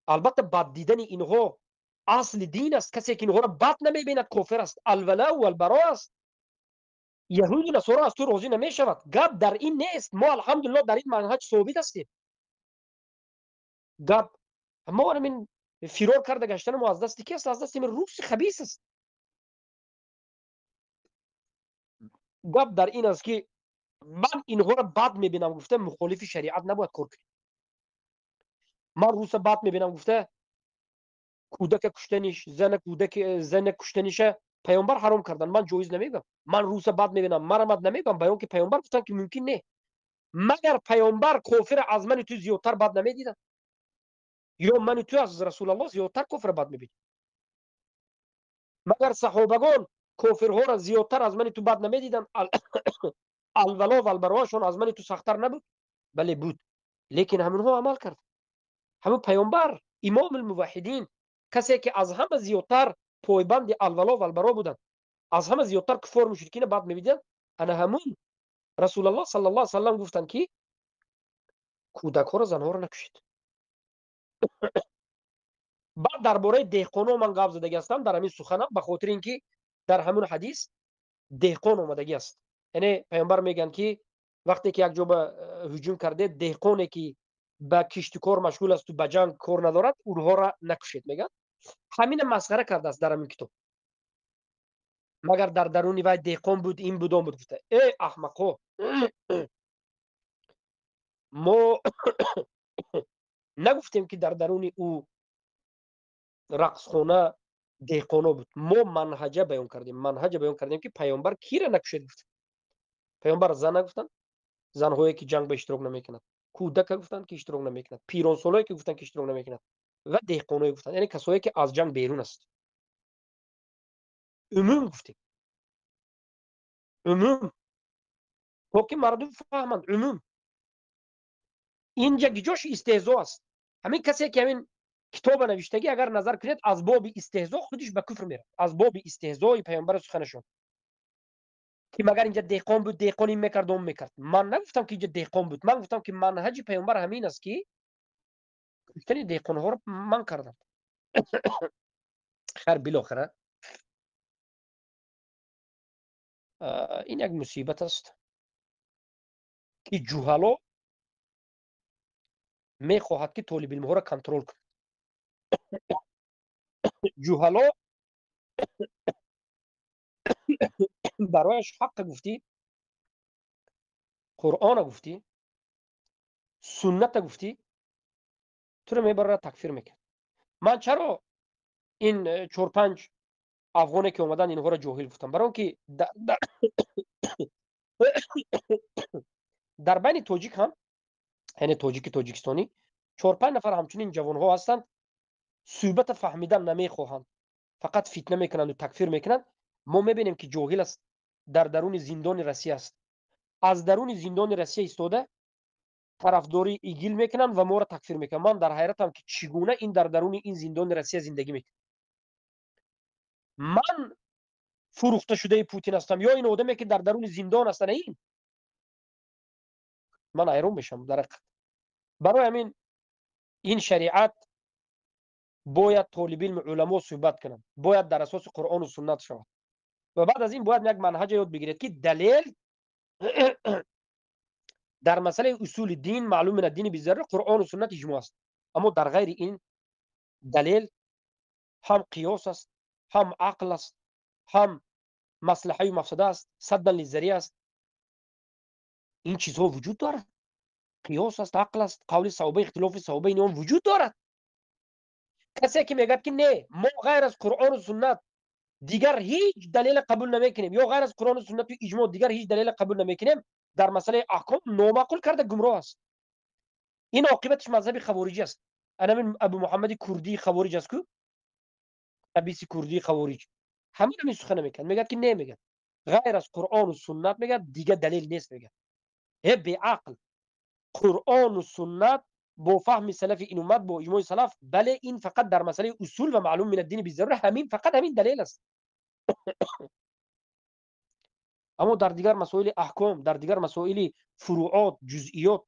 البته بد دیدن اینها اصل دین است. کسی که اینها را بد نمیبیند کافر است، الولا و البرا است. یهود و نصارا از تو راضی نمیشود. گپ در این نیست. ما الحمدلله در این منهج ثابت هستیم. گپ ما همین فرار کرده گشتن ما از دست کی است؟ از دست این روس خبیث است. گپ در این است که من اینها را بد میبینم گفته مخالف شریعت نباید کار کنیم. من روس بد میبینم گفته کودک کشتنش، زن کودک، زن کشتنش پیامبر حرام کردن، من جایز نمیگم. من روس بد میبینم، مرا بد نمیگم، بیان که پیامبر گفتن که ممکن نه. مگر پیامبر کافر از من تو زیادتر بد نمیدیدن؟ یا من تو از رسول الله زیادتر کافر بد میبینی؟ مگر صحابگان کافرها را زیادتر از من تو بد نمیدیدن؟ الولا و البراشون از من تو سختتر نبود؟ بله بود، لیکن همونها عمل کرد. همون پیامبر Имом алмуваҳидин, касе ки аз ҳама зиёдтар пойбанди алвало ва албаро буданд, аз ҳама зиёдтар куффор мушрикина бад мебиданд, ана ҳамун Расулаллоҳ саллаллоҳу алайҳи васаллам гуфтанд ки кӯдакҳоро, занҳоро накушед. Баъд дар бораи деҳқонҳо ман гап задагӣ ҳастам дар ҳамин суханам, ба хотири ин ки дар ҳамун ҳадис деҳқон омадагӣ аст. Яъне паёмбар мегӯянд ки вақте ки як ҷо ба ҳуҷум кардед, деҳқоне ки ба киштукор машғул асту ба ҷанг кор надорад, онҳоро накушед, мегӯянд. Ҳамина масхара кардааст дар ҳамин китоб. Магар дар даруни вай деҳқон буд, ин буд, он буд, гуфта. Э аҳмақҳо, мо нагуфтем ки дар даруни ӯ рақсхона деҳқоно буд. Мо манҳаҷа баён кардем, манҳаҷа баён кардем ки паёмбар кира накушед гуфт. Паёмбар зан нагуфтанд, занҳое ки ҷанг ба иштирок намекунанд, кӯдака гуфтанд ки иштирок намекунад, пиронсолое ки гуфтанд ки иштирок намекунад ва деҳқоное гуфтанд, яъне касое ки аз ҷанг берун аст. Умум гуфтем, умум, то ки мардум фаҳманд. Умум инҷа гиҷош истеҳзо аст. Ҳамин касе ки ҳамин китоба навиштагӣ, агар назар кунед, аз боби истеҳзо худиш ба куфр меравад, аз боби истеҳзои паёмбари суханашон ки магар инҷа деҳқон буд, деҳқон ин мекард, он мекард. Ман нагуфтам ки инҷа деҳқон буд, ман гуфтам ки манҳаҷи паёмбар ҳамин аст ки куштани деҳқонҳоро ман кардам. Хайр, билохира ин як мусибат аст ки ҷуҳало мехоҳад ки толибилмҳоро контрол кунад. Ҷуҳало барояш ҳаққа гуфтӣ, Қуръона гуфтӣ, сунната гуфтӣ, туро мебарад такфир мекунад. Ман чаро ин чор-панҷ афғоне ки омаданд инҳоро ҷоҳил гуфтам? Барои он ки дар байни тоҷик ҳам, яъне тоҷики тоҷикистонӣ, чор-панҷ нафар ҳамчунин ҷавонҳо ҳастанд, суҳбата фаҳмидан намехоҳанд, фақат фитна мекунанду такфир мекунанд. Мо мебинем ки ҷоҳил аст, дар даруни зиндони Россия аст. Аз даруни зиндони Россия истода тарафдории ИГИЛ мекунанд ва моро такфир мекунанд. Ман дар ҳайратам ки чӣ гуна ин дар даруни ин зиндони Россия зиндагӣ мекунад. Ман фурӯхта шудаи Путин ҳастам ё ин одаме ки дар даруни зиндон аст? Ана ин ман ҳайрон мешавам дар ҳақиқат. Барои ҳамин ин шариат бояд толибилми уламо суҳбат кунанд, бояд дар асоси Қуръону суннат шавад ва баъд аз ин бояд як манҳаҷа ёд бигиред ки далел дар масъалаи усули дин, маълум мин аддини бизарур, Қуръону суннат иҷмоъ аст. Аммо дар ғайри ин далел ҳам қиёс аст, ҳам ақл аст, ҳам маслиҳаю мафсада аст, саддан лиззария аст. Ин чизҳо вуҷуд дорад. Қиёс аст, ақл аст, қавли саҳоба, ихтилофи саҳоба, ин он вуҷуд дорад. Касе ки мегӯяд ки не, мо ғайр аз Қуръону суннат дигар ҳеҷ далеле қабул намекунем, ё ғайр аз Қуръону суннату иҷмоъ дигар ҳеҷ далеле қабул намекунем, дар масъалаи аҳком номаъқул карда гумроҳ аст. Ин оқибатиш мазҳаби хавориҷӣ аст. Анамин Абу Муҳаммади курдии хавориҷ аст ку, ҳабиси курдии хавориҷ ҳамин ҳамин сухана мекунад, мегӯяд ки не, мегӯяд ғайр аз Қуръону суннат, мегӯяд дигар далел нест, мегӯяд. Э беақл, Қуръону суннат бо фаҳми салафи ин уммат, бо иҷмои салаф, бале ин фақат дар масъалаи усул ва маълум мин аддини бизарур ҳамин фақат ҳамин далел аст. Аммо дар дигар масоили аҳком, дар дигар масоили фуруот, ҷузъиёт,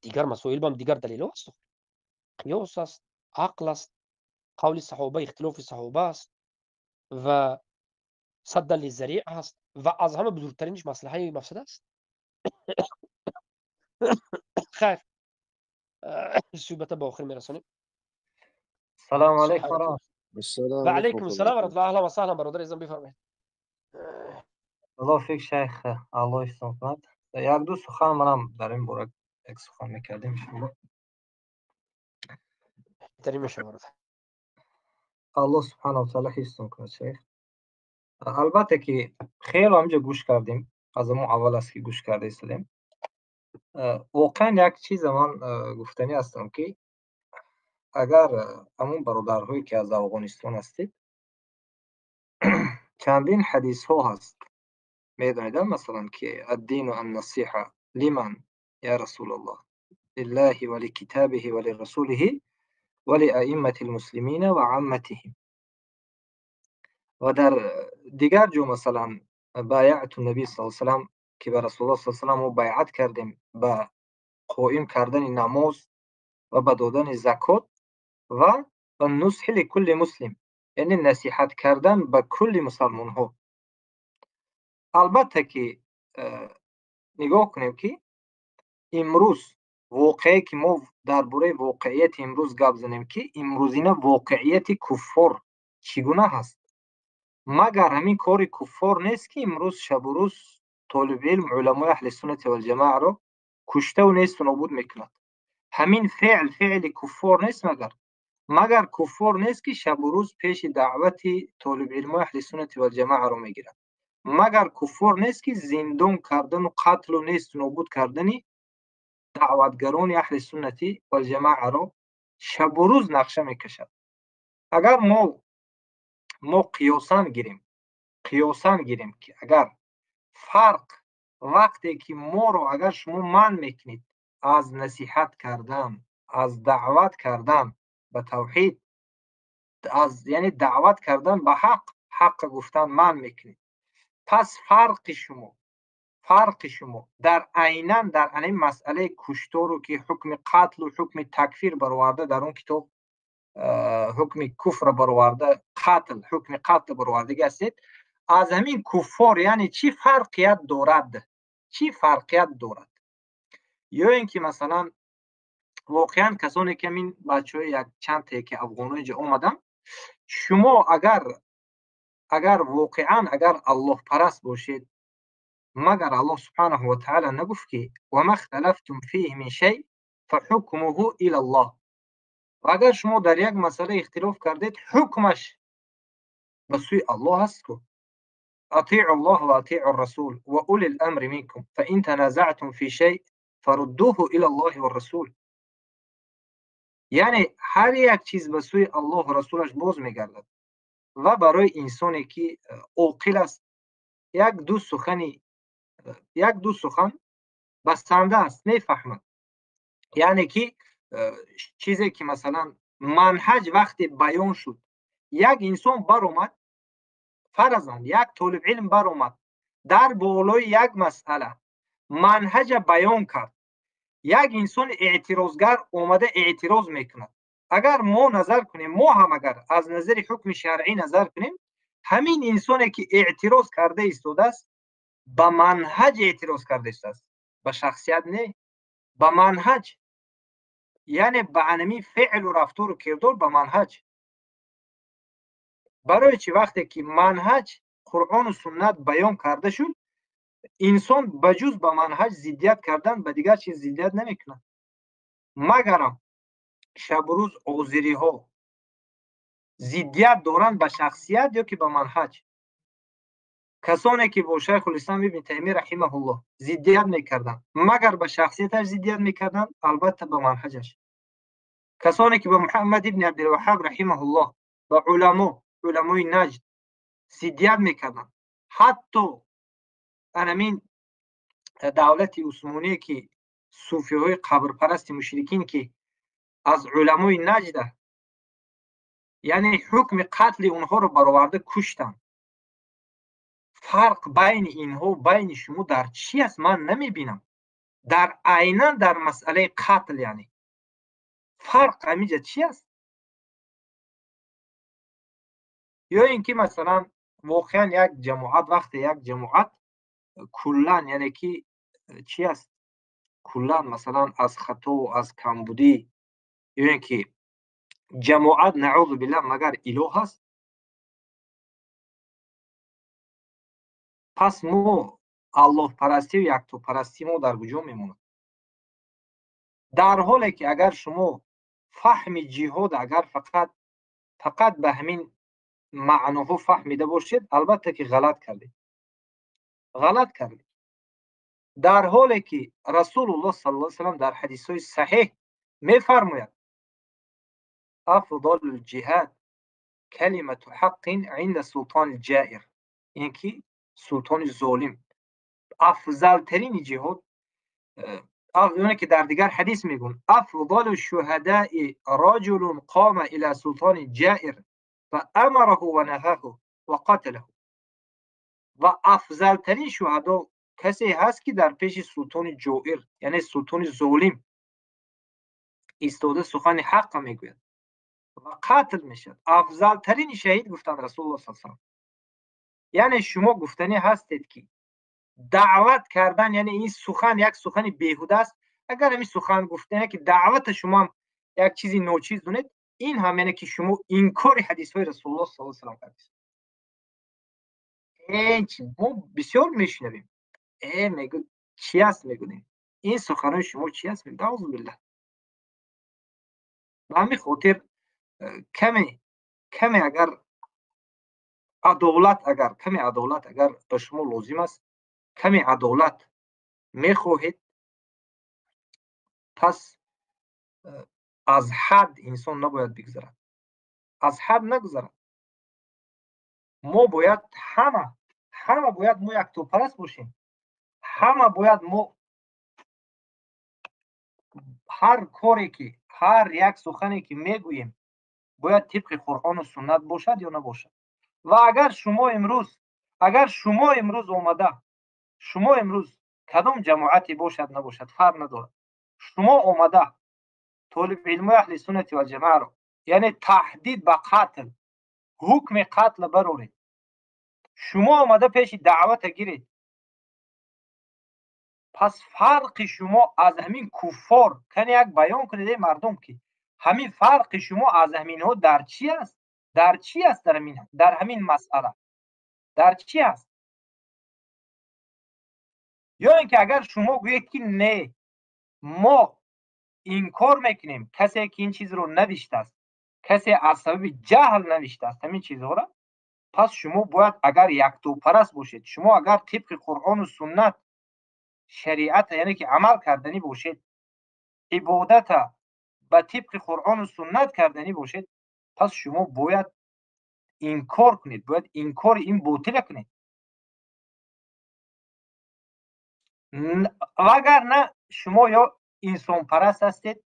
дигар масоил бам дигар далелҳо аст. Қиёс аст, ақл аст, қавли саҳоба, ихтилофи саҳоба аст ва саддан лиззариъ аст ва аз ҳама бузургтариниш маслиҳаи мафсада аст. Хайр, суҳбата ба охир мерасонем. Салому алайкум ва ва алайкум ассалом ва раҳматуллоҳ. Аҳлан ва саҳлан бародар азизам, бифармоед. Аллоҳ фик шайх, Аллоҳ ҳифзон кунад. Як ду сухан манам дар ин бора як сухан мекардем иншоаллоҳ. Беҳтарин мешавад бародар. Аллоҳ субҳанаҳу ва таъоло ҳифзтон кунад шайх. Албатта ки хеле ҳаминҷо гӯш кардем, аз ҳамон аввал аст ки гӯш карда истодем. Воқеан як чиза ман гуфтанӣ ҳастам ки агар ҳамон бародарҳое ки аз Афғонистон ҳастед, чандин ҳадисҳо ҳаст, медонед, масалан ки аддину аннасиҳа лиман я расулаллоҳ лиллаҳи ва ликитабиҳи ва лирасулиҳи ولأئمة المسلمين وعامتهم. و در دیگر جو مثلا بایعت النبی صلی الله علیه و سلم که به رسول الله صلی الله علیه و سلم بیعت کردیم به قائم کردن نماز و به دادن زکات و به نصح لکل مسلم، یعنی نصیحت کردن به کل مسلمان ها. البته که نگاه کنیم که امروز واقعی که ما درباره واقعیت امروز گپ زنیم که امروزینه واقعیت کفار چگونه هست؟ مگر همین کار کفار نیست که امروز شب و روز طالب علم علمای اهل سنت و الجماعه را کشته و نیست و نابود میکند؟ همین فعل فعل کفار نیست؟ مگر کفار نیست که شب و روز پیش دعوت طالب علم اهل سنت و الجماعه را میگیرد؟ مگر کفار نیست که زندان کردن و قتل و نیست و نابود کردن دعوتگران اهل سنتی و الجماعه را شب و روز نقشه میکشد؟ اگر ما قیاساً گیریم که اگر فرق وقتی که ما رو اگر شما من میکنید از نصیحت کردن، از دعوت کردن به توحید، از یعنی دعوت کردن به حق، حق گفتن من میکنید، پس فرق شما در عیناً در این مسئله کشتار که حکم قتل و حکم تکفیر برآورده در اون کتاب حکم کفر برآورده، قتل، حکم قتل برآورده هستید، از همین کفار یعنی چی فرقیت دارد؟ چی فرقیت دارد؟ یا اینکه مثلا واقعا کسانی که این بچهای یک چند تا که افغان‌ها اینجا اومدن، شما اگر واقعا اگر الله پرست باشید، مگر الله سبحانه و تعالی نگفت که و ما اختلفتم فیه من شیء فحکمه الی الله؟ و اگر شما در یک مسئله اختلاف کردید، حکمش به سوی الله است که اطیعوا الله و اطیعوا الرسول و اولی الامر منکم فان تنازعتم فی شیء فردوه الی الله والرسول. یعنی هر یک چیز به سوی الله و رسولش باز میگردد. و برای انسانی که عاقل است یک دو سخن بسنده است، میفهمد. یعنی که چیزی که مثلا منهج وقتی بیان شد، یک انسان برآمد، فرضاً یک طالب علم برآمد در بالای یک مسئله منهج بیان کرد، یک انسان اعتراضگر اومده اعتراض میکند. اگر ما نظر کنیم، ما هم اگر از نظر حکم شرعی نظر کنیم، همین انسانی که اعتراض کرده ایستاده است به منهج اعتراض کرده است، به شخصیت نه، به منهج، یعنی به انمی فعل و رفتار و کردار به منهج. برای چی؟ وقتی که منهج قرآن و سنت بیان کرده شد، انسان بجز به منهج ضدیت کردن به دیگر چیز ضدیت نمیکنه. مگرم شب و روز آذری ها ضدیت دارند به شخصیت یا که به منهج. کسانی که با شیخ الاسلام ابن تیمیه رحمه الله ضدیت میکردند، مگر به شخصیتش ضدیت میکردند؟ البته به منهجش. کسانی که به محمد ابن عبدالوهاب رحمه الله، به علمای نجد ضدیت میکردند، حتی انمین دولت عثمانی که صوفی های قبرپرست مشرکین که از علمای نجد، یعنی حکم قتل اونها رو برآورده کشتند. فرق بین اینها بین شما در چی است؟ من نمیبینم. در عینا در مسئله قتل، یعنی فرق همینجا چی است؟ یا اینکه مثلا واقعا یک جماعت، وقتی یک جماعت کلا، یعنی که چی است؟ کلا مثلا از خطا و از کمبودی، یا اینکه جماعت نعوذ بالله مگر اله هست؟ پس ما الله پرستی و یکتا پرستی ما در کجا میماند؟ در حالی که اگر شما فهم جهاد اگر فقط به همین معناها فهمیده باشید، البته که غلط کردید، غلط کردید. در حالی که رسول الله صلی الله علیه و سلم در حدیث های صحیح میفرماید افضل الجهاد کلمة حق عند سلطان الجائر، اینکه سلطان ظالم، افضل ترین جهاد Оне ки дар дигар ҳадис мегӯн: афзалу шуҳадаи раҷулун қома ила султони ҷаир фаамараҳу ва наҳаҳу ва қаталаҳу. Ва афзалтарин шуҳадо касе ҳаст, ки дар пеши султони ҷоир, яъне султони золим истода сухани ҳаққа мегӯяд ва қатл мешавад. Афзалтарини шаҳид гуфтанд Расулулло с салам. Яъне шумо гуфтанӣ ҳастед, ки даъват кардан, яъне ин сухан як сухани беҳуда аст. Агар ҳамин сухан гуфта, яъне ки даъвата шумоам як чизи ночиз донед, ин ҳам яъне ки шумо инкори ҳадисҳои Расулулло саллаллоҳу алайҳи васаллам кардед. Чи мо бисёр мешунавем, мегӯ чи аст, мегӯем ин суханои шумо чи аст? Наузубиллаҳ. Ба ҳамин хотир каме агар адолат, агар каме адолат агар ба шумо лозим аст, каме адолат мехоҳед, пас аз ҳад инсон набояд бигзарад, аз ҳад нагузарад. Мо бояд ҳама бояд мо яктопараст бошем, ҳама бояд мо ҳар коре ки, ҳар як сухане ки мегӯем, бояд тибқи Қуръону суннат бошад ё набошад. Ва агар шумо имрӯз омада, шумо имрӯз кадом ҷамоате бошад, набошад, фарқ надорад, шумо омада толибилмои аҳли суннати валҷамааро, яъне таҳдид ба қатл, ҳукми қатла бароред, шумо омада пеши даъвата гиред, пас фарқи шумо аз ҳамин куффор кане як баён кунед, эй мардум, ки ҳамин фарқи шумо аз ҳаминҳо дар чӣ аст, дар чӣ аст, дар ҳамин масъала дар чӣ аст? Ё ин ки агар шумо гӯед, ки не, мо инкор мекунем, касе ки ин чизро навиштааст, касе аз сабаби ҷаҳл навиштааст ҳамин чизҳоро, пас шумо бояд агар яктопараст бошед, шумо агар тибқи Қуръону суннат шариата, яъне ки амал карданӣ бошед, ибодата ба тибқи Қуръону суннат карданӣ бошед, пас шумо бояд инкор кунед, бояд инкори ин ботила кунед. Вагарна шумо ё инсонпараст ҳастед,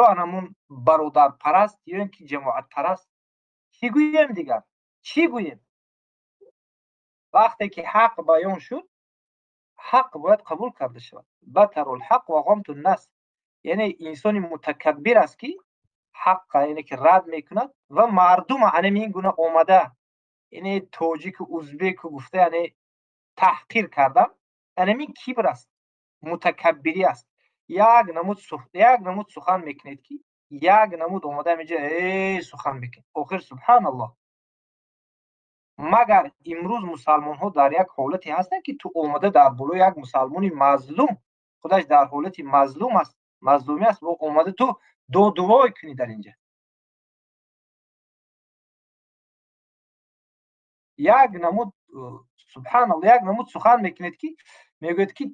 ё анамун бародарпараст, ё ин ки ҷамоатпараст. Чӣ гӯем дигар, чӣ гӯем? Вақте ки ҳақ баён шуд, ҳақ бояд қабул карда шавад. Батарул ҳақ ва ғамту ннас, яъне инсони мутакаббир аст, ки ҳаққа, яъне ки рад мекунад ва мардума анами ин гуна омада, яъне тоҷику узбеку гуфта, яъне таҳқир кардан, анамин кибр аст, мутакаббирӣ аст. Як намуд сухан мекунед, ки як намуд омада инҷа сухан мекунед. Охир, субҳаналлоҳ, магар имрӯз мусалмонҳо дар як ҳолате ҳастанд, ки ту омада дар болои як мусалмони мазлум, худаш дар ҳолати мазлум аст, мазлумӣ аст, омада ту додувой кунӣ дар инҷа? Як намуд, субҳаналлоҳ, як намуд сухан мекунед, ки мегӯяд, ки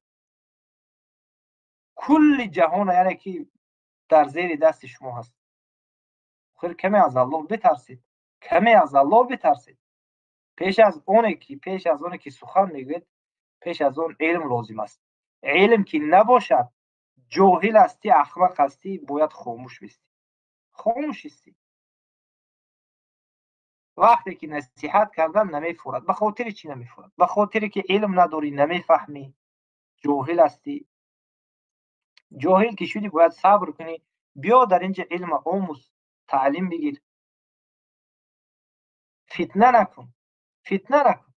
кулли ҷаҳона, яъне ки дар зери дасти шумо ҳаст. Охир каме аз Аллоҳ битарсед, каме аз Аллоҳ битарсед. Пеш аз оне ки сухан мегӯед, пеш аз он илм лозим аст. Илм ки набошад, ҷоҳил ҳастӣ, ахмақ ҳастӣ, бояд хомӯш бистӣ, хомӯш истӣ. Вақте ки насиҳат кардан намефурад, ба хотири чӣ намефурад? Ба хотире ки илм надорӣ, намефаҳмӣ, ҷоҳил ҳастӣ. Ҷоҳил ки шудӣ, бояд сабр кунӣ. Биё дар инҷа илма омӯз, таълим бигир, фитна накун, фитна накун,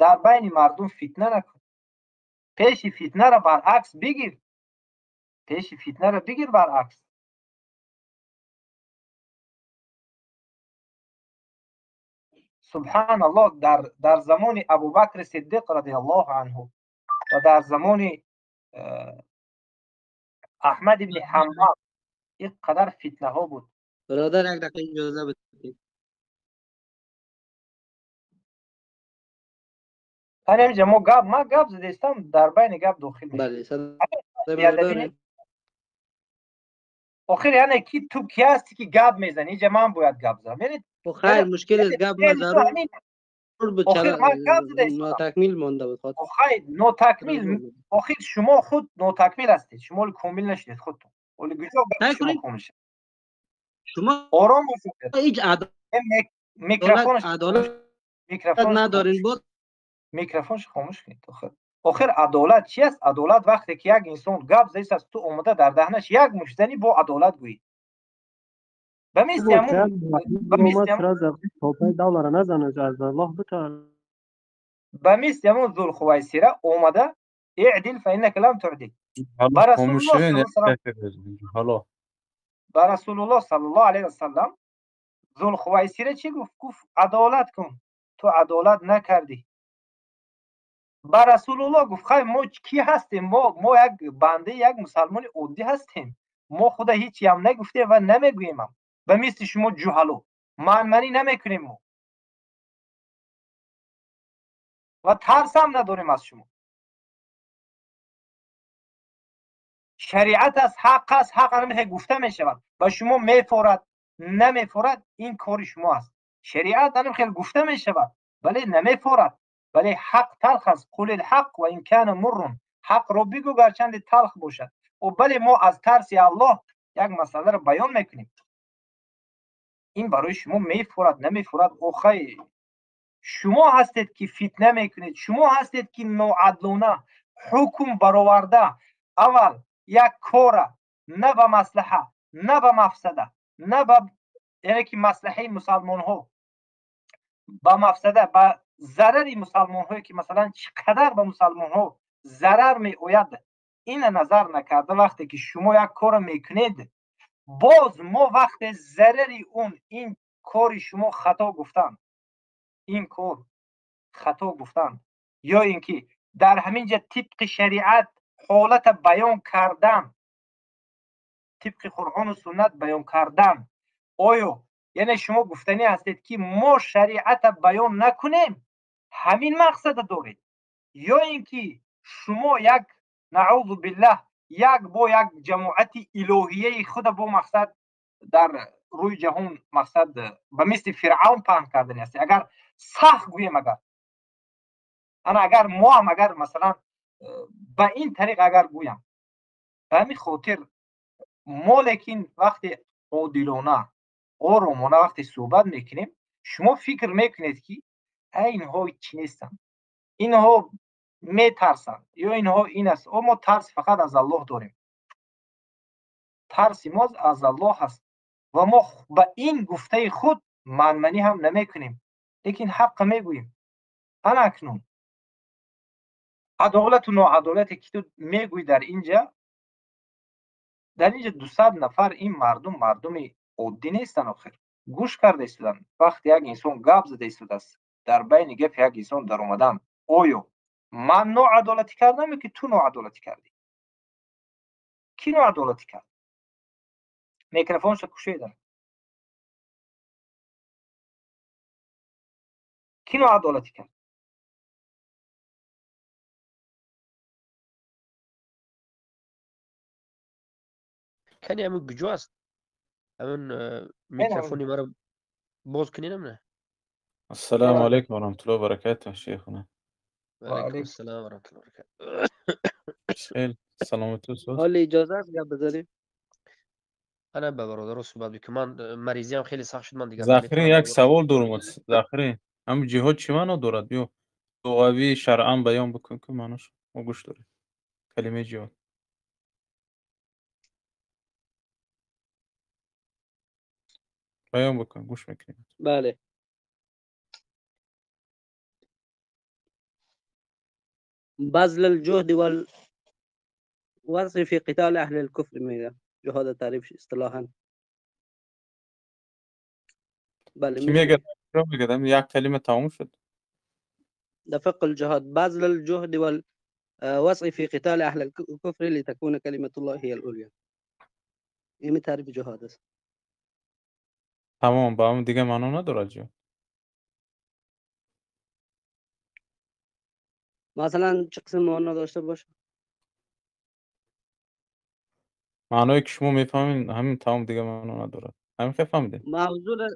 дар байни мардум фитна накун. Пеши фитнаро баръакс бигир, пеши фитнаро бигир баръакс. Субҳаналлоҳ, дар замони Абубакри Сиддиқ радиаллоҳу анҳу ва дар замони Аҳмад ибни Ҳамбал ин қадар фитнаҳо буд. Бародар, як дақиқа иҷоза бидиҳед. Ҳаминҷа мо гап, ман гап задестам, дар байни гап дохил. Бале. Охир, яъне ки ту ки ҳасти, ки гап мезанӣ? Инҷа ман бояд гап занам, яъне хайр, мушкил аст, гап ма зарур. بود. آخر چرا من گپ زده ایستادم. ناتکمیل مانده بود خاطر. آخه ناتکمیل، آخر شما خود ناتکمیل هستید. شما کامل نشدید خودتون. ولی کجا گپ سعی شما کنید کامل شد؟ شما آرام باشید. هیچ میکروفونش عدالت میکروفونش ندارین بود. میکروفونش خاموش کنید. آخر عدالت چی است؟ عدالت وقتی که یک انسان گپ زده است، تو اومده در دهنش یک مشت زنی با عدالت گویی. به مثل همون به مثل همون به مثل همون ذوالخویصره اومده اعدل فانک لم تعدل. حالا به رسول خاموش الله صلی الله علیه شده. حالا به رسول الله صلی الله علیه و سلم ذوالخویصره چی گفت؟ گفت عدالت کن، تو عدالت نکردی. به رسول الله گفت خیر ما کی هستیم؟ ما یک بنده، یک مسلمان عادی هستیم. ما خدا هیچی هم نگفته و نمیگوییم هم. به مثل شما جهلو منمنی نمیکنیم ما و ترس هم نداریم از شما. شریعت است، حق است، حق هم گفته می شود و شما میفورد نمیفورد این کار شما است. شریعت هم خیلی گفته می شود ولی نمیفورد، ولی حق تلخ است. قل الحق و این کان مر، حق رو بگو گرچند تلخ باشد. و بله ما از ترس الله یک مسئله رو بیان میکنیم. این برای شما میفورد نمیفورد. اوخی شما هستید که فتنه میکنید، شما هستید که ناعادلانه حکم برآورده. اول یک کار نه به مصلحه، نه به مفسده، نه به یعنی که مصلحه مسلمان ها، به مفسده، به ضرر مسلمان هایی که مثلا چقدر به مسلمان ها ضرر می آید، این نظر نکرده وقتی که شما یک کار میکنید، باز ما وقت ضرر اون این کار شما خطا گفتن، این کار خطا گفتن، یا اینکه در همینجا طبق شریعت حالت بیان کردن، طبق قرآن و سنت بیان کردن، آیا یعنی شما گفتنی هستید که ما شریعت بیان نکنیم همین مقصد دارید، یا اینکه شما یک نعوذ بالله یک با یک جماعت الهیه خود با مقصد در روی جهان مقصد به مثل فرعون پهن کردن هست. اگر سخت گوییم، اگر انا اگر ما هم اگر مثلا به این طریق اگر گویم، به همین خاطر ما لیکن وقتی عادلانه آرامانه وقتی صحبت میکنیم، شما فکر میکنید که اینها چی نیستن، اینها میترسن یا اینها این است. ما ترس فقط از الله داریم، ترس ما از الله هست و ما به این گفته خود منمنی هم نمیکنیم، لیکن حق میگوییم. انا اکنون عدالت و ناعدالتی که تو میگویی در اینجا، در اینجا 200 نفر این مردم مردم عادی نیستن. آخر گوش کرده ایستادن. وقتی یک انسان گپ زده ایستاده است، در بین گپ یک انسان در اومدن، آیا من ناعدالتی کردم یا که تو ناعدالتی کردی؟ کی ناعدالتی کرد؟ میکروفونش کشیدن. کی ناعدالتی کرد؟ کنی همون کجا است؟ همون میکروفونی مرا باز کنینم نه؟ السلام علیکم و رحمت الله و برکاته شیخنا. و علیکم السلام و رحمت الله و برکاته. خیلی سلامت استاد. حال اجازه است گپ بزنیم؟ انا با برادر صحبت بکنم. من مریضی هم خیلی سخت شد، من دیگه ذخیره یک سوال دارم. ذخیره هم جهاد چی معنا دارد؟ بیا لغوی شرعا بیان بکن که معناش ما گوش داریم. کلمه جهاد بیان بکن، گوش میکنیم. بله، بذل الجهد والوسع في قتال أهل الكفر میگه جهاد تعریف اصطلاحا. بله کی میگه؟ میگه یک کلمه تموم شد. دفق الجهاد بذل الجهد والوسع في قتال أهل الكفر لتكون كلمة الله هي العليا. این تعریف جهاد است. تمام، با هم دیگه معنا نداره جهاد. مثلا چه قسم معنا داشته باشه؟ معنایی که شما میفهمین همین تمام، دیگه معنا نداره. همین که فهمیدین.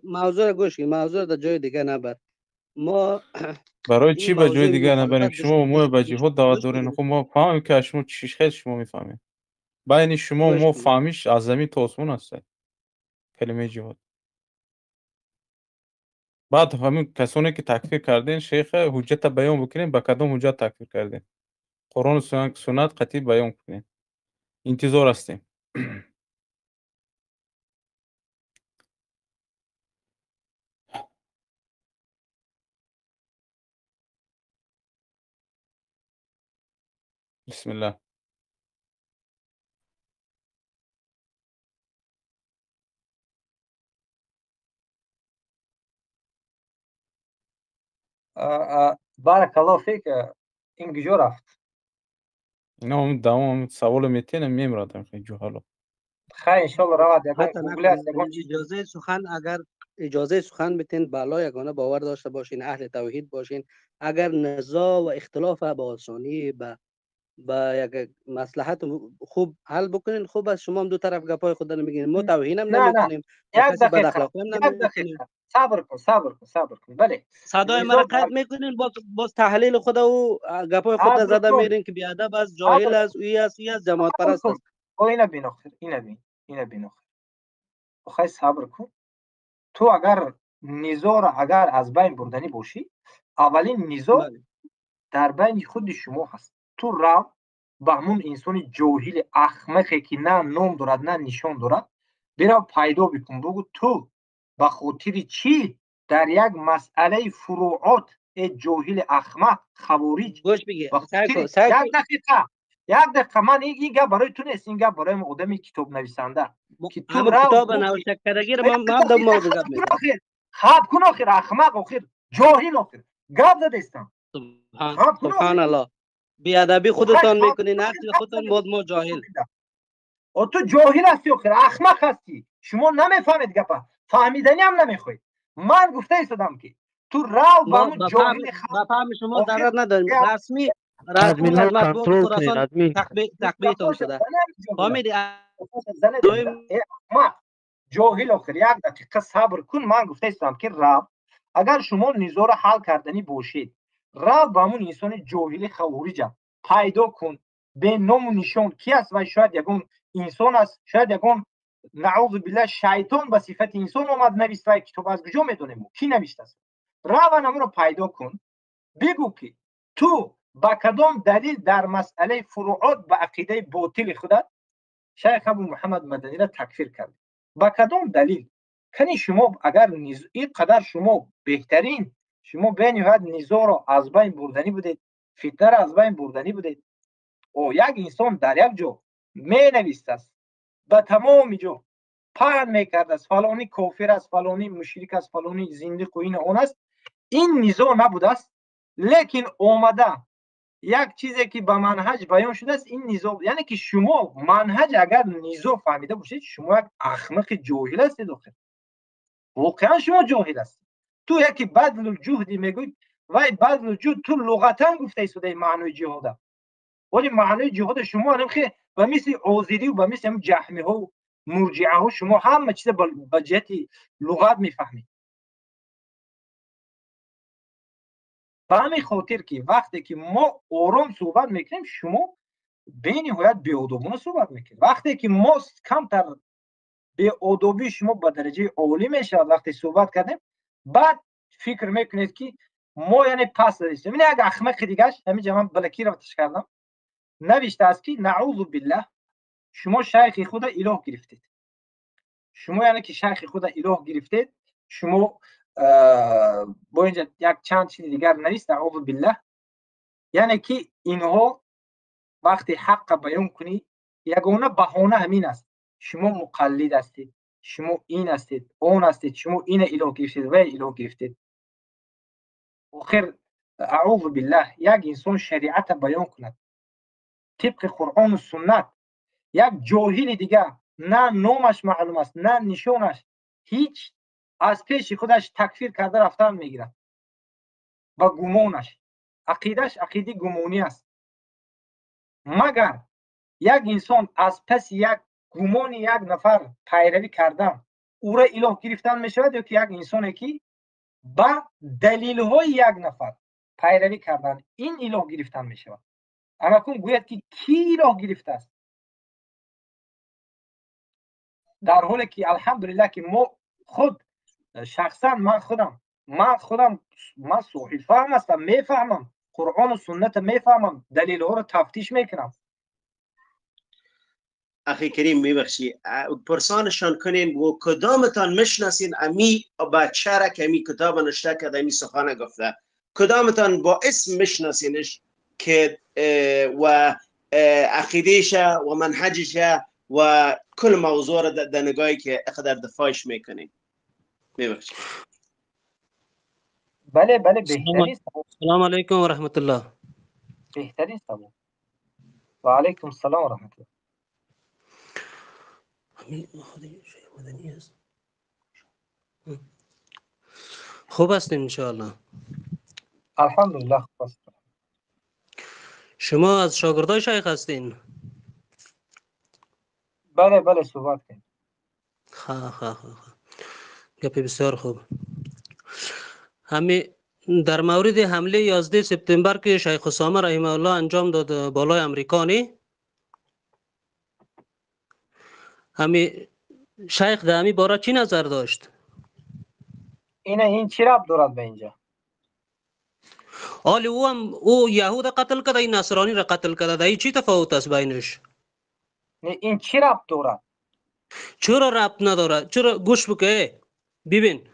موضوع گوش کن، موضوع در جای دیگه نبر. ما برای این چی به جای موضوع دیگر نبریم؟ مخالفت شما ما به گوش جهاد دعوت گوش دارین. کنین. خب ما فهمیم که شما چی خیلی شما میفهمیم. بین شما و گوش ما کنین. فهمیش از زمین تا آسمون هست کلمه جهاد. بعد همین کسانی که تکفیر کردین شیخ حجت بیان بکنین، به کدام حجت تکفیر کردین؟ قرآن و سنت قطعی بیان کنین. انتظار هستیم. بسم الله. بارک الله فیک. این کجا رفت؟ اینا هم دوام سوال میتینم میمردم خیلی جهالا. خیر انشالله رود یگان حتی گوگل است نکنین. یگان چیز. اجازه سخن، اگر اجازه سخن بتین بالا یگانه باور داشته باشین، اهل توحید باشین، اگر نزاع و اختلاف به آسانی با یک مصلحت خوب حل بکنین خوب است. شما هم دو طرف گپای خود رو میگین، ما توهین هم نه نه، نمیکنیم، با یک کسی بد دقیقه، اخلاقی هم یک نمیکنیم. دقیقه صبر کن، صبر کن، صبر کن. بله صدای نزاع مرا در قطع میکنین، باز تحلیل خود و گپای خود صبر زده کن، میرین که بیادب است، جاهل صبر است، اوی است، ای است، جماعت صبر پرست کن. است. او اینا بین آخر، اینا بین، اینا بین آخر. آخه صبر کن. تو اگر نزاع را اگر از بین بردنی باشی، اولین نزاع بله. در بین خود شما هست. تو را به همون انسان جاهل احمقی که نه نام دارد نه نشان دارد، برو پیدا بکن، بگو تو به خاطر چی در یک مسئله فروعات ای جاهل احمق خوارج گوش بگیر، به سعی خاطر کن، سعی یک کن. دقیقه، یک دقیقه. من این گپ برای تو نیست، این گپ برای آدم کتاب نویسنده که تو همون رو کتاب گفتی. نوشته کردگی رو یک من هم در دقیقه موضوع خب گپ کن میزنم. آخر، خب کن آخر، احمق آخر، جاهل آخر، گپ زدستم. خب کن سبحان آخر. الله، بیادبی آخه خودتان خب میکنین، کن آخر، عقل گپ خودتان، زدستم. باز ما جاهل. او تو جاهل هستی آخر، احمق هستی. شما نمیفهمید گپا، فهمیدنی هم نمیخواید. من گفته ایستادم که تو رو به ما همون به فهم جاهل به فهم شما آخر ضرر نداریم. رسمی رسمی ادمین ها از مطبوعات کنترل کنین خراسان ادمین. تقبیحتان شده. فهمیدی؟ دویم احمق جاهل آخر، یک دقیقه صبر کن. من گفته ایستادم که رب اگر شما نزاع را حل کردنی باشید، رب به همون انسان جاهل خوارج پیدا کن، به نام و نشان کی است و شاید یگان انسان است، شاید یگان نعوذ بالله شیطان به صفت انسان آمد نوشت و کتاب از کجا میدونیم کی نوشته است. رو رو پیدا کن، بگو که تو با کدام دلیل در مسئله فروعات به عقیده باطل خودت شیخ ابو محمد مدنی را تکفیر کرد؟ با کدام دلیل؟ کنی شما اگر این قدر شما بهترین، شما بنیاد نزاع را از بین بردنی بودید، فتنه را از بین بردنی بودید. او یک انسان در یک جا می نویست است، به تمام جا پهن میکرد است، فلانی کافر است، فلانی مشرک است، فلانی زندیق و این آن است. این نزاع نبوده است، لیکن آمده یک چیزی که به منهج بیان شده است این نزاع. یعنی که شما منهج اگر نزاع فهمیده باشید، شما یک احمق جاهل هستید آخر. واقعا شما جاهل هستید. تو یکی بذل الجهد میگوی، وای بذل الجهد تو لغتا گفته ایستاده معنای جهاد، ولی معنای جهاد شما هم خیلی به مثل عوزیری و به مثل هم جهمی ها و مرجعه ها، شما همه چیز به جهت لغت میفهمید. به همین خاطر که وقتی که ما آرام صحبت میکنیم، شما بینهایت بی‌ادبانه صحبت میکنید. وقتی که ما کمتر بی‌ادبی شما به درجه عالی میشود وقتی صحبت کردیم، بعد فکر میکنید که ما یعنی پس دادیم. این یک احمق دیگهش همینجا من بلکی رو تش کردم، نوشته است که نعوذ بالله شما شیخ خود اله گرفتید. شما یعنی که شیخ خود اله گرفتید. شما با اینجا یک چند چیز دیگر نوشت نعوذ بالله. یعنی که اینها وقتی حق بیان کنی یگانه بهانه همین است، شما مقلد هستید، شما این هستید، اون هستید، شما این اله گرفتید و اله گرفتید. آخر اعوذ بالله یک انسان شریعت بیان کند طبق قرآن و سنت، یک جاهل دیگه نه نامش معلوم است نه نشانش، هیچ، از پیش خودش تکفیر کرده رفتن میگیرد با گمانش، عقیدش عقیده گمانی است. مگر یک انسان از پس یک گمان یک نفر پیروی کردن او را اله گرفتن میشود، یا که یک انسانی که Ба далилҳои як нафар пайравӣ кардан ин илоҳ гирифтан мешавад. Анакун гӯяд ки кӣ илоҳ гирифтааст, дар ҳоле ки алҳамдулиллаҳ ки мо худ шахсан ман худам ман соҳибфаҳм ҳастам, мефаҳмам Қуръону суннатро, мефаҳмам, далилҳоро тафтиш мекунам. اخی کریم میبخشی، پرسانشان کنین و کدامتان میشناسین امی بچه را که امی کتاب نشته کرده، امی سخنه گفته، کدامتان با اسم میشناسینش که و عقیدهش و منهجش و کل موضوع را در نگاهی که اقدر دفاعش میکنین؟ میبخشی. بله بله، بهترین. سلام علیکم و رحمت الله. بهترین سلام. و علیکم السلام و رحمت الله. خوب هستین انشاءالله؟ الحمدلله خوب هستم. شما از شاگردای شیخ هستین؟ بله بله، صحبت کنید. ها ها ها، گپ بسیار خوب. همی در مورد حمله 11 سپتامبر که شیخ اسامه رحمه الله انجام داد بالای امریکانی، همی شیخ در همی باره چی نظر داشت؟ این چی ربط دارد به اینجا؟ آلی او هم او یهود قتل کرده، این نصرانی را قتل کرده، این چی تفاوت است بینش؟ نه این چی ربط دارد؟ چرا ربط نداره؟ چرا؟ گوش بکه ببین.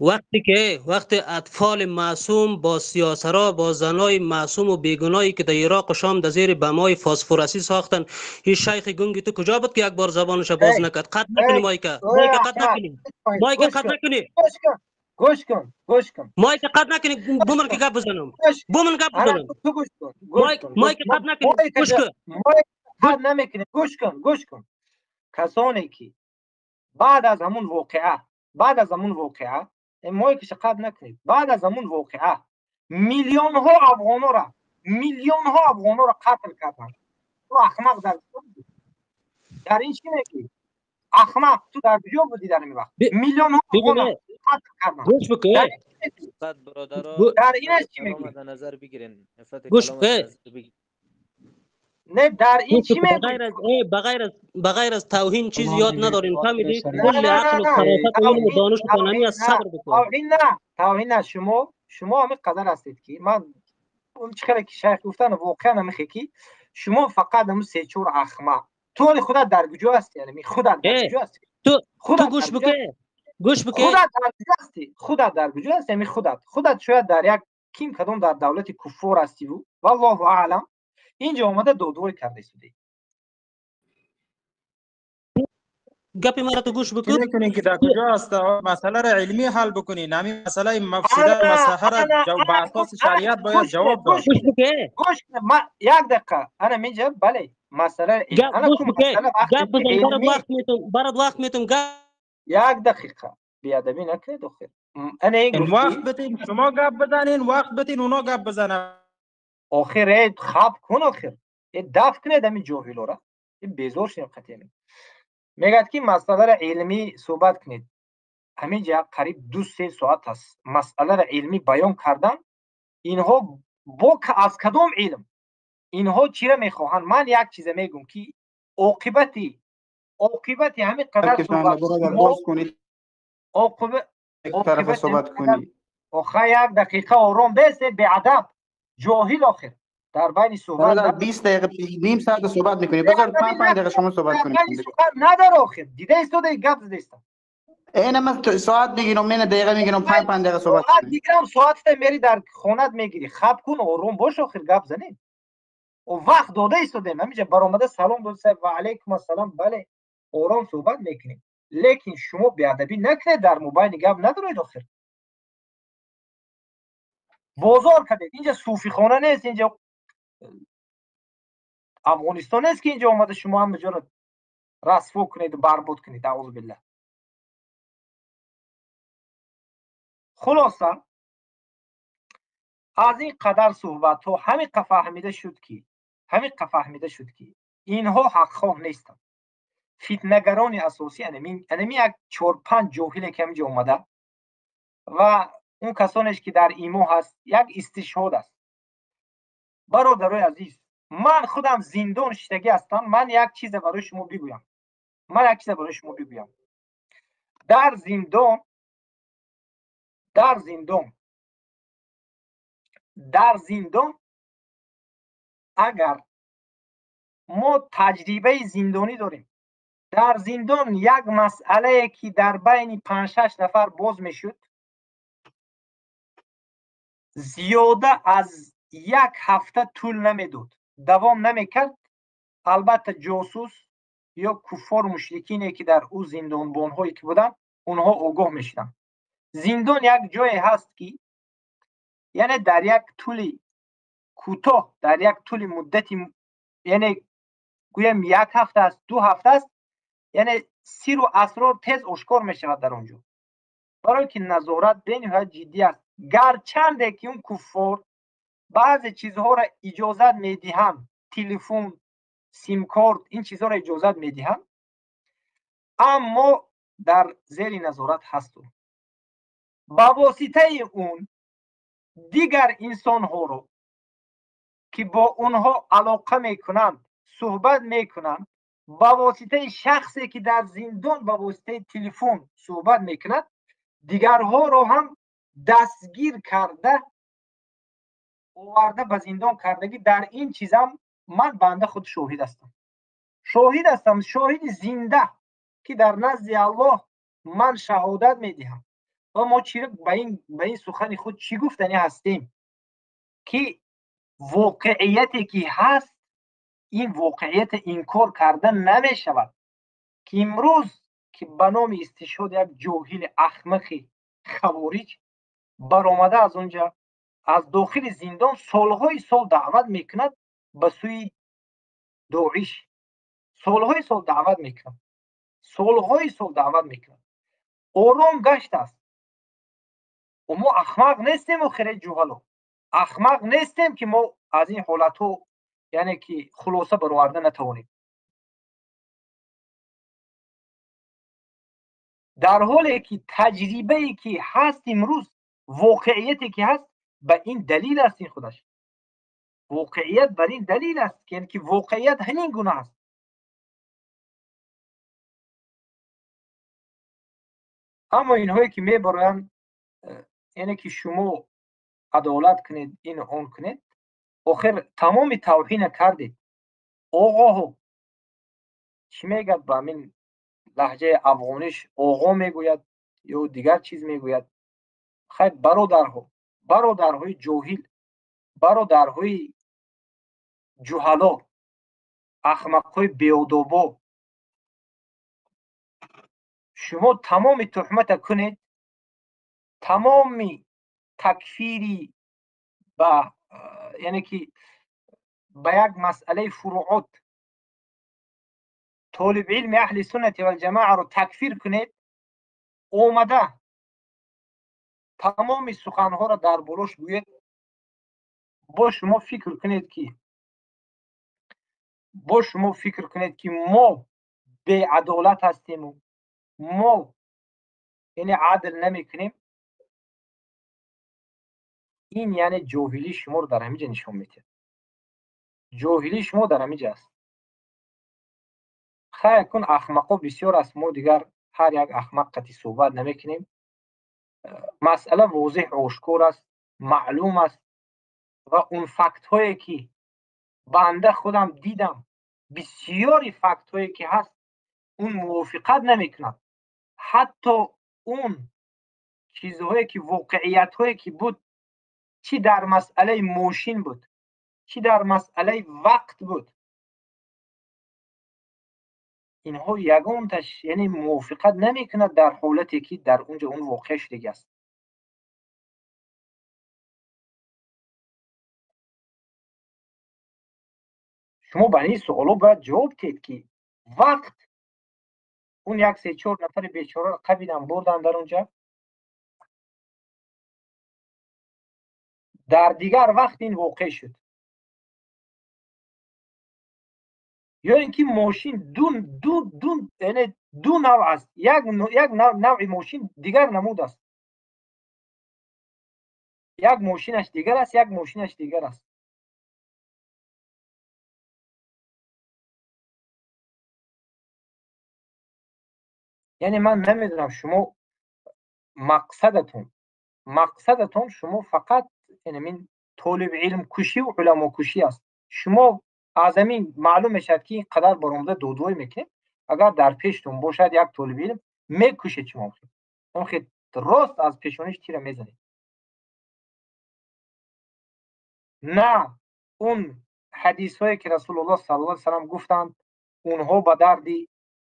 وقتی که وقتی اطفال معصوم با سیاسرا با زنای معصوم و بیگناهی که در عراق و شام در زیر بمای فاسفورسی ساختن، این شیخ گنگی تو کجا بود که یک بار زبانش باز نکرد؟ قطع نکنی مایکا، مایکا قطع نکنی، مایکا قطع نکنی، گوش کن گوش کن، مایکا قطع نکنی، بومن که گپ بزنم، بومن گپ بزنم، مایکا قطع نکنی، گوش کن، مایکا قطع نمیکنی، گوش کن گوش کن. کسانی که بعد از همون واقعه، بعد از همون واقعه، مایکش قطع نکنید، بعد از همون واقعه میلیون ها افغان را، میلیون ها افغان را قتل کردند. تو احمق در کجا بودی؟ در این چی میگی؟ احمق تو در کجا بودی در این وقت؟ میلیون ها افغان را قتل کردند. گوش بکن در این چی میگی؟ در نظر بگیرین. گوش بکن. نه در این چی میگی؟ بغیر از توهین چیز یاد ندارین، فهمیدی؟ کل عقل و فراست و علم و دانش و دانایی از صبر بکن. توهین نه، توهین نه. شما همین قدر هستید که من اون چیزی که شیخ گفتن واقعا نمیخوای که شما فقط همون سه چهار احمق. تو خودت در کجا هستی؟ یعنی خودت در کجا هستی؟ تو گوش بکن، گوش بکن. خودت در کجا هستی؟ خودت در کجا هستی؟ یعنی خودت شاید در یک کیم کدوم در دولت کفار هستی و والله اعلم. اینجا آمده دودوی کرده سودی. گپی مرا تو گوش بکن. میکنین که در کجا است؟ مسئله را علمی حل بکنین. همین مسئله مفسده مسخره به اساس شریعت باید جواب داد. گوش بکن. گوش ما یک دقیقه. انا اینجا بله مسئله انا گپ بزن، برات وقت میتم گپ. یک دقیقه بیادبی نکنید آخر. انا این وقت بدین شما گپ بزنین، وقت بدین اونا گپ بزنن. آخر خب کن، آخر دفع کنید همین جاهلا را. این بیزار شدیم قطعی. میگد که مسئله را علمی صحبت کنید. همین جا قریب 2-3 ساعت است مسئله را علمی بیان کردن. اینها با از کدام علم اینها چی را میخواهند؟ من یک چیز میگم که عاقبتی همین قدر صحبت صحبت کنید. آخه یک دقیقه آرام بسته، بی‌ادب جاهل. آخر در بین صحبت 20 دقیقه نیم ساعت صحبت میکنی، بذار 5 دقیقه شما صحبت کنید. نداره آخر دیده است گپ زده است. اینم من ساعت میگیرم، من دقیقه میگیرم، 5 دقیقه صحبت کنید. میگیرم ساعت میری در خونت میگیری. خب کن آروم باش آخر گپ زنی. و وقت داده ایستادیم همینجا برآمده سلام داد و علیکم السلام، بله آرام صحبت میکنیم، لیکن شما بیادبی نکنید، در موبایل گپ ندارید آخر. بازار کردید. اینجا صوفی خانه نیست، اینجا افغانستان نیست که اینجا آمده شما هم بجا رسوا کنید و برباد کنید. اعوذ بالله. خلاصه از این قدر صحبت ها همین فهمیده شد که اینها حقخواه نیستند. فتنه‌گران اساسی انمی یک 4-5 جاهل که همینجا اومده Ва он касонеш ки дар имо ҳаст, як истишҳод аст. Бародарои азиз, ман худам зиндон шиштагӣ ҳастам. Ман як чизе барои шумо бигӯям, ман як чизе барои шумо бигӯям. Дар зиндон, дар зиндон, дар зиндон агар мо таҷрибаи зиндонӣ дорем, дар зиндон як масъалае ки дар байни 5-6 нафар боз мешуд, зиёда аз як ҳафта тӯл намедод, давом намекард. Албатта ҷосус ё куффор мушрикине ки дар ӯ зиндонбонҳое ки буданд, онҳо огоҳ мешуданд. Зиндон як ҷое ҳаст ки яъне дар як тӯли кӯтоҳ, дар як тӯли муддати, яъне гӯем як ҳафта аст, 2 ҳафта аст, яъне сиру асрор тез ошкор мешавад дар он ҷо, барое ки назорат бениҳоят ҷиддӣ аст. Гарчанде ки он куффор баъзе чизҳоро иҷозат медиҳанд, телефон, симкорт, ин чизҳоро иҷозат медиҳанд, аммо дар зери назорат ҳасту. Ба воситаи он дигар инсонҳоро ки бо онҳо алоқа мекунанд, суҳбат мекунанд, ба воситаи шахсе ки дар зиндон ба воситаи телефон суҳбат мекунад, дигарҳоро ҳам дастгир карда оварда ба зиндон кардагӣ. Дар ин чизам ман банда худ шоҳид ҳастам, шоҳид ҳастам, шоҳиди зинда ки дар назди Аллоҳ ман шаҳодат медиҳам. Ва мо чӣ ба ин сухани худ чӣ гуфтанӣ ҳастем? Ки воқеияте ки ҳаст, ин воқеият инкор карда намешавад. Ки имрӯз ки ба номи истишҳод як ҷоҳили ахмақи хавориҷ баромада аз онҷа, аз дохили зиндон солҳои сол даъват мекунад ба сӯи Доиш, солҳои сол даъват мекунад, солҳои сол даъват мекунад, ором гаштааст. Мо ахмақ нестем, охире ҷуҳало ахмақ нестем ки мо аз ин ҳолатҳо яъне ки хулоса бароварда натавонем. Дар ҳоле ки таҷрибае ки ҳаст имрӯз, воқеияте ки ҳаст, ба ин далил аст. Ин худаш воқеият бар ин далил аст, яъне ки воқеият ҳамин гуна аст. Аммо инҳое ки мебароянд, яъне ки шумо адолат кунед, ин он кунед, охир тамоми тавҳина кардед. Оғоҳо чӣ мегӯяд ба ҳамин лаҳҷаи афғониш оғо мегӯяд ё дигар чиз мегӯяд? Хайр, бародарҳо, бародарҳои ҷоҳил, бародарҳои ҷуҳало, ахмақҳои беодобо, шумо тамоми туҳмата кунед, тамоми такфири ба яъне ки ба як масъалаи фуруот толиби илми аҳли суннати валҷамоаро такфир кунед, омада тамоми суханҳоро дар болош гӯед, бо шумо фикр кунед ки, бо шумо фикр кунед ки мо беадолат ҳастему мо яъне адл намекунем. Ин яъне ҷоҳилии шуморо дар ҳамин ҷо нишон медиҳад. Ҷоҳилии шумо дар ҳамин ҷо аст. Хайр кун, ахмақҳо бисёр аст, мо дигар ҳар як ахмақ қати суҳбат намекунем. Масъала возеҳ ошкор аст, маълум аст ва он фактҳое ки банда худам дидам, бисёри фактҳое ки ҳаст, он мувофиқат намекунад. Ҳатто он чизҳое ки воқеиятҳое ки буд, чӣ дар масъалаи мошин буд, чӣ дар масъалаи вақт буд, инҳо ягонташ яъне мувофиқат намекунад дар ҳолате ки дар он ҷо он воқеа шудагӣ аст. Шумо ба ин суоло бояд ҷавоб диҳед ки вақт он як 3-4 нафари бечораро қабидан бурдан дар он ҷо, дар дигар вақт ин воқеъ шуд. Ё ин ки мошин ду навъ аст, як навъи мошин дигар намуд аст. Як мошинаш дигар аст, як мошинаш дигар аст. Яъне ман намедонам, шумо мақсадатон шумо фақат ин толиби илм кушӣ ва уламокушӣ аст. Шумо аз ҳамин маълум мешавад, ки ин қадар баромада додвой мекунед. Агар дар пештон бошад як толиби илм, мекушед шумо. Хел рост аз пешониш тира мезанед. На он ҳадисҳое ки Расулуллоҳ саллаллоҳу алайҳи васаллам гуфтанд, онҳо ба дарди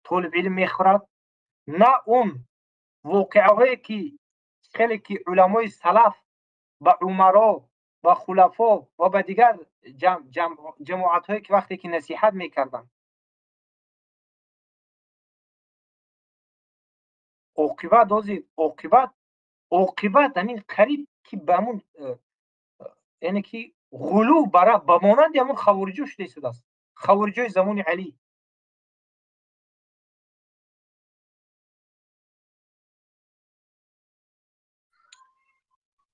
толиби илм мехӯрад, на он воқеаҳое ки хеле ки уламои салаф ба умаро, ба хулафо ва ба дигар ҷамоатҳое ки вақте ки насиҳат мекарданд, оқибат ҳозир оқибат ҳамин қариб ки ба ҳамун, яъне ки ғулув ба монанди ҳамун хавориҷо шуда истодааст, хавориҷои замони Алӣ.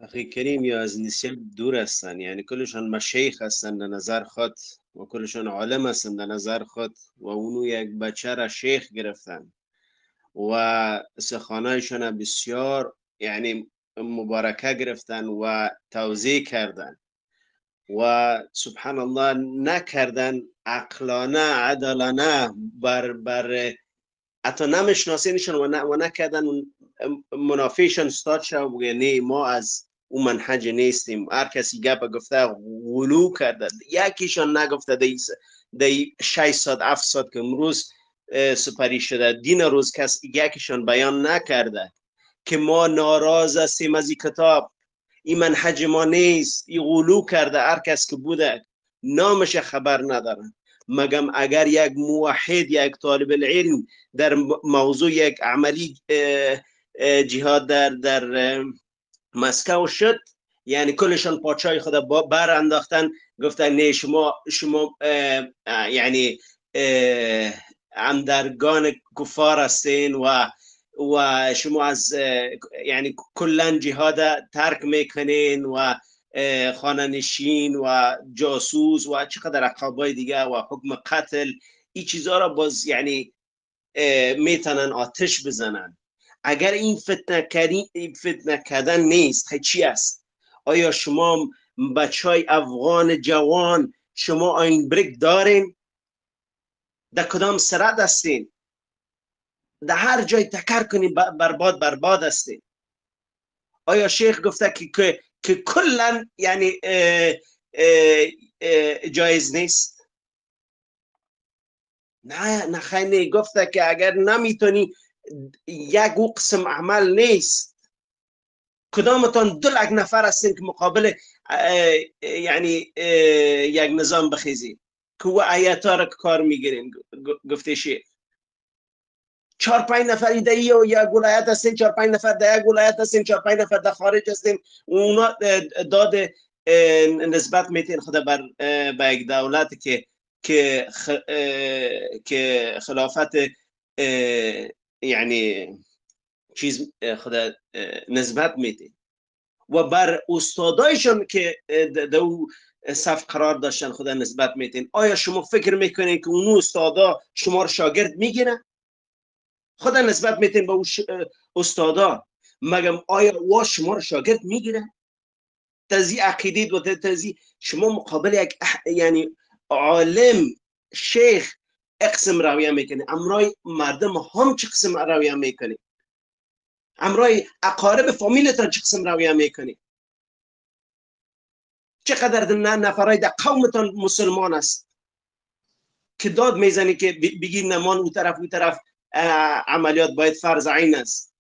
اخی کریم یا از نسیب دور هستن، یعنی کلشان مشیخ هستن در نظر خود و کلشان عالم هستن در نظر خود و اونو یک بچه را شیخ گرفتن و سخانایشان بسیار یعنی مبارکه گرفتن و توضیح کردن و سبحان الله نکردن عقلانه عدلانه بر حتی نمیشناسینشون و نکردن منافعشان استاد شد و نه ما از اون منهج نیستیم. هر کسی گپ گفته غلو کرده، یکیشان نگفته دی 6 ساعت 7 ساعت که امروز سپری شده دین روز کس یکیشان بیان نکرده که ما ناراض هستیم از این کتاب، این منهج ما نیست، این غلو کرده. هر کس که بوده نامش خبر ندارن. مگم اگر یک موحد یک طالب العلم در موضوع یک عملی جهاد در مسکو شد، یعنی کلشان پادشاه خود بر انداختن، گفتن نه شما یعنی همدرگان کفار هستین و شما از یعنی کلا جهاد ترک میکنین و خانه نشین و جاسوس و چقدر عقابای دیگه و حکم قتل، این چیزها را باز یعنی میتونن آتش بزنن. اگر این فتنه کردن نیست، چی است؟ آیا شما بچهای افغان جوان شما آین بریک دارین؟ در کدام سرد هستین؟ در هر جای تکر کنین برباد هستین. آیا شیخ گفته که کلا یعنی جایز نیست؟ نه خیلی گفته که اگر نمیتونی یک قسم عمل نیست. کدامتان 2 لک نفر هستین که مقابل یعنی یک نظام بخیزین که او آیات را کار میگیرین؟ گفته شیخ 4-5 نفر در یک ولایت هستین، 4-5 نفر در یک ولایت هستین، 4-5 نفر در خارج هستین، اونا داد نسبت میتین خود بر به یک دولت که که خلافت یعنی چیز خود نسبت میتین و بر استادایشان که دو صف قرار داشتن خود نسبت میتین. آیا شما فکر میکنین که اون استادا شما رو شاگرد میگیرن؟ خدا نسبت میتین به اون استادا، مگم آیا وا شما رو شاگرد میگیره؟ تزی عقیدید و تزی شما مقابل یک یعنی عالم شیخ اقسم رویه میکنه، امرای مردم هم چه قسم رویه میکنه، امرای اقارب فامیلتان چه قسم رویه میکنه، چقدر نفرای در قومتان مسلمان است که داد میزنی که بگی نمان او طرف او طرف عملیات باید فرض عین است.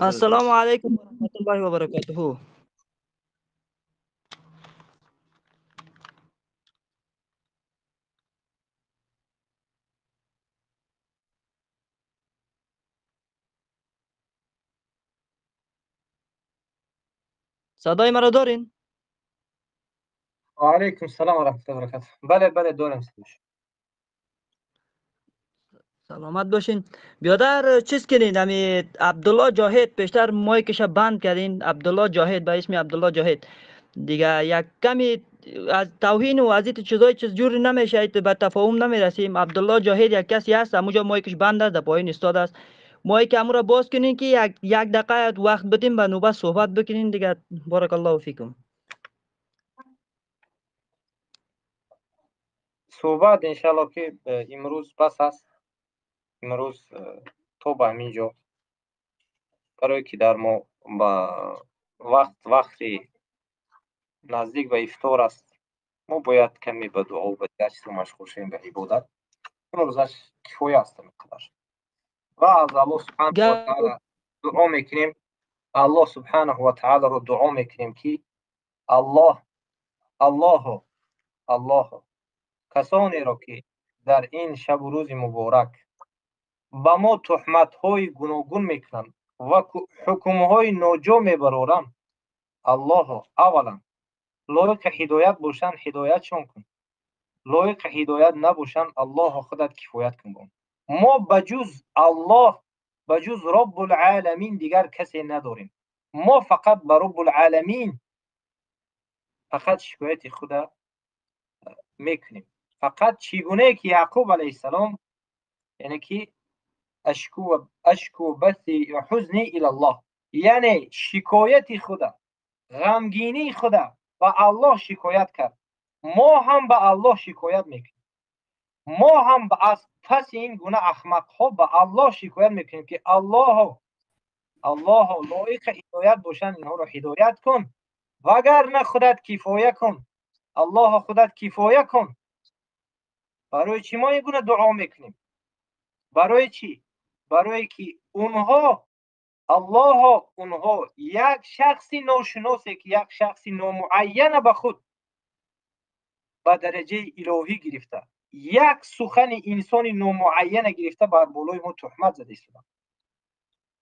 السلام علیکم و رحمت الله و برکاته. صدای مرا دارین؟ علیکم السلام و رحمت الله و برکاته. بله بله دارم. Саломат бошин. Биёдар, чиз кунین، امی عبدالله جاهد پیشتر مایکش بند کردین. عبدالله جاهد، به اسم عبدالله جاهد دیگه یک کمی از توهین و از این چیزای چیز جور نمیشه، به تفاهم نمیرسیم. عبدالله جاهد یک کسی هست، همونجا مایکش بند است، در پایین استاد است. مایک امو را باز کنین که یک دقیقه وقت بدیم، به نوبت صحبت بکنین دیگه. بارک الله فیکم. صحبت انشالله که امروز بس است. امروز то ба ҳамин ҷо، барое ки дар мо ба вақт вақти наздик ба ифтор аст. Мо бояд каме ба дуо, ба дигар чизҳо машғул шавем, ба ибодат. Имрӯзаш кифоя аст ҳамин қадар ва аз Аллоҳ субҳанаҳу ва таъала дуо мекунем. Аллоҳ субҳанаҳу ва таъаларо дуо мекунем, ки Аллоҳ, Аллоҳо, Аллоҳо, касонеро ки дар ин шабу рӯзи муборак ба мо туҳматҳои гуногун мекунанд ва ҳукмҳои ноҷо мебароранд, Аллоҳо, аввалан лоиқи ҳидоят бошанд, ҳидоятшон кун, лоиқи ҳидоят набошанд, Аллоҳо, худат кифоят кун. Бо мо ба ҷуз Аллоҳ, ба ҷуз Роббулъаламин дигар касе надорем. Мо фақат ба Роббулъаламин фақат шикояти худа мекунем. Фақат чӣ гунае ки Яъқуб алайҳиссалом, яъне ки ашку баси ва ҳузни илаллоҳ, яъне шикояти худа, ғамгинии худа ба Аллоҳ шикоят кард, мо ҳам ба Аллоҳ шикоят мекунем. Мо ҳам аз паси ин гуна ахмақҳо ба Аллоҳ шикоят мекунем, ки Аллоҳо, Аллоҳо, лоиқи ҳидоят бошанд, инҳоро ҳидоят кун, вагарна худат кифоя кун. Аллоҳо, худат кифоя кун. Барои чӣ мо ин гуна дуо мекунем? Барои чӣ? Барое ки онҳо, Аллоҳо, онҳо як шахси ношиносе, ки як шахси номуайяна ба худ ба дараҷаи илоҳӣ гирифта, як сухани инсони номуайяна гирифта, бар болои мо туҳмат зада истоданд,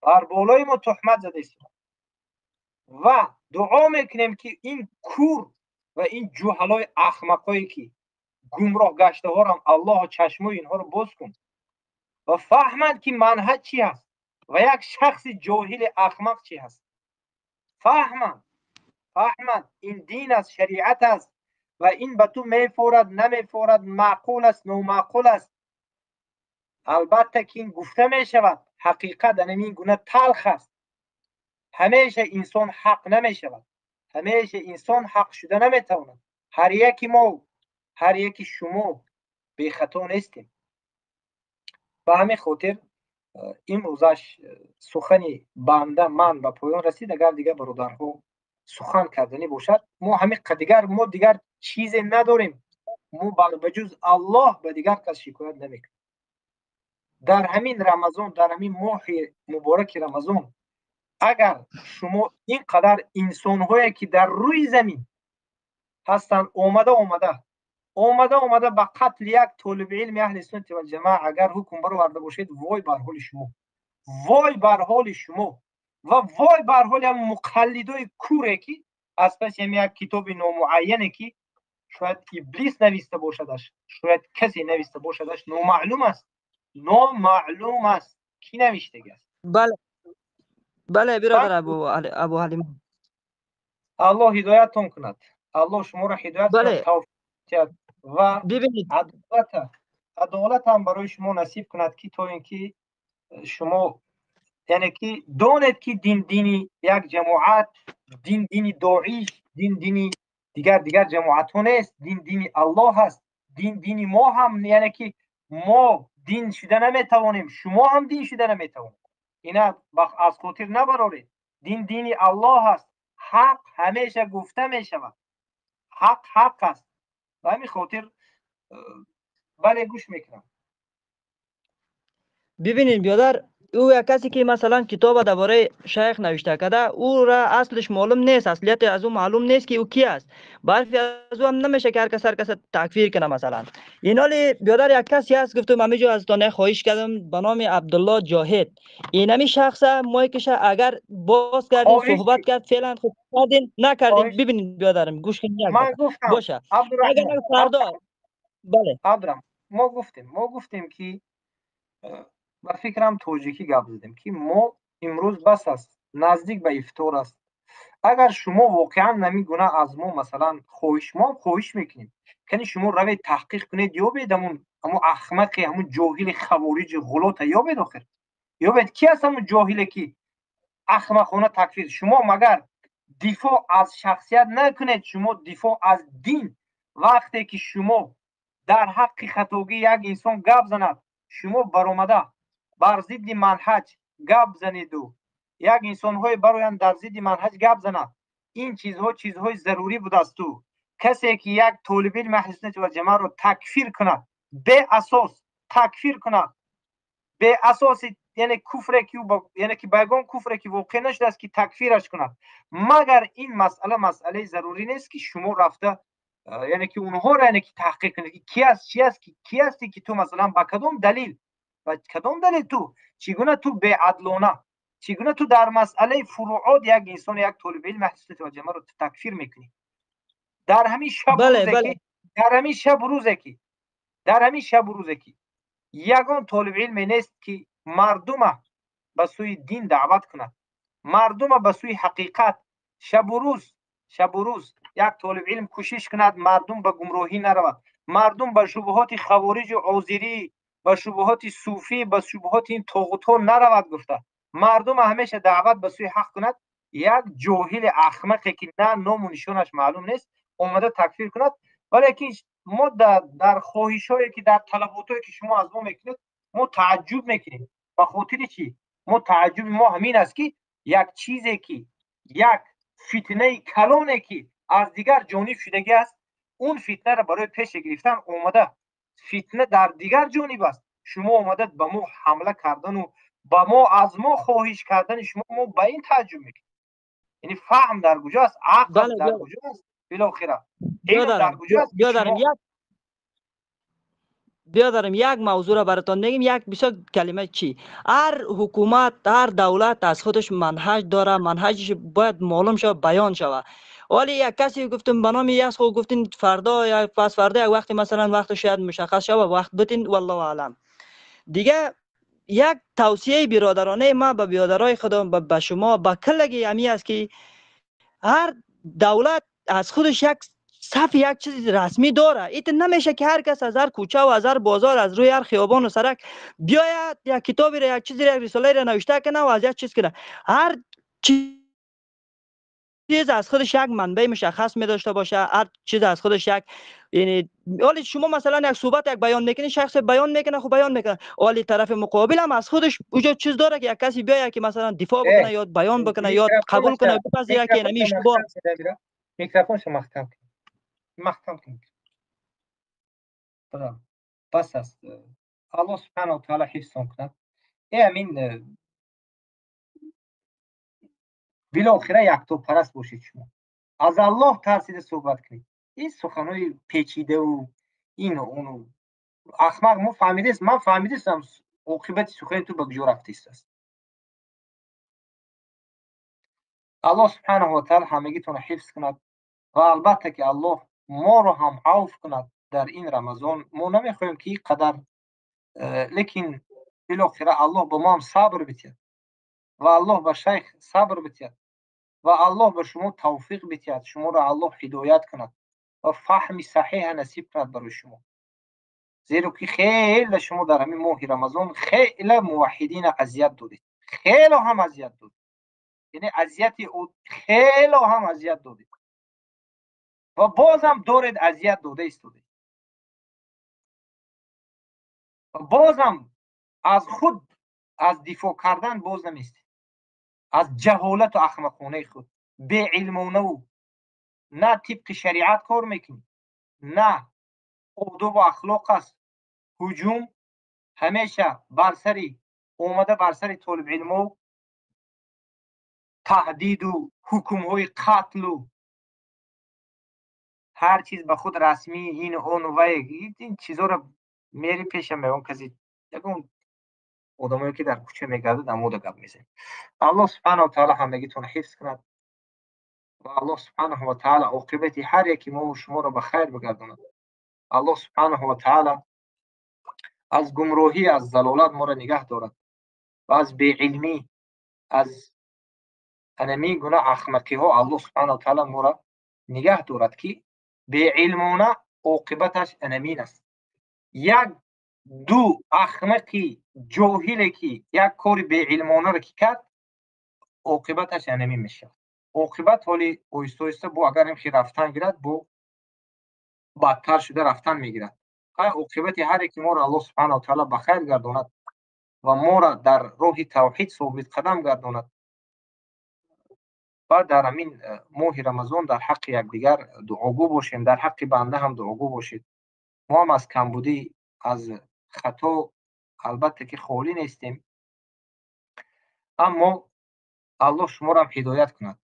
бар болои мо туҳмат зада истоданд. Ва дуо мекунем, ки ин кур ва ин ҷуҳалои ахмақое ки гумроҳ гаштаҳорам, Аллоҳо, чашмои инҳоро боз кун ва фаҳманд, ки манҳаҷ чӣ ҳаст ва як шахси ҷоҳили ахмақ чӣ ҳаст. Фаҳманд, фаҳманд, ин дин аст, шариат аст ва ин ба ту мефорад, намефорад, маъқул аст, номаъқул аст. Албатта ки ин гуфта мешавад, ҳақиқат ана ин гуна талх аст. Ҳамеша инсон ҳақ намешавад, ҳамеша инсон ҳақ шуда наметавонад. Ҳар яки мо, ҳар яки шумо бехато нестем. Ба ҳамин хотир имрӯзаш сухани банда ман ба поён расид. Агар дигар бародарҳо сухан карданӣ бошад, мо ҳамин дигар, мо дигар чизе надорем. Мо ба ҷуз Аллоҳ ба дигар кас шикоят намекунем. Дар ҳамин Рамазон, дар ҳамин моҳи мубораки Рамазон, агар шумо ин қадар инсонҳое ки дар рӯи замин ҳастанд, омада омада омада омада ба қатли як толиби илми аҳли суннати валҷамоа агар ҳукм бароварда бошед, вой бар ҳоли шумо, вой бар ҳоли шумо ва вой бар ҳоли ҳам муқаллидои куре, ки аз паси ҳам як китоби номуайяне, ки шояд Иблис нависта бошадаш, шояд касе нависта бошадаш, номаълум аст, номаълум аст, кӣ навиштаги аст. Бале, бародар Абу Ҳалима. Аллоҳ ҳидояттон кунад, Аллоҳ шуморо ҳидоят кунад, тавфиқ диҳад ва адолат, адолат ҳам барои шумо насиб кунад, ки то ин ки шумо, яъне ки донед, ки дин дини як ҷамоат, дин дини Доиш, дин дини дигар дигар ҷамоатҳо нест. Дин дини Аллоҳ аст. Дин дини мо ҳам, яъне ки мо дин шуда наметавонем, шумо ҳам дин шуда наметавонед. Ина аз хотир набароред. Дин дини Аллоҳ аст. Ҳақ ҳамеша гуфта мешавад, ҳақ ҳақ аст. Ба ҳамин хотир, бале, гӯш мекунам. Бибинед, биёдар, ӯ як касе ки масалан китоба дар бораи шайх навишта карда, ӯра аслиш маълум нест, аслияти аз ӯ маълум нест, ки ӯ ки аст. Барфи аз ӯ ҳам намеша, ки ҳар кас ҳар каса такфир кунад масалан. Иноли, биёдар, як касе ҳаст, гуфтум, ҳамиҷо аз тон хоҳиш кардам, ба номи Абдулло Ҷоҳид. Инами шахса мойкиша агар боз кардин, суҳбат кард, феълан хуб кардин, накардин, бибинед, биёдарам, гӯш кунед як ман гуфтам боша. Агар фардо, бале. Абдурахмон, мо гуфтем, ки Ба фикрам, тоҷикӣ гап задем, ки мо имрӯз бас аст, наздик ба ифтор аст. Агар шумо воқеан ҳамин гуна аз мо, масалан, хоҳиш, мо ҳам хоҳиш мекунем, кани шумо равед, таҳқиқ кунед, ёбед ҳамун аҳмақи, ҳамун ҷоҳили хавориҷи ғулота ёбед. Охир ёбед, ки аст ҳамун ҷоҳиле, ки ахмақона такфир. Шумо магар дифоъ аз шахсият накунед, шумо дифоъ аз дин. Вақте ки шумо дар ҳаққи хатогӣ як инсон гап занад, шумо баромада бар зидди манҳаҷ гап занеду як инсонҳое бароянд, дар зидди манҳаҷ гап занад, ин чизҳо чизҳои зарурӣ будасту касе ки як толибилми аҳли суннати валҷамоаро такфир кунад, беасос такфир кунад, беасоси, яъне куфре ки, яъне ки ба ягон куфре ки воқеъ нашудааст, ки такфираш кунад, магар ин масъала масъалаи зарурӣ нест, ки шумо рафта, яъне ки онҳоро, яъне ки таҳқиқ кунед, ки ки аст, чи аст, ки ҳасти, ки ту масалан ба кадом далил, ба кадом далил ту чӣ гуна, ту беадлона чӣ гуна ту дар масъалаи фуруот як инсон, як толибилми аҳли суннати валҷамоаро ту такфир мекунӣ дар ҳамин шабу рӯзе ки, дар ҳамин шабу рӯзе ки, дар ҳамин шабу рӯзе ки ягон толибилме нест, ки мардума ба сӯи дин даъват кунад, мардума ба сӯи ҳақиқат. Шабу рӯз, шабу рӯз як толибилм кӯшиш кунад, мардум ба гумроҳӣ наравад, мардум ба шубҳоти хавориҷу озирӣ, ба шубҳоти суфӣ, ба шубҳоти ин тоғутҳо наравад гуфта, мардума ҳамеша даъват ба сӯи ҳақ кунад, як ҷоҳили ахмақе, ки на ному нишонаш маълум нест, омада такфир кунад. Валекин мо дар хоҳишҳое ки, дар талаботҳое ки шумо аз мо мекунед, мо тааҷҷуб мекунем. Ба хотири чӣ мо тааҷҷуби мо ҳамин аст, ки як чизе ки, як фитнаи калоне ки аз дигар ҷониб шудагӣ аст, он фитнаро барои пеше гирифтан омада, фитна дар дигар ҷониб аст, шумо омада ба мо ҳамла кардану ба мо, аз мо хоҳиш кардани шумо, мо ба ин тааҷҷуб мекунем. Яъне фаҳм дар куҷо аст, ақл дар куҷо аст, билохира илм дар куҷо аст? Биёдарам, як мавзӯъро баратон мегим, як бисёр калима чӣ. Ҳар ҳукумат, ҳар давлат аз худаш манҳаҷ дора, манҳаҷаш бояд маълум шава, баён шава. Вале як касе гуфтум ба номи яс, хуб гуфтин, фардо я пас фардо як вақте, масалан, вақт шояд мушаххас шава, вақт битин, валлоҳу аълам. Дига як тавсияи биродаронаи ма ба биёдарои худам, ба шумо, ба киллаги ҳами аст, ки ҳар давлат аз худаш як саф, як чизи расмӣ дора. Ит намеша, ки ҳар кас аз ҳар кӯча ва аз ҳар бозор, аз рӯи ҳар хиёбону сарак биёяд, як китоберо, як чизеро, як рисолаеро навишта кунад ва аз як чиз кунад. Ҳар чиз аз худаш як манбаи мушаххас медошта боша, ҳар чиз аз худаш як, яъне ҳоли шумо масалан як суҳбат, як баён мекунед, шахс баён мекунад, хуб баён мекунад, ҳоли тарафи муқобил ҳам аз худаш уҷо чиз дорад, ки як касе биёяд, ки масалан дифоъ бикунад ё баён бикунад ё қабул кунад, бипазирад, ки ҳамин иштибоҳ. Микрофоншо маҳкам кун, маҳкам кун. Бас аст. Аллоҳ субҳанаҳу таала ҳифзтон кунад. Амин. Билохира яктопараст бошед, шумо аз Аллоҳ тарсида суҳбат кунед. Ин суханҳои печидаву ину уну ахмақ мо фаҳмидест, ман фаҳмидестам, оқибати сухани ту ба куҷо рафтааст. Аллоҳ субҳанаҳу ва таала ҳамагитонро ҳифз кунад ва албатта ки Аллоҳ моро ҳам авф кунад. Дар ин Рамазон мо намехоҳем, ки ин қадар, лекин билохира Аллоҳ ба мо ҳам сабр битиҳад ва Аллоҳ ба шайх сабр битиҳад ва Аллоҳ ба шумо тавфиқ битиҳад, шуморо Аллоҳ ҳидоят кунад ва фаҳми саҳеҳа насиб кунад барои шумо, зеро ки хеле шумо дар ҳамин моҳи Рамазон хеле муваҳҳидина азият додед, хело ҳам азият додед, яъне азияти хело ҳам азият додед ва бозам доред, азият дода истодед ва бозам аз худ, аз дифоъ кардан боз наместед, аз ҷаҳолату ахмақонаи худ, беилмонаву на тибқи шариат кор мекунӣ, на одобу ахлоқ аст. Ҳуҷум ҳамеша бар сари омада, бар сари толибилмо таҳдиду ҳукмҳои қатлу ҳар чиз ба худ расмӣ, ину ону вай. Ин чизоро мери пешам ягон касе, ягон одамое ки дар кӯча мегардад, амода гап мезанем. Аллоҳ субҳанаҳу таала ҳамагитонро ҳифз кунад ва Аллоҳ субҳанаҳу ва таала оқибати ҳар яки мову шуморо ба хайр бигардонад. Аллоҳ субҳанаҳу ва таала Аз гумроҳӣ, аз залолат моро нигаҳ дорад ва аз беилмӣ, аз анамин гуна ахмақиҳо Аллоҳ субҳанаҳу ва таъала моро нигаҳ дорад, ки беилмона оқибаташ анамин аст. Як ду ахмақи ҷоҳиле ки як кори беилмонаро ки кард, оқибаташ анамин мешавад. Оқибат ҳоли оҳиста оҳиста бо агар ин рафтан гирад, бо бадтар шуда рафтан мегирад. Оқибати ҳар яки моро Аллоҳ субҳанаҳу ва таъала ба хайр гардонад ва моро дар роҳи тавҳид собитқадам гардонад ва дар ҳамин моҳи Рамазон дар ҳаққи якдигар дуогӯ бошем, дар ҳаққи банда ҳам дуогӯ бошед. Мо ҳам аз камбудӣ, аз хато албатта ки холӣ нестем, аммо Аллоҳ шуморо ҳам ҳидоят кунад.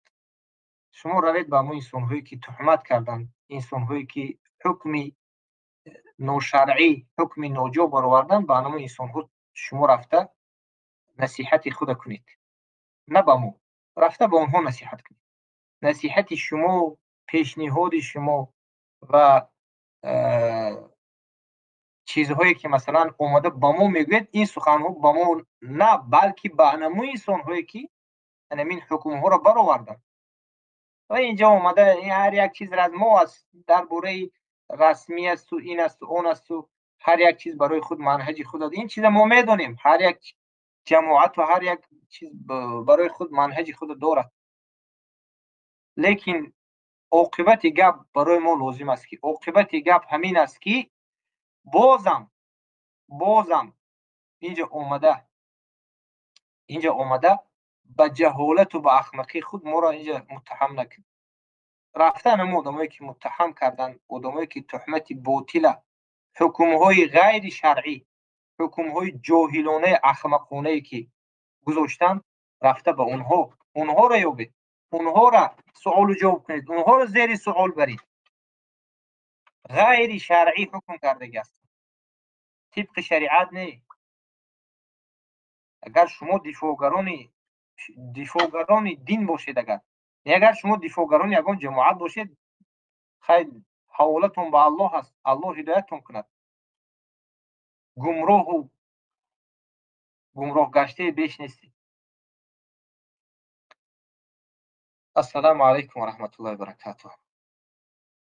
Шумо равед ба ҳамон инсонҳое ки туҳмат карданд, инсонҳое ки ҳукми ношаръӣ, ҳукми ноҷо баровардан, ба ҳамон инсонҳо шумо рафта насиҳати худа кунед, на ба мо. Рафта ба онҳо насиҳат кунед. Насиҳати шумо, пешниҳоди шумо ва чизҳое ки масалан омада ба мо мегӯяд, ин суханҳо ба мо на, балки ба ҳамон инсонҳое ки ҳамин ҳукмҳоро бароварданд. Ва инҷо омада ҳар як чиз аз мо аст, дар бораи расмӣ асту ин асту он асту ҳар як чиз барои худ манҳаҷи худ аст. Ин чиза мо медонем, ҳар як ҷамоат ва ҳар як чиз барои худ манҳаҷи худ дорад. Лекин оқибати гап барои мо лозим аст, ки оқибати гап ҳамин аст, ки бозам инҷо омада ба ҷаҳолату ба ахмақии худ моро инҷо муттаҳам накунед. Рафтан ҳамон одамое ки муттаҳам карданд, одамое ки туҳмати ботила, ҳукмҳои ғайри шаръӣ, ҳукмҳои ҷоҳилонаи ахмақонае ки гузоштанд, рафта ба онҳо, онҳоро ёбед, онҳоро суолу ҷавоб кунед, онҳоро зери суол баред. Ғайри шаръӣ ҳукм кардагӣ ҳастанд, тибқи шариат не. Агар шумо дифоъгарони дин бошед, агар шумо дифоъгарони ягон ҷамоат бошед, хайр, ҳаволатон ба Аллоҳ аст, Аллоҳ ҳидояттон кунад. Гумроҳу гумроҳ гаштаи беш нестед. Ассалому алайкум ва раҳматуллоҳи ва баракатуҳ.